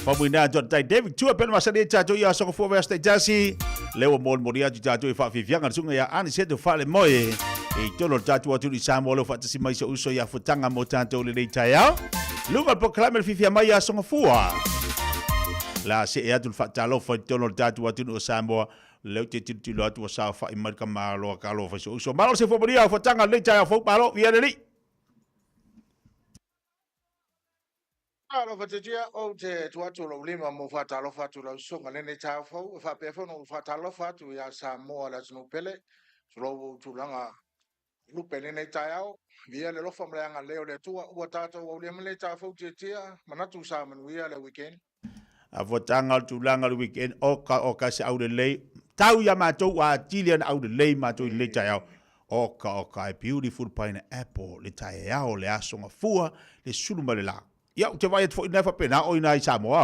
Famuina atu tai David Tua pena masani e tatou ia soka fua vea tasi. Le ua molimoli atu tatou i faafiafiaga le suga ia ani se te fale moe. E tolo le tatou atu i Samoa leo faatasi mai so uso ia Fuataga mo tatou lenei taeao. Luga le polokalame le fiafia mai ia Sogafua. La se e atu le faatalofa i totonu o le tatou atunuu o Samoa. Lea ou te tilotilo atu ua saofai mai le tamaloa talofa i si ou uso. Malo le soifua manuia, Fuataga lenei taeao fou, malo, viia le Alii. Alofa tiatia, ou te tuu atu lou lima mo faatalofa atu lau susuga lenei taeao fou, e faapea foi ona ou faatalofa atu ia Samoa le atunuu pele, tulou ou tulaga lupe lenei taeao, viia le alofa ma le agalelei o le Atua, ua tatou aulia mai lenei taeao fou tiatia, manatu sa manuia le weekend. Afuataga o le tulaga o le weekend, oka oka se aulelei, tau ia matou ua atili ana aulelei matou i lenei taeao. Oka oka e beautiful pineapple le taeao le aso gafua le sulu ma le la. Ia ou te vaai atu foi na e faapena o ina i Samoa.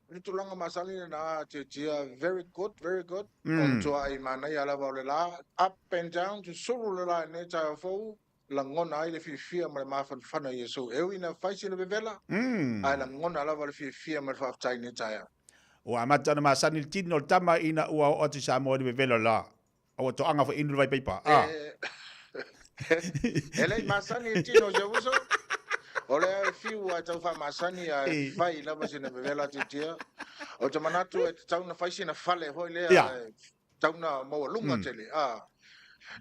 O le tulaga masani lena tiatia, very good, very good. O le tuai manaia lava o le la, up and down, susulu le la i lenei taeao fou, lagona ai le fiafia ma le mafanafana i Iesu. E ui ina fai sina vevela, ae lagona lava le fiafia ma le faafetai i lenei taeao. Ua amata ona masani le tino o le tama ina ua oo atu i Samoa i le vevela la. A ua toaga foi inu le vaipaipa. A. E le i masani le tino o si ou uso. O lea e fiu lava e tau faamasani ae fai lava sina vevela tiatia. Ou te manatu e tatau ona fai sina fale foi lea e tatau ona maualuga tele. A.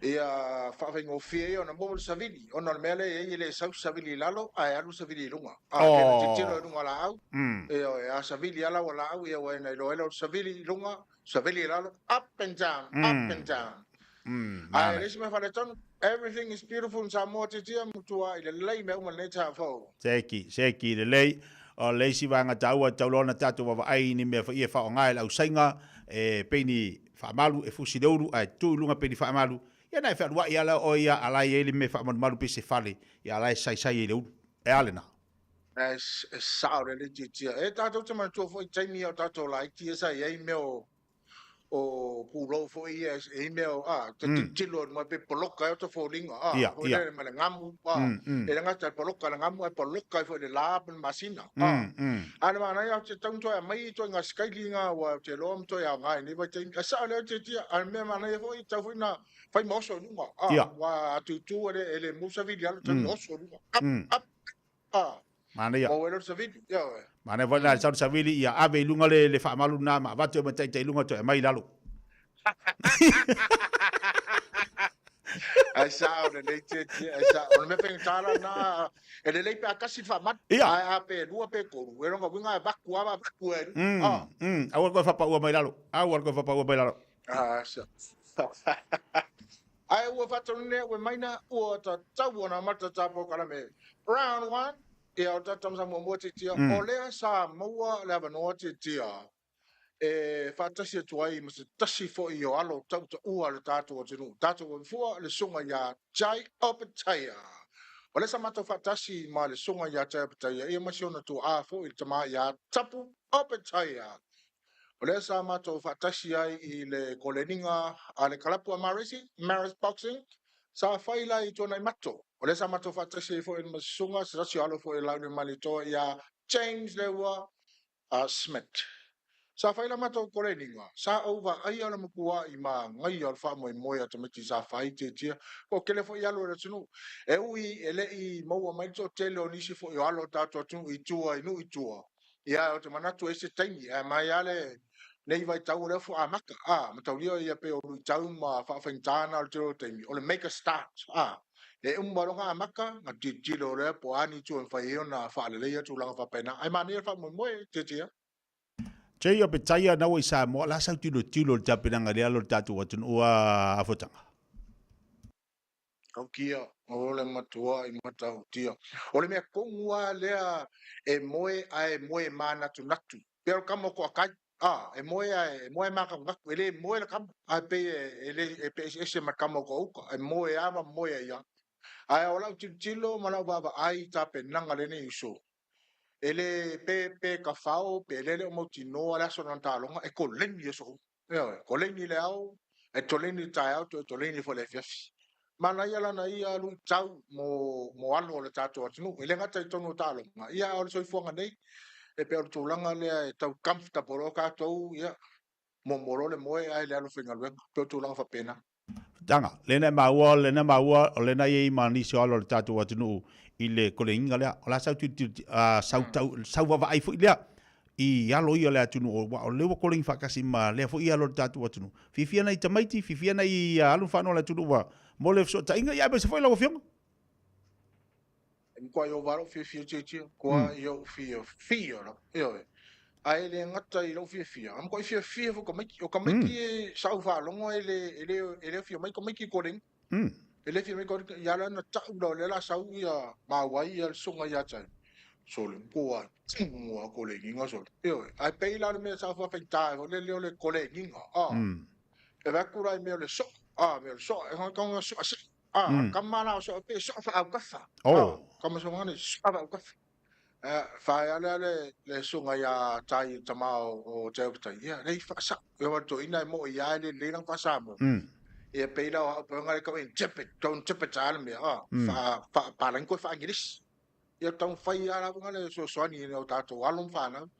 Ia faafaigofie ai ona maua le savili, ona o le mea lea e i ai e le sau se savili i lalo ae alu le savili i luga. A oh. Kena tilotilo i luga o laau, ioe, a savili lava lau laau, ia ua ena iloa ai lea o le savili i luga, savili i lalo, up and down, up and down. Ae le isi mea faaletonu, everything is beautiful in Samoa titia, mutua i lelei mea uma lenei taeao fou. Seki, seki lelei. O le isi vaega taua e tatau loa ona tatou vaavaai i ni mea foi e faaaoga e le ausaiga e pei ni faamalu e fusi le ulu ae tu i luga pei ni faamalu, ia na e fealuai lava lea o oe ia a la e i ai le mea e faamalumalu pei se fale, ia a la e saisai ai le ulu. E a lena? E sao lelei tiatia. E tatou te manatua foi i taimi a o tatou laiti ia sa i ai mea o o pulou foi ia e i mea o, a, te tilotilo atu mai pe poloka ai o ta foliga, a, Ia, foi ia. lele ma le gamu, a, e le gata e poloka le gamu ae poloka ai foi le la ma le masina, a. A o le manaia ou te tatau ona toe aumai ituaiga sikaili na aua ou te iloa ma toe aoga i lenei vaitaimi. Ae sao lea tiatia, a o le mea manaia foi, e tatau foi ona fai ma oso i luga, a, Ia. aua a tutu e le, e le maua savili i lalo, e tatau ona oso i luga, up, up, a. Manaia. Maua ai loa le savili, ioe. Manaia foi la sau le savili ia ave i luga le, le faamalu lena ma avatu ai ma taitai i luga toe aumai i lalo. Ai sao lelei tiatia, ai sao. O le mea faigata la lena, e lelei pe a tasi le faamalu, Ia. ae a pe lua pe tolu, e lona uiga e vaku lava vaku e ah. Aua le toe fapaua mai lalo. Aua le toe fapaua mai lalo. Ah, sa. Ae ua faatonu ua maina ua tatau ona amata ta polokalame. Round one, ia o le tatou tamasaga muamua tiatia, o lea sa maua le avanoa tiatia e faatasi atu ai ma se tasi foi o alo tautaua o le tatou atunuu, tatou avefua le susuga ia Jai Opetaia. O lea sa matou faatasi ma le susuga ia Jai Opetaia, ia ma si ona tuaa foi le tama ia Tapu Opetaia. O lea sa matou faatasi ai i le koleniga a le kalapu a Maresi, Maris Boxing, sa fai la i Tuanaimato. O lea sa matou faatasi ai foi ma susuga se tasi o alo foi o Laaulialemalietoa ia James Leua Smith. Sa fai la matou koleniga, sa ou vaaia le mapua'i magaia o le faamoemoe a tamaiti sa fai tiatia, po o tele foi alo o le atunuu. E ui e le i maua mai le toatele o nisi foi o alo o le tatou atunuu i tua i nuu i tua, Ia, ou te manatu e se taimi, ae mai lava lenei vaitau o lea faatoa amata, a, mataulia ia pei o luitau ma faafaigata na o le tele o taimi, o le make a start, a, e uma loa ona amata, ona tilotilo lea po o a ni itu e mafai ai ona faaleleia tulaga faapena. Ae manaia le faamoemoe, Tiatia. Jay Opetaia na ua i Samoa, la sau tilotilo i le tapenaga i le alo o le tatou atunuu a Afotaga. Tautia, o le matuai matautia. O le mea tonu lava lea e moe ae moe manatunatu. Pei o le tama o Toatai, a, e moe ae e moe ae manatunatu. E le moe le tama, ae pei e, e le, e eseese ma le tama o Toauta, e moe lava ma moe ai lava. Ae o lau tilotilo ma lau vaavaai i tapenaga a lenei uso, e le, pe, pe tafao pe le le o mautinoa le aso o lana taaloga, e koleni aso uma. Ioe, koleni i le ao, e toleni i le taeao, toe toleni foi i le afiafi. Manaia lana ia luitau mo, mo alo o le tatou atunuu. E le gata i totonu o taaloga, ia a o le soifuaga nei, e pei o le tulaga lea e tau comfortable loa tatou, ia, muamua loa le moe ae le alu e faigaluega. E pei o tulaga faapena. Tanga, lena e maua, lena maua, o lena i ai ma nisi o alo o le tatou atunuu i le kolegiga lea. O la sau tilotilo, sau tau, sau vaavaai foi lea i alo ia o le atunuu, aua o lea ua kolegi faatasi ma lea foi alo o le tatou atunuu. Fiafia nai tamaiti, fiafia nai alo ma fanau a le atunuu ua mo le fesootaiga, ia aemaise foi lau Afioga. E matua ova lou fiafia tietia, kua i ou fiafia lava, ioe. Ae le gata i lou fiafia, a matuai fiafia foi tamaiti. O tamaiti e sa ou faalogo e le, e le, e le afio mai tamaiti i koleni. E le afio mai koleni, ia la na tau la o lea la sau ia maua ai ia le susuga ia te ai. Sole, kua mua koleniga sole. Ioe, ae pei la o le mea sa faafaigata ai foi le leo o le koleniga, a. E vaai atu la i mea o le soa, a, mea o le soa, e tago soa sii. A, mm. kama la o soa pe soa whaaukawha. Oh. A, kama soa ngane soa whaaukawha. Uh, whae ale ale le sunga ia tai tama o, o te aupatai. Ia, lei whaasa. Ia wa to ina e mo ia le le nang whaasa mo. Ia peila o hau panga le kau interpret, kau interpret ale mea. A, wha, wha, palangi koe whaangiris. Ia taumafai lava lava le fesoasoani i o tatou alo ma fanau.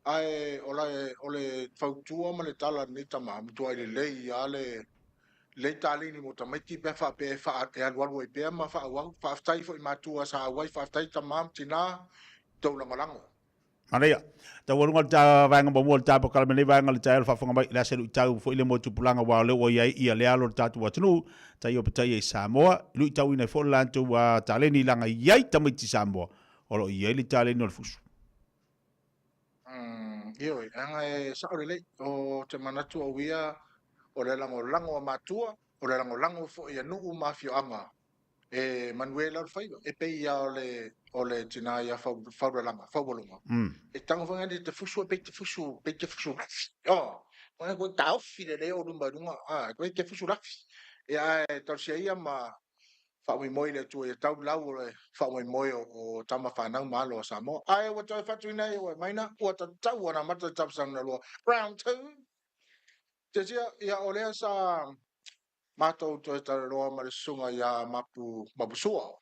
Ae o le, o le fautua ma le tala a lenei tama, matuai lelei lava le lelei taleni mo tamaiti pe a faapea e faa, e alualu ai pea ma faaauau. Faafetai foi i matua sa auai, faafetai tama ma tina i tou lagolago. Manaia. Taualuga le ta vaega muamua o le ta polokalame nei vaega le taeao le faafofoga mai, le a se luitau foi le mo tupulaga aua o lea ua i ai ia le alo o le tatou atunuu, tai o petaia i Samoa, i luitauina ai foi le latou taleni leaga e i ai tamaiti Samoa o lo o i ai le taleni o le fusu. Umm, ioe, leaga e sao lelei, o te manatu au ia, o le lagolago a matua, o le lagolago foi a nuu ma afioaga e manuia lau faiva. E pei ia o le, o le tina ia Faulalaga, Faualoga. E tago foi nani te fusu e pei te fusu, pei te fusu lafi. Oh, koe koe taofi le leo luma i luga, ah, koe te fusu lafi. Ia ae talosia ia ma faamoemoe i le Atua ia tau lau o le faamoemoe o, o tama whanau ma alo a Samoa. Ae ua toe whatuina e oe maina, ua tatau ona amata le tausaga na lua. Round 2. Tiatia, ia o lea sa matou toe talanoa ma le susuga ia Mapu Mapusua.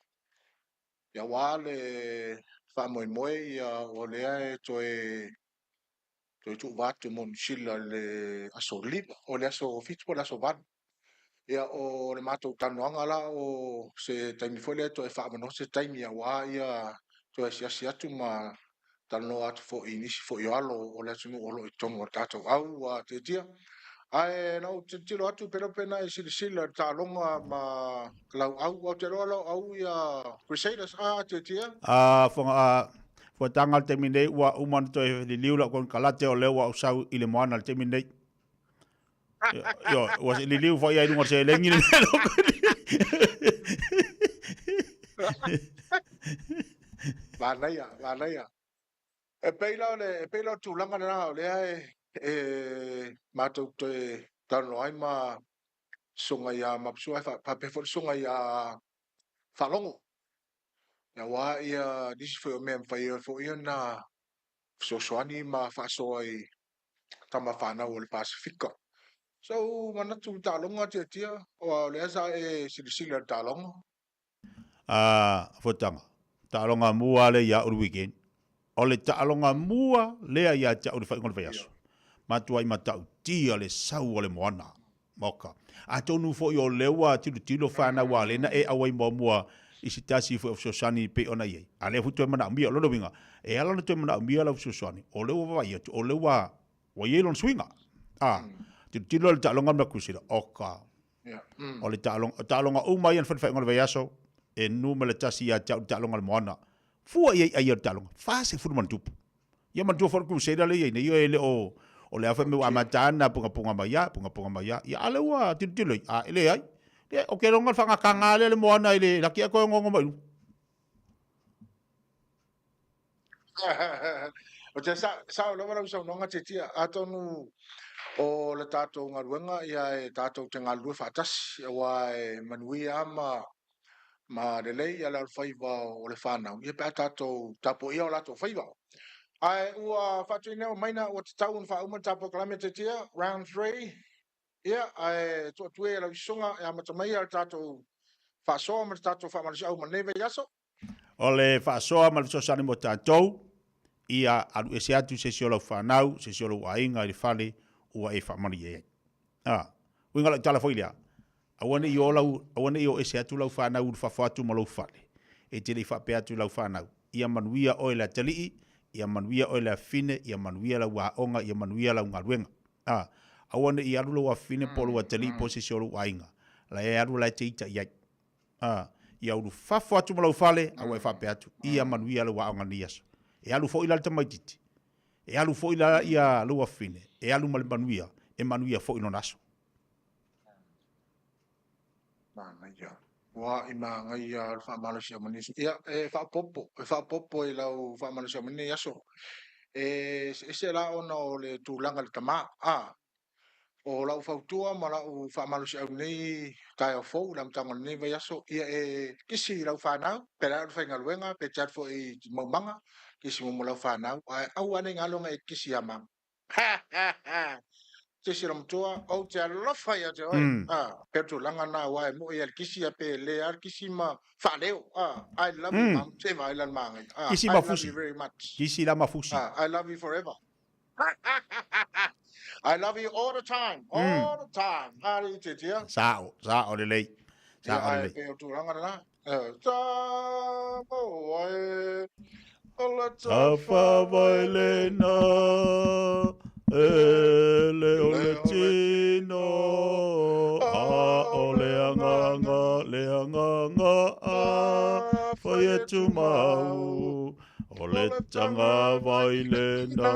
Ia aua le faamoemoe ia o lea e toe toe tuuva atu mo Niu Sila i le aso 5, o le aso 7 po o le aso 8. Ia o le matou talanoaga la o se taimi foi lea toe faaavanoa se taimi aua ia toe asiasi atu ma talanoa atu foi i nisi foi o alo o le atunuu o lo o i totonu o le tatou au ua tiatia. Ae na ou tilotilo atu pe le pe na e silasila i le taaloga ma lau au, ou te iloa lau au ia Crusaders a tiatia. A foga a fuataga le taimi nei ua uma ona toe liliu lau konekarate o lea ua ou sau i le moana i le taimi nei. Ioe, ua liliu foi ai i luga o le seleni le mea Manaia, manaia. E pei la o le, e pei la o le tulaga lena o lea e, e matou te talanoa ai ma susuga ia Mapusua, faapea foi le susuga ia Faalogo. Aua ia nisi foi o mea e mafai ai foi ona fesoasoani ma faasoa i tama fanau o le Pasefika. So manatu i taaloga tiatia, aua o lea sa e silasila i le taaloga. A fuataga, taaloga mua lea ia au i le weekend. O le taaloga mua lea ia te au i le faaiuga o le vaiaso. Matuai matautia le sau o le moana. Moka. Atonu foi o lea ua tilotilo fanau a lena e auai muamua i se tasi foi o fesoasoani e pei ona i ai. A lea foi toe manaomia, o lona uiga, e ala ona toe manaomia lau fesoasoani, o lea ua vaavaai atu, o lea ua, ua i ai lona suiga. A, tilotilo le taaloga ma Kusila, oka. O le taaloga, taaloga uma ia na fai i le faaiuga o le vaiaso, e numera tasi ia te au le taaloga a le Moana. Fua i ai ai o le taaloga, 40 ma ona tupu. Ia manatua foi le Crusader lea e i ai nei, e le o, o le a fai mai ua amata lava na pungapunga mai a, pungapunga mai a. Ia a lea ua tilotilo ai, a e leai. Ia, o ke longa le whangakanga lea le moana i le laki a koe ngongo mai luga. O te sa, sao lava lau saunoaga Tiatia, atonu o le tatou galuega ia e tatou te galulue faatasi, aua e manuia ma ma lelei ia le alofaiva o le fanau, ia pe a tatou tapuaia o latou faiva. Ae ua faatuineo maina ua tatau ona faauma le tatou polokalame Tiatia, round 3. Ia, ae tuu atu ia i lau isusuga e amata mai le tatou faasoa ma le tatou faamalosiau ma lenei vaiaso. O le faasoa ma le fesoasoani mo tatou, ia alu ese atu se isi o lau fanau, se isi o lou aiga i le fale ua e faamanuia i ai. A, uiga lau tala foi lea, aua ne i o lau, aua ne i o ese atu lau fanau i fafo atu ma lou fale, e te le i faapea atu i lau fanau, ia manuia oe le atalii, ia manuia oe le afafine, ia manuia lau aoga, ia manuia lau galuega. A, aua ne i alu lou afafine po o lou atalii po o se isi o lou aiga, la e alu la e te ita i ai. A, ia ulufafo atu ma lou fale, a ua e faapea atu, ia manuia lau aoga i lenei aso. E alu foi la le tamaitiiti, e alu foi la ia lou afafine, e alu ma le manuia, e manuia foi lona aso. Manaia. Ua i magaia le faamalosiau ma nisi. Ia, e faaopoopo, e faaopoopo i lau faamalosiau ma lenei aso. E eseese la ona o le tulaga i le tama. A, o lau fautua ma lau faamalosiau i lenei taeao fou i le amataga o lenei vaiaso, ia e kisi i lau fanau, pe la o le faigaluega, pe te alu foi i maumaga, kisi muamua lau fanau, ae aua ne i galo ona e kisi ia mama. Kisi la matua, ou te alofa ia te oe. Pe o tulaga na, aua e moi lava le kisi, pe le lava le kisi ma faaleo. I love you, mom. Se vaai la le magaia. Kisi I ma love fusi. you very much. Kisi la ma fusi. I love you forever. I love you all the time, all the time. Ari te tia. Sao, sao lelei. Sao Ia, lelei. Pe o tulaga na. Samoa e, o le Tafavailena, e le o le tino, a o le agaga, le agaga a fai e tumau. O le tagavai lena,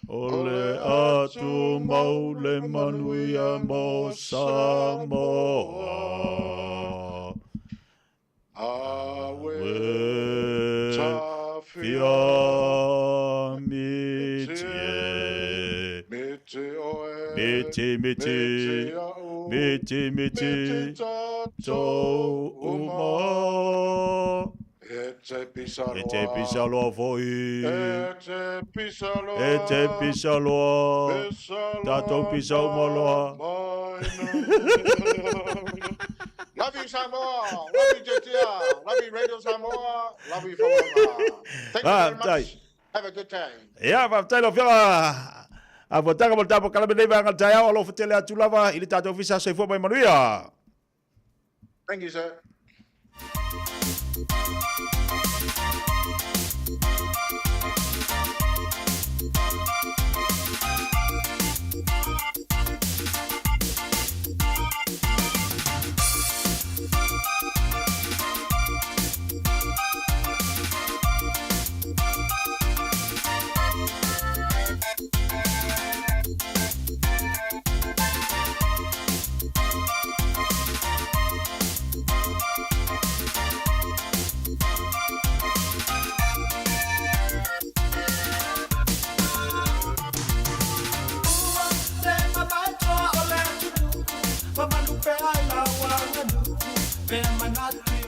o le atumau le manuia mo Samoa. Awe fia miti e. Miti, miti, miti, miti, tau uma. E te pisaloa. E te pisaloa foi. E te pisaloa. E te pisaloa. Tatou pisa uma loa. Love you Samoa. Love you Jetia. Love you Radio Samoa. Love you Whaanga. Thank you very much. Have a good day. Ia, faafetai lau Afioga. A fuataga mo le tatou polokalame nei vaega o le taeao, alofa tele atu lava i le tatou ofisa. Soifua mai manuia. Thank you, sir.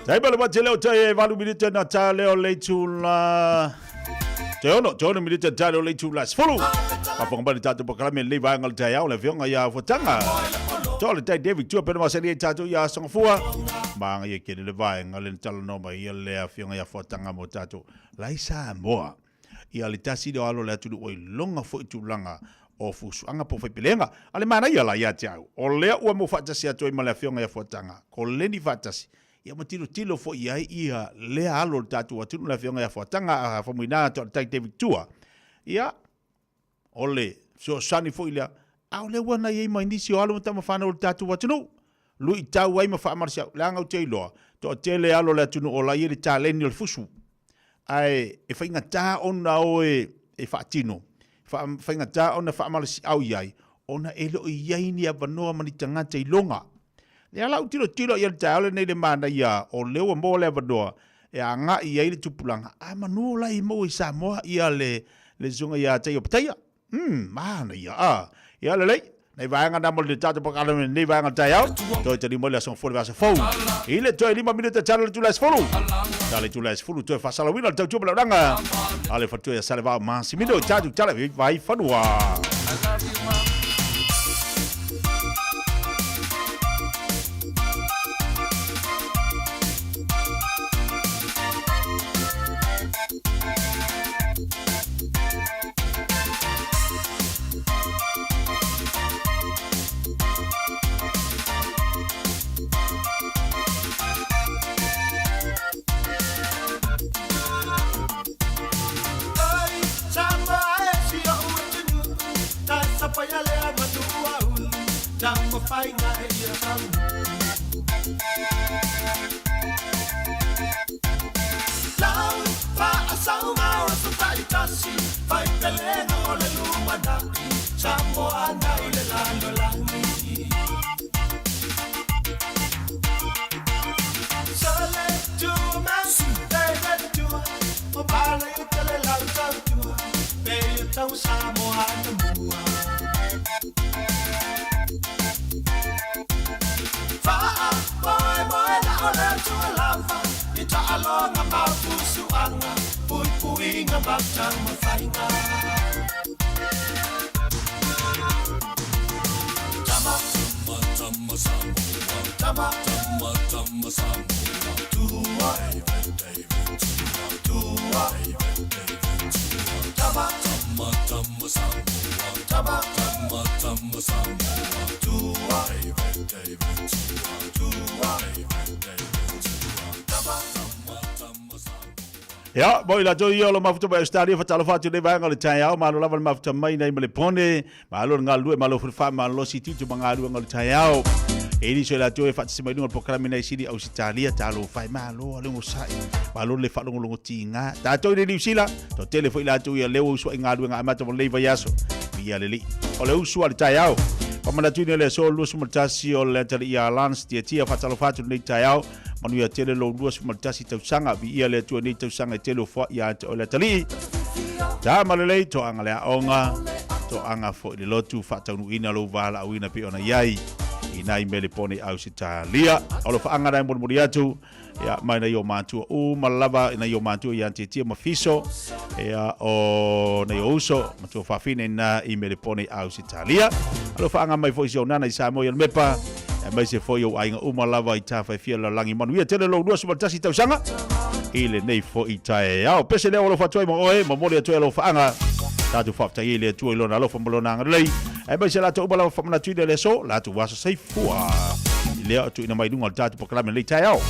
Taima le wati leo tai e valu minute na tā leo le tula. Te ono, te ono minute na tā leo le tula. Sefulu! Paponga mai le tātou polokalame lenei vaega o le taeao, le afioga ia Fuataga. To le tai David Tua pena masani ai tātou ia Songafua. Maanga ia kele le vaega le talanoa mai ia le afioga ia Fuataga mo tātou. Lai Samoa. Ia le tasi leo alo le atunuu ua iloga foi tulaga o fusuaga po o faipelega. A le manaia la ia te au, o lea ua mo faatasi atu ai ma le afioga ia Fuataga, ko Lenny faatasi, ia ma tilotilo foi i ai ia lea alo o le tatou atunuu le afioga ia Fuataga a Faumuina to le tai David Tua. Ia, O le fesoasoani foi lea, a o lea ua na i ai mai nisi o alo ma tama fanau o le tatou atunuu. Luitau ai ma faamalosiau, leaga ou te iloa, toatele alo o le atunuu o la e i ai le taleni o le fusu. Ae e faigata ona o e faatino, faigata ona faamalosiau i ai, ona e le o i ai ni avanoa ma ni tagata iloga. Lea la ou tilotilo i ai i le taeao lenei i le manaia o lea ua maua le avanoa e agai i ai le tupulaga, a manu la i maua i Samoa ia le le susuga ia Taia Pataia. Manaia a. Ia lelei, nai vaega na mo le tatou polokalame i lenei vaega o le taeao. Toe taliu mai le aso Gafua i le vaiaso fou. I le toe 5 minute tala i le itula e 10. Tala i le itula e 10 toe faasalauina le tautua ma le auaunaga a le faletua ia Salevao Masimino i tatou tala i Vaifanua. Ia, mo i latou ia o lo mafuta mai Australia, whatalofa atu nei vaega o le taeao, malo lava le mafuta mai nei ma le pone, malo le galulue, malo foi le faamalolosi i tiute ma galuega o le taeao. E nisi o i latou e faatasi mai i luga o le polokalame nei sili Ausitalia, talofa e malo a le onosai, malo le faalogologo tiga. Tatou i le Niu Sila, toatele foi i latou ia lea ua usuai galuega amata mo lenei vaiaso. Viia le Alii. O le usu a le taeao. Faamanatuina le aso 21 o le atalii ia Lance Tiatia, faatalofa atu lenei taeao. Manuia tele lou 21 tausaga, viia le Atua i nei tausaga e tele o foai ia te oe le atalii. Tama lelei, toaga le aoga, toaga foi le lotu, faataunuuina lou valaauina pei ona i ai i nai mele pone i Ausetalia. O alofaaga na e molimoli atu, ia, mai nai o matua uma lava, nai o matua ia Tietia ma Fiso, ia, o nai o uso, matua fafine na i mele pone i Ausetalia. Alofaaga mai foi si ou nana i Samoa i Almepa, aemaise foi ou aiga uma lava i tafa e fia lalagi manuia tele lou 21 tausaga i lenei foi taeao. Pese lea o alofa atu ai ma oe, momoli atu ai alofaaga. Tatou faafetai ai i le Atua i lona alofa ma lona agalelei, aemaise latou uma lava faamanatuina i le aso, latou aso soifua. I lea o tuuina mai i luga o le tatou polokalame i lenei taeao.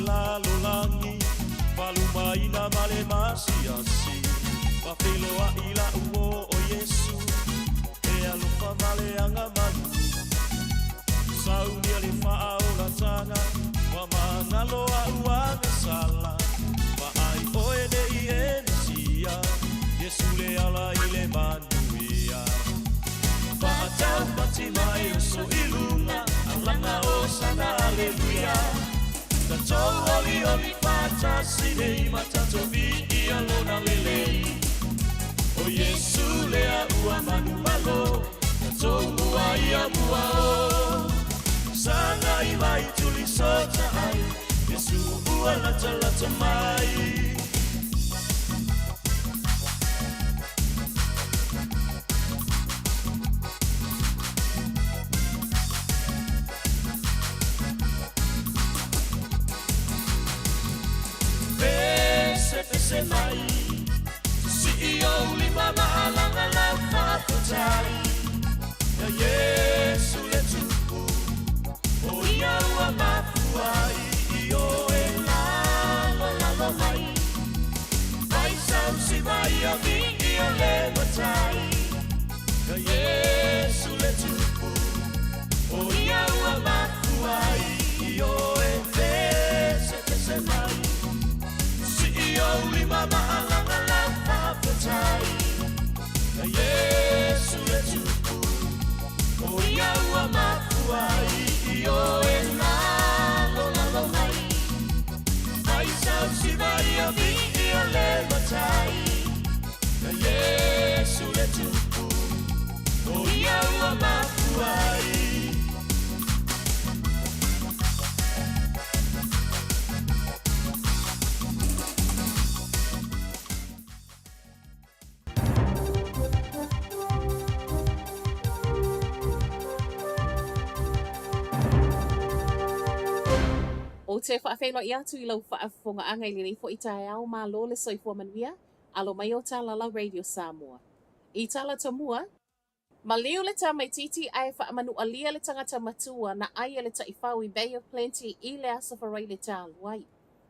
lalolagi, faalumaina ma le masiasi, faafeiloaʻi laʻu ō o Iesu, e alofa ma le agamalu. Saunia le faaolataga, ua magalo aʻu agasala, vaai oe nei e Mesia, Iesu le ala i le manuia. Faataupati mai oso i luga, alaga osana aleluia. Tatou olioli faatasi nei ma tatou viia lona lelei. O Iesu lea ua manumalo, tatou mua ia mua o. Sagai mai tulisotaʻai, Iesu ua latalata mai. Pesepese mai, sii ou lima ma alaga lau faafetai. Ia Iesu le Tupu, o ia ua mafua ai i oe lalolalo mai. Fai sau siva ia viia le Matai. Ia Iesu le Tupu, o ia ua mafua ai i oe pesepese mai. Sii ou lima ma alaga lau faafetai. Ia Iesu le Tupu, o ia ua mafua ai i oe lalolalo mai. Fai sau siva ia viia le Matai. Ia Iesu le Tupu, o ia ua mafua ai. Ou te faafeiloai atu i lau faafofogaaga i lenei foi taeao malo le soifua manuia, alo mai o Talala Radio Samoa. I tala tomua, maliu le tamaitiiti ae faamanualia le tagata matua na ai e le taifau i Bay of Plenty i le Aso Faraile talu ai.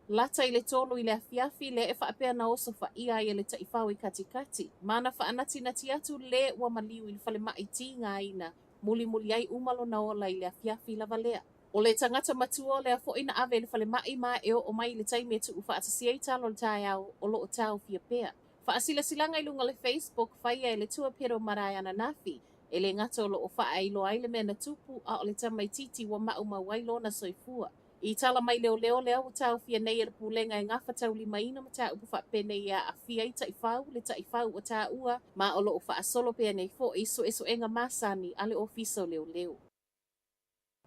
Lata i le 3 i le afiafi lea e faapea na osofaia ai e le taifau i Katikati, ma na faanatinati atu le ua maliu i le falemai tigaina mulimuli ai uma lona ola i le afiafi lava lea. O le tagata matua o lea foi na ave i le falemai ma e oo mai i le taimi e tuufaatasia ai tala o le taeao o loo taofia pea. Faasilasilaga i luga o le Facebook faia e le Tuapedo Marae ananafi, e le gata o loo faailoa ai le mea na tupu a o le tamaitiiti ua maumau ai lona soifua. I tala mai leoleo lea ua taofia nei e le Pulega e gafataulimaina mataupu faapenei e aafia ai taifau, le taifau ua taua ma o loo faasolo pea nei foi suesuega masani a le Ofisa o Leoleo.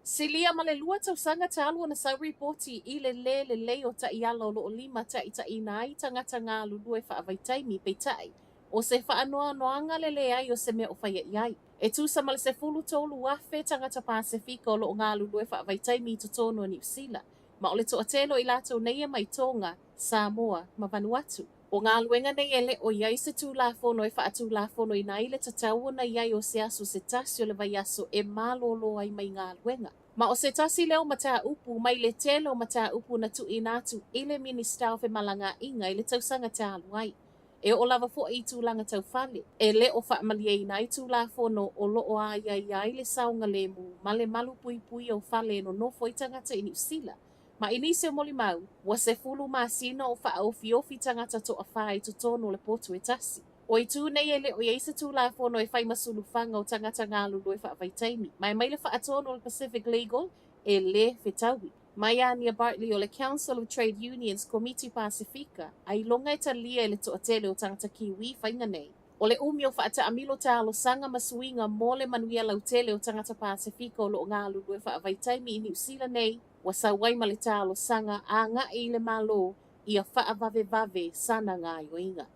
Silia ma le 2 tausaga talu ona sau ripoti i le lē lelei o taiala o loo limataitaiina ai tagata galulue faavaitaimi, peitai, o se faanoanoaga le leai o se mea o faia i ai. E tusa ma le 13,000 tagata Pasefika o loo galulue faavaitaimi i totonu o Niu Sila, ma o le toatele o i latou nei e mai Toga, Samoa ma Vanuatu. O galuega nei e le o i ai se Tulafono e faatulafonoina ai le tatau ona i ai o se aso se tasi o le vaiaso e malōlō ai mai galuega. Ma o se tasi lea o mataupu mai le tele o mataupu na tuuina atu i le Minisita o Femalagaaiga i le tausaga talu ai. E oo lava foi i tulaga tau fale, e le o faamalieina ai Tulafono o loo aiaia ai le saogalemu ma le malupuipuia o fale e nonofo ai tagata i Niu Sila. Ma i nisi o molimau, ua 10 masina o faaofiofi tagata toafa i totonu o le potu e tasi. O itu nei e le o i ai se Tulafono e fai ma sulufaga o tagata galulue faavaitaimi, ma e aumai le faatonu o le Pacific Legal e lē fetaui. Mai Ania Bartley o le Council of Trade Unions Komiti Pasefika, ailoga e talia e le toatele o tagata Kiwi faiga nei. O le umi o faataamilo talosaga ma suiga mo le manuia lautele o tagata Pasefika o loo galulue faavaitaimi i Niu Sila nei, ua sau ai ma le talosaga agai i le Malo ia faavavevave sana gaoioiga.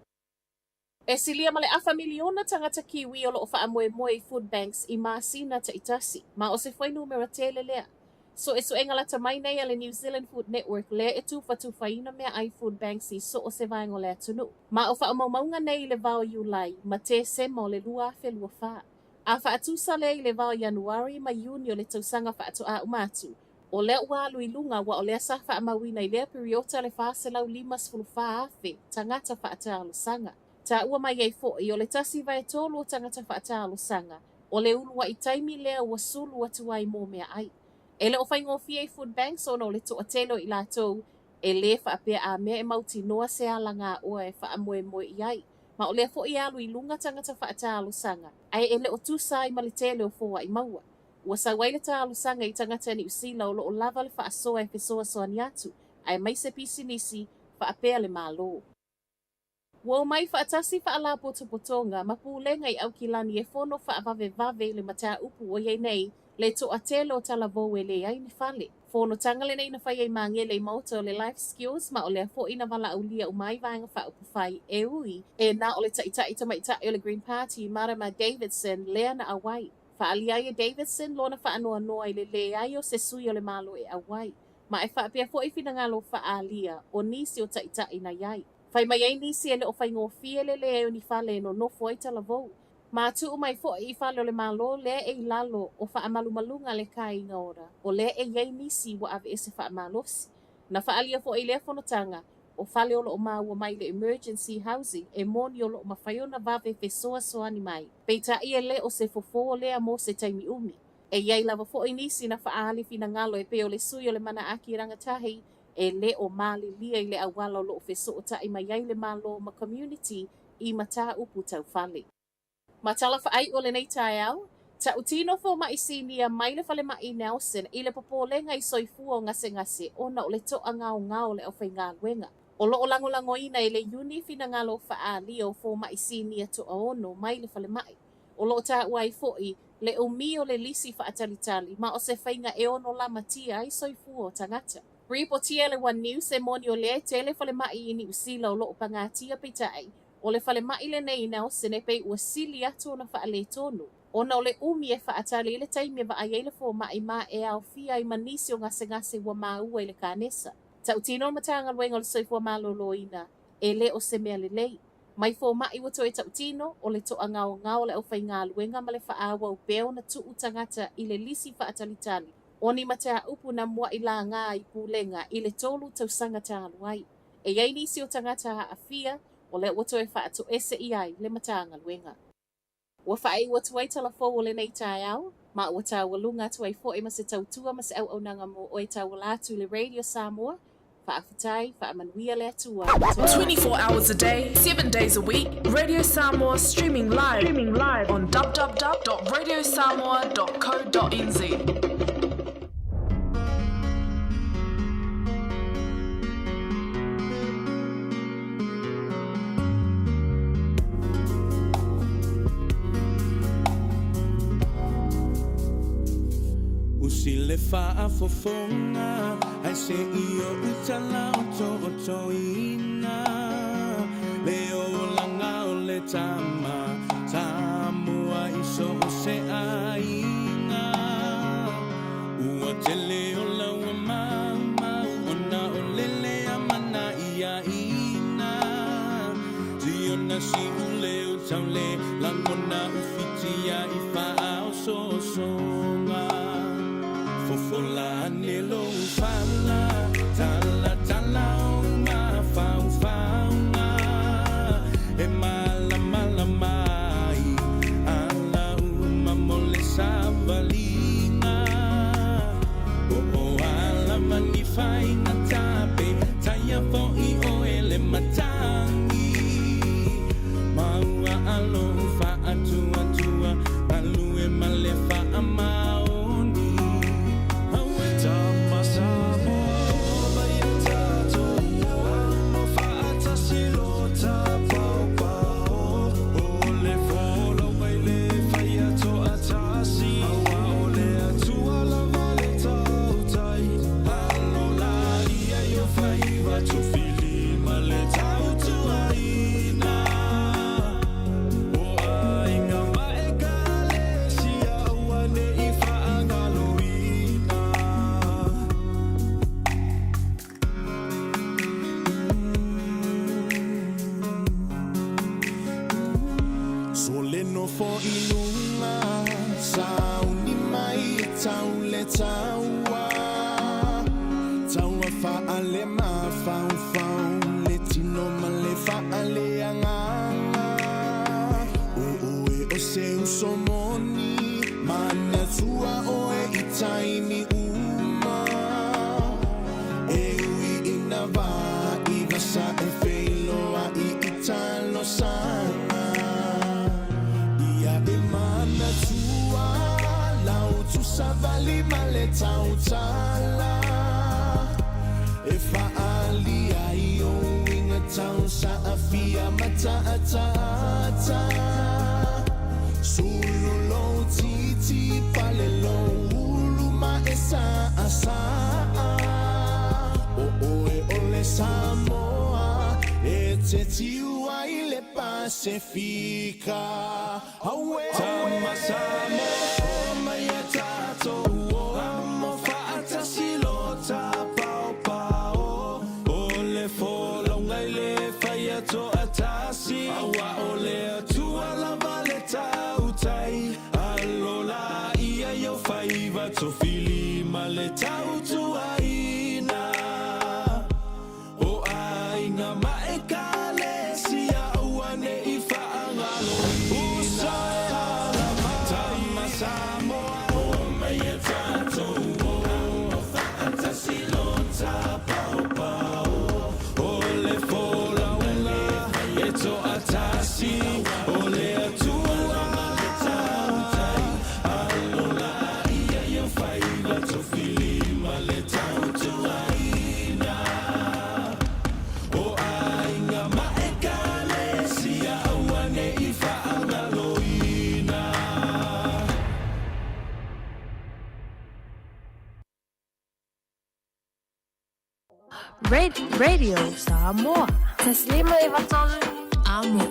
E silia ma le afa miliona tagata Kiwi o loo faamoemoe i food banks i masina taitasi, ma o se fuainumera tele lea. Suesuega lata mai nei a le New Zealand Food Network lea e tufatufaina meaai food banks i so o se vaega o le atunuu. Ma o faamaumauga nei i le va o Iulai ma Tesema o le 2024. A faatusa lea i le va o Ianuari ma Iuni o le tausaga faatoa uma atu, O lea ua alu i luga aua o lea sa faamauina i lea piriota le 454,000 tagata faatalosaga. Taua mai ai foi, o le tasi vaetolu o tagata faatalosaga, o le uluai taimi lea ua sulu atu ai mo meaai. E le o faigofie i food banks ona o le toatele o i latou e lē faapea a mea e mautinoa se alagaoa e faamoemoe i ai. Ma o lea foi e alu i luga tagata faatalosaga, ae e le o tusa ai ma le tele o foai maua. Ua sau ai le talosaga i tagata Niu Sila o lo o lava le faasoa e fesoasoani atu, aemaise pisinisi, faapea le Malo. Ua omai faatasi faalapotopotoga ma pulega i Aukilani e fono faavavevave i le mataupu ua i ai nei le toatele o talavou e leai ni fale. Fonotaga lenei na faia i Magele i maota o le Life Skills ma o lea foi na valaaulia uma ai Vaega Faaupufai e ui e na o le Taitai Tamaitai o le Green Party Marama Davidson lea na auai. Faaalia ai e Davidson lona faanoanoa i le leai o se sui o le Malo e auai, ma e faapea foi finagalo faaalia o nisi o taitai na i ai. Fai mai ai nisi e le o faigofie le leai o ni fale e nonofo ai talavou. Ma tuu mai foi i fale o le Malo lea e i lalo o faamalumaluga a le Kāinga Ora, o lea e i ai nisi ua aveese faamalosi. Na faaalia foi i lea fonotaga, o fale o lo o maua mai le Emergency Housing e moni o lo o mafai ona vave fesoasoani mai, peitai e le o se fofo lea mo se taimi umi. E i ai lava foi nisi na faaali finagalo e pei o le sui o le Manaaki Rangatahi e le o malilie i le auala o lo o fesootai mai ai le Malo ma community i mataupu tau fale. Ma tala faaiu lenei taeao, tautino fomai sinia mai le falemai Nelson i le popolega i soifua o gasegase ona o le toagaogao o le aufaigaluega. O lo o lagolagoina e le Iuni finagalo faaalia o fomai sinia toaono mai le falemai. O lo o taua ai foi le umi o le lisi faatalitali ma o se faiga e ono lamatia ai soifua o tagata. Ripotia e le One News e moni o lea e tele falemai i Niu Sila o lo o pagatia peitai O le falemai lenei i Nelson e pei ua sili atu ona faaletonu, ona o le umi e faatali ai le taimi e vaai ai le fomai ma e aofia ai ma nisi o gasegase ua maua i le kanesa. Tautino le Matagaluega o le Soifua Maloloina, e le o se mea lelei. Mai fomai ua toe tautino, o le toagaogao o le aufaigaluega ma le faaauau pea ona tuu tagata i le lisi faatalitali o ni mataupu na muai laga i pulega i le tolu tausaga talu ai. E i ai nisi o tagata aafia o lea ua toe faatoese i ai le Matagaluega. Ua faaiu atu ai tala fou o lenei taeao, ma ua taualuga atu ai foi ma se tautua ma se auaunaga mo oe tauala atu i le Radio Samoa. Faafetai, faamanuia le Atua. 24 hours a day, 7 days a week, Radio Samoa streaming live, streaming live on www.radiosamoa.co.nz. Usi le faafofoga ae se i ou tala otootoina le olaga o le tama Samoa i so o se aiga. Ua tele o laua maumau ona o lele a mana ia ina. Siona siu leo taule langona ufitia i faaosoosoga. Fofola ane lou fala, tala tala ou mafaufauga. E malamalama ai ala uma mo le savaliga. O o ala ma ni faiga tape, taia fo'i oe le matagi. Ma ua alo faatuatua, galue ma le faamaoni. Auē. Tama Samoa o mai e tatou Amo faatasi lo tapaopao O le folau mai le faia toatasi Aua o le Atua lava le tautai Alo lagi. ala E fa'aalia ai ou uiga tau sa'afia ma ta'ataata Sulu lou titi pale lou ulu ma e sa'asa'a O oe o le Samoa e te tiu ai le Pasefika Auē Tama Samoa o mai a tātou o Amo fa'atasi lo tapaopao O le folauga i le fai a to'atasi Aua o le Atua lava le tautai Alo laia i ou faiva tofili ma le tautuaina O aiga ma Ekalesia aua ne i faagaloina. Uso e ala mai. Tama Samoa o mai e tatou o. Amo faatasi lo tapaopao. O le folauga e toatasi o le Atua ma le tautai. Alo laia i ou faiva tofili ma le tautuaina. O aiga ma Ekalesia aua ne i faagaloina. Radio Samoa. 105 3 Amo.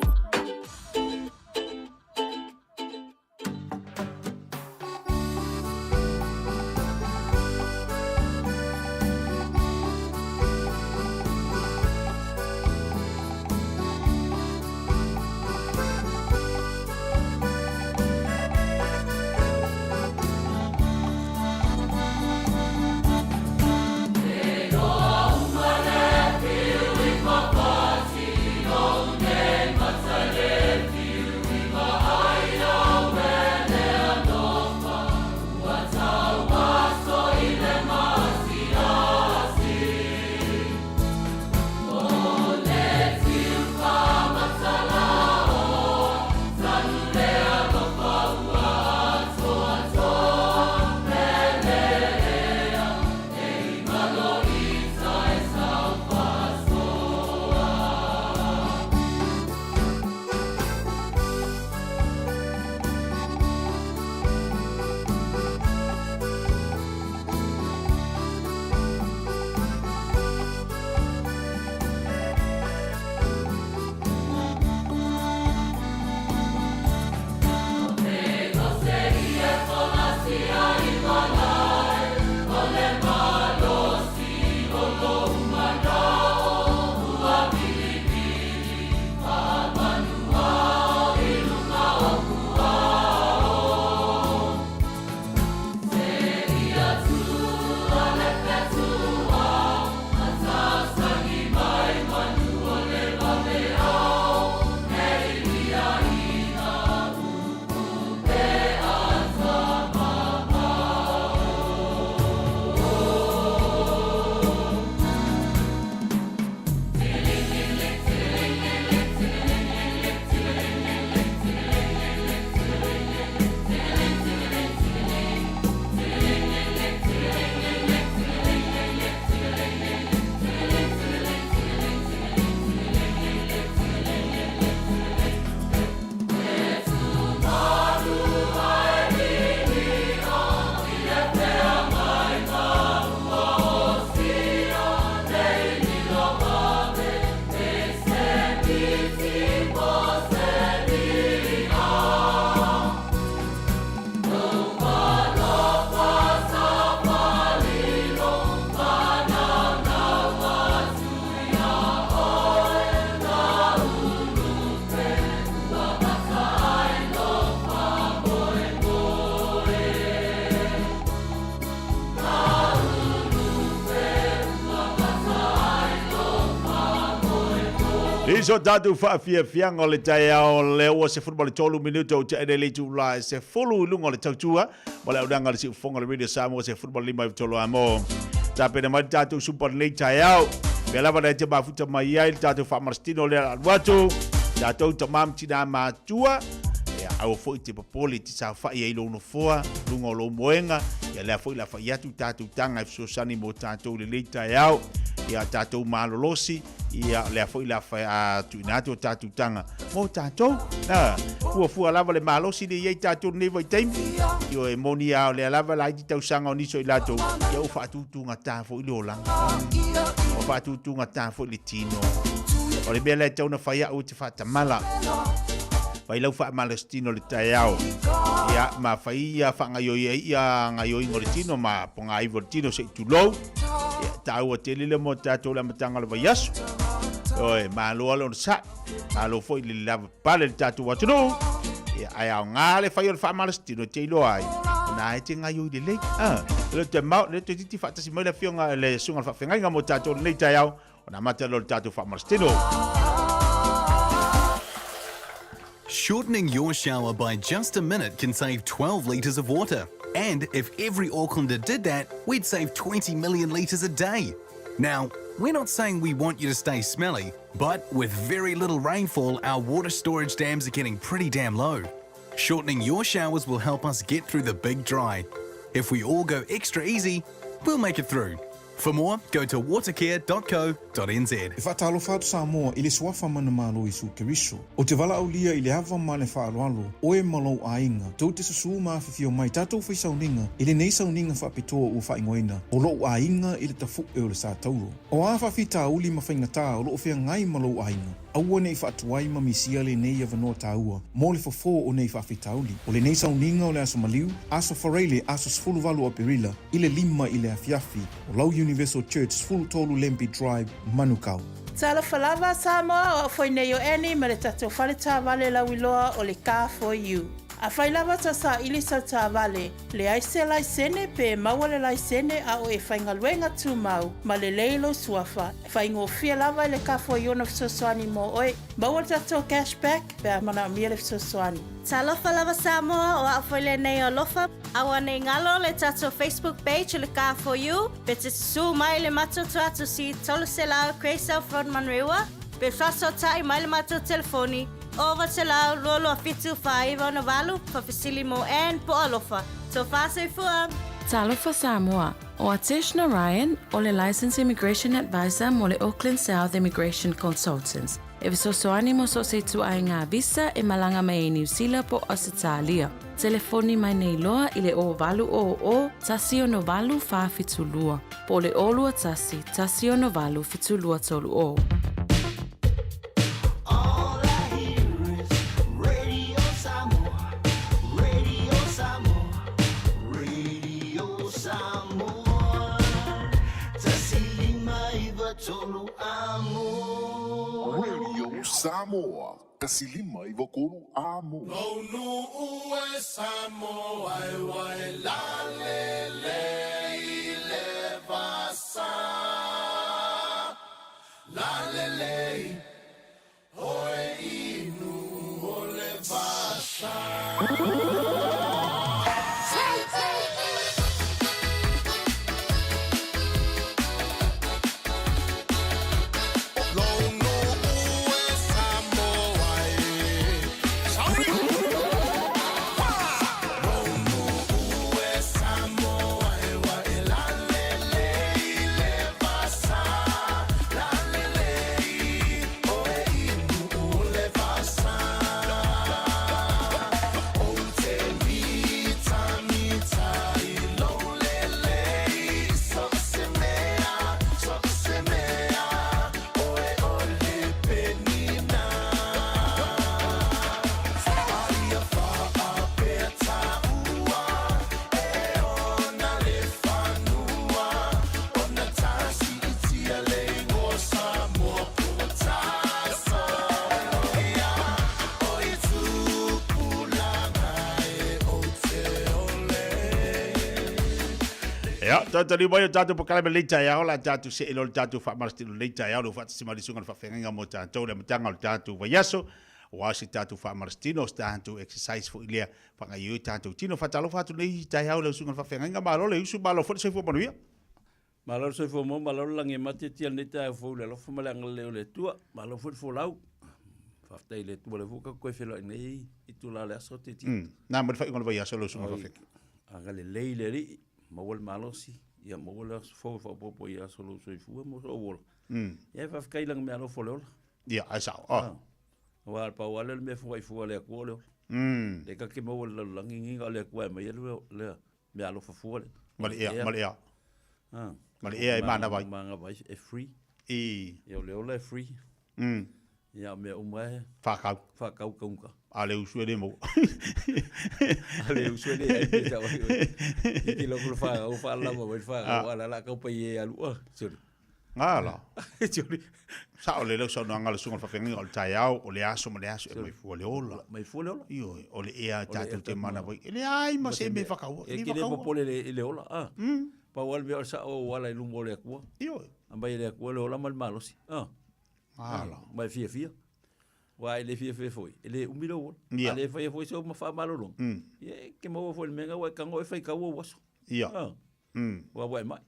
I so tātou whaafiafianga o le taeao lea ua 13 minuta o te ene le itula e 10 i luga o le tautua ma le aunaga a le siufofoga o le Radio Samoa 15 i amo. Tapena mai le tātou supa o lenei taeao. Mea lava na e te mafuta mai ai le tātou faamalositino lea le alu atu. Tātou tamā ma tinā matua. Ia, aua foi te popole i te saofai ai i lou nofoa, luga o lou moega. Ia lea foi la fai atu tatou taga e fesoasoani mo tatou i lenei taeao. Ia tatou malolosi, ia lea foi la fai a tuuina atu o tatou taga mo tatou. Na, fuafua lava le malosi le i ai tatou i lenei vaitaimi. Ioe, e moni lava o lea lava laiti tausaga o nisi o i latou, ia ua faatutugata foi le olaga. Ua faatutugata foi le tino. O le mea lea e tatau ona fai au ou te faatamala. Fai lau faamalositino i le taeao. Ia, ma fai ia faagaioi ai ia gaioiga o le tino ma pogaiva o le tino se i tulou. Ia, taua tele lea mo tatou i le amataga o le vaiaso. Ioe, malo lava le onosai. Malo foi le lavapapale i le tatou atunuu. Ia, ae aoga le fai o le faamalositino e te iloa ai, o na e te gaioi lelei. Ah, e le o toe mao, le toeitiiti faatasi mai le afioga le susuga i le faafeagaiga mo tatou i lenei taeao, ona amata lea o le tatou faamalositino. Shortening your shower by just a minute can save 12 litres of water. And if every Aucklander did that, we'd save 20 million litres a day. Now, we're not saying we want you to stay smelly, but with very little rainfall, our water storage dams are getting pretty damn low. Shortening your showers will help us get through the big dry. If we all go extra easy, we'll make it through. For more, go to watercare.co.nz. E faatalofa atu Samoa i le Suafa Manumalo Iesu Keriso. Ou te valaaulia i le ava ma le faaaloalo, oe ma lou aiga, tou te susū ma afifio mai tatou fai sauniga i lenei sauniga faapitoa ua faaigoaina o lou aiga i le tafu'e o le Sa Tauro. O a faafitauli ma faigatā o lo o feagai ma lou aiga, aua ne i faatuai ma misia lenei avanoa taua mo le fofo o nei faafitauli. O lenei sauniga o le Aso Maliu, Aso Faraile, aso 18 o Aperila, i le 5 i le afiafi, o lau Universal Church 13 Lambie Drive, Manukau. Talofa lava Samoa, o au foi nei o Annie ma le tatou fale taavale lauiloa o le Car For You. Afai lava ta saili sau taavale, leai se laisene pe maua le laisene a o e faigaluega tumau ma lelei lou suafa, faigofie lava i le Car For You ona fesoasoani mo oe. Maua le tatou cash back pe a manaomia le fesoasoani. Talofa lava Samoa, o au foi lenei o Alofa. Aua nei galo le tatou Facebook page o le Car For You, pe te susū mai i le matou tuatusi 300 Grey South Road Manurewa, pe faasootai mai le matou telefoni 0900 227 498 faafesili mo Ann po o Alofa. Tofa soifua! Talofa Samoa, o Atesh Narayan o le Licensed Immigration Advisor mo le Auckland South Immigration Consultants. E fesoasoani mo so o se ituaiga visa e malaga mai ai Niu Sila po o Ausetalia. Telefoni mai nei loa i le 0800 168 472 po o le 021 168 7230. Radio Samoa, Radio Samoa, Radio Samoa, 1593 amo. Radio Samoa, 1593 amo. Lou nuu e Samoa e uai lalele i le vasa. Lalele hoe inu o le vasa. Ia, tautaliu mai o tatou polokalame lenei taeao, la tatou see loa le tatou faamalositino lenei taeao, le ua faatasi mai le susuga i le faafeagaiga mo tatou i le amataga o le tatou vaiaso, aua se tatou faamalositino, o se tatou exercise foi lea, faagaoioi o tatou tino. Faatalofa atu lenei taeao i lau susuga i le faafeagaiga, malo le usu, malo foi le soifua manuia. Malo le soifua maua, malo le lagi e matiatia i lenei taeao fou i le alofa ma le agalelei o le Atua. Malo foi le folau. Faafetai i le Atua o lea foi ua tatou toe feiloai nei itula o le aso Titi. Na mo le faaiuga o le vaiaso lau susuga Fafeta. Agalelei le Alii. maua le malosi, ia maua le aso fou e faaopoopo i aso o lou soifua mo sou ola. Ia e faafetai i lana meaalofa o le ola. Ia, ae sao. Ah. Aua e pau lava lea o le mea e foai fua a le Atua o le ola. Lea ta te maua i le lalolagi lenei na o le Atua e aumaia le meaalofa fua lea. Ma le ea, ma le ea. Ma le ea e manava ai. Manava ai, e free. Ia o le ola e free. Ia o mea uma e Whakau. Whakau kaunga. A le usu e le maua. A le usu e le ai pe sa wai. I te loko le whakau, whaalama wai whakau, ala la kau pai e alua. Sorry. Ngā la. Sorry. Sa o le leo saunoaga a le susuga o le faafeagaiga o le taeao, o le aso ma le aso e mai fua le ola. Mai fua le ola. Ioe, o le ea tatou te manawa ai. E leai ma se mea whakaua. E ke le popole i le ola. Ah. Pau lava le mea o le sao o ala i luma o le Atua. Ioe. Aumai e le Atua le ola ma le malosi. Ah. Ala. Ma e fiafia. Aua e le fiafia foi, e le umi lou ola. Ia. A le faia foi sau ma faamalologa. Ia e te maua foi i le mea lena ua e tago e faitau ou aso. Ia. Ah. Aua ua e mai.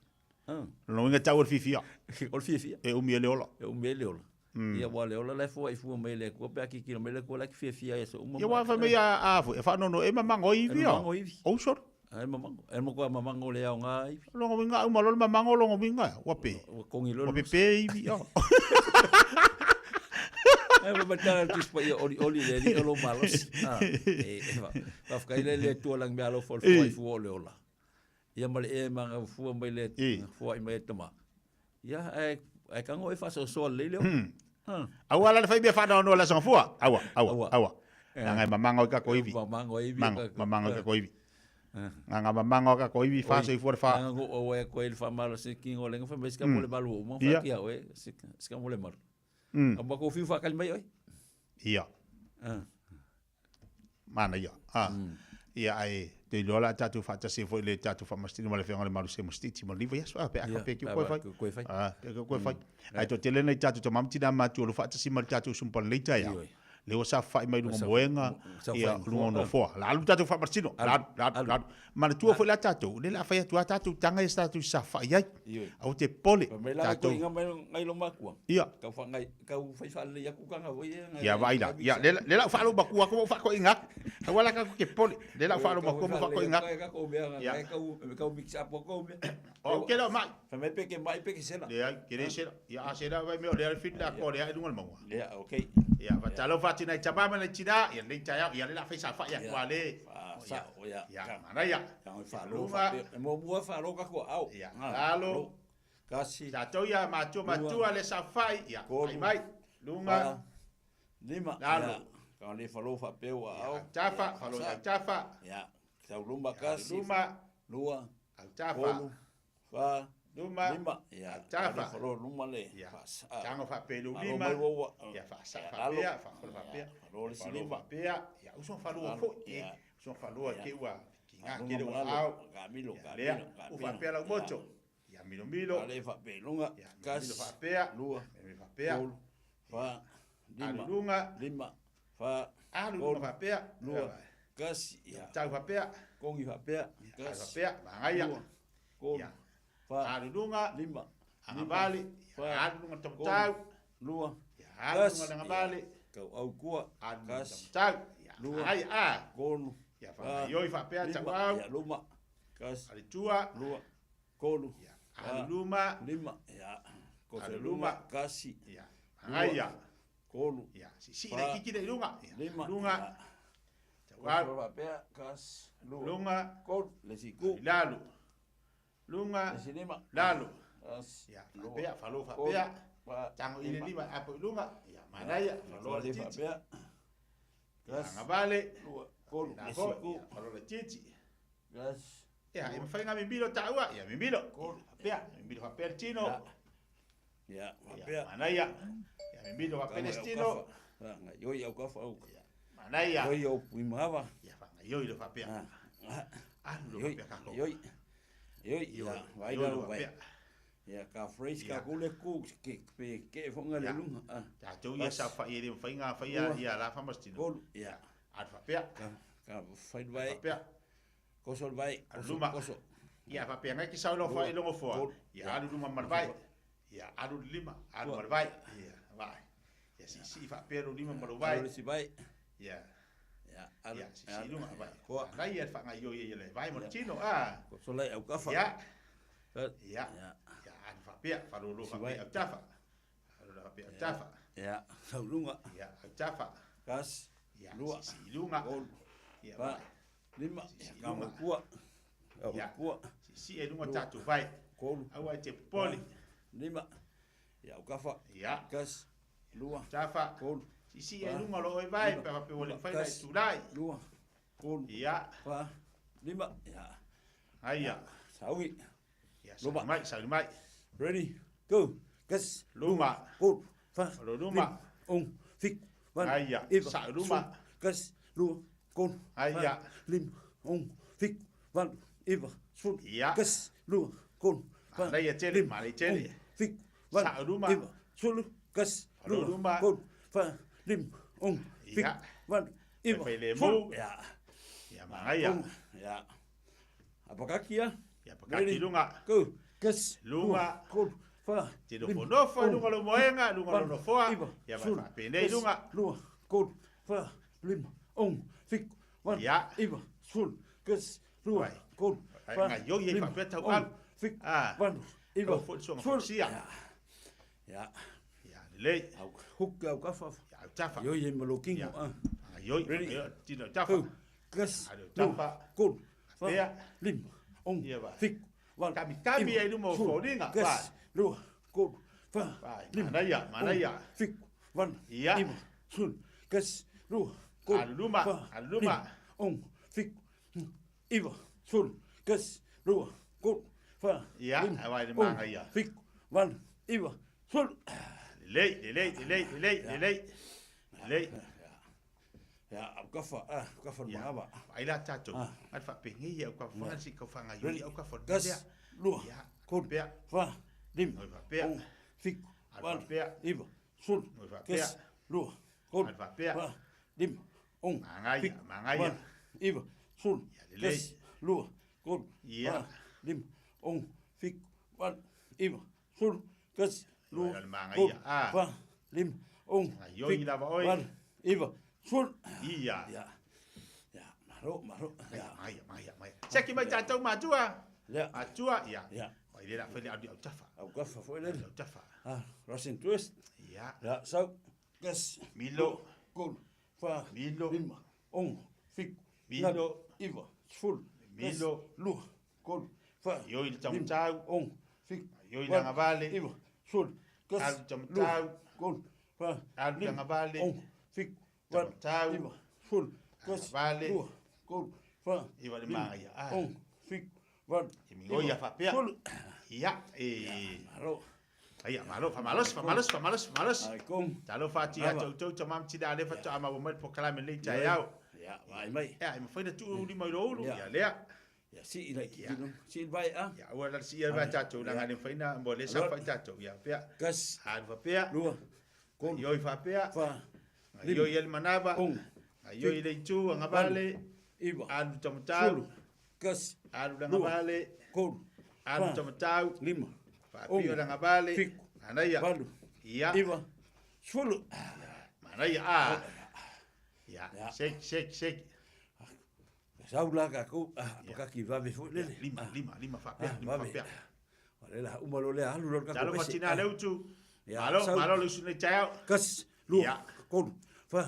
Ah. Lona uiga tau o le fiafia. O le fiafia. E umi ai le ola. E umi ai le ola. Ia aua o le ola la e foai fua mai e le Atua pe a tilotilo mai le Atua la e te fiafia ai i aso uma. Ia aua fai mai a a foi, e faanoanoa e mamago ai ivi. E mamago ivi. Ou solo. E mamago. E matua mamago le aoga ivi. Lona uiga a uma loa le mamago lona uiga ua pe. Ua kogi loa le Ua pepe ivi. Ae ma matala le Tusi Paia olioli i le Alii o lou malosi. E faafetai lea i le Atua lagi meaalofa o le foai fua o le ola. Ia ma le ea e magafua mai le foai mai e tama. Ia ae ae tago e faasoasoa lelei le ola. Aua la le fai mea faanoanoa i le Aso Gafua. Aua, aua, aua. Leaga e mamago ai kako ivi. Mamago ai ivi. Mamago ai kako ivi. Nganga mamago ai kako ivi, fa soifua le fa. Leaga go au ai koe i le faamalosi kingo lenga fai mai sika mo le malu o uma whakia oe, sika mo le malu. A ma kou fiu whaakali mai oe? Ia. Manaia. Ia ae te iloa la tatou faatasi ai foi le tatou faamasitini ma le afioga i le Malu Semo Stiti mo lenei vaiaso. Pe a pe ke koe fai. Pe ke koe fai. Ae toatele nai tatou tama ma tina matua o lo o faatasi ma le tatou uso ma lenei taeao. Lea ua saofai mai luga o moega, ia, luga o nofoa. La alu tatou faamasino, la alu, la alu, la alu. Manatua foi la tatou, lea o le a fai atu lava tatou taga ia sa tatou saofai ai. Aua te popole. Fai mai la Tatou. koe mai ngai lo makua. Ia. Kau whangai, kau whai whaalelei aku kanga foi e ngai. Ia, vaai la. Ia, lea lea la u faalomaku aku ma ou faakoiga atu. Aua la kaku ke popole. Lea la u faalomaku ma ou faakoiga atu. Ia. Kau kau mix up ko mea. O, ke leo mai. Fai mai pe ke mai pe ke sela. Leai, ke le sela. Ia, a sela vai mea o lea le fit la ko lea i luga o le mauga. Ia, okay. Ia, fatalofa atu i nai tama ma nai tina, ia lenei taeao, ia lea la fai saofai atu a le. Sa, o ia. Ia, manaia. Ka ngoi whaalo, whaapea. E muamua whaalo ka kua au. Ia, lalo. Kasi. Tatou ia matua matua le saofai, ia, fai mai. Luga. Lima. Lalo. Ka le whalo whaapea ua au. Ia, tafa, whalo ia tafa. Ia, tau luma kasi. Luma. Lua. Au tafa. Tolu. Wha. Luma. Lima. Ia, Au tafa. whalo luma le. Ia. Whaasa. Tango whaapea lu Whalo lima. mai waua. Ia, whaasa Ia, whaapea, lalo. whakolo whaapea. Whalo le si Whalo lima. whaapea. Ia, uso whaloa Lalo. foi. Ia. Uso whaloa Ia. ke ua. Ki ngā Lunga ke le ma ua lalo. ao. Ka milo, Ia, ka lea. milo, ka U milo. whaapea lau Ia. moto. Ia, milo milo. Ale whaapea lunga. Ia, milo Kasi. whaapea. Lua. Milo whaapea. Tolu. Wha. Lima. Alu lunga. Lima. Wha. Alu lunga Tolu. whaapea. Lua. Kasi. Ia. Tau whaapea. Kongi whaapea. Alu Kasi. whaapea. Mangaia. Lua. Tolu. Ia. Wha. Alu lunga. Lima. Angavale. Wha. Alu lunga tomotau. Lua. Ia, alu lunga le angavale. Kau au kua. Alu lunga Kasi. tomotau. Ia, Lua. ai a. Tolu. Ia, Wha. whangaioi whaapea Lima. tau au. Ia, luma. Kasi. Ale tua. Lua. Tolu. Ia, alu luma. Lima. Ia. Kofe Alu luma. luma. Kasi. Ia, mangaia. Tolu. Ia, sisi le kiki le i lunga. Ia, Lima. lunga. Ia. Tau au. Kofe whaapea. Kasi. Lua. Lunga. Tolu. Le siku. Lalo. Lunga. Le si lima. Lalo. Kasi. Ia, Lua. whaapea, whalo whaapea. Tolu. Wha. Tango i le Lima. lima, apo i lunga. Ia, manaia, whalo le Le titi. whaapea. Ia, Kasi. angavale. Lua. Tolu. Ia, Le foi. siku. Ia, whalo le titi. Kasi. Ia, e mawhai ngā mimilo tāua. Ia, mimilo. Ia, whaapea. Mimilo whaapea le tino. Ia, Ia, whaapea. manaia. Ia, mimilo whaapea le tino. Ngaioi au kafa au. Manaia. Ioi au puimaava. Ia, whangaioi le whaapea. Alu le Ioi. whaapea kako. Ioi. Ioi. Ioi. Ia, vai Ioi le lau vai. whaapea. Ia, ka phrase Ia. ka kule ku ke pe ke fonga le Ia. lunga. Ah. Tātou ia sa whai e le whai ngā whai Lua. ia la whamastino. Tolu. Ia. Alu whaapea. Ka ka whai vai. Whaapea. Koso vai. Alu Koso luma. koso. Ia, whaapea ngai ki sau lo whai longo foa. Tolu. Ia, alu luma marvai. Ia, alu lima. Alu Lua. marvai. Ia, vai. Ia, si si whaapea lo lima marvai. Alu le si vai. Ia. Ia, alu. Ia, sisi i luga, vai. Koa. Manaia le faagaioi ai e le vae ma le tino, a. Kosola i aukafa. Ia. Ia. Ia. Ia, alu faapea, faalolo faapea autafa. Faalolo faapea autafa. Ia, sau luga. Ia, autafa. Tasi. Ia, Lua. sisi i luga. Tolu. Ia, Fa. vai. Lima. Sisi i Ia, luga. kua. Ia. Kua. Sisi e luga tatou vai. Tolu. Aua e te popole. Lima. Ia, aukafa. Ia. Tasi. Lua. Autafa. Tolu. Sisi e luga lo oe vai, pe faapea ua le mafai ona e tulai. Lua. Tolu. Ia. Fa. Lima. Ia. Aia. Saui. Ia, saui mai, saui mai. Ready. Go. Tasi. Luma. Tolu. Fa. Alo luma. Lima. Ono. Fitu. Valu. Aia. Iva. Sa'u luma. Sefulu. Tasi. Lua. Tolu. Aia. Fa. Lima. Ono. Fitu. Valu. Iva. Sefulu. Ia. Tasi. Lua. Tolu. Fa. Manaia tele, manaia tele. Ono. Fitu. Valu. Sa'u luma. Iva. Sefulu. Tasi. Alo Lua. luma. Tolu. Fa. Lima. Ono. Fitu. Ia. Valu. Iva. Faifai lemu. Sefulu. Ia. Ia, manaia. Ia. Apakaki ia. Ia, pakaki luga. Go. Tasi. Luga. Lua. Tolu. Fa. Te nofonofo i luga o lou moega, luga o lou nofoa. Iva. Ia, vai Sefulu. faapenei Tasi. luga. Lua. Tolu. Fa. Lima. Ono. Fitu. Valu. Ia. Iva. Sefulu. Tasi. Lua. Vai. Tolu. Ai, Fa. gaioi ai Lima. faapea Ono. tauau. Fitu. Ah. Valu. Iva. Lau foi le suaga Sefulu. fausia. Ia. Ia. Ia, lelei. Au hook au kafa. Ia, autafa. Ioi e malo kingo. Ia. Ah. Gaioi, Ready. gaioi, tino autafa. Go. Tasi. Alu Lua. autafa. Tolu. Fa. Faapea. Lima. Ono. Ia, vai. Fitu. Valu. Kamikami Iva. ai luma o Sefulu. foliga. Tasi. Vai. Lua. Tolu. Fa. Vai, Lima. manaia, manaia. Ono. Fitu. Valu. Ia. Iva. Sefulu. Tasi. Lua. Tolu. Alu luma, Fa. alu luma. Lima. Ono. Fitu. Iva. Sefulu. Tasi. Lua. Tolu. Fa. Ia, Lima. ai vai le Ono. magaia. Fitu. Valu. Iva. Sefulu. Lelei, lelei, lelei, lelei, lelei. Lelei. Ia, au kafa, ah, au kafa le Ia. magava. Ai la tatou. Ah. Ai faapenei au kafa, si kau faagaioi Ready. au kafa le Tasi. lea. Lua. Ia, Tolu. pea. Fa. Lima. Oi faapea. Ono. Fitu. Alu Valu. faapea. Iva. Sefulu. Oi faapea. Tasi. Lua. Tolu. Alu faapea. Fa. Lima. Ono. Magaia, Fitu. magaia. Valu. Iva. Sefulu. Ia, lelei. Tasi. Lua. Tolu. Ia. Fa. Lima. Ono. Fitu. Valu. Iva. Sefulu. Tasi. Lua. Ia, le magaia. Tolu. Ah. Fa. Lima. Ono. Gaioi Fitu. lava oe. Valu. Iva. Sefulu. Ia. Ia. Ia. Malo, malo. Ia. Magaia, magaia, magaia. Seki mai tatou matua. Ia. Matua, ia. Ia. Ai le la fai le alu autafa. Au kafa foi lele. Alu autafa. Ah, Russian twist. Ia. Ia, sau. Tasi. Milo. Tolu. Fa. Milo. Lima. Ono. Fitu. Milo. Valu. Iva. Sefulu. Milo. Tasi. Lua. Tolu. Fa. Ioi le Lima. taumatau. Ono. Fitu. Ioi Valu. lagavale. Iva. Sefulu. Tasi. Alu taumatau. Lua. Tolu. Fa. Alu Lima. lagavale. Ono. Fitu. Valu. Taumatau. Iva. Sefulu. Tasi. Lagavale. Lua. Tolu. Fa. Iva le Lima. magaia. Ah. Ono. Fitu. Valu. E migoi Iva. a faapea. Sefulu. Ia, e. Malo. Aia, malo, faamalosi, faamalosi, faamalosi, faamalosi. Ai kom. Talofa atu ia te outou tamā ma tinā lea faatoa maua mai le polokalame lenei taeao. Ia, vaai mai. Ia, e mafai ona tuu lima i lou ulu, Ia. ia lea. Ia, sii lai ki kino. Sii le vai a. Ia, ua la siia le vai tatou, leaga le mafai ona mo le saofai tatou. Ia, faapea. Tasi. Alu faapea. Lua. Tolu. Ioi faapea. Fa. Ioi ia le manava. Ono. Ioi le itu agavale. Iva. Alu taumatau. Sefulu. Tasi. Alu Lua. lagavale. Tolu. Alu Fa. taumatau. Lima. Faapio Ono. lagavale. Fitu. Manaia. Valu. Ia. Iva. Sefulu. Manaia, a. Ia. Ia. Shake, shake, shake. Sau la ka ku, ah, pakaki vave foi lele. Lima, lima, lima faapea, Ah, lima vave. faapea. O le la uma lo le alu lo ka Talofa tinā le utu. Ia, Malo, sau. malo le usu nei taeao. Tasi, lua, Ia. tolu, fa,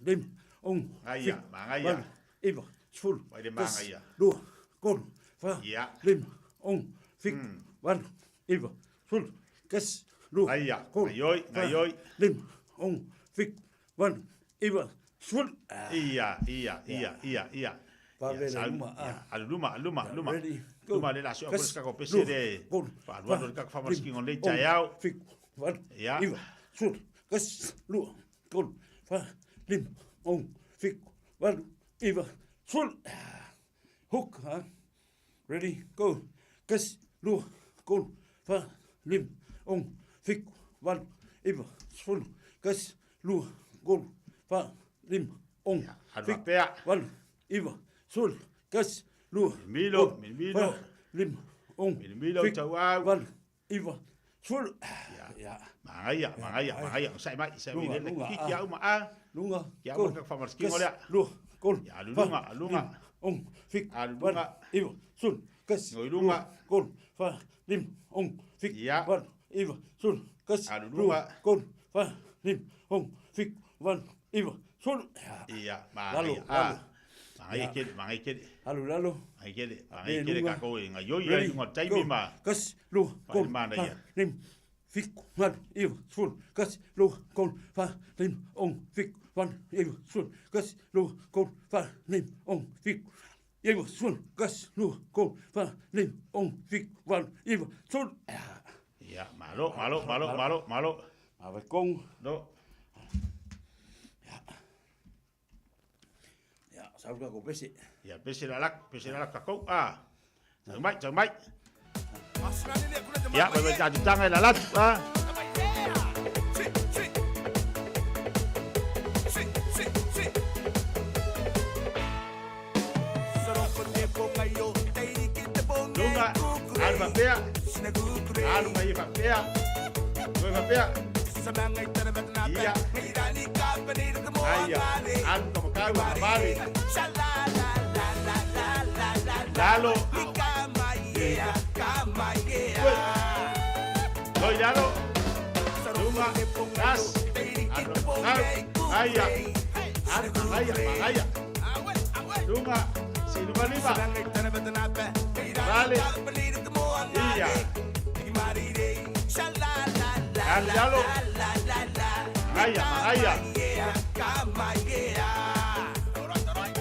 lima, ono, Gaia, fitu, magaia. valu, iva, sefulu, Vai le tasi, magaia. lua, tolu, fa, Ia. lima, ono, fitu, valu, iva, sefulu, tasi, lua, Gaia, tolu, gaioi, fa, gaioi. lima, ono, fitu, valu, iva, sefulu. Ia, ia, ia, ia, ia. Vave Ia, le sau- luma, ah. ia, Alu luma, alu luma, luma. Ready, go. Luma le la sio Tasi, ko ka ko pese lua, le. tolu, Faalualu fa, le ka faamalosi lima, lenei ono, taeao. fitu, valu, Ia. iva, sefulu, tasi, lua, tolu, fa, lima, ono, fitu, valu, iva, sefulu. Hook, ha? Ready, go. Tasi, lua, tolu, fa, lima, ono, fitu, valu, iva, sefulu, tasi, lua, tolu, fa, lima, ono, Alu fitu, faapea. valu, iva, sefulu, tasi, lua, Milo, tolu, milo. fa, lima, ono, Milo fitu, tauau. valu, iva, sefulu. Ia. Magaia, magaia, magaia. Sai mai, sai mai Lunga, le lunga, ki ah. au ma a. Lunga, Ki au tolu, ka faamalosi tasi, lea. lua, tolu, Alu fa, luga, alu luga. lima, ono, fitu, Alu valu, luga. iva, sulu, kasi, Ngoi luga. lua, tolu, fa, lima, ono, fitu, valu, iva, sulu, kasi, Alu lua, luga. tolu, fa, lima, ono, fitu, valu, iva, sulu. Ia, Lalo, manaia. lalo. Manaia kele, manaia kele. Alu lalo. Manaia kele, manaia kele kākou e ngaioi ai Ready, luga o le taimi go. ma. Kasi, lua, Fai tolu, manaia. fa, lima, fitu, valu, iva, sulu, kasi, lua, tolu, fa, lima, ono, fitu, valu, iva, sulu, kasi, lua, tolu, fa, lima, ono, fitu, iva, sulu, kasi, lua, tolu, fa, lima, ono, fitu, valu, iva, sulu. Ia, malo, malo, malo, malo, malo. Ave kong. No. Ia, sau ka ko pese. Ia, pese la lak, pese la lak kākou. Ah. Tau mai, tau mai. Ia, vai vai tātu tanga e la latu. Ah. Lunga, alu whapea. Alu mai e whapea. Koe whapea. Ia. Aia. Alu ka makau, ka mare. Lalo. Koe. Loi lalo. Lunga, tas. Alu makau. Aia. Alu, aia, aia. Lunga, si luma lima. Vale. Ia. Alu lalo. Aia, aia.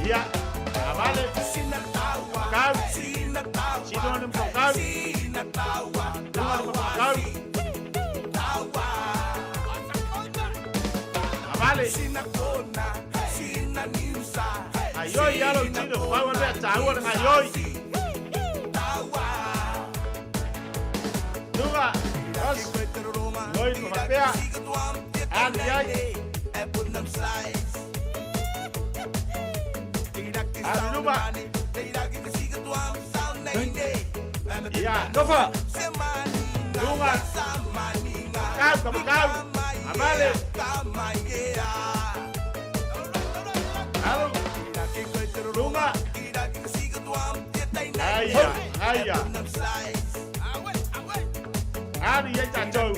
Ia. Vale. Kau. Sino ni mo kau. Lunga ni mo kau. Vale. Aioi alo tino, pau le taua le aioi. Lunga, os. Loi no mapea. Ali ai. Ali luma. Ia, Nofa. Lunga. Kau, kau, kau. Amale. Alo. Lunga. Aia, aia. Ali ai tātou.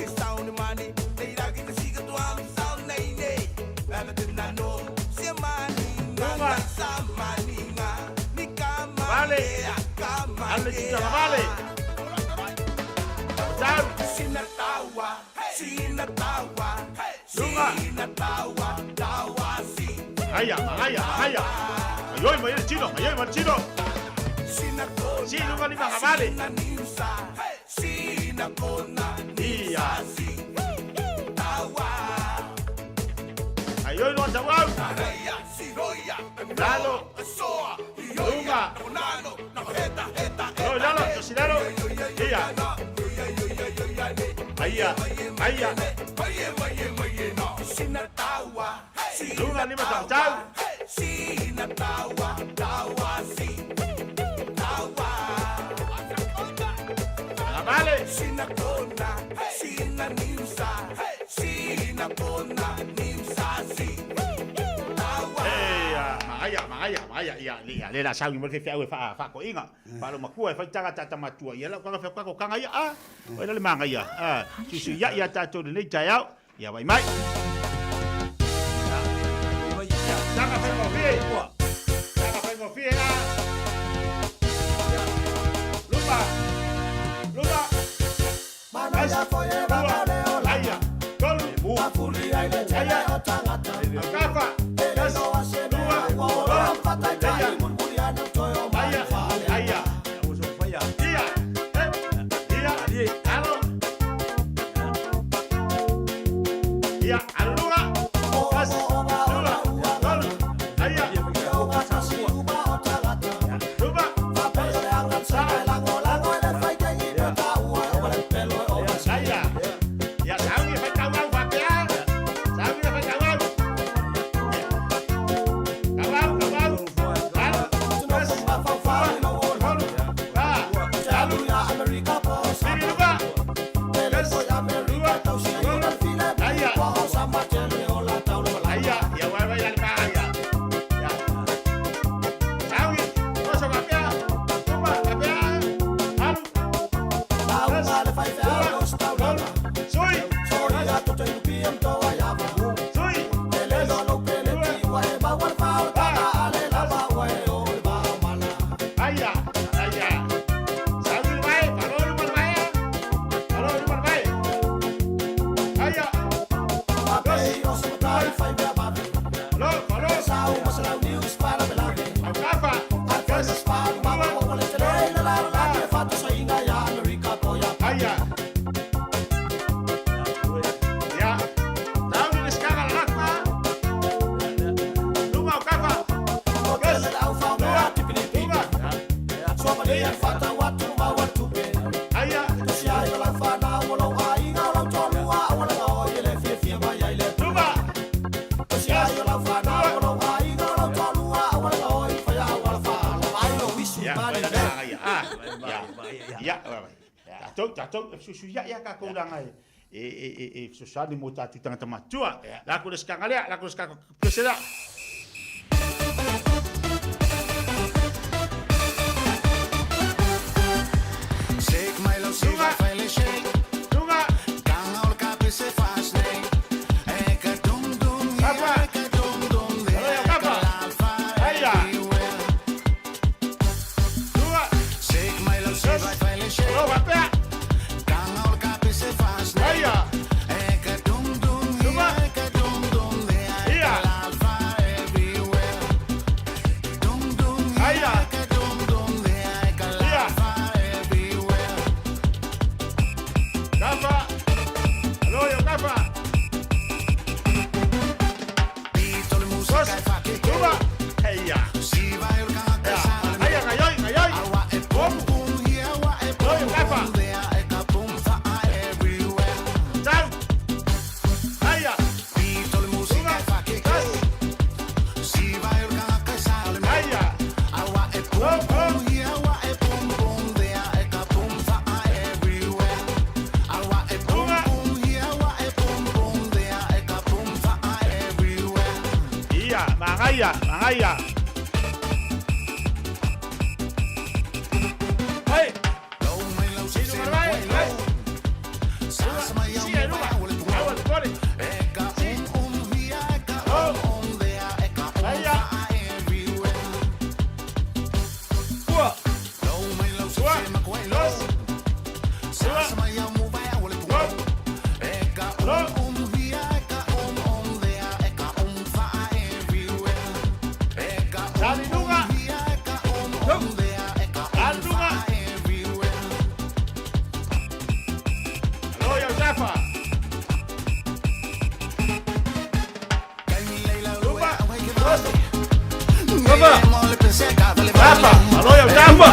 Lunga. Vale. Ale tita vale. Tau. Lunga. Aia, aia, aia. Aioi mai le tino, aioi mai le tino. Si lunga lima ka vale. Ia. Aioi no tau au. Lalo. Lunga. Loi lalo, tosi lalo. Ia. Aia, aia. Lunga lima tau tau. Vale. Eh, magaia, magaia, magaia, ia, ia, le la sau i mo ke fiau e fa fa ko inga. Fa lo makua e fa tanga tata matua. Ia la ka fa ka ko kanga ia a. Oi le manga ia. Ah, su ia ia tatou le nei tai au. Ia vai mai. Tanga fa ko fie. Tanga fa ko fie a. Lupa. Lupa. Aia. Tolu. Aia. Kafa. Aia. Aia. Ia. Ia. Alo. Ia. Alunga. Kas. Lua. Tolu. Aia. Lupa. Aia. Ia saungi fa tau au fa pea. Saungi fa tau au. Kau au, kau au. Alo. Kas. Lua. Tolu. Fa. Alu. Sini lupa. Kas. Lua. Tolu. Aia. Aia. Ia wai wai ale pa aia. Ia. Tatou, tatou, e fesuisuia'i a tatou laga e e e e e fesoasoani mo tatou tagata matutua. La ko le sikaga lea, la ko le sikaga pese lea. Shake my love, see my finally shake. Luga. Kanga o le kape se fast nei. E ka dum dum here, e ka dum dum there. E ka lafa everywhere. Shake my love, see my finally shake. Kanga o le kape se fast nei. E ka dum dum here, e ka dum dum there. E ka lafa everywhere. Dum dum here, e ka dum dum there. E ka lafa everywhere. Kafa. Aloyo kafa. Pito le musika e whakeke. Heia. Siva e ora ka sa Aia, ngaioi, ngaioi. Awa e pum pum here, awa e pum pum there. E ka pum whaa everywhere. Tau. Aia. Pito le musika e whakeke. Siva e ora ka sa Aia. Awa e pum pum here, awa e pum pum there. E ka pum whaa everywhere. Awa e pum pum here, awa e pum pum there. E ka pum whaa everywhere. Ia, magaia, magaia. Hey. Aloyo kafa. Kafa. Aloyo kafa.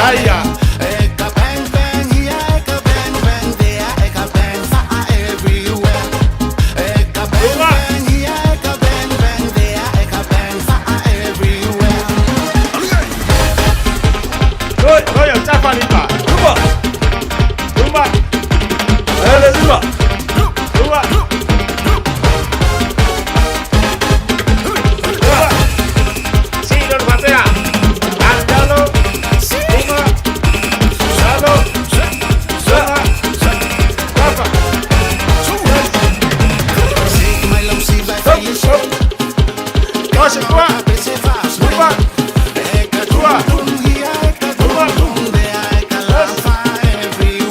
Aia. Aloyo kafa lima. Luma. Luma. Hele lima. Luma. Luma. Sino batea. Andalo. Luma. Lalo. Luma. Kafa. Doce, tua. Luma. Tua.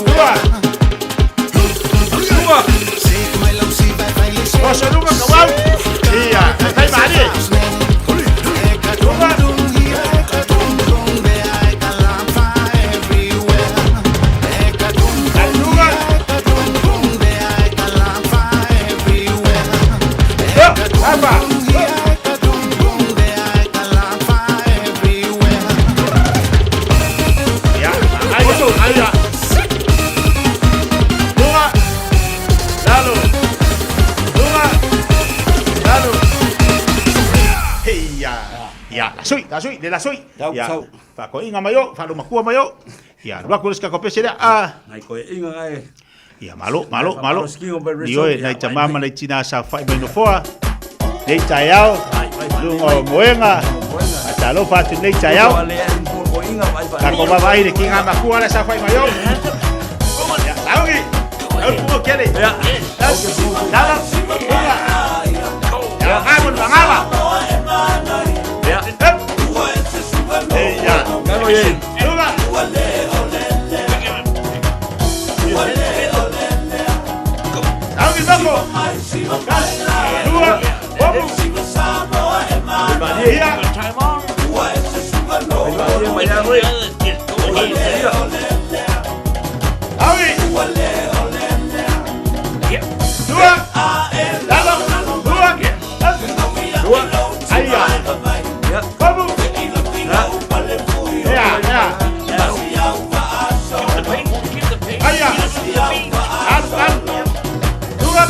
Luma. Luma. Doce, luma, kawau. Ia, tai mari. Luma. Kafa. Ya, aia, aia. Luma. Lalo. Luma. Lalo. Heia. Ia, la sui, la sui, le la sui. Ia, whakoinga mai o, whalumakua mai o. Ia, lua kore sika kopese lea. Ah. Nai koe inga ngai. Ia, malo, malo, malo. Ni oe, nai tamama, nai tina sa whai mai nofoa. Nei taiao, lunga o moenga. A talofa atu nei taiao. Tako vavai le ki ngā makua le sa whai mai o. Ia, saongi. Au pungo kele. Ia, lala, unga. Ia, ngā mon wangala. Ia. Ia. Kano ye. Lunga. Saongi loko. Lua, bobu. Ia. Saongi. Lua. Lalo. Lua. Lua. Aia. Bobu. Ia, ia. Aia. Alu, alu. Lua.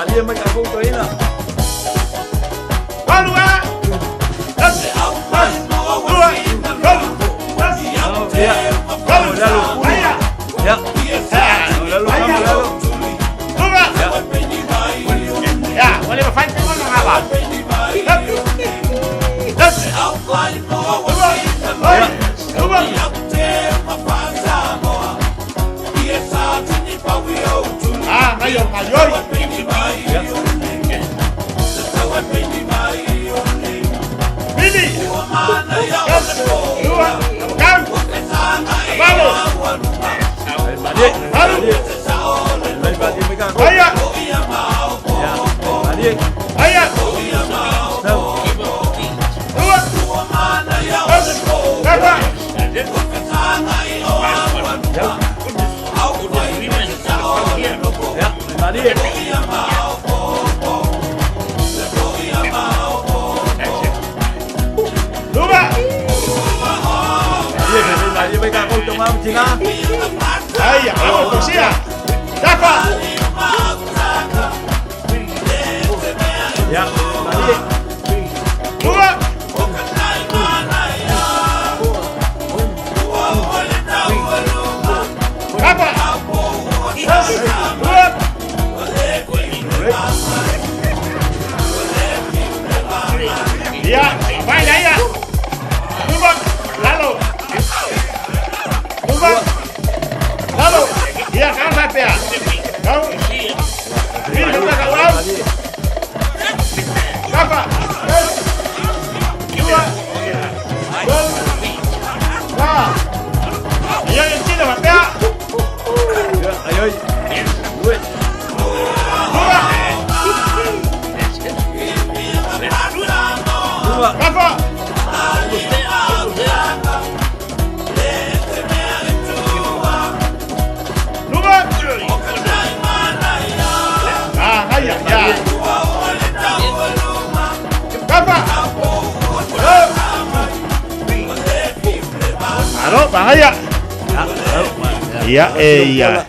Malie mai kākou toeina. Valu a! Tasi! Lua! Tolu! Tasi! Ia. Valu! Lalo. Aia! Ia. Lalo, lalo, lalo. Lua! Ia, ua le mafai pe ona gava. Tasi! Lua! Oi! Lua! Ah, ngai o ngai oi. Mili! Tasi! Lua! Kau! Valu! Malie. Valu! Mai malie mai kākou. Aia! Ia. Malie. Aia! Sau. Lua! Tasi! Lapa! Ia. Malie. Lua! Malie, malie mai kākou tama ma tina. Aia, vamos, poesía. Tapa. Ia. Malie. Lua. Tapa. Lua. Ia, baila ia. Lua. Lalo. Lua. Lalo. Ia, kau sapea. Kau. Mili, kau kau. Tapa. Dua. Tolu. Fa. Ayo, yang cina, Pak. Ia, ayo. Dua. Dua. Dua. Rafa. Luma. Ah, haya, ya. Rafa. Aro, bahaya. Ia, e, ia.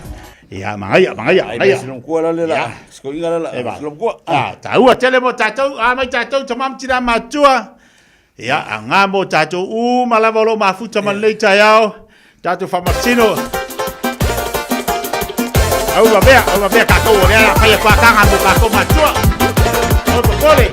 Ia, magaia, magaia, Ai, magaia. mai silongkua la le la. Ia. Sikoiga la la. E ba. Silongkua. Ah, taua tele mo tātou, a mai tātou, tamam tira matua. Ia, a ngā mo tātou, u malava o lo mafuta man lei taiao. Tātou whamasino. Au mea, au mea kākou o lea, whaia kua kanga mo kākou matua. Au papole.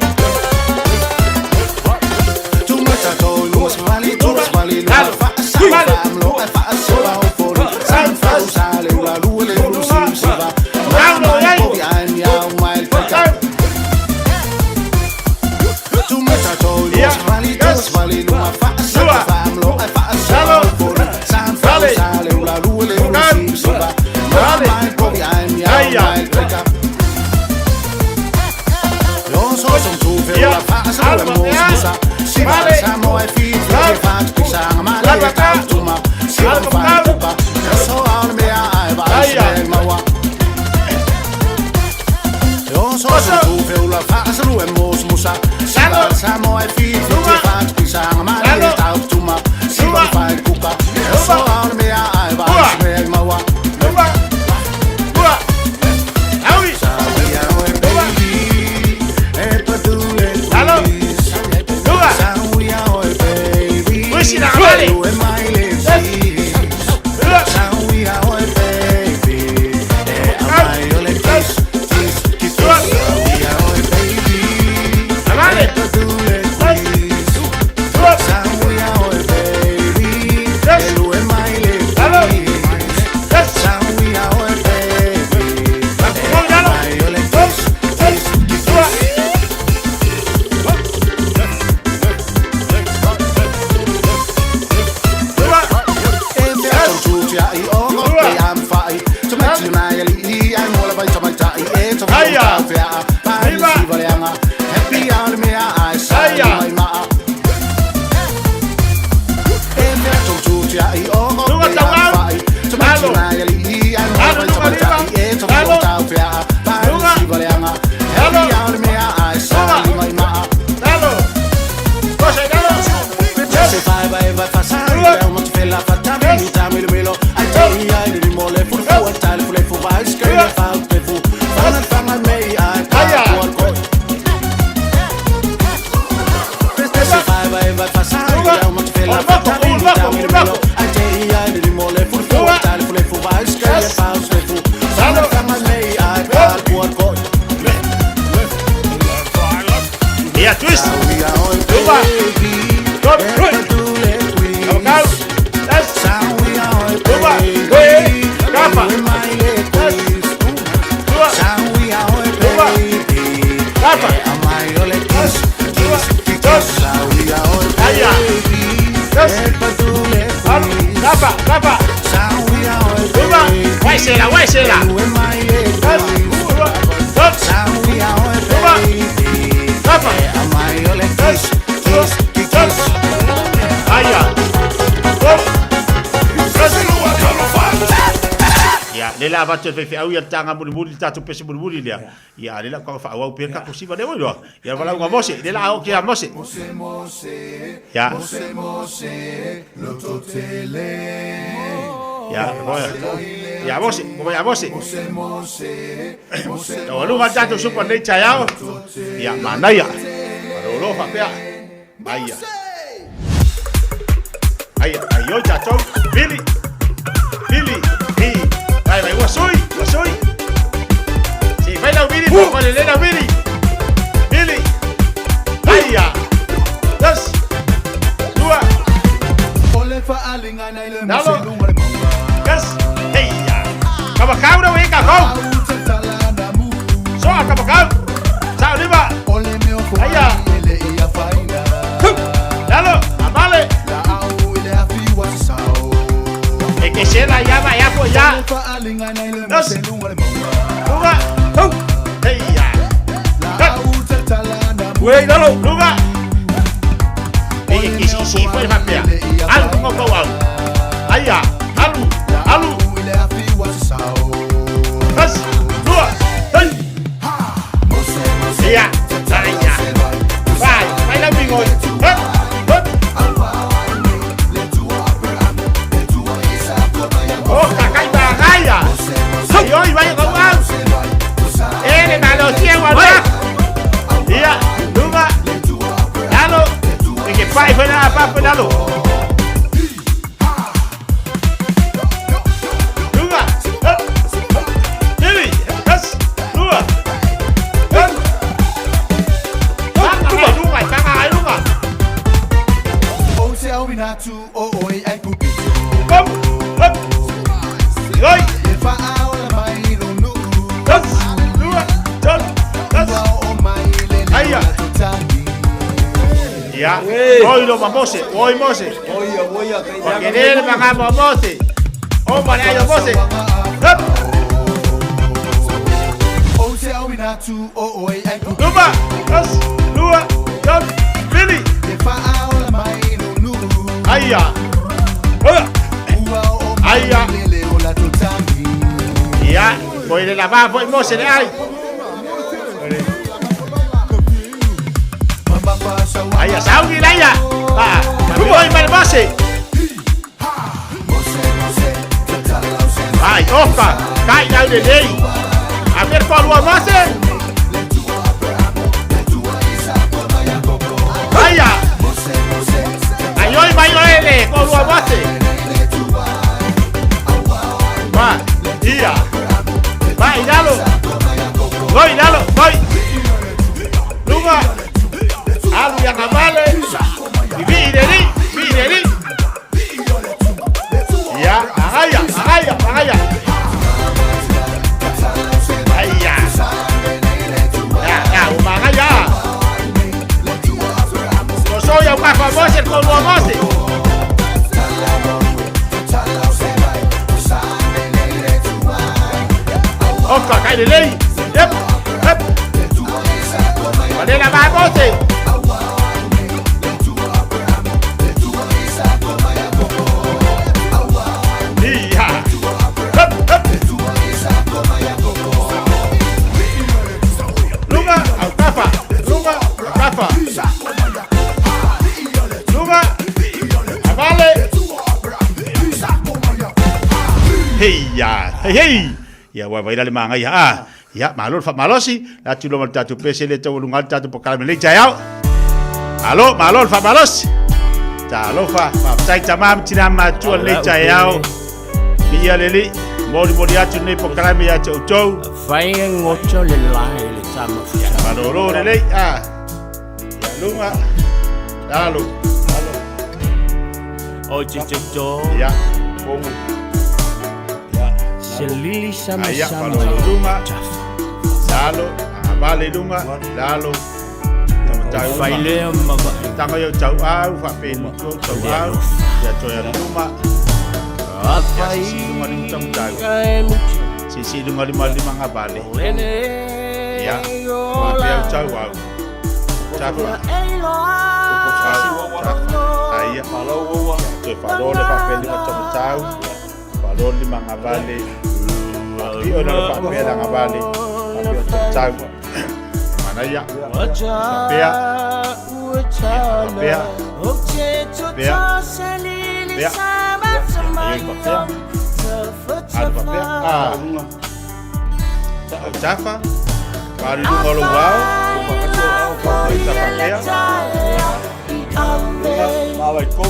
Luma. Vai sela, vai sela. Luma. Tafa. Aia. Ia, le la avatu e le faifeau ia le taga mulimuli le tatou pese mulimuli lea. Ia, le la ukaga faaauau pea le tatou siva lea ua iloa. Ia, le valaauga a Mose, le la a oo ia Mose. Ia. Ia, ia Mose, koma ia Mose. Taualuga le tatou supa lenei taeao. Ia, manaia. Malolo faapea. Aia. Aia, aioi tatou. Vili. Vili. Hi. Vai, vai, ua sui, ua sui. Se fai lau vili, po le lau vili. Vili. Aia. Dos. Dua. Nalo. Gas. Heia. Kamakau na weka kau. Soa kamakau. Sao lima. Aia. Lalo, amale. E ke sela ya va ya po ya. Dos. Luga. Heia. Uei, lalo, luga. E ke si si foi mapea. Alu ko ko au. Aia, alu, alu. Dos, dua, hei. Ia, aia. Vai, vai la mingoi. Hop, hop. Oh, kakai bagaia. Ai oi, vai ko au. Ele malosia wa Ia, luga. Lalo. E ke pai foi la pa foi lalo. Luga. Hop. Lili, das, lua. Hop. Luga, luga, tanga luga. Hop, hop. Oi. Das, lua, das, das. Aia. Ia. Oi lo Mose, oi Mose. Porque nele pagamos Mose. O para Mose. Hop. Luma, das, lua, das, Billy. Aia. Aia. Ia, foi le lava, foi Mose le ai. Aia, sauni laia. Va, oi mal Mose. Ai, opa, cai na le lei. A ver qual o Mose. Aia. Ai oi mai ele, qual o Mose. Va, ia. Vai, dalo. Vai, dalo, vai. Luga. Alu ya kamale. Vive vive Ya, agaya, agaya, agaya. Aya. Ya, ya, umagaya. No soy un famoso con Mose. Oka, kai lei. Yep, yep. Vale la va Mose. Ia. Hop, hop. Luga, au kafa. Luga, au kafa. Luga. Avale. Hei ya, hei hei. Ia ua vaila le magaia a. Ia malo le faamalosi, le atu loa ma le tatou pese le taualuga ai le tatou polokalame lenei taeao. Malo, malo le faamalosi. Talofa, faafetai tama ma tinā matua lenei taeao. Viia le Alii, molimoli atu lenei polokalame ia te outou. Fai goto le lae le tama Ia malolo lelei a. Ia luga, lalo, lalo. O te te to. Ia, pomu. Ia, Se lili sama Aia, sama. malolo luga. Lalo, agavale i luga, lalo. Tamatai Fai luga. lea ma vai. Tanga i au tauau, faapeni tua tauau. Ia toe alu luma. Ia, sisi i luga le mutamatau. Sisi i luga lima lima ngavale. Ia, faapea au tau au. Tafa. Au, tafa. Aia. Toe faaloa le faapea lima taumatau. Faaloa lima ngavale. Faapio na le faapea la ngavale. Faapio taumatau. Manaia. Faapea. Faapea. Faapea. Faapea. Ia, faapea. Alu faapea. Ah. Au tafa. Faaalu i luga o lou ao. Tafa faapea.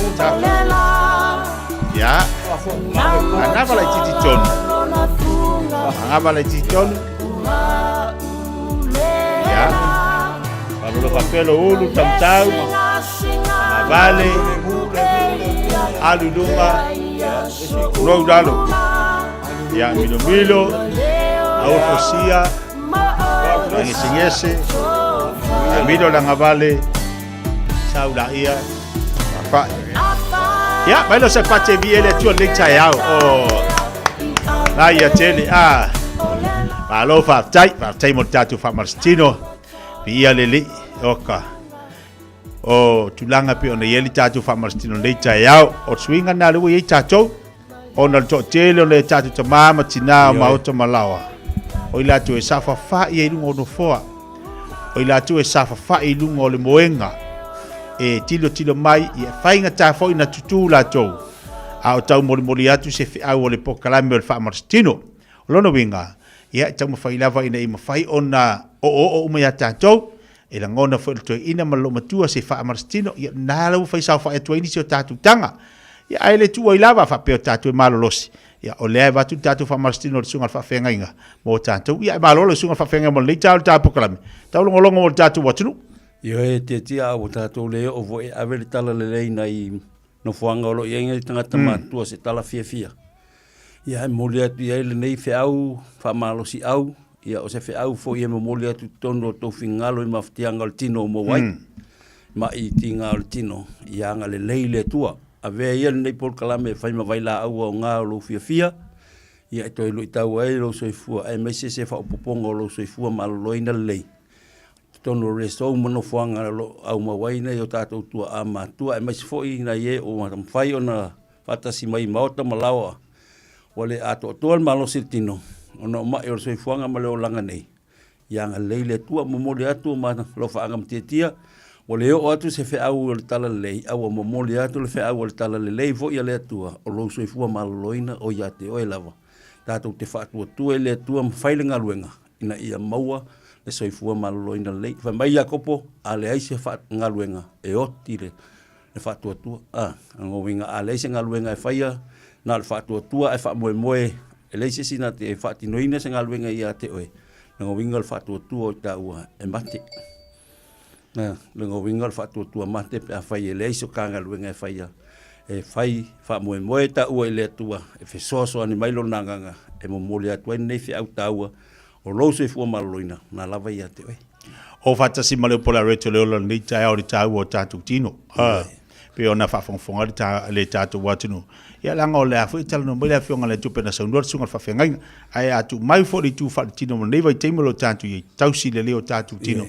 Tafa. Ia. Anava laitiiti tonu. Anava laitiiti tonu. Ia. Faaalu faapea lou ulu tamatau. Vale. Alu i luga. Lou lalo. Ia, milomilo. Aua fosia. Agesegese. Amilo le agavale. Sau laia. Faafai. Ia, mai lo se pate vi ele tua le taeao. O. La ia tele. Ah. Malo faafetai, faafetai mo le tatou faamalositino. Viia le Alii, oka. O tulaga pei ona i ai le tatou faamalositino i lenei taeao. O le suiga lena lea ua i ai tatou, ona o le toatele o nai tatou tama ma tina o maota ma laoa, o i latou e saofafai ai i luga o nofoa, o i latou e saofafai i luga o le moega, e tilotilo mai, ia e faigata foi ona tutū latou, a o taumolimoli atu se feau o le polokalame o le faamalositino. O lona uiga, ia e taumafai lava ina ia mafai ona oooo uma iā tatou, e lagona foi e le toeaina ma le loomatua se faamalositino, ia lena la ua fai saofai atu ai nisi o tatou taga. Ia ae le tuu ai lava faapea o tatou e malolosi, ia o lea e avatu le tatou faamalositino i le susuga i le faafeagaiga mo tatou. Ia e malo lau susuga i le faafeagaiga mo lenei taeao i le ta polokalame taulogologo mo le tatou atunuu. Ioe, tiatia a ua tatou le oo foi e ave le talalelei nai nofoaga o lo o i ai nai tagata matutua se tala fiafia. Ia e momoli atu i ai lenei feau faamalosiau, ia o se feau foi e momoli atu i totonu o tou finagalo i mafatiaga o le tino o maua ai. Ma'i tiga o le tino, ia agalelei le Atua. Avea ia lenei polokalame e fai ma vailaau aoga o lou fiafia, ia e toe luitau ai lou soifua aemaise se faaopoopoga o lou soifua maloloina lelei. Totonu o rest home ma nofoaga o lo o aumau ai nai o tatou tuaa matutua aemaise foi nai e ua mafai ona faatasi mai i maota ma laoa ua le atoatoa le malosi o le tino ona o mai o le soifuaga ma le olaga nei. Ia agalelei le Atua, momoli atu ma alofaaga matiatia, ua le oo atu se feau o le talalelei, a ua momoli atu le feau o le talalelei foi a le Atua, o lou soifua maloloina o ia te oe lava. Tatou te faatuatua i le Atua ma fai le galuega ina ia maua le soifua maloloina lelei. Fai mai Iakopo, a leai se galuega e oti le faatuatua. A, lona uiga a leai se galuega e faia, na o le faatuatua ae faamoemoe e leai se isi na te faatinoina se galuega ia te oe, lona uiga o le faatuatua o i taua e mate. Lona uiga o le faatuatua mate pe afai e leai se galuega e faia, e fai faamoemoe taua i le Atua e fesoasoani mai Lona Agaga e momoli atu ai lenei feau taua o lou soifua maloloina na lava ia te oe. O faatasi ma le upu o le Areto le ola o lenei taeao i le taua o tatou tino. Pei ona faafogafoga ai le tatou atunuu. Ia leaga o lea foi e talanoa mai le Afioga i le Tupe na saunoa le Susuga i le Faafeagaiga. Ae a tuu mai foi le itu faaletino mo lenei vaitaimi o lo o tatou i ai, tausi lelei o tatou tino.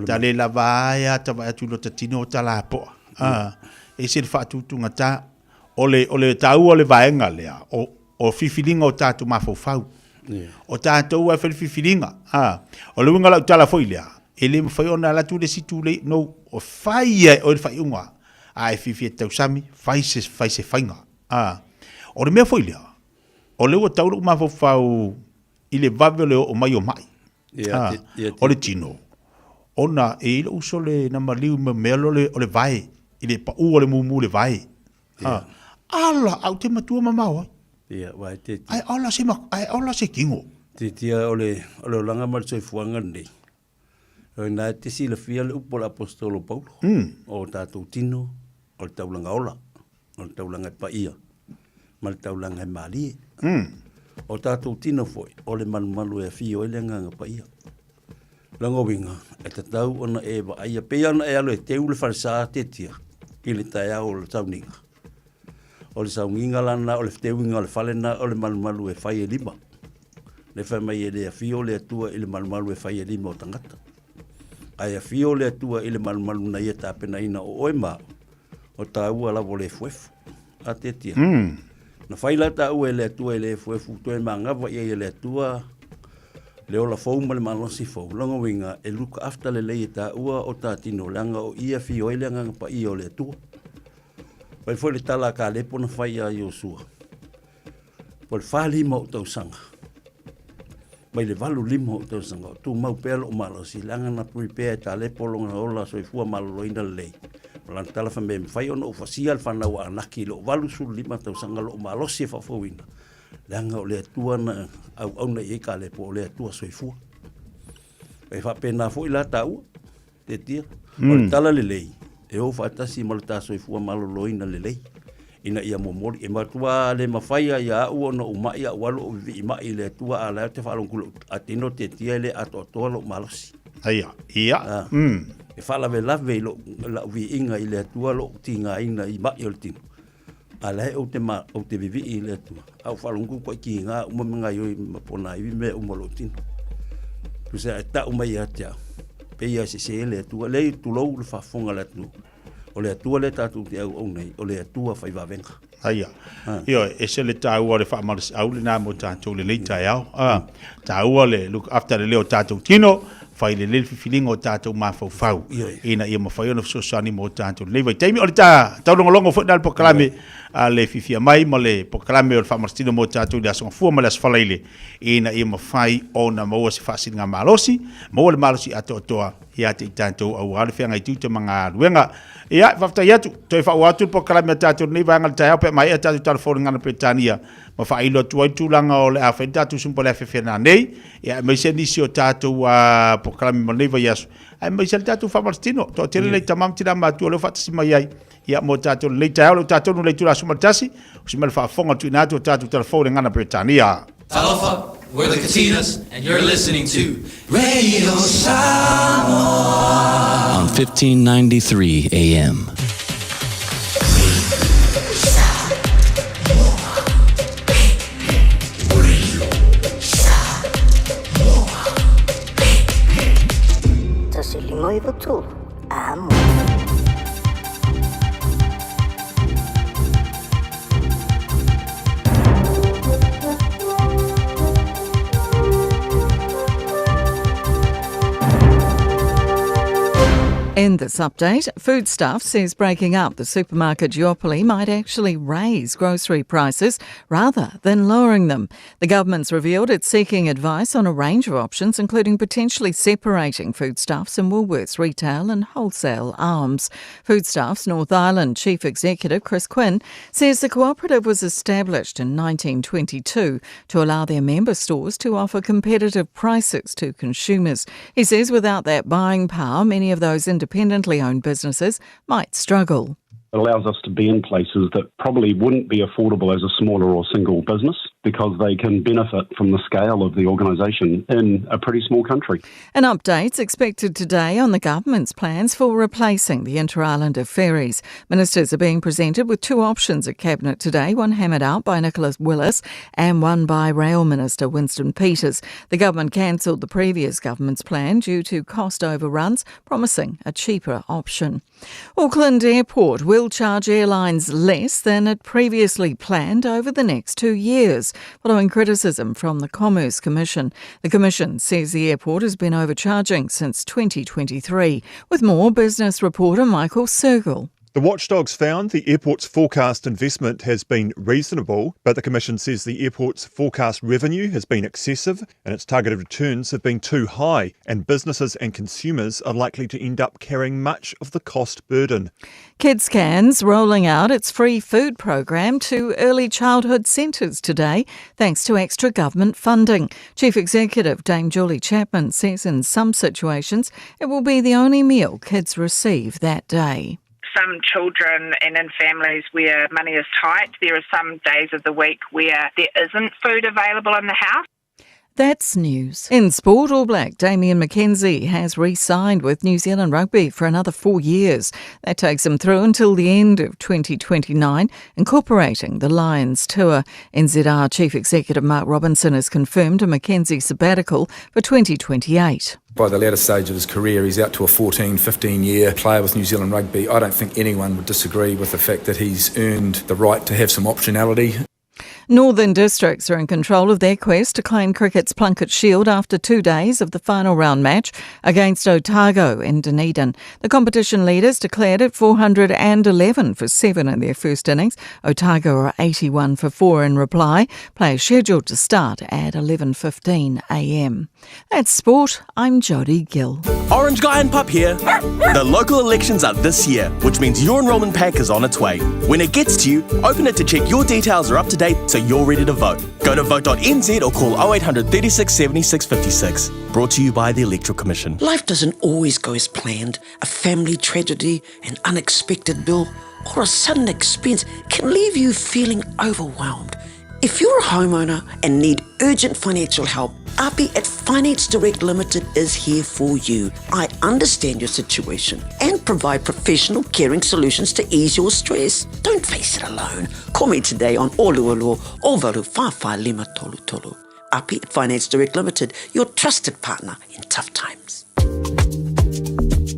Ta le lava ai a ta vaai atu i lota tino o ta lapoa. E ese le faatutugata. O le, o le taua o le vaega lea, o, o filifiliga o tatou mafaufau. O tatou e fai le filifiliga. O le uiga o lau tala foi lea, e le mafai ona alu atu le isi tulei, no, o fai ia e oe le faaiuga. A e fiafia e tausami, fai se, fai se faiga. O le mea foi lea, o lea ua tau lou mafaufau i le vave o le oo mai o mai. Ia, ia, o le tino, ona e i ai lou uso le na maliu i mea o le, o le vae, i le pau o le mumu i le vae. Yeah. Ala, au te matua mamao ai. Ia, wa e te Ai ala se ma, ai ala se kingo. Te tia o le, o le olaga ma le soifuaga lenei. O ina e te silafia le upu a le Aposetolo Paulo. O tatou tino, o le taulaga ola, o le taulaga e paia, ma le taulaga e malie. O tatou tino foi, o le malumalu e afio ai le Agaga Paia. Lona uiga, e tatau ona e vaaia, pei ona e alu e teu le falesa tetia i le taeao o le sauniga. O le saugiga lana o le feteuiga o le fale na o le malumalu e fai e lima. Le fai mai e le afio le Atua i le malumalu e fai e lima o tagata. Ae afio le Atua i le malumalu na ia tapenaina o oe ma au, o taua lava o le efuefu. A tiatia. Na fai la taua e le Atua i le efuefu toe manava i ai e le Atua le ola fou ma le malosi fou. Lona uiga e look after lelei e taua o tatino leaga o i e afio ai le Agaga Paia o le Atua. Fai foi le tala a Kalepo na fai ia Iosua. Po le 45 o tausaga. Mai le 85 o tausaga o tumau pea lou malosi leaga na prepare e Kalepo lona ola soifua maloloina lelei. Ma lana tala fai mai e mafai ona ou fasia le fanau a Anaki i lou 85 tausaga lou malosi e faafouina. Leaga o le Atua na auauna i ai Kalepo o le Atua soifua. E faapena foi la taua. Tetia. O le tala lelei, e o faatasi ma le ta soifua maloloina lelei, ina ia momoli. E matua le mafai lava ia au ona ou mai au alu ou vivii mai i le Atua a o la e ou te faalogo atu lou tino tetia e le atoatoa lou malosi. Ia, ia. E faalavelave i lou, lau viiga i le Atua lou tigaina i mai o le tino. A la e ou te, ma, ou te vivii i le Atua. A ou faalogo atu ai kiga uma ma gaioi ma ponaivi mea uma o lou tino. Tusa e tau mai ia te au. Pei lava e sese le Atua. Leai, tulou le faafofoga a le atunuu. O le Atua lea tatou te auau nei, o le Atua fai vavega. Aia. Ioe, ese le taua o le faamalosiau lena mo tatou i lenei taeao. Taua le look after lelei o tatou tino, fai lelei le filifiliga o tatou mafaufau ina ia mafai ona fesoasoani mo tatou i lenei vaitaimi. O le taulogologo foi lena i le polokalame a le Fiafia Mai ma le polokalame o le faamalositino mo tatou i le Aso Gafua ma le Aso Faraile ina ia mafai ona maua se faasiligamalosi, maua le malosi atoatoa ia te i tatou aua le feagai tiute ma galuega. Ia, faafetai atu, toe faaauau atu le polokalame a tatou i lenei vaega o le taeao pe a maea tatou tala fou i le gagana Peretania ma faailo atu ai le tulaga o le a fai le tatou sumpa le afeafe nanei, ia aemaise nisi o tatou polokalame mo lenei vaiaso, aemaise le tatou faamalositino. Toatele nei tama ma tina matua o lea ua faatasi mai ai ia mo tatou i lenei taeao, le utatonu i le itula 11, o si mea le faafofoga tuuina atu o tatou tala fou i le gagana Peretania. Talofa, we're the Katinas, and you're listening to Radio Samoa on 1593 AM. 153, amo. In this update, Foodstuff says breaking up the supermarket duopoly might actually raise grocery prices rather than lowering them. The government's revealed it's seeking advice on a range of options, including potentially separating Foodstuffs and Woolworths retail and wholesale arms. Foodstuffs North Island Chief Executive Chris Quinn says the cooperative was established in 1922 to allow their member stores to offer competitive prices to consumers. He says without that buying power, many of those independently owned businesses might struggle. It allows us to be in places that probably wouldn't be affordable as a smaller or single business because they can benefit from the scale of the organisation in a pretty small country. An update's expected today on the government's plans for replacing the inter-islander ferries. Ministers are being presented with two options at Cabinet today, one hammered out by Nicholas Willis and one by Rail Minister Winston Peters. The government cancelled the previous government's plan due to cost overruns, promising a cheaper option. Auckland Airport will charge airlines less than it previously planned over the next 2 years, following criticism from the Commerce Commission. The Commission says the airport has been overcharging since 2023. With more, business reporter Michael Sergel. The watchdogs found the airport's forecast investment has been reasonable, but the Commission says the airport's forecast revenue has been excessive and its targeted returns have been too high, and businesses and consumers are likely to end up carrying much of the cost burden. KidsCan's rolling out its free food program to early childhood centres today, thanks to extra government funding. Chief Executive Dame Julie Chapman says in some situations it will be the only meal kids receive that day. Some children and in families where money is tight, there are some days of the week where there isn't food available in the house. That's news. In sport, All Black Damian McKenzie has re-signed with New Zealand Rugby for another four years. That takes him through until the end of 2029, incorporating the Lions tour. NZR Chief Executive Mark Robinson has confirmed a McKenzie sabbatical for 2028. By the latter stage of his career, he's out to a 14, 15 year player with New Zealand Rugby. I don't think anyone would disagree with the fact that he's earned the right to have some optionality. Northern Districts are in control of their quest to claim cricket's Plunket Shield after two days of the final round match against Otago in Dunedin. The competition leaders declared at 411 for 7 in their first innings. Otago are 81 for 4 in reply. Play is scheduled to start at 11:15 a.m. That's sport. I'm Jodie Gill. Orange Guy and Pup here. The local elections are this year, which means your enrolment pack is on its way. When it gets to you, open it to check your details are up to date so you're ready to vote. Go to vote.nz or call 0800 36 76 56. Brought to you by the Electoral Commission. Life doesn't always go as planned. A family tragedy, an unexpected bill, or a sudden expense can leave you feeling overwhelmed. If you're a homeowner and need urgent financial help, Api at Finance Direct Limited is here for you. I understand your situation and provide professional caring solutions to ease your stress. Don't face it alone. Call me today on Olualua Ovalu Fafa Lima Tolu Tolu. Api at Finance Direct Limited, your trusted partner in tough times.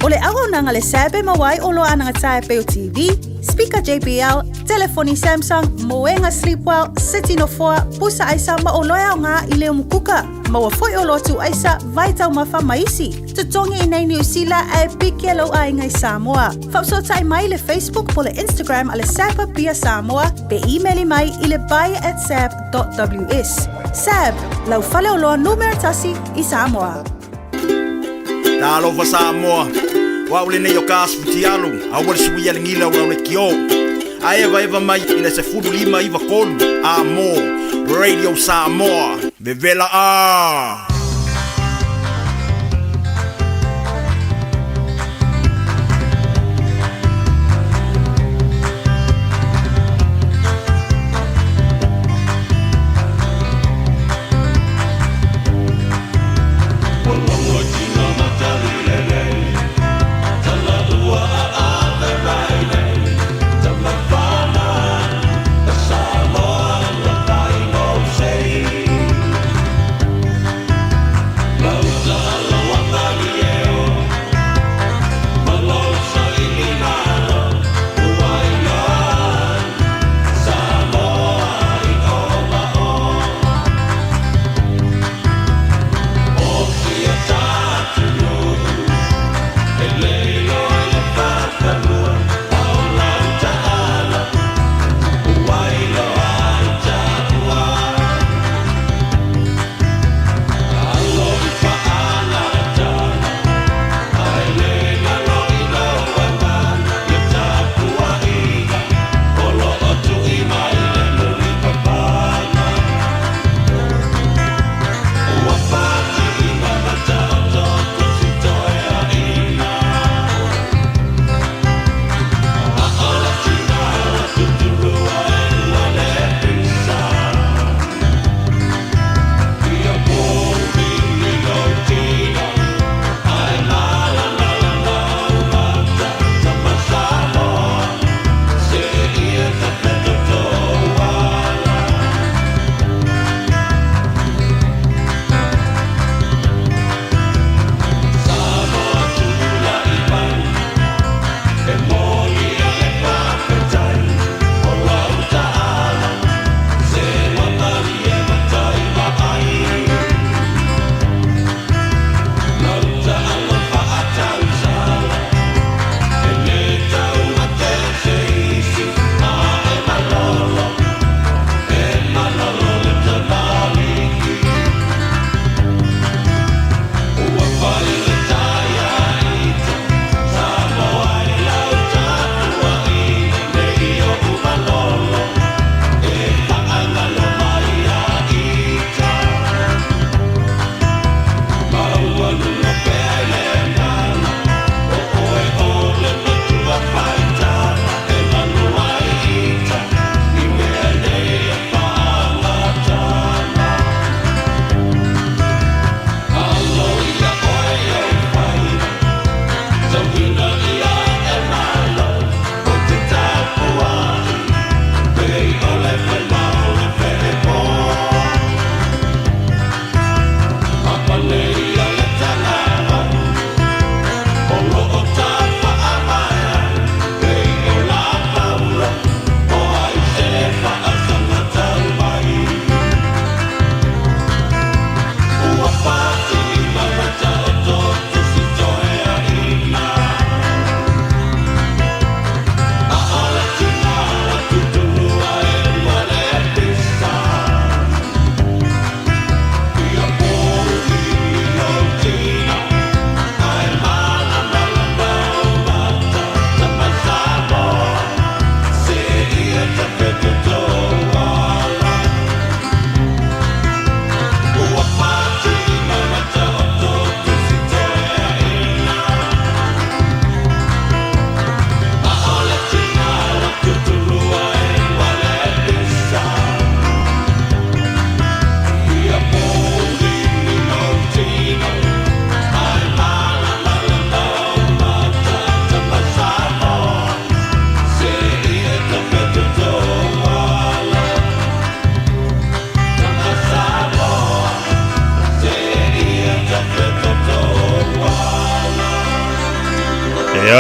O le auaunaga le SAB e maua ai oloa anagatāe pei o TV, speaker JBL, telefoni Samsung, moega Sleepwell, seti nofoa, pusa aisa ma oloa e aoga i le umukuka. Maua foi oloa tuu aisa, vai taumafa ma isi. Totogi i nei Niu Sila ae piki e lou aiga i Samoa. Faafesootai mai i le Facebook po le Instagram a le SAB Apia Samoa pe imeli mai i le buy at sab.ws. SAB, lau faleoloa numera tasi i Samoa. Talofa Samoa, o au lenei o ka Asifutialu, aua le suia le gila o lau le kio. A evaeva mai i le 15 93 a mo Radio Samoa, vevela a!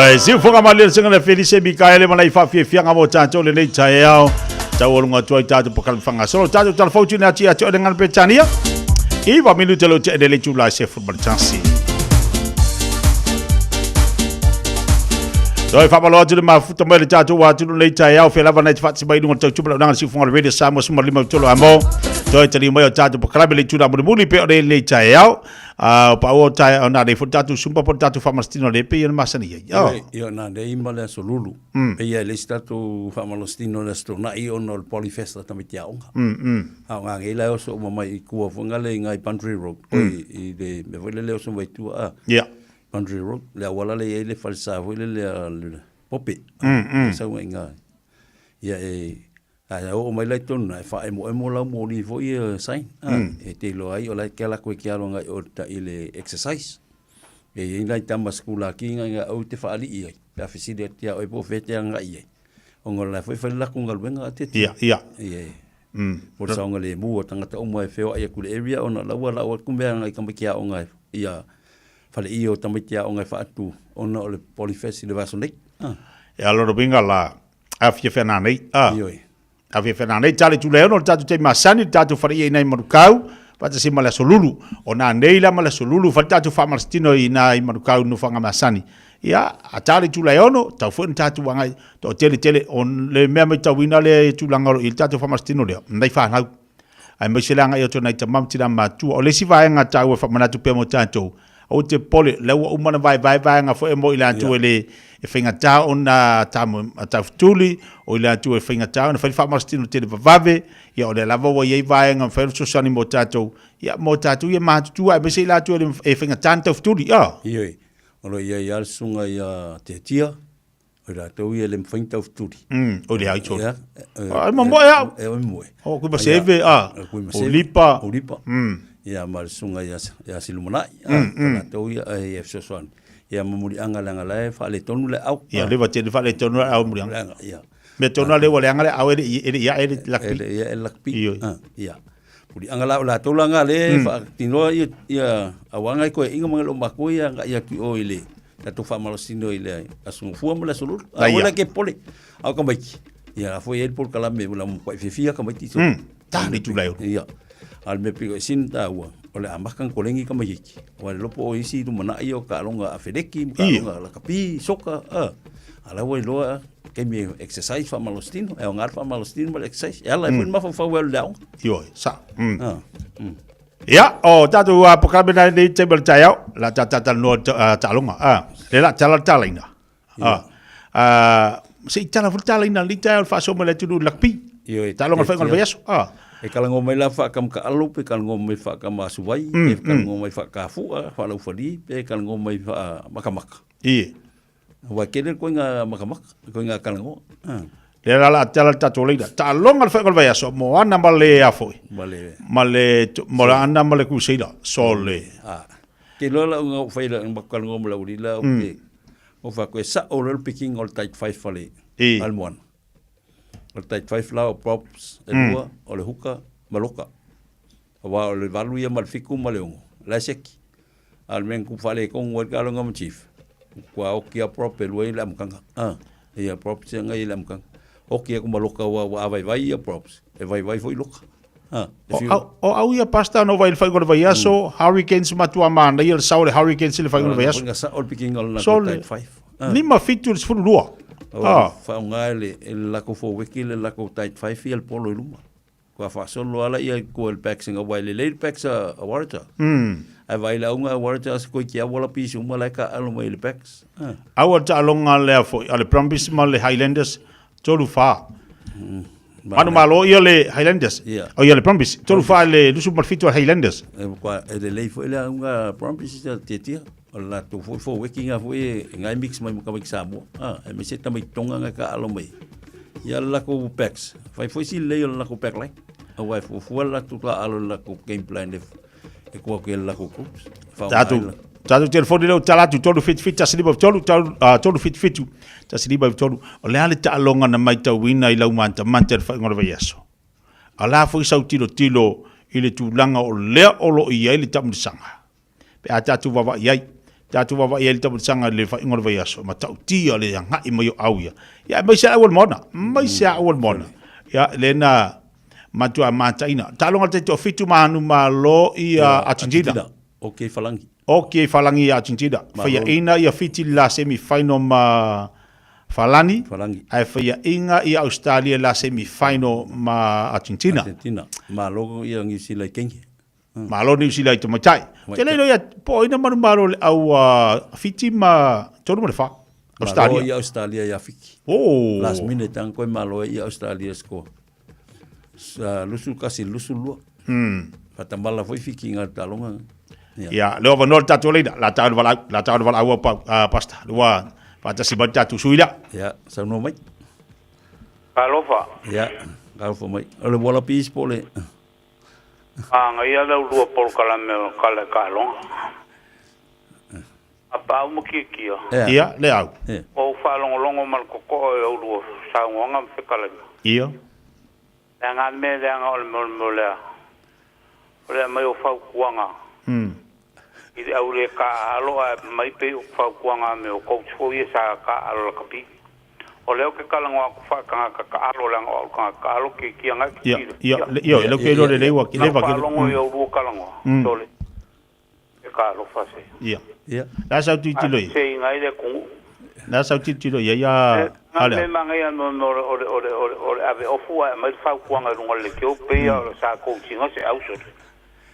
Ioe, siufoga malie le susuga le Felise Mikaele ma lai faafiafiaga mo tatou lenei taeao. Taualuga atu ai tatou polokalame faagasolo. Tatou talafou tuina atu ia te oe le gagana Peretania. 9 minute le tea i le itula e 11. Toe faamalo atu le mafuta mai le tatou atunuu nei taeao fea lava nei te faatasi mai i luga o le tautupa launaga le siufoga o le Radio Samoa 15 amo. Toe taliu mai o tatou polokalame le itula mulimuli pe o lenei taeao. A o paua o taeao na nei foi tatou sumpa po o le tatou faamalositino le pei ona masani ai. Oh. Ia na nei ma le aso lulu. Pei e le isi tatou faamalositino i le Aso Toonai ona o le Polyfest a tamaiti aoga. A o ngā ngei la e oso uma mai i kua foi ngā le i ngai Boundary Road. Oi i le mea foi lele e oso mai tua a. Boundary Road. Le auala le i ai le falesa foi lele a le Pope. E sau ai ngā. Ia e A e oo mai la i totonu na, e faaemoemo lau moli foi ia sign, a, e te iloa ai o la e ke ala koe ke alo agai o ta i le exercise. E i ai nai tama sikulaki ngai ngai au te faalii ai, pe a fesili atu ia oe po o fea e te agai ai. Ona o la foi e fai le latou galuega a te Ia, ia. Ia, ia. Po o le saogalemu o tagata uma e feoai atu i le area ona o la ua lau atu mea agai tamaiti aoga ia faleie o tamaiti aoga e faatu ona o le Polyfest i le vaiaso nei. E alo le uiga la, a fia whena nei. A. Ioi. A fia whena nei, tale tule ono, le tātou te masani, le tātou whare i nei Manukau, whata se mala solulu. O nā nei la mala solulu, whare tātou whamalastino i nā i Manukau no whanga masani. Ia, a tale tule ono, tau whai tātou wangai, to tele tele, o le mea mai tauina le tūlanga i le tātou whamalastino lea, nei whanau. Ai mai se langa i o tōna i tamam tina matua. O le isi vaega tāua e whamanatu pea mo tātou, o te pole, le ua uma na vae vae vaega foi mo i latou e le e faigata ona taufetuli, o i latou e faigata ona fai le faamalositino tele vavave, ia o lea lava ua i ai vaega mafai ona fesoasoani mo tatou, ia mo tatou ia matutua aemaise i latou e le e faigata ona taufetuli, ia. Ioe, o lo o i ai lava le susuga ia Teatia, o i latou ia e le mafai ona taufetuli. O le ai tolu. Ai mamoe au. E oi moe. O kui maseve a. O lipa. O lipa. Ia ma le susuga ia Silumanai. O latou ia e fesoasoani. Ia ma Muliaga leaga la e faaletonu le aau. Ia leva tele faaletonu le aau Muliaga. Ia. Mea tonu lea ua leaga le aau e le ia e le lakpi. E le ia e le lakpi. Ia. Muliaga la o latou la nga le faatinoa ia ia auaga i koeaiga ma le o makou ia agai atu i o i le tatou faamalosino i le Aso Gafua ma le Aso Lulu. A ua ke pole. A o tamaiti. Ia la foi e le polokalame ua matua fiafia tamaiti. So. Ta le itula e ulu. Ia. A o le mea pito sili ona taua, o le amata ona koleni tamaiti. Aua e le iloa po o isi lumanai ia o taaloga a feleki ma taaloga a lakapi, soka, a. A la ua iloa taimi e exercise faamalositino, e aoga le faamalositino ma le exercise. E ala ai foi le mafaufau e alu i le aoga. Ioe, sa. Ia, o tatou polokalame na lenei taimi o le taeao, la ta talanoa taaloga, a, le la tala le talaina. A, se i tala foi le talaina lenei taeao le faasoa mai le atunuu i le lakapi. Ioe. Taaloga le faaiuga o le vaiaso, a. E kalagoa mai la faakamakaalo pe kalagoa mai faakamasuvai, pe kalagoa mai faakafua, faalaufali, pe kalagoa mai faamakamaka. Ie. Aua e tele le koiga makamaka, le koiga kalagoa. Lea la la tala le tatou leina. Taaloga le faaiuga o le vaiaso, Moana ma le a foi. Ma le Ma le Moana ma le Kuseila. Sole. A. Ke loa la unga fai la ma kalagoa ma la uli la o ke. O fa koe sa o le pikinga o le tight five fale. Al Moana. O le tight five la o props e lua, o le huka ma loka. Aua o le 8 ia ma le 7 ma le 6, la e seki. A o le mea na tupu faaletonu ai le taaloga ma Chief, ua oti lava prop e lua i le amataga. A, ia props ia na i le amataga. Oti atu ma loka aua ua avaivai ia props, e vaivai foi loka. A, e fiu. O au ia Pastor na ou vaai i le faaiuga o le vaiaso, Hurricanes matua manaia le sao o le Hurricanes i le faaiuga o le vaiaso. Foi na sao le pikiga o le latou tight five. 5, 7 i le 12. A. Faaaoga e le latou forward le latou tight five ia le polo i luma. Kua faasolo lava laia i tua i le backs aua e lelei le backs a Waratah. Ae vaai i le auga a Waratah se koe ki aua la pisi uma la e taaalo mai i le backs. Aua le taaloga lea foi a le Brumbies ma le Highlanders, 3 fa. Manumalo ia le Highlanders. O ia le Brumbies, 3 fa i le 27 a le Highlanders. E lelei foi le auga a Brumbies ia tiatia. O le latou foi forward-ina foi e ngai mix mai ma tamaiti Samoa. Aemaise tamaiti Tonga ngai taaalo mai. Ia le latou backs, fai foi si lelei o le latou back line. Aua e fuafua le latou taaalo i le latou game plan e tuu atu i le latou groups. Tatou tatou telefoni lea ua tala atu 377 153 377 153. O le a le taaloga na maitauina i lau matamata i le faaiuga o le vaiaso? A o le a foi sau tilotilo i le tulaga o lea o lo o i ai le taamilosaga? Pe a tatou vaavaai i ai. Tatou vaavaai ai i le tamalitaga i le faaiuga o le vaiaso, e matautia le agai mai o au ia. Ia, aemaise lava au o le moana, aemaise lava au o le moana. Ia, lea na matua mataina. Taaloga a le taitoafitu ma manumalo ia Argentina. Ok Falangi. Ok Falangi ia Argentina. Faiaina ia Fiti le la semi final ma Falani. Falangi. Ae faiaina ia Australia le la semi final ma Argentina. Argentina. Malo ia Niu Sila i Kenya. Malo Niu Sila i tamaitai. Te le ia po ina manumalo le au Fiti ma 3 ma le 4. Australia. Malo ia Australia ia Fiti. Oh. Last minute ang koe malo ia Australia score. 21-22. Faatamala foi Fiti i ngā taaloga. Ia, leo avanoa le tatou leina, la tau le valaau, la tau le valaau au pau, Pastor, le ua faatasi mai le tatou sui lea. Ia, saunoa mai. Talofa. Ia, talofa mai. O le Wallabies po o le... Magaia le ulua polokalame o Kala Kaloga. A pau ma kiakia. Ia, le au. Ua ou faalogologo ma le totoa i aulua saunoaga ma fetalaiga. Ia. Leaga le mea leaga o le mea o lea, o le aumai o fautuaga i le au le taaalo ae aumai pei o fautuaga a mea o coach foi ia sa taaalo lakapi. O lea ou te talanoa atu faatagata taalo leaga o au le tagata taalo kiakia na e te Ia, ia, ia, le ke lo le lewa ki leva ki. Faalogo i aulua talanoa, sole. E talofa se. Ia. Ia. La sau tilotilo ia. Se inga ai le atunuu. La sau tilotilo ia ia ale. Me manaia no no o le o le o le o le ave ofu ae aumai le fautuaga i luga o le leitio pei o le sa coaching se au sole.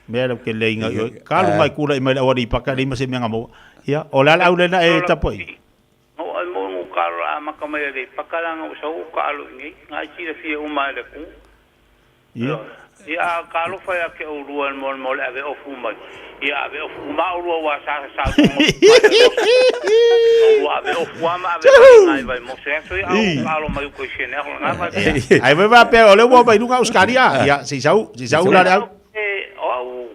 Mea le ke le inga i ka lunga i kula i mai le awari paka le ima se mea ngamo. Ia, o le ala au lena e tapo i. No ai mo ngo ka alo amaka mai le paka langa o sau ka alo i ngai silafia uma e le atunuu. Ia. Ia a ka alofa ia ke oulua mo mo le ave ofu mai. Ia ave ofu uma oulua ua sa sa mo. Ua ave ofu ama ave mai vai mo se aso ia au ka alo mai ko sene ho nga vai. Ai vai vai pe o le ua mai lunga Australia. Ia si sau si sau la le au. E o au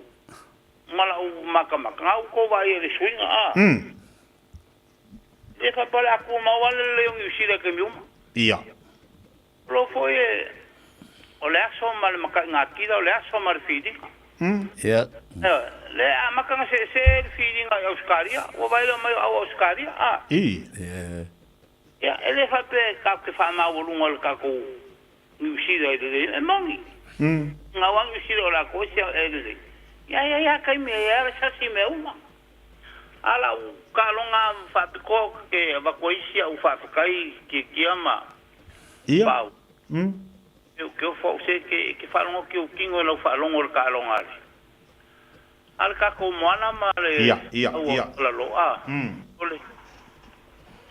mala u maka maka ngau ko vai le suinga a. E fa pala aku ma wale le yong usila ke miuma. Ia. Lo foi e o le aso ma le makaiga kila, o le aso ma le filiga. Ia. Le amataga seesee le filiga i Ausekalia, ua vaai mai o au Ausekalia, a. I. Ia, e le faapea e tatou te faamaualuga i le tatou Niu Sila i lelei, e moni. Gau a Niu Sila o latou e sia e lelei. Ia, ia, ia taimi e ia le sasi mea uma. A lau taaloga faapitoa ou te avatu ai si au faafetai kiakia ma Ia. pau. E ke ofo au se ke ke faalogo ki ou tino i lau faalogo i le taaloga a le a le tatou moana ma le Ia, ia, au ia. lalo a. O le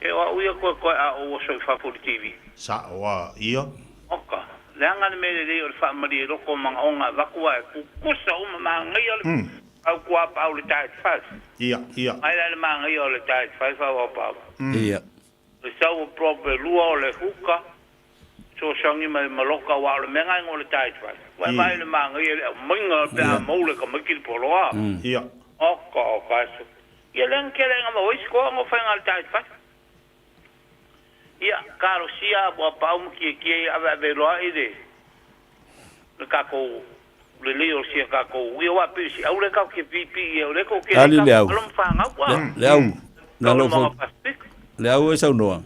e o au ia koe koe a ou oso i fafo i le TV. Sa oa, ia. Oka, leaga le mea lelei o le faamalie i loko o magaoga avatu ae kukusa uma magaia le au kuapaau le tight five. Ia, ia. Mai la le magaia o le tight five au au pau. Ia. Le sau o prop e lua o le huka, sosogi mai maloka wa o le mea gaega o le tight five. Ua mai le magaia le aumaiga pe a mau le tamaiti le poloa. Ia. Oka, oka aso. Ia leaga kele nga ma oisi koa ngo whainga le tight five. Ia, kalosia ua pau ma kiakia ia ave ave loa i le le tatou lelei o sia tatou ia wa pe si au le kau ke pipi ia o le ko ke Ali le au. alo ma whangau Le, le au. Na lo fo. Le au e saunoa.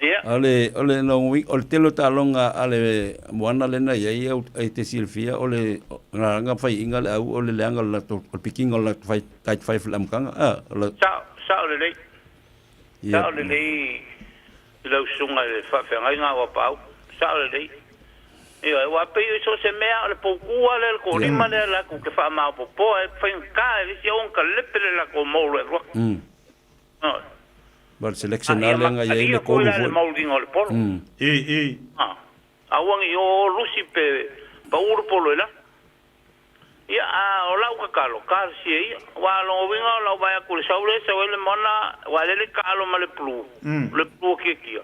Ia. O le o le no wi o le tele o taaloga a le moana lena ia ia e te silafia o le nga fai inga le au o le leaga o le latou o le pikiga o le latou fai tight five le amataga a o le Sa sa o lelei. Ia. Sa o lelei i lau susuga i le faafeagaiga ua pau. Sa o lelei. Ia, ua pei o so se mea o le paukua lea le kolima lea latou te faamaopoopoa e faigata e le isi au ona kalepe le latou molo e alu atu. Ma le selection lava lea na i ai le kolu Le foi. mauliga o le polo. I, i. Ah. Aua ne i o lusi pe pau le polo i lalo. Ia, a o lau kakalo, kalosia ia. Ua logoina o lau vaai atu i le sau lea, sau ai le moana, ua lele taalo ma le pulu. Le pulu o kiakia.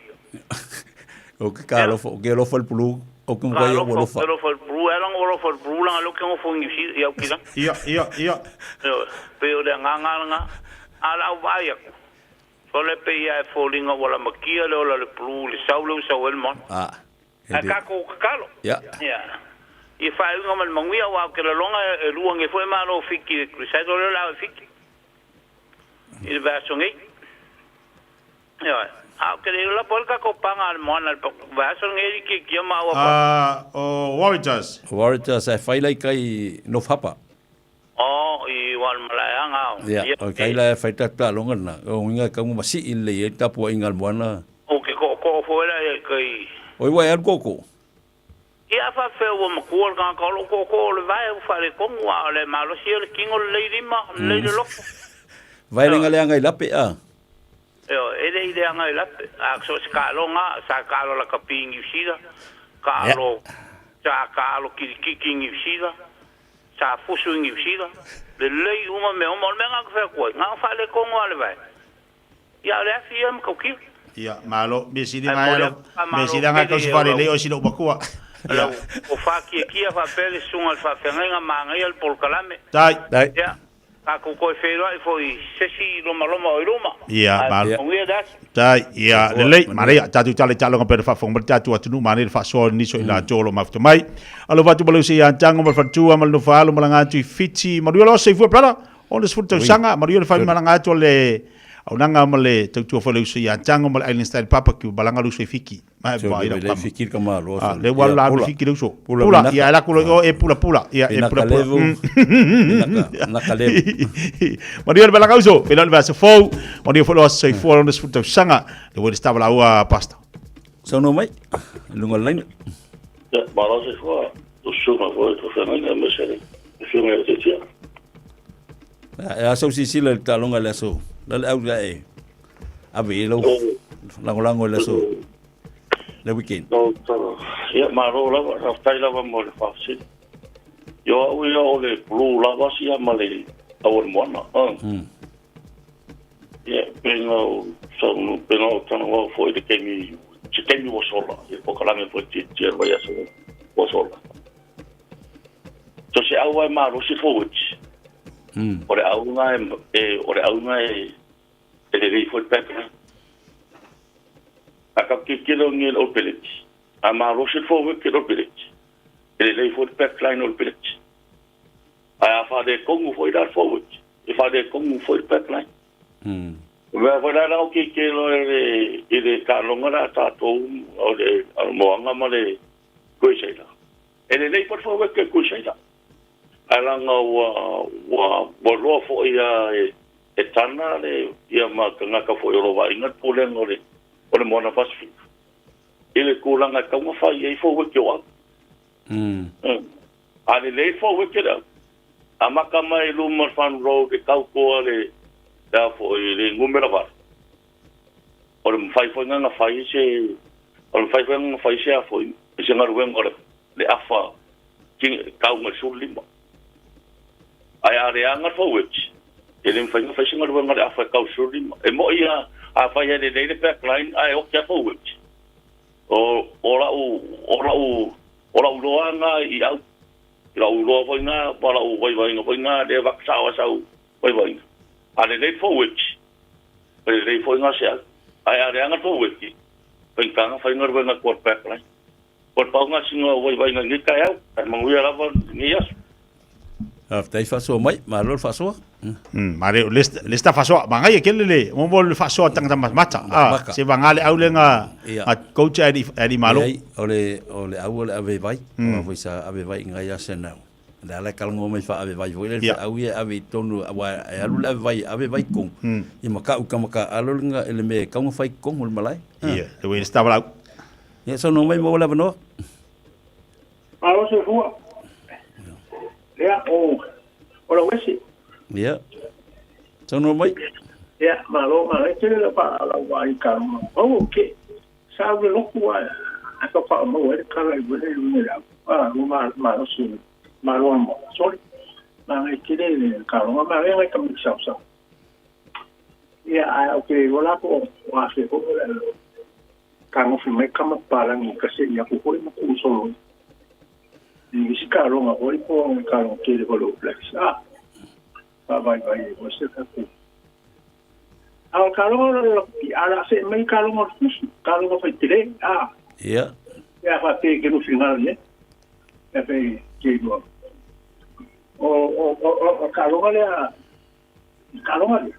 O ke ka alofa, o ke alofa le pulu, o ke mkai o alofa. Alofa le pulu, e ala alofa le pulu, langa leo ke ngofo i Niu Sila, i Aukilani. Ia, ia, ia. Pe o le agaga lena, a lau vaai atu. Sole pe ia e foliga ua lamakia le ola le pulu i le sau lea ua sau ai le moana. Ah. Ae tatou kakalo. Ia. Ia. I faaiuga ma le manuia aua ou te laloga e lua age foi malo o Fiti i le Crusaders o lea o le a e Fiti. I le vaiaso nei. Ioe. A o ke le iloa po o le tatou paga a le moana i le vaiaso lenei e likiikia maua pa. A o Waratahs. Waratahs ae fai la i kai North Harbour. Oh, i ua o le malaeaga o. Ia, o kai la e fai ta taaloga lena, o uiga e tau masii lelei ai le tapuaiga a le moana. Ou te tootoo foi la i kai. Oi ua e alu tootoo. Ia a faapefea ua matua le tagata o lou tootoo o le vae ua faaletonu a o le malosi ia le tino lelei lima, lelei le loto. Vae le leaga i lape a. Ioe, e le i leaga i lape, a so o se taaloga, sa taalo lakapi i Niu Sila, taalo, sa taalo kilikiki i Niu Sila, sa fusu i Niu Sila, lelei uma mea uma. O le mea lena ou te fai atu ai, na ona faaletonu lava o le vae. Ia, o le afi ia e matautia. Ia, malo. Mea sili Ae nga momoli alo, atu mea faamalo sili nga tele tausi i faalelei lau o si lou matua. Ia. lau tofa kiakia faapea le susuga i le faafeagaiga manaia le polokalame. Tai. Ia, tatou toe feiloai foi i se isi lomaloma o i luma. Ia, Ae malo. manuia le aso. Tai, ia, lelei, manaia, tatou tala i taaloga pei ona faafofoga mai le tatou atunuu, manaia le faasoa o nisi o i latou o lo o mafuta mai. Alofa atu ma le uso ia Tago ma le faletua ma le nofo alo malaga atu i Fiti. Manuia loa soifua brother. 60 tausaga, manuia le faimalaga atu o le aunaga ma le tautua foi le uso ia Tago ma le Island Style Barbecue, malaga le uso i Fiki. Ma e vai lau kama. Ah, le ua la alu Fiki le uso. Pula, ia e lako lo e pula pula. Ia e pula pula. Manuia le malaga uso, pela le vasa fou. Manuia foi lo soifua 60 tausaga. Le ua le stava la ua pasta. Saunoa mai, i luga o le laina. Ia, malo soifua, usuga foi to whengainga me se usuga e te tia. E a sau sisila i le taaloga i le aso. La le au la e ave i lau lagolago i le aso le weekend. No, tala. Ia, malo lava, faafetai lava mo le faafesili. Io au ia o le blue lava sia ma le au o le moana. Ia, pena o saunu, pena o tana wau foi le kemi, se kemi ua sola, ia pokalame foi ti ti vai aso ua sola. So se au ai malosi forward. O le auga e, o le auga e, e lelei foi le backline. A ka tilotilo ni le Old Village. A malosi le forward ke le Old Village. E lelei foi le backline o le Village. Ae a faaletonu foi la le forward, e faaletonu foi le backline. O mea foi la la o tilotilo i le, i le taaloga la a tatou o le Moana ma le Crusader. E lelei foi le forward ke le Crusader. Ae leaga ua, ua, ua loa foi a e, e tana le, ia ma tagata foi o lo vaaiga le pulega o le, o le Moana Pasifika i le tulaga e tatau ona fai ai forward o au. A lelei le forward le au, amata mai i luma o le front row i le tautoa le, le a foi, le numera 8. O le mafai foi na fai se, o le mafai foi na fai se a foi, se galuega o le, le afa tau mai le 15. Ae a leaga le forward, e le mafai na fai se galuega o le afa e tau le 15. E moi a, afai e lelei le back line ae oki a forward. O, o lau, o lau, o lau iloa na i au. I lau iloa foi na, ma lau vaivaiga foi na, lea vaka sao ai sau vaivaiga. A lelei le forward, e lelei foi na se au. Ae a leaga le forward, faigata na fai galuega quarterback line. O le pau na sina o vaivaiga i nei taeao, ae manuia lava lenei aso. Faafetai faasoa mai, malo le faasoa. Mare o le sta faasoa, manaia tele le mo mo le faasoa tagata matamata. Ah, se vagā le au le nga a coach a li malo. Leai, o le o le au o le ave vai, aua foi sa ave vai i ngai Arsenal. Le ala e talanoa mai faa-ave vai foi lea, le feau ia e ave i totonu aua e alu le ave vai, ave vai i totonu, ia ma kau ka makaalo le nga le mea e tatau ona fai i totonu o le malae. Ia, le way le sta valaau. Ia, saunoa mai mo le avanoa. Malo soifua. Ia, o, o lau ese. Ia. Saunoa mai. Ia, malo, malo. E tele lau pa lau vaai i ka runga. Oh, ke, sa au le loku a, a ka wha mau e kala i wele i runga i au. Ah, o ma, malosi, malo a mo. Sorry. Ma ngai tele le ka runga, ma ngai ka miki sau sau. Ia, a o ke iwa la ko, o a se ko, Ka ngofi mai ka mapalangi ka se ia ku hoi ma ku solo i isi ka ronga hoi po ngai ka ronga kele holo blacks a pa vai vai e se ka ku a ka ronga la ki ala se mai ka ronga fusu ka ronga fai tele a ia ia fa te ke no final ye e fe ke go o o o o ka ronga le ka ronga le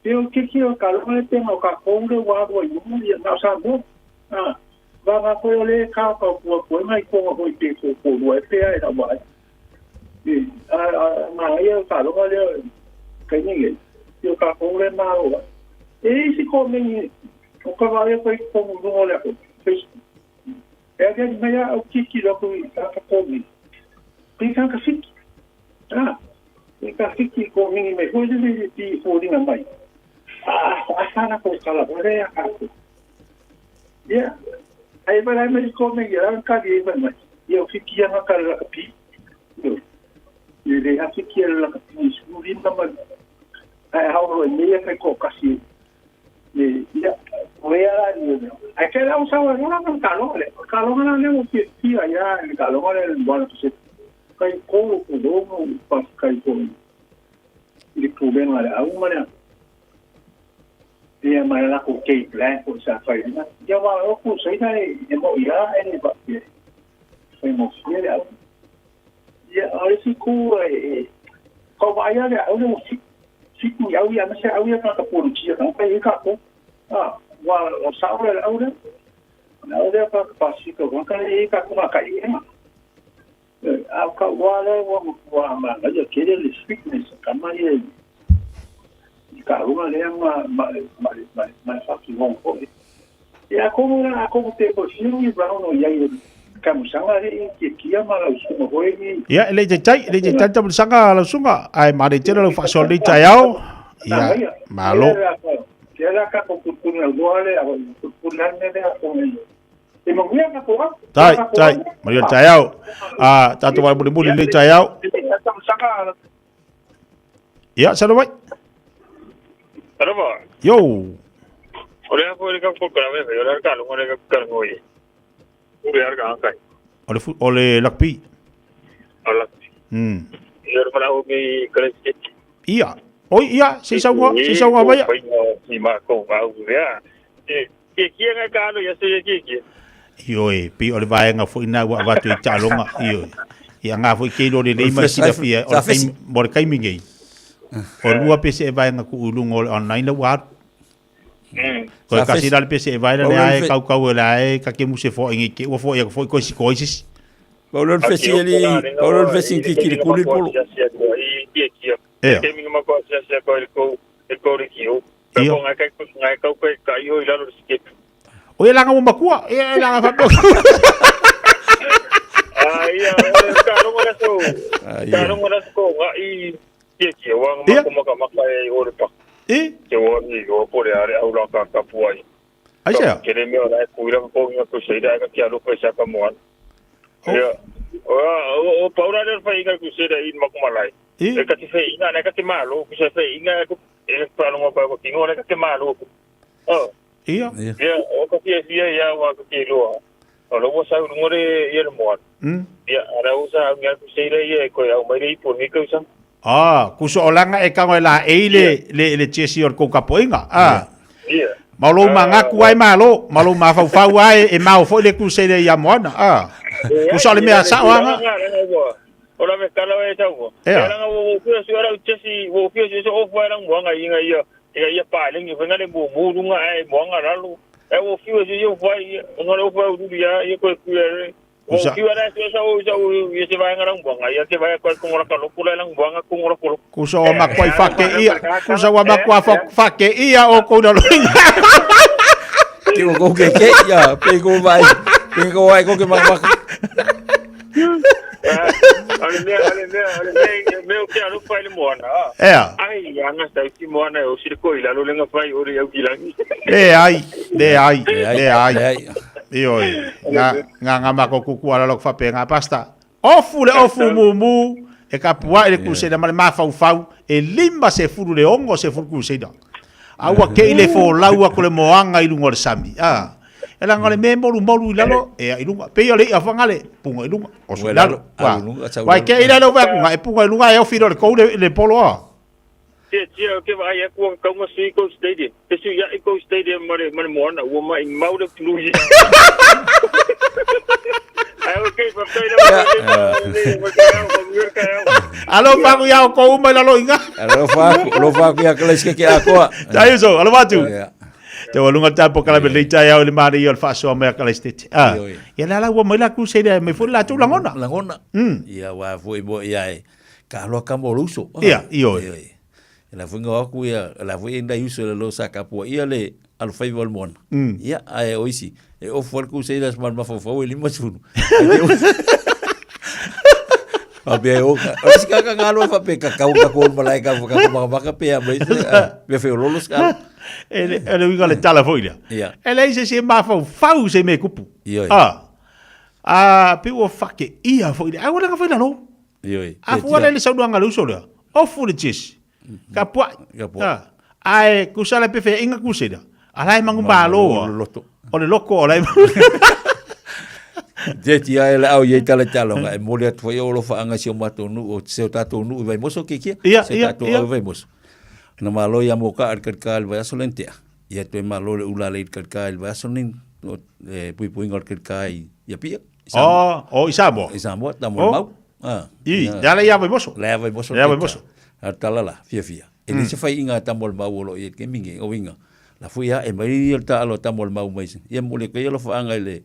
Pe o ke ki o ka longa le tenga o ka kou le wa wa i mu ia na sa mo. Ah, va va ko le ka ka ku ku mai ko ko i te ko ko lo e pe ai la wa. E a a ma ia ka longa le kai ni e. Yo ka kou le ma o. E isi ko me o ka va ia ko i ko mu no le ko. Facebook. E a ni mai au kiki lo ko i ka ko mi. Pe ka ka fiki. Ah, e ka fiki ko mingi mai hoi le le ti fōringa mai. Ah, a ko kala wale a ka ko. Ia, ai vai mai ko mingi a ka di mai mai. Ia o fiki anga ka la ka pi. Io. Ia le a fiki a la ka pi suri ma ai hau ro nei ka ko kasi. Le ia o ia la ni. Ai ke la usa wa na ka lo le. Ka lo na le mo ki ki a ia le ka lo le bueno se kai ko ko do mo pa kai ko. I problema le au ma le. Ia mai la ko ke plan ko sa fai na. Ia wa o ku sei na e mo ia e ni ba. Fai mo fie le au. Ia a le si ku e ko wa ia le au le mo si si ku au ia ma se au ia ka ka policia ka kai ka ko. Ah, wa o sa o le au le. Na o le ka pa si ko ka e ka ko ma ka i ma. A ka wa le wa wa ma ia ke le fitness ka ma ia ka runga le ma ma ma ma ma fa ki won ko. Ia como na como te ko si brown o ia i ka musanga le ki ki ma la usu mo hoi. Ia, le te tai, le te tai tamu sanga la sunga. Ai ma le tele lo fa le tai au. Ia, malo. Ke la ka ko ku na lo le ku ku na ne le ko ne. E mo ia ka ko. Tai, tai, ma le tai au. Ah, tatu wa muli muli le tai au. Ia, salo mai. Araba. Yo. O le ko le ka ko ka me o le ka lo le ka ka ngoi. O le ka ka. O le o le lakpi. O la. Ia ro la o mi kare Ia. Oi ia, se saunga, se saunga vai. Ni ma ko au ia. E ke ki nga ka lo ia se ke ki. Io e pi o le vaenga foi na wa va tu i talonga io. Ia ngā foi ke lo le lei mai sila fia o le kai mo le kai mingi. O lua pese e vaenga ku ulunga o le online la wa. Ko ka sila le pese e vaenga le ai kau kau le ai ka ke muse fo ngi ke ua fo ia fo ko si ko isi. Paulo le fesi eli, Paulo le fesi ki ki le kuli polo. Ea. Ke minga ma ko sia sia ko le ko e ko le ki o. Ka ko ngai ka ngai ka ko ka i ho i lalo le sike. O ia langa mo makua, ia langa fa ko. Ah ia, ka longo la so. Ka longo la so nga i ki ki wa ma ko maka maka e o le pa. E? Ke o ni o po le are au la ka ka puai. Ai sea. Ke le mea la ku ira ko nga ko se ira ka ki alo ko sa ka moana. Ia. O o paura le fa inga ku se i ma ko malai. E ka te fe inga na ka te malo ku se fe inga ku e pa longo pa ko kingo na ka te malo. Oh. Ia. Ia o ka fia fia ia wa ka ki loa. O lo sa u ngore ia le moana. Ia ara u sa ngia ku se ira ia ko au mai le ipo ni ko sa. Ah, kuso olanga e kango la e le le le chesi o ko kapoinga. Ah. Ia. Malo mangaku ai malo, malo mafaufau ai e mau foi le kuse le ia moana. Ah. Kuso le mea sa oanga. O la me kala e tau. Ea. E ranga wo fio si ora chesi wo fio si o fo era moanga inga ia. Ia ia pa le ngi venga le mo mo lunga e moanga lalo. E wo fio si yo fo ia ngora o fo u ia ia ko ku ia. Wo fio era si sa o sa o ia se vai ngara moanga ia se vai ko ko ngora ka lo kula lang moanga ko ngora ko. Kuso o makua i whake ia. Kuso o makua whake ia o kouna loinga. Ke o ko ke ke ia, pe ko vai. Pe ko vai ko ke maka. Ale mea mea o ke alo fai le moana. Ea. Ai anga sa ki moana o si ko ila lo lenga fai o le au ki langi. Le ai, le ai, le ai. Io e nga nga mako kuku ala lok fape nga pasta. Ofu le ofu mumu e kapua e le kusena ma le mafaufau e limba se furu le ongo se furu kusena. Aua ke ile fo laua ko le moanga i lunga o le sami. Ah. E langa le me molu molu i lalo e i lunga. Pe ia le ia whangale punga i lunga. O su i lalo. Wa. Wai ke i lalo wa kunga e punga i lunga e ofiro le kou le polo a. Tia ke vaai aku ua kaunga sui kou stadium. Fesuiaʻi kou stadium ma le ma le moana ua maʻimau le atunuu ia. Ae okay, faafetai lava mo le taeao, manuia le taeao. Alofa aku iā oukou uma i lalo i ina. Alofa aku, alofa aku ia Kalaisike ke atoa. Tai uso, alofa atu. Ia. Te ua lunga tapo kala me lei taeao i le manaia o le faasoa mai a Kalaisitete. Ah, Ioe. ia le ala ua mai la Crusader mai foi le latou lagona. Lagona. Ia wa foi mo ia e ka aloa ka mo uso. Ia, ioe. E la foi ngau aku ia, e la foi nai uso le lo sa kapua ia le alofaiva o le moana. Ia, ae o isi, e ofu ai le Crusaders ma le mafaufau e 50. Faapea e oka. O isi kaka ngalo e faapea kakau ka ko malae ka ka makamaka pe a mai pe fe ololo ska. E le e le uiga le tala foi lea. Ia. E leai se isi e mafaufau se mea e kupu. Ioe. Ah. Ah, pe ua fakeia foi lea. Ai ua laga foi lalo. Ioe. A fua lea le saunoaga a le uso lea. Ofu le jesi. Ka puai. Ka puai. Ah. Ae kusa le pefe inga kuse lea. A la e mangu malo. O le loto. O le loko o la e Te tia e le au i tala tala e moli atu foi o alofa si o matou nuu o se o tatou nuu i Vaimoso ke kia. Ia, Se ia, tatou ia. au i Vaimoso. Na malo ia mo ka al ka le vaiaso le ntea. Ia toe malo le ula le ka le vaiaso ni o e puipuiga o le ka i ia pia. Oh, oh, i Samoa. I Samoa, ta mo Oh. mau. Ah. I, le ala ia Vaimoso. Le ia Vaimoso. Le ia Vaimoso. A tala la, fia fia. E le se fai inga ta mo mau o lo i ke minge o inga. La fui ia e mai ia ta alo ta mo mau mai. Ia mo le ke ia lo fa anga i le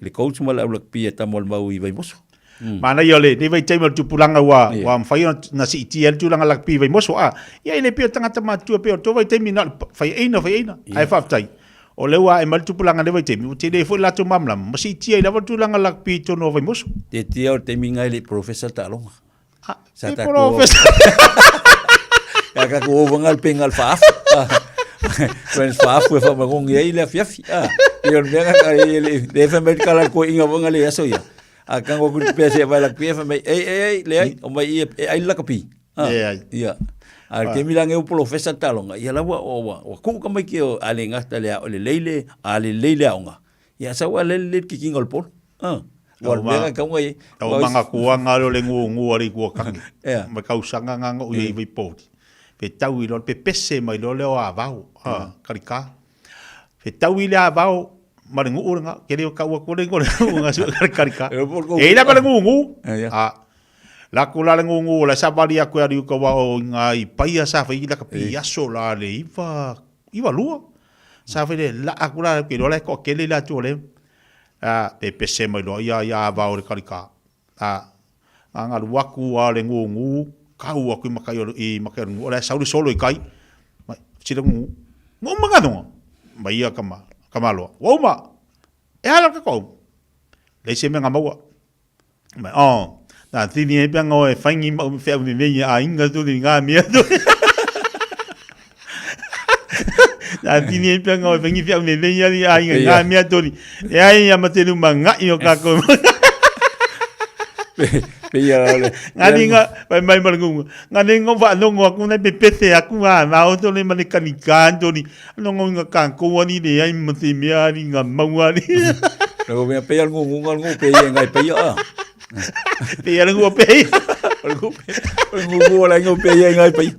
le coach ma le au pia ta mo mau i Vaimoso. Manaia o lenei vaitaimi o le tupulaga ua Ia. ua mafai ona siitia ai le tulaga lakapi i Vaimoso. A, ia e le pei o tagata matutua pei o le tou vaitaimi na o le faiaina faiaina. Ae faafetai, o lea ua ae mai le tupulaga i lenei vaitaimi, ua tele foi le latou malamalama ma siitia ai lava le tulaga lakapi i totonu o Vaimoso. Te tia o le taimi ngai le professor taaloga. Sa e tatou professor. Ia tatou ova ngai le penga le faafu. Koe faafu e whamagongi ai le afiafi. Ah, ia o le mea ngaka e le le wha mai kala ko inga wanga le aso ia. A kango ku te pese vai la pie wha mai ei ei ei le ai o mai i e ai la kapi. Ah, E ai. Ia. A ke mi lange o professor talonga. Ia lawa o wa o ku ka mai ki o ale ngata le o le leile a le leile aonga. Ia sa wa le le ki kinga o le polo. Ah. Wa le mea kaunga i. Tau manga kuanga leo le ngu ngu ari kua kangi. Ia. Ma kausanga nganga o i vai pōti. Pe tau i lo, pe pese mai lo leo a vau, a, karika. Pe tau i le a vau, ma le nguu nga, ke leo kaua kore ngore nguu nga sua karika. E ila ma le ngu ngu. A, la ku la le ngu ngu, la sa vali aku ari uka wa o ngā i paia sa whai i la ka pi aso la le iwa, iwa lua. Sa whai le la aku la ke loa la ko kele la tu le. A, pe pese mai loa ia ia a vau le karika. A, a ngalu aku a le ngu ngu, kau aku i makai o i makai o le ngu. O le sauri solo i kai. Mai, sila ngu. Ngu manga nunga. Mai ia kama, kama loa. Wa uma. E ala ka kou. Le se menga maua. Mai, oh, nā tini e pea ngau e whaingi mau me whiau me meinga a inga tū ni ngā mea tū. Nā tini e pea ngau e whaingi whiau me meinga ni a inga ngā mea tū ni. E ai ia ma te numa ngai o kākou. Pe ia le. Ngā ni ngā, mai mai ma le ngunga. Ngā ni ngā wha nongo aku nei pe pese aku ngā mā o tō le ma le kanika tō ni. Nongo ngā kākou ani le ai ma te mea ani ngā maua ani. Nā mea pe ia ngungu ngā ngungu pe ia ngai pe ia a. Pe ia ngungu pe ia. Ngungu la ngungu pe ia ngai pe ia.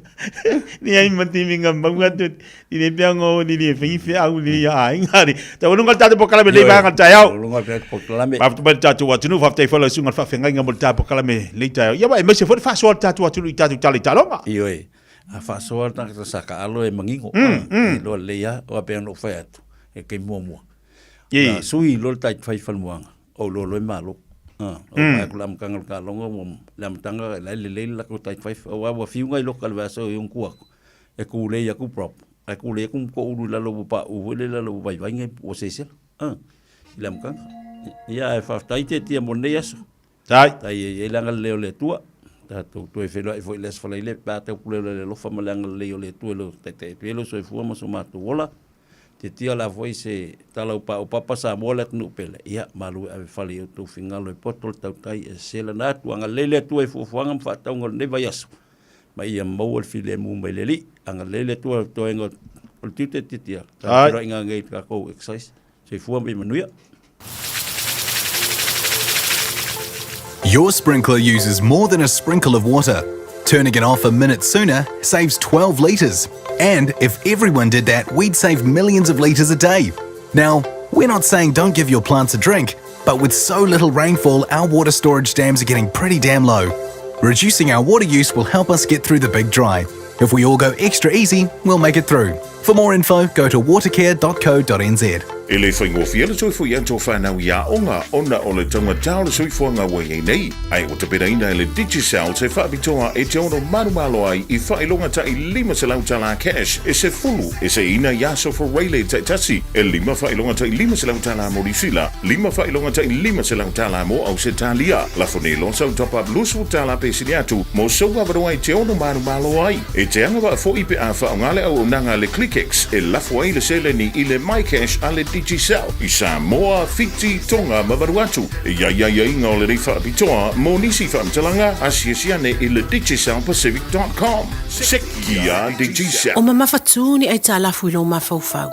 Ni ai ma te mea ngā maua tō ni le pea ngō ni le whangi whea au ni ia ai ngā re. Tau lunga le tātou pokalame lei vānga tai au. Lunga le tātou pokalame. Whaftu mai le tātou atunu, whaftai whala sunga le whawhengai ngā mo le tātou pokalame lei tai au. Ia wa e maise fo le whasoa le tātou atunu i tātou tale talonga. Ioe. A whasoa le tātou saka alo e mangingo. E loa lei a, o a pea no whai atu. E kei mua mua. I. Na sui lo le tai whai whalmuanga. O lo lo e malo. O mai ku la mkanga le kalonga, o le amtanga, la le lei la ko tai whai, o a wa fiunga i loka le vaso i unku aku. E ku lei aku prop. E ku lei aku ko ulu la lo pa u le la lo vai vai ngai o se se. I la mkanga. Ia e whaftai te tia mo nei aso. Tai. Tai e e langa le o le tua. Tātou toe whenua e foi les whalai le, pā te pule le lofa ma langa le o le tua lo te te te lo so e fua ma so mātou ola. Te tia la foi se talau pa o papa sa mo le tunu pele. Ia malu e ave whale i o tō whingalo e poto le tautai e sela nā atu anga lele tua e fuafuanga ma whaataunga o nei vai aso. Ma ia maua le file mu mai le li. Anga lele tua le toenga o le tiute te tia. Ai. Tā inga ngei ka kou exercise. Se fua mai manuia. Your sprinkler uses more than a sprinkle of water. Turning it off a minute sooner saves 12 litres. And if everyone did that, we'd save millions of litres a day. Now, we're not saying don't give your plants a drink, but with so little rainfall, our water storage dams are getting pretty damn low. Reducing our water use will help us get through the big dry. If we all go extra easy, we'll make it through. For more info, go to watercare.co.nz. E le faigofie le soifua i atu whānau i aoga ona o le taugata o le soifuaga ua i ai nei, ae ua tapenaina e le Digicel se faapitoa e te ono malomalo ai i faailoga ta'i $500 tala cash e 10 e seiina i aso Fureile taitasi, e lima faailoga ta'i $500 tala mo Niu Sila, lima faailoga ta'i $500 tala mo Ausetalia. Lafo nei loa sau top up 20 tala pe sili atu mo sou avanoa e te ono malomalo ai. E te agavaa foi pe a faaaoga le auaunaga a le ClickX e lafo ai le seleni i le MyCash a le Digicel i Samoa, Fiti, Tonga ma Vanuatu. E i ai aiaiga o lenei faapitoa mo nisi faamatalaga, asiasi ane i le digicel-pacific.com. Seki a Digicel. O mamafatū ni aitalafu i lou mafaufau.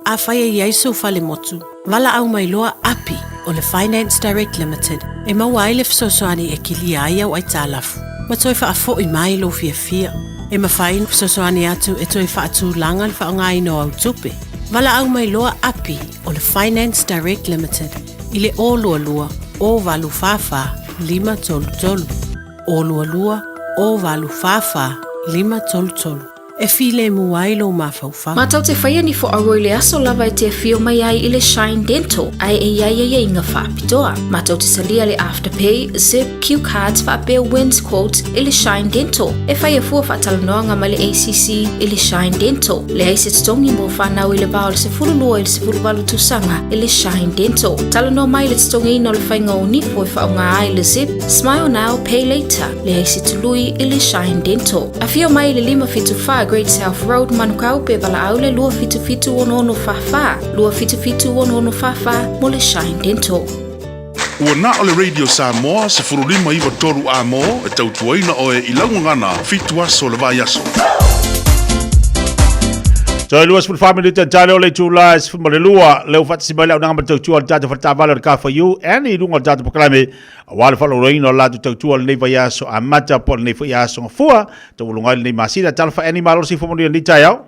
Afai e i ai sou falemotu, valaau mai loa Api o le Finance Direct Limited e maua ai le fesoasoani e kilia ai au aitalafu ma toe faafo'i mai lou fiafia. E mafai ona fesoasoani atu e toe faatulaga le faaaogaina o au tupe. Valaau mai loa Api o le Finance Direct Limited i le 022 084 533. 022 084 533. E filemu ai lou mafaufau. Matou te faia ni foauo i le aso lava e te afio mai ai i le Shine Dental ae e i ai aiaiga faapitoa. Matou te talia le Afterpay, Zip, Q Cards faapea Wins Quotes i le Shine Dental. E faia fua faatalanoaga ma le ACC i le Shine Dental. Leai se totogi mo fanau i le va o le 12 i le 18 tausaga i le Shine Dental. Talanoa mai i le totogiina o le faiga o nifo e faaaoga ai le Zip, Smile Now, Pay Later. Leai se tului i le Shine Dental. Afio mai i le 574 Great South Road, Manukau pe valaau le 277 6644, 277 6644 mo le Shine Dental. Ua na o le Radio Samoa 1593 amo e tautuaina oe i laugagana 7 aso le vaiaso. Toe 24 minute tale o le itula e 12 leu faatasi mai le auaunaga ma le tautua o le tatou faletaavale o le K4U and i luga o le tatou polokalame aua le faalauiloaina o le latou tautua o lenei vaiaso amata po o lenei foi aso gafua taualuga ai lenei masina. Talofa Annie, malo le soifua manuia i lenei taeao.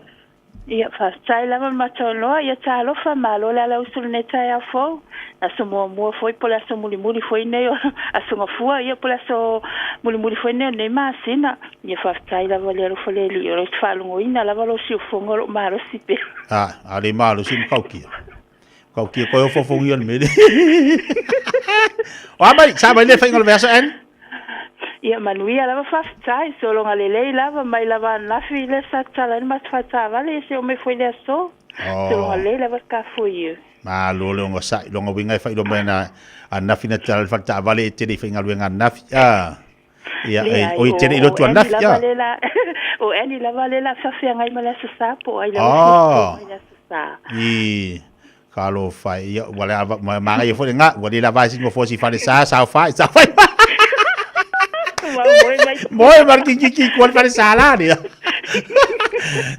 Ia, faafetai lava le matou Ia talofa, malo le ala usu lenei taeao fou. Aso muamua foi po le aso mulimuli foi nei o aso gafua, ia po le aso mulimuli foi nei o lenei masina. Ia faafetai lava le alofa le Alii o lo faalogoina lava lou siufofoga o loo malosi pea. Ah, a le malosi makaukia. Kaukia koe o fofogia le mele. O a mai, sa mai le faiga o le vaiaso Annie? Ia manuia lava faafetai, sologa lelei lava mai lava ananafi le sa tatala ai le matou faletaavale ia se'o mai foi le aso. Sologa lelei lava le kafo iu. Malo le ogasai. Longa uiga e faailoa mai ana ananafi na tatala le faletaavale e te le i faigaluega ananafi. Ah. Ia, Leai, o i te le i lotu o Annie ananafi. lava Ah. le la o Annie lava le la faafeagai ma le aso Sa po o ai lava mai le aso Sa. I kalo fai ia ua le ava ma manga ia foi le nga ua le lava si mo fosi fale sa sa fai sa fai. Ua moe mai. Moe mar ki ki ki kuan fale sa la ni.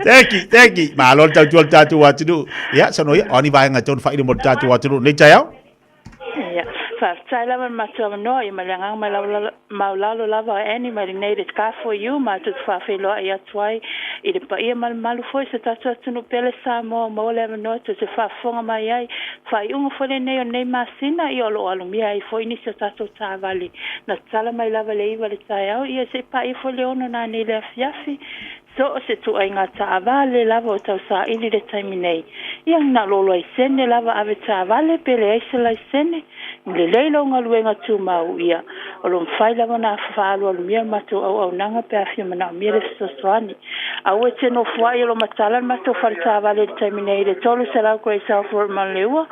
Thank you, thank you. Malo le tautua le tatou atunuu. Ia, sono ia, o ni vaega tonu faailoa mo le tatou atunuu nei taeao. Ia, faafetai lava le matou avanoa ia ma le agaga mai maulalo lava o Annie mai lenei le K4U matou te faafeiloai atu ai i le paia ma le mamalu foi o se tatou atunuu pele Samoa ua maua le avanoa tou te faafofoga mai ai. Faaiuga foi lenei o lenei masina ia o loo alumia ai foi nisi o tatou taavale na tatala mai lava i le 9 le taeao ia seia paia foi le 6 nanei le afiafi. So o se tuaiga taavale lava o tausaili le taimi nei. Ia na o lou laisene lava ave taavale pe leai se laisene. Lelei lou galuega tumau ia o lo mafai lava ona faaalualumia le matou auaunaga pe a fia manaomia le fesoasoani. Aua e te nofoai o lo matala le matou faletaavale i le taimi nei i le 300 Great South Road Manuleleua.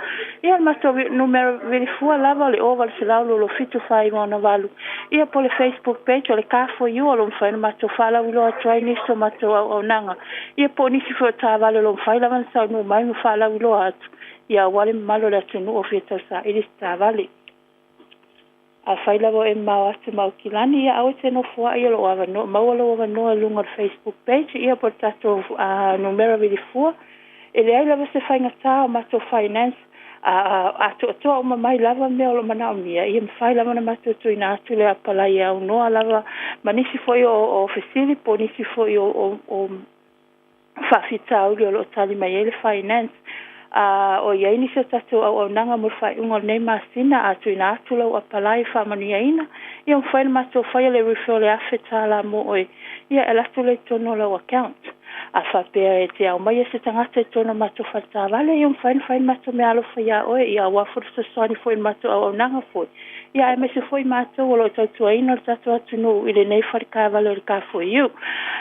Ia le matou numera vilifua lava o le 0800 22 749 68. Ia po le Facebook page o le K4U o lo mafai ona matou faalauiloa atu ai nisi o matou auaunaga. Ia po o nisi foi o taavale o lo mafai lava ona saunuu mai ma faalauiloa atu. Ia aua le mamalu o le atunuu o fia tausaili se taavale. Afai lava o e mamao atu ma Aukilani, ia aua e te nofoai o loo avanoa, maua lou avanoa i luga o le Facebook page, ia po o le tatou numera vilifua. E leai lava se faigatā o matou finance. A atoatoa uma mai lava mea o lo o manaomia, ia mafai lava ona matou tuuina atu le apalai e aunoa lava ma nisi foi o fesili po o nisi foi o faafitauli o lo o tali mai ai le Finance. A o i ai nisi o tatou auaunaga mo le faaiuga o lenei masina, a tuuina atu lau apalai e faamanuiaina, ia mafai ona matou faia le referral e $1,000 mo oe, ia e alu atu lea i totonu o lau account. A faapea e te aumaia se tagata i totonu o le matou fale taavale, ia ua mafai ona fai le matou meaalofa iā oe, ia aua foi le fesoasoani foi i le matou auaunaga foi, ia aemaise foi matou o lo o tautuaina le tatou atunuu i lenei fale taavale o le Car4U.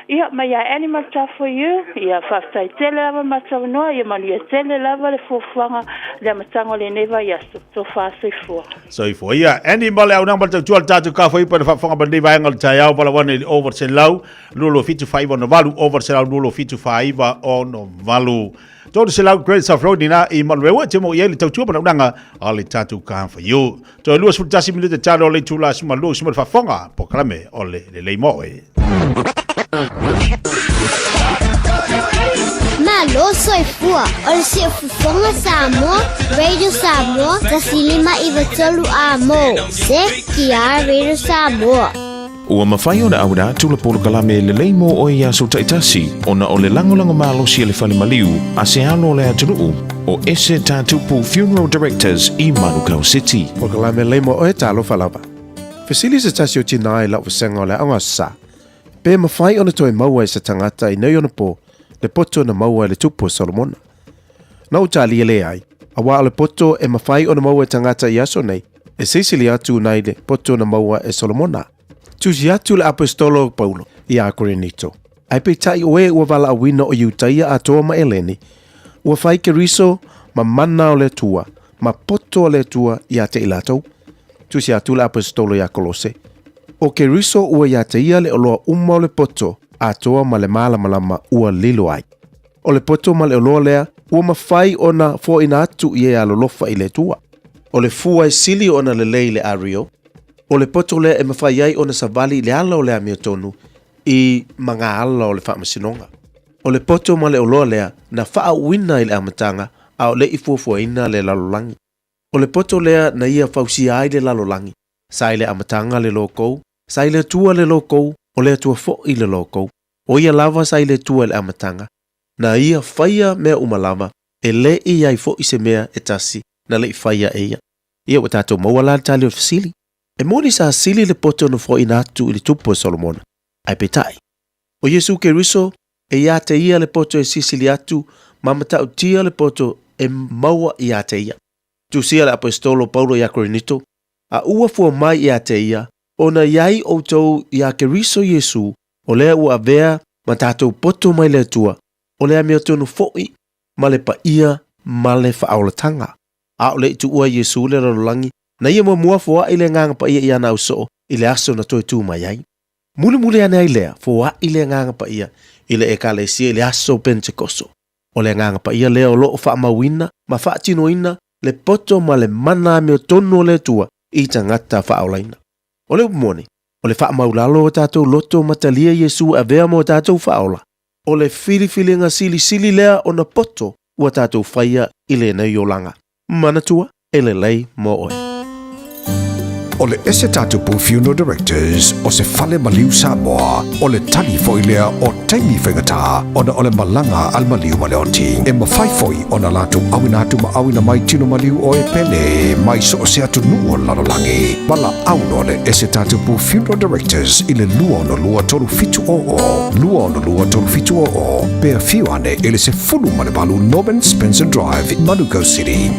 Ia, mai ia Annie ma le Car4U, ia faafetai tele lava le matou avanoa, ia manuia tele lava le fuafuaga i le amataga o lenei vaiaso. Tofa soifua. Soifua. Ia, Annie ma le auaunaga ma le tautua a le tatou Car4U pe na faafofoga mai lenei vaega o le taeao, valaau ane i le over 100 22 7 68 over 100 27 9 68. 300 Great South Road ina i Manurewa te mo i ai le tautua ma launaga a le tatou Car4U. Toe 21 minute talo le itula sima lua sima le faafofoga polokalame o le Lelei Mo Oe. Malo soifua o le siufofoga Samoa, Radio Samoa, 105 93 amo. CKR Radio Samoa. Ua mafai ona auina atu le polokalame lelei mo oe i aso taitasi ona o le lagolago malosi a le fale maliu a se alo o le atunuu o Ese Tatupu Funeral Directors i Manukau City. Polokalame lelei mo oe talofa lava. Fesili se tasi o tinā i lau vasega o le aoga sa, pe mafai ona toe maua e se tagata i nei ona po le poto na maua e le tupu o Solomona. Na ou talia leai, aua o le poto e mafai ona maua e tagata i aso nei, e silisili atu nai le poto na maua e Solomona. Tusi atu le Aposetolo o Paulo iā Korinito, Ae peitai o e ua valaauina o Iutaia atoa ma Eleni, ua fai Keriso ma mana o le Atua, ma poto a le Atua iā te i latou. Tusi atu le Aposetolo iā Kolose, O Keriso ua iā te ia le oloa uma o le poto atoa ma le malamalama ua lilo ai. O le poto ma le oloa lea ua mafai ona foaina atu i e alolofa i le Atua. O le fua e sili ona lelei le ario, o le poto lea e mafai ai ona savali i le ala o le amiotonu i magaala o le faamasinoga. O le poto ma le oloa lea na faaauina i le amataga a o le i fuafuaina le lalolagi. O le poto lea na ia fausia ai le lalolagi, sa i le amataga le lokou, sa i le Atua le lokou, o le Atua foi le lokou. O ia lava sa i le Atua i le amataga, na ia faia mea uma lava, e le i i ai foi se mea e tasi na le i faia e ia. Ia ua tatou maua la le tali o le fesili. E moni sa sili le poto na foaina atu i le tupu o Solomona, ae peitai, o Iesu Keriso e iā te ia le poto e sisili atu ma matautia le poto e maua iā te ia. Tusia le Aposetolo Paulo iā Korinito, A ua fua mai iā te ia, ona i ai outou iā Keriso Iesu, o lea ua avea ma tatou poto mai le Atua, o le amiotonu foʻi ma le paia ma le faaolataga. A o le i tuua Iesu le lalolagi, na ia muamua foaʻi le Agaga Paia i ana ausoo i le aso na toe tu mai ai. Mulimuli ane ai lea, foaʻi le Agaga Paia i le Ekalesia i le aso o Penetekoso. O le Agaga Paia lea o lo o faamauina ma faatinoina le poto ma le mana amiotonu o le Atua i tagata faaolaina. O le upu moni, o le faamaulalo o tatou loto ma talia Iesu e avea mo tatou faaola, o le filifiliga silisili lea ona poto ua tatou faia i lenei olaga. Manatua, e lelei mo oe. O le Ese Tatupu Funeral Directors o se fale maliu Samoa, o le tali foi lea o taimi faigata ona o le malaga a le maliu ma le oti. E mafai foi ona latou auina atu ma auina mai tino maliu o e pele mai so o se atunuu o le lalolagi. Valaau loa le Ese Tatupu Funeral Directors i le 262 3700, 262 3700, pe afio ane i le 18 Norman Spencer Drive, Manukau City.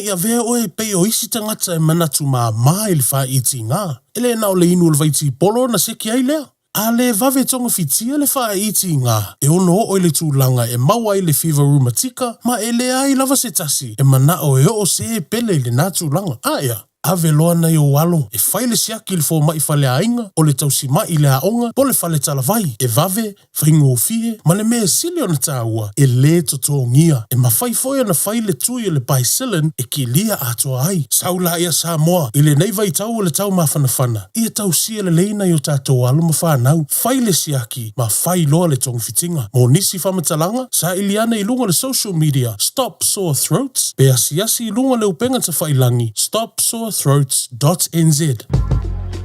i avea oe e pei o isi tagata e manatu māmā i le fāitiiga. E le na o le inu o le vaitipolo ona seki ai lea. A le vave togafitia le fāitiiga, e ono oo i le tulaga e maua ai le fiva rumatika ma e leai lava se tasi e manao e oo se pele i lenā tulaga. A ea, ave loa nai ou alo e fai le siaki i le fomai faleaiga, o le tausima'i i le aoga po o le fale talavai, e vave, faigofie, ma le mea sili ona tāua, e lē totogia. E mafai foi ona fai le tui o le Bicillin e kilia atoa ai. Sau laia Samoa i lenei vaitau o le taumafanafana, ia tausia lelei nai o tatou alo ma fanau, fai le siaki ma fai loa le togafitiga. Mo nisi faamatalaga, saili ane i luga o le social media Stop Sore Throats pe asiasi i luga o le upega tafailagi stopsorethroats.nz.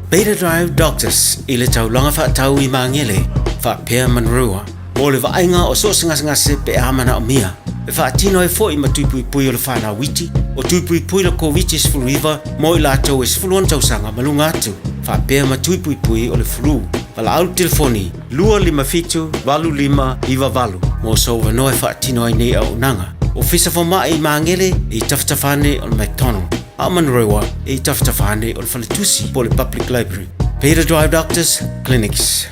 Beta Drive Doctors i le taulaga faatau i Magele, faapea Manurewa, mo le vaaiga o so o se gasegase pe a manaomia. E faatino ai foi ma tui puipui o le fanau iti, o tui puipui le Koviti-19 mo i latou e 16 tausaga ma luga atu, faapea ma tui puipui o le flu. Valaau i le telefoni 257 8598 mo sou avanoa e faatino ai nei auaunaga. Ofisa Fomai i Magele i tafatafa ane o le McDonald, a o Manurewa i tafatafa ane o le Faletusi po o le Public Library. Beta Drive Doctors Clinics.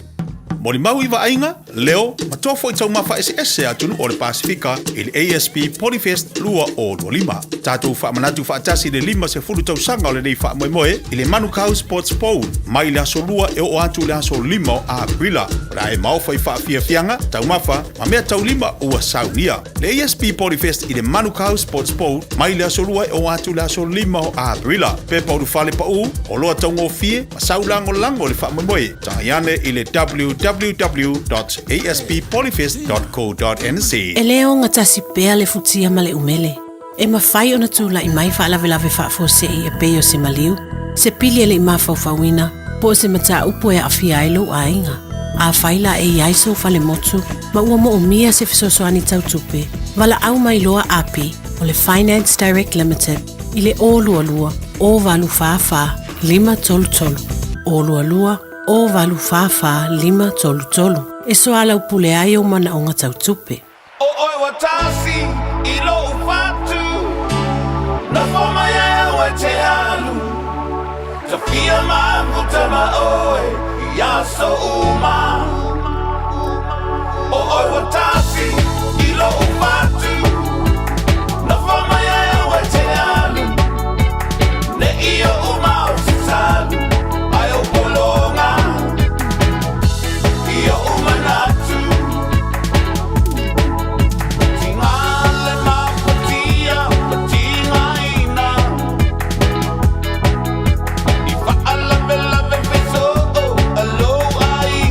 Molimau i vaaiga, leo, ma toa foi taumafa eseese a atunuu o le Pasefika i le ASP Polyfest 2025. Tatou faamanatu faatasi i le 50 tausaga o lenei faamoemoe i le Manukau Sports Bowl mai le aso 2 e oo atu i le aso 5 o Aperila. O le a e maofa i faafiafiaga, taumafa, ma mea taulima ua saunia. Le ASP Polyfest i le Manukau Sports Bowl mai le aso 2 e oo atu i le aso 5 o Aperila. Pepa ulufale paū, oloa taugofie ma sau lagolago i le faamoemoe. Tagai ane i le www.asppolyfest.co.nz. E le ogatasi pea le futia ma le umele. E mafai ona tula'i mai faalavelave faafuasei e pei o se maliu, se pili e le i mafaufauina, po o se mataupu e aafia ai lou aiga. Afai la e i ai sou falemotu ma ua moomia se fesoasoani tau tupe, valaau mai loa Api o le Finance Direct Limited i le 022 084 533 022 084 533 e soalaupule ai ou manaoga tau tupe. O oe ua tasi i lou fatu Nofo mai ai au e te alu Tawhia mafuta ma oe i aso uma O oe ua tasi i lou fatu Nofo mai ai au e te alu Ne i oʻu mau tatalo Ai o pologa I oʻu manatu Tigale mafatia ma tigaina I faalavelave fesoo a lou aiga.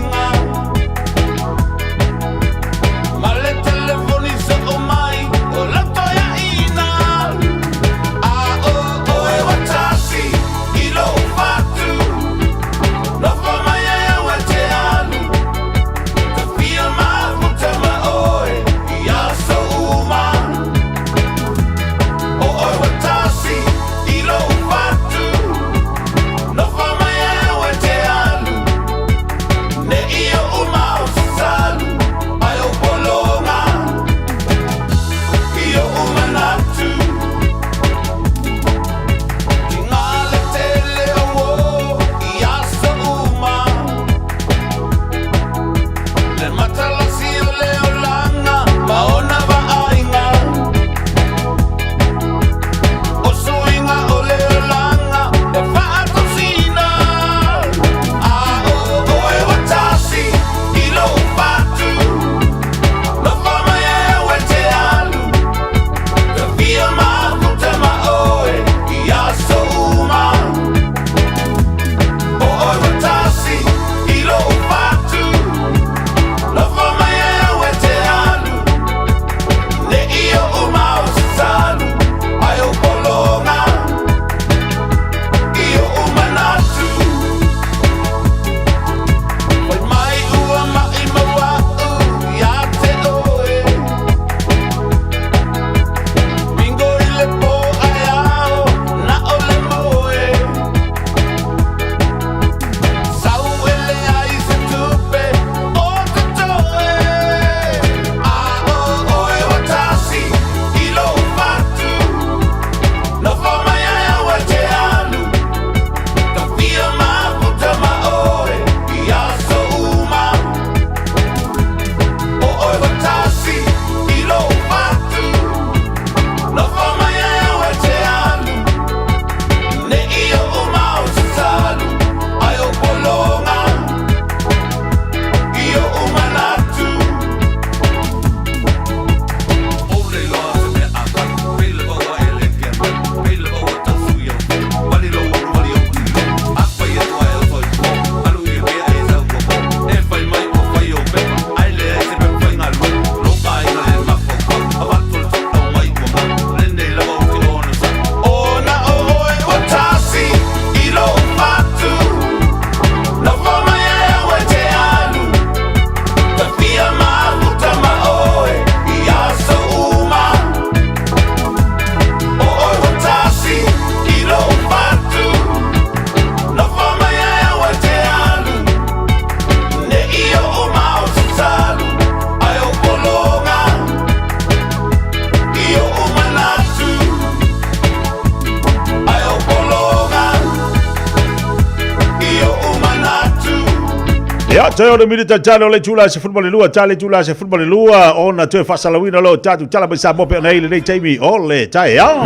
Ia, toe o le minute tale o le itula e 12, tale itula e 12, ona toe faasalauina lo tatou tala mai Samoa pe ona i lenei taimi o le taeao.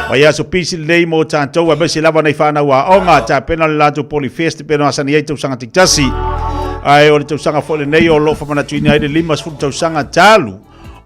Vaiaso pisi lenei mo tatou aemaise lava nei whanau aoga, tapena le latou Polyfest pe na asani ai tausaga taitasi. Ae o le tausaga foi lenei o lo o faamanatuina ai le 50 tausaga talu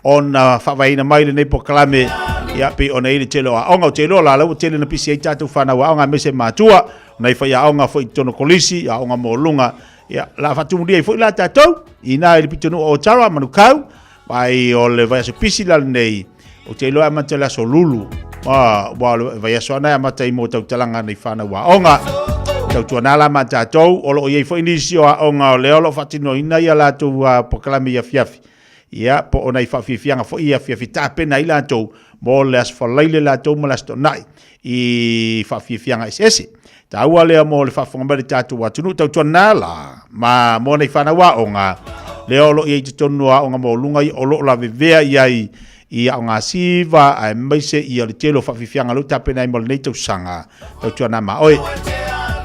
ona faavaeina mai lenei polokalame ia pei ona i ai le tele o aoga. Ou te iloa la, la ua tele na pisi ai tatou whanau aoga aemaise matua, nai faiaoga foi i totonu o kolisi, aoga maualuga, ia, la faatumulia ai foi la tatou, ina i le pitonuu o Otara, Manukau, ai o le vaiaso pisi la lenei, ou te iloa e amata i le aso Lulu, ua o le vaiaso ana e amata ai mo tautalaga nei whanau aoga. Tautuana la ma tatou, o lo o i ai foi nisi o aoga o lea o lo o faatinoina ia latou polokalame i afiafi. Ia, po o nai faafiafiaga foi i afiafi tapena ai latou mo le Aso Faraile latou ma le Aso Toonai i faafiafiaga eseese. Taua lea mo le faafofoga mai le tatou atunuu tautuana la ma mo nei whanau aoga lea o lo o i ai i totonu o aoga maualuga ia o lo o lavevea i ai i aoga siva aemaise ia le tele o faafiafiaga lea ua tapena ai mo lenei tausaga tautuana ma oe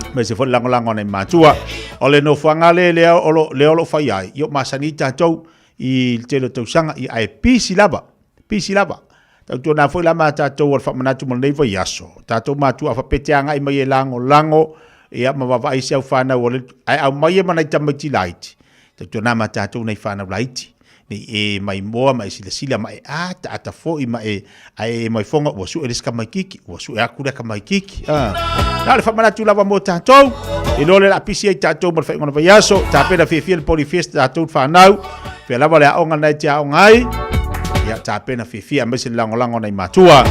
aemaise foi le lagolago a nai matua. O le nofoaga lea lea o lo lea o lo o fai ai ia o masani ai tatou i le tele o tausaga ia ae pisi lava pisi lava. Tautuana foi la ma tatou o le faamanatu mo lenei vaiaso. Tatou matua a faapea te agai mai e lagolago ia ma vaavaai si au whanau o le ae aumai e ma nai tamaiti laiti. Tautuana ma tatou nai whanau laiti. Nei e maimoa ma e silasila ma e ataata foi ma e ae e mai foga ua sue le isi tamaititi, ua sue atu lea tamaititi. Ah. Na o le faamanatu lava mo tatou. I loa le la pisi ai tatou ma le faaiuga o le vaiaso, tapena fiafia le Polyfest tatou whanau. Fea lava le aoga nai te aoga ai. Ia tapena fiafia aemaise le lagolago nai matua.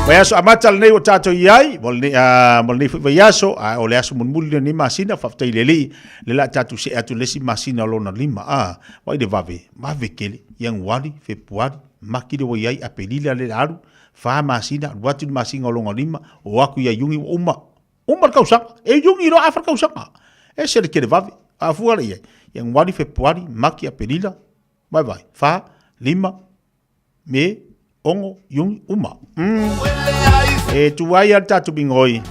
Vaiaso amata lenei ua tatou i ai, mo lenei, mo lenei foi vaiaso, a o le aso mulimuli lenei masina, faafetai i le Alii, le la tatou see atu i le isi masina o lona lima, a, vaai le vave, vave tele, Ianuari, Fepuari, Mati le ua i ai, Aperila le alu, fa masina, alu atu i le masina o lona lima, o atu ia Iuni ua uma. Uma le tausaga. E Iuni loa afa le tausaga. Ese le tele vave. A fua le i ai. Ianuari, Fepuari, Mati, Aperila, vai vai. Fa, lima, Me, ono, Iuni, uma. E tu ai a le tatou migoi.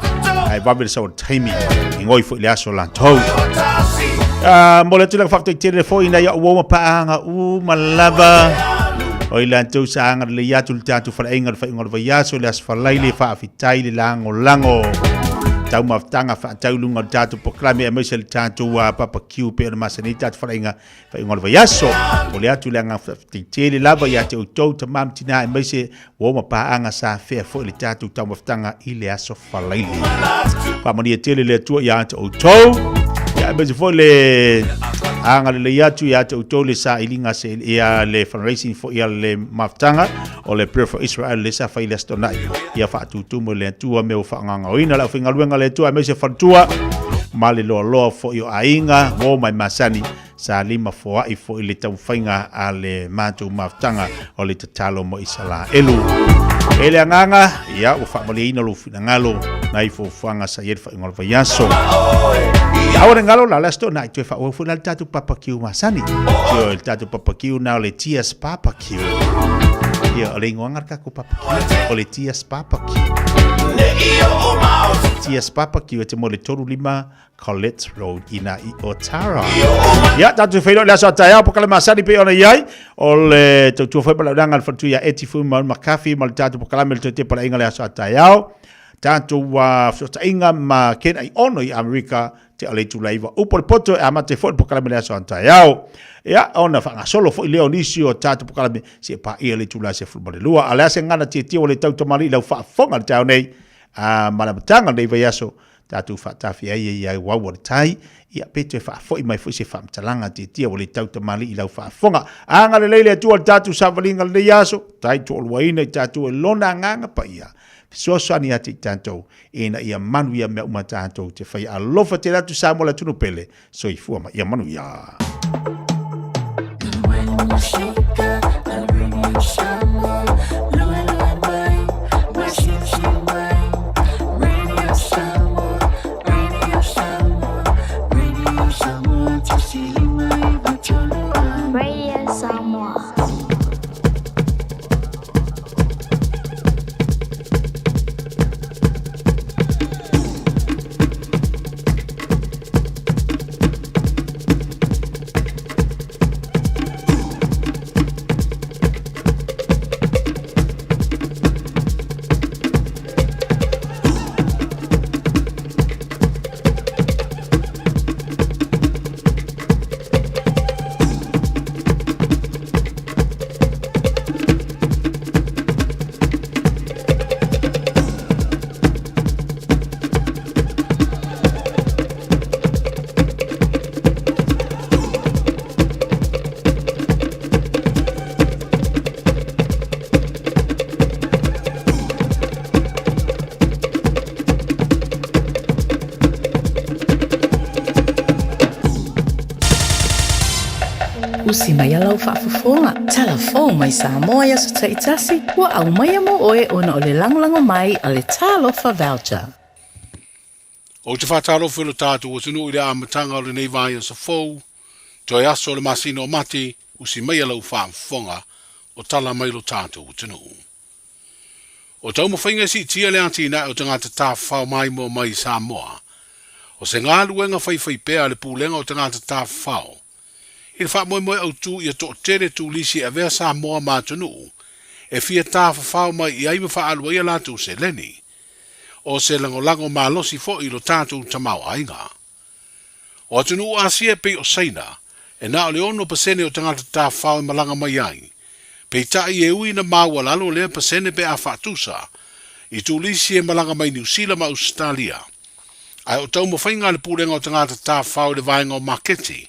Ae vave le sau o le taimi. Migoi foi le aso latou. Mo le atu le faafetai tele foi ina ia ua uma paaga uma lava. O i latou sa agalelei atu le tatou faleaiga o le faaiuga o le vaiaso le Aso Faraile faafetai le lagolago. Taumafataga faatau i luga o le tatou polokalame aemaise le tatou barbecue pei ona masani ai tatou faleaiga faaiuga o le vaiaso. Mo le atu le agaga faafetai tele lava ia te outou tama ma tina aemaise ua uma paaga sa afea foi le tatou taumafataga i le Aso Faraile. Faamanuia tele le Atua ia te outou. Ia aemaise foi le agalelei atu ia te outou le sailiga se ia le fundraising foi ia le mafutaga o le Prayer for Israel le sa fai le Aso Toonai. Ia faatutumu e le Atua mea ua faagaogaoina le aufaigaluega a le Atua aemaise faletua ma le loaloa foi o aiga uo mai masani sa lima foai foi le taumafaiga a le matou mafutaga o le tatalo mo Isaraelu. E le agaga, ia ua faamalieina lou finagalo nai fuafuaga sa i ai le faaiuga o le vaiaso. Aua ne galo la le Aso Toonai toe faaauau foi la le tatou barbecue masani. Ioe, le tatou barbecue na o le Tia's Barbecue. Ia, o le igoaga le tatou barbecue, o le Tia's Barbecue. Tia's Barbecue e te mo le 35 Collette Road ina i Otara. Ia, tatou feiloai le aso a taeao, po ka le masani pei ona i ai, o le tautua foi ma le auaunaga a le faletua ia Eti Fui ma Makafi ma le tatou polokalame le toe tepalaiga le aso a taeao. Tatou fesootaiga ma Ken Aiono i Amerika te o le itula iva upu o le poto e amata ai foi le polokalame le aso a taeao. Ia, ona faagasolo foi lea o nisi o tatou polokalame seia paia le itula 12. A o le a se gagana tietie ua le tautamalii i lau faafofoga i le taeao nei, ma le amataga o lenei vaiaso, tatou faatafi ai e ia uau o le tai, ia pe toe faafoi mai foi se faamatalaga tietie ua le tautamalii i lau faafofoga. Agalelei le Atua i le tatou savaliga lenei aso, tai toaluaina i tatou e lona agaga paia, fesoasoani ia te i tatou, ina ia manuia mea uma tatou te faia. Alofa tele atu Samoa le atunuu pele, soifua ma ia manuia. Radio Samoa. Usi mai lau faafofoga, tala fou mai Samoa i aso taitasi, ua aumaia mo oe ona o le lagolago mai a le Talofa Voucher. Ou te faatalofa i lo tatou atunuu i le amataga o lenei vaiaso fou, toe aso o le masina o Mati, usi maia lau faafofoga o tala mai lo tatou atunuu. O taumafaiga e siitia le atinae o tagata tafafao maimoa mai i Samoa, o se galuega faifaipea a le Pulega o Tagata Tafafao i le faamoemoe autu ia toatele turisi e avea Samoa ma atunuu e fia tafafao mai i ai ma faaalu ai a latou seleni. O se lagolago malosi foi i lo tatou tamaoaiga. O atunuu Asia e pei o Saina, e na o le 6% o tagata tafafao e malaga mai ai. Peitai e ui ina maualalo lea pasene pe a faatusa i turisi e malaga mai Niu Sila ma Ausetalia. Ae o taumafaiga a le Pulega o Tagata Tafafao i le vaega o maketi,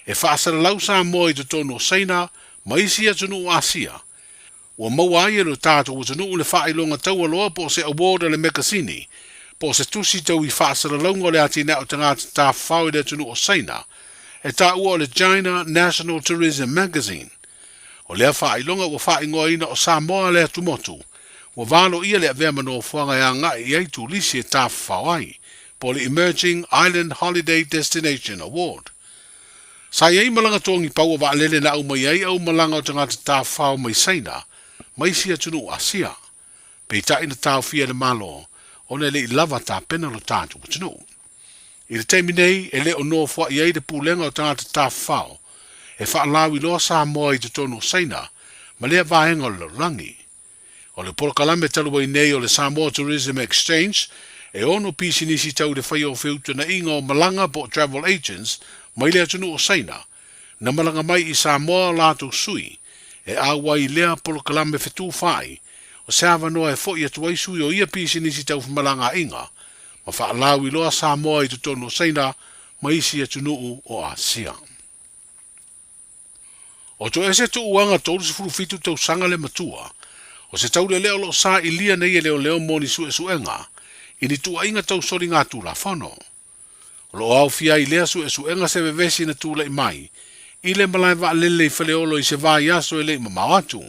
e faasalalau Samoa i totonu o Saina ma isi atunuu Asia, Ua maua ai e lo tatou atunuu le faailoga taualoa po o se award a le mekasini, po o se tusi tau i faasalalauga o le atinae o tagata tafafao i le atunuu o Saina, e taua o le China National Tourism Magazine. O lea faailoga ua faaigoaina o Samoa le atumotu, ua valoia le avea ma nofoaga e agai i ai turisi e tafafao ai, po o le Emerging Island Holiday Destination Award. Sa i ai malaga togi paua vaalele na aumai ai au malaga o tagata tafafao mai Saina ma isi atunuu Asia. Peitai na taofia e le Malo ona e le i lava tapena lo tatou atunuu. I le taimi nei e le o nofoa'i ai le Pulega o Tagata Tafafao e faalauiloa Samoa i totonu o Saina ma lea vaega o le lalolagi. O le polokalame talu ai nei o le Samoa Tourism Exchange e ono pisinisi tau i le faia o feutanaiga o malaga po o travel agents mai le atunuu o Saina na malaga mai i Samoa o latou sui e auai i lea polokalame fetufaai o se avanoa e fo'i atu ai sui o ia pisinisi tau femalagaaiga ma faalauiloa Samoa i totonu o Saina ma isi atunuu o Asia. O Toese Tuuaga 37 tausaga le matua, o se taulelea o lo o sailia nei e leoleo mo ni suesuega i ni tuuaiga tau soligatulafono. O lo o aofia ai lea suesuega se vevesi na tulai mai i le malae vaalele i Faleolo i se vaiaso e le i mamao atu.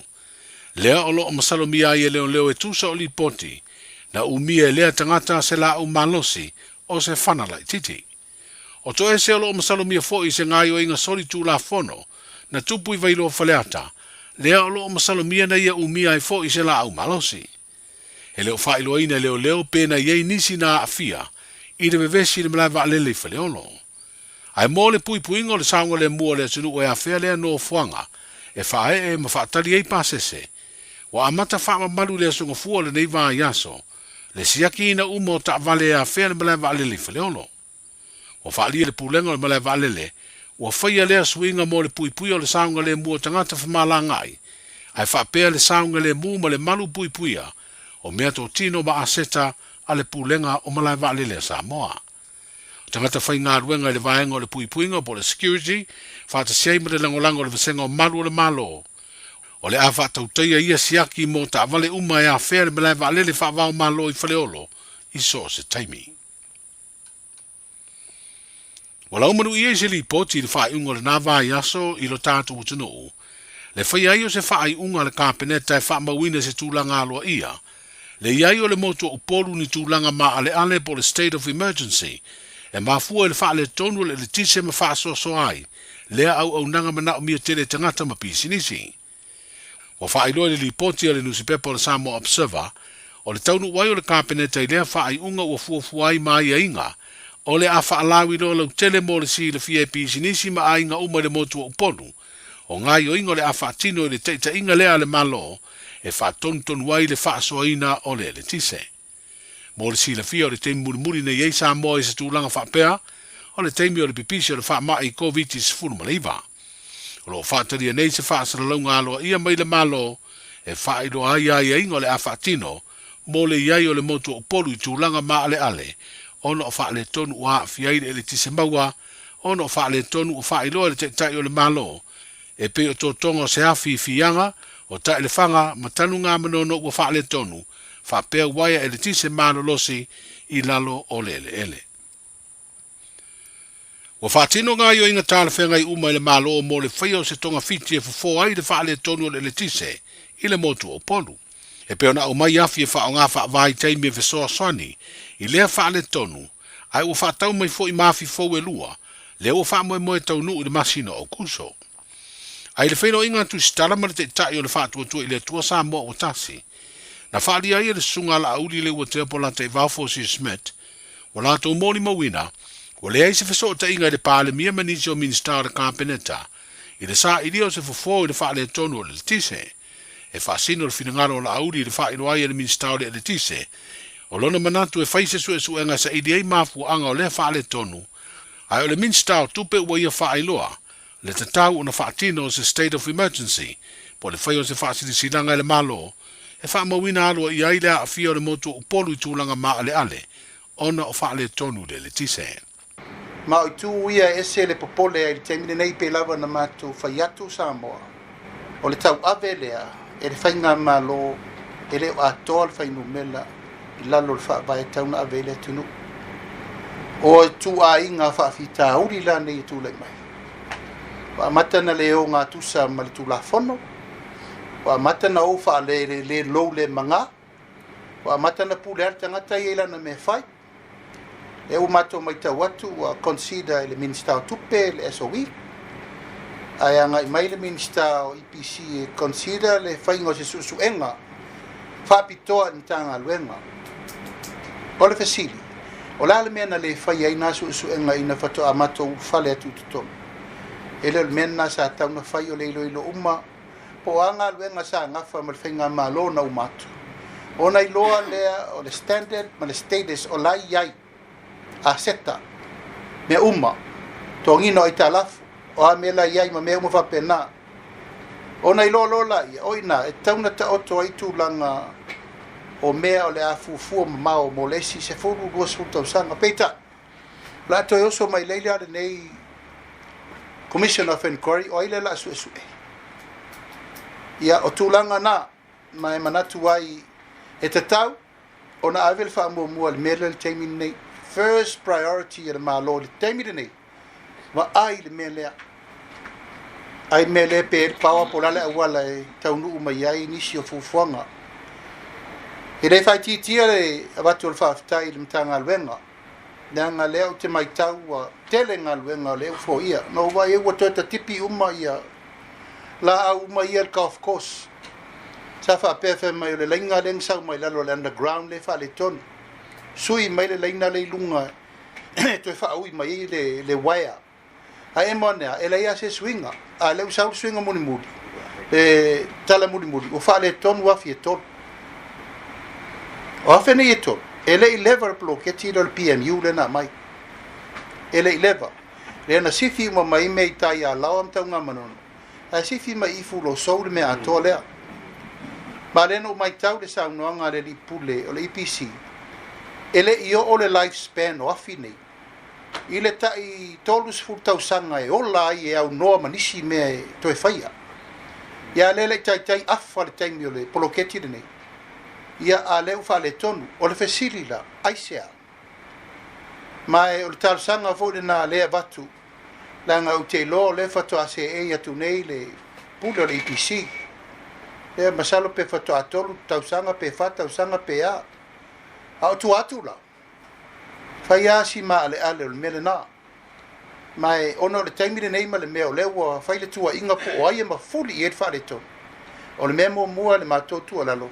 Lea o lo o masalomia ai e leoleo e tusa o lipoti na umia e lea tagata se laau malosi o se fana laititi. O Toese o lo o masalomia foi i se gaoioiga solitulafono na tupu i Vailoa Faleata, lea o lo o masalomia na ia umia ai foi se laau malosi. E le o faailoaina e leoleo pe na i ai nisi na aafia i le vevesi i le malae vaalele i Faleolo. Ae mo le puipuiga o le saogalemu o le atunuu e afea lea nofoaga e faaee ma faatali ai pasese, ua amata faamamalu i le Aso Gafua o lenei vaiaso le siakiina uma o taavale e afea le malae vaalele i Faleolo. Ua faaalia le Pulega o le Malae Vaalele, ua faia lea suiga mo le puipuia o le saogalemu o tagata femalagaai, ae faapea le saogalemu ma le malu puipuia o meatotino ma aseta a le Pulega o Malae Vaalele a Samoa. O tagata faigaluega i le vaega o le puipuiga po o le security, faatasi ai ma le lagolago o le Vasega o Malu o le Malo, o le a faatautaia ia siaki mo taavale uma e afea le malae vaalele faava-o-Malo i Faleolo i so o se taimi. Ua laumanuia i se lipoti i le faaiuga o lena vaiaso i lo tatou atunuu, le faia ai o se faaiuga a le Kapeneta e faamauina se tulaga aloaia, le i ai o le motu o Upolu ni tulaga maaleale po o le state of emergency, e mafua i le faaletonu o le eletise ma faasoasoa ai lea auaunaga manaomia tele e tagata ma pisinisi. Ua faailoa i le lipoti a le nusipepa o le Samoa Observer, o le taunuu ai o le Kapeneta i lea faaiuga ua fuafua ai ma aiaiga o le a faalauiloa lautele mo le silafia e pisinisi ma aiga uma i le motu o Upolu, o gaoioiga o le a faatino i le taitaiga lea a le Malo e faatonutonu ai le faasoaina o le eletise. Mo le silafia o le taimi mulimuli nei ai Samoa i se tulaga faapea, o le taimi o le pipisi o le faamai Koviti-19. O lo o faatalia nei se faasalalauga aloaia mai le Malo e faailoa ai aiaiga o le a faatino mo le i ai o le motu o Upolu i tulaga maaleale ona o faaletonu ua aafia ai le eletise maua ona o faaletonu ua faailoa e le Taitai o le Malo e pei o totoga o se afi i Fiaga, o Taelefaga ma Tanugamanono ua faaletonu faapea uaea eletise malolosi i lalo o le eleele. Ua faatino gaoioiga talafeagai uma e le Malo mo le faia o se togafiti e fofo ai le faaletonu o le eletise i le motu o Upolu. E pei ona aumai afi e faaaoga faavaitaimi e fesoasoani i lea faaletonu, ae ua faatau mai foi ma afi fou e lua, lea ua faamoemoe e taunuu i le masina o Aokuso. Ae i le feiloaiga a Tusitala ma le Taitai o le Faatuatua i le Atua Samoa ua tasi, na faaalia ai e le Susuga a Laauli Leuatea Polataivao Fosi Smith, ua latou molimauina, ua leai se fesootaiga i le Palemia ma nisi o Minisita o le Kapeneta i le sailia o se fofo i le faaletonu o le eletise. E faasino le finagalo o Laauli i le faailoa ai e le Minisita o le Eletise o lona manatu e fai se suesuega e saili ai mafuaaga o lea faaletonu, ae o le Minisita o Tupe ua ia faailoa le tatau ona faatino o se State of Emergency po o le fai o se faasilasilaga e le Malo e faamauina aloaia ai le aafia o le motu o Upolu i tulaga maaleale ona o faaletonu i le eletise. Ma o itu ia e ese le popole ai i le taimi lenei pei lava na matou fai atu Samoa, o le tauave lea e le faigamalo e le o atoa le fuainumera i lalo o le faavae e tatau ona ave ai le atunuu. O ituaiga faafitauli la nei e tulai mai, ua amata ona le ogatusa ma le Tulafono, ua amata ona ou faale lou le maga, ua amata ona pule lava le tagata ia i lana mea e fai. Lea ua matou matau atu ua consider e le Minisita o Tupe le SOE, ae agai mai le Minisita o EPC e consider le faiga o se suesuega faapitoa i le Matagaluega. O le fesili, o le a le mea na le faia ai na suesuega ina faatoa matou ulufale atu i totonu? E le o le mea lena sa tatau ona fai o le iloilo uma po o a galuega sa gafa ma le faigamalo na uma atu, ona iloa lea o le standard ma le status o la e i ai aseta, mea uma, totogiina o aitalafu, o a mea la e i ai ma mea uma faapena. Ona iloa loa laia, o i ina e tatau ona taoto ai tulaga o mea o le a fuafua mamao mo le isi 10, 20 tausaga. Peitai, o le a toe oso mai nei la lenei Commission of Inquiry, o ai lea o le a suesue? Ia, o tulaga na, ma e manatu ai e tatau ona ave le faamuamua i le mea lea i le taimi lenei. First priority a le Malo i le taimi lenei, vaai i le mea lea. Ai mea lea pe le paoa po o le a le auala e taunuu mai ai nisi o fuafuaga. E le faaitiitia le avatu o le faafetai i le Matagaluega, leaga lea ou te matau ua tele galuega o lea ua foia. Na ou vaai ai ua toe tatipi uma ia laau uma ia i le golf course. Sa faapea fai mai o le laina lea na sau mai lalo o le underground lea e faaletonu. Sui mai le laina lea i luga e toe faaui mai ai le wire. Ae emo ane a, e leai lava se suiga. A lea ua sau le suiga mulimuli, le tala mulimuli, ua faaletonu afi e tolu. O afi nei e tolu, e le i leva le poloketi lea o le PMU lea na aumai. E le i leva. Lea na sifi uma mai mea i tai ia Laoa ma Tanugamanono, ae sifi mai i Fulosou le mea atoa lea. Ma lea na ou matau i le saunoaga a le alii pule o le EPC, e le i oo le life span o afi nei i le tai 30 tausaga e ola ai e aunoa ma nisi mea e toe faia. Ia a lea e le i taitai afa le taimi o le poloketi lenei, ia a lea ua faaletonu. O le fesili la, aisea? Ma e o le talosaga foi lena lea e avatu, leaga ou te iloa o lea faatoa seei atu nei le pule o le EPC. Lea masalo pe faatoa tolu tausaga pe fa tausaga pe a. A o tua atu la, Fai lava si maaleale o le mea lena. Ma e ona o le taimi lenei ma le mea o lea ua fai le tuuaiga po o ai e mafuli i ai le faaletonu, o le mea muamua i le matou tuualalo,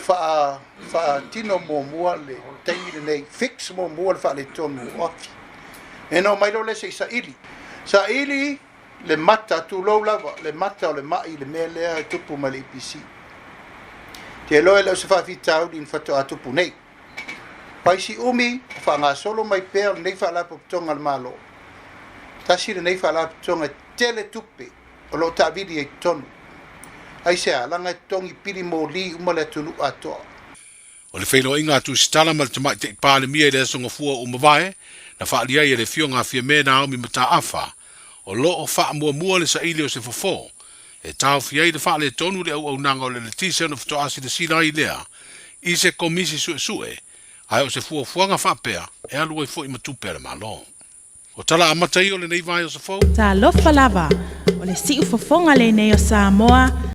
faa, faatino muamua le taimi lenei, fix muamua le faaletonu o afi. Ena omai loa lea se i saili. Saili le mata, tulou lava, le mata o le mai i le mea lea e tupu mai le EPC. Te iloa e le o se faafitauli na faatoa tupu nei. Paisi umi o faagasolo mai pea o lenei Faalapotopotoga a le Malo. Tasi lenei Faalapotopotoga e tele tupe o lo o taavili ai i totonu. Aisea? Leaga e totogi pili moli uma le atunuu atoa. O le feiloaiga a Tusitala ma le Tamaitai Palemia i le Aso Gafua ua mavae, na faaalia ai e le Afioga a Fiame Naomi Mataafa, o lo o faamuamua le saili o se fofo e taofi ai le faaletonu i le auaunaga o le eletise ona faatoa silasila ai lea i se komisi suesue, ae o se fuafuaga faapea e alu ai foi ma tupe a le Malo. O tala amata ia o lenei vae o se fou. Talofa lava, o le siufofoga lenei o Samoa.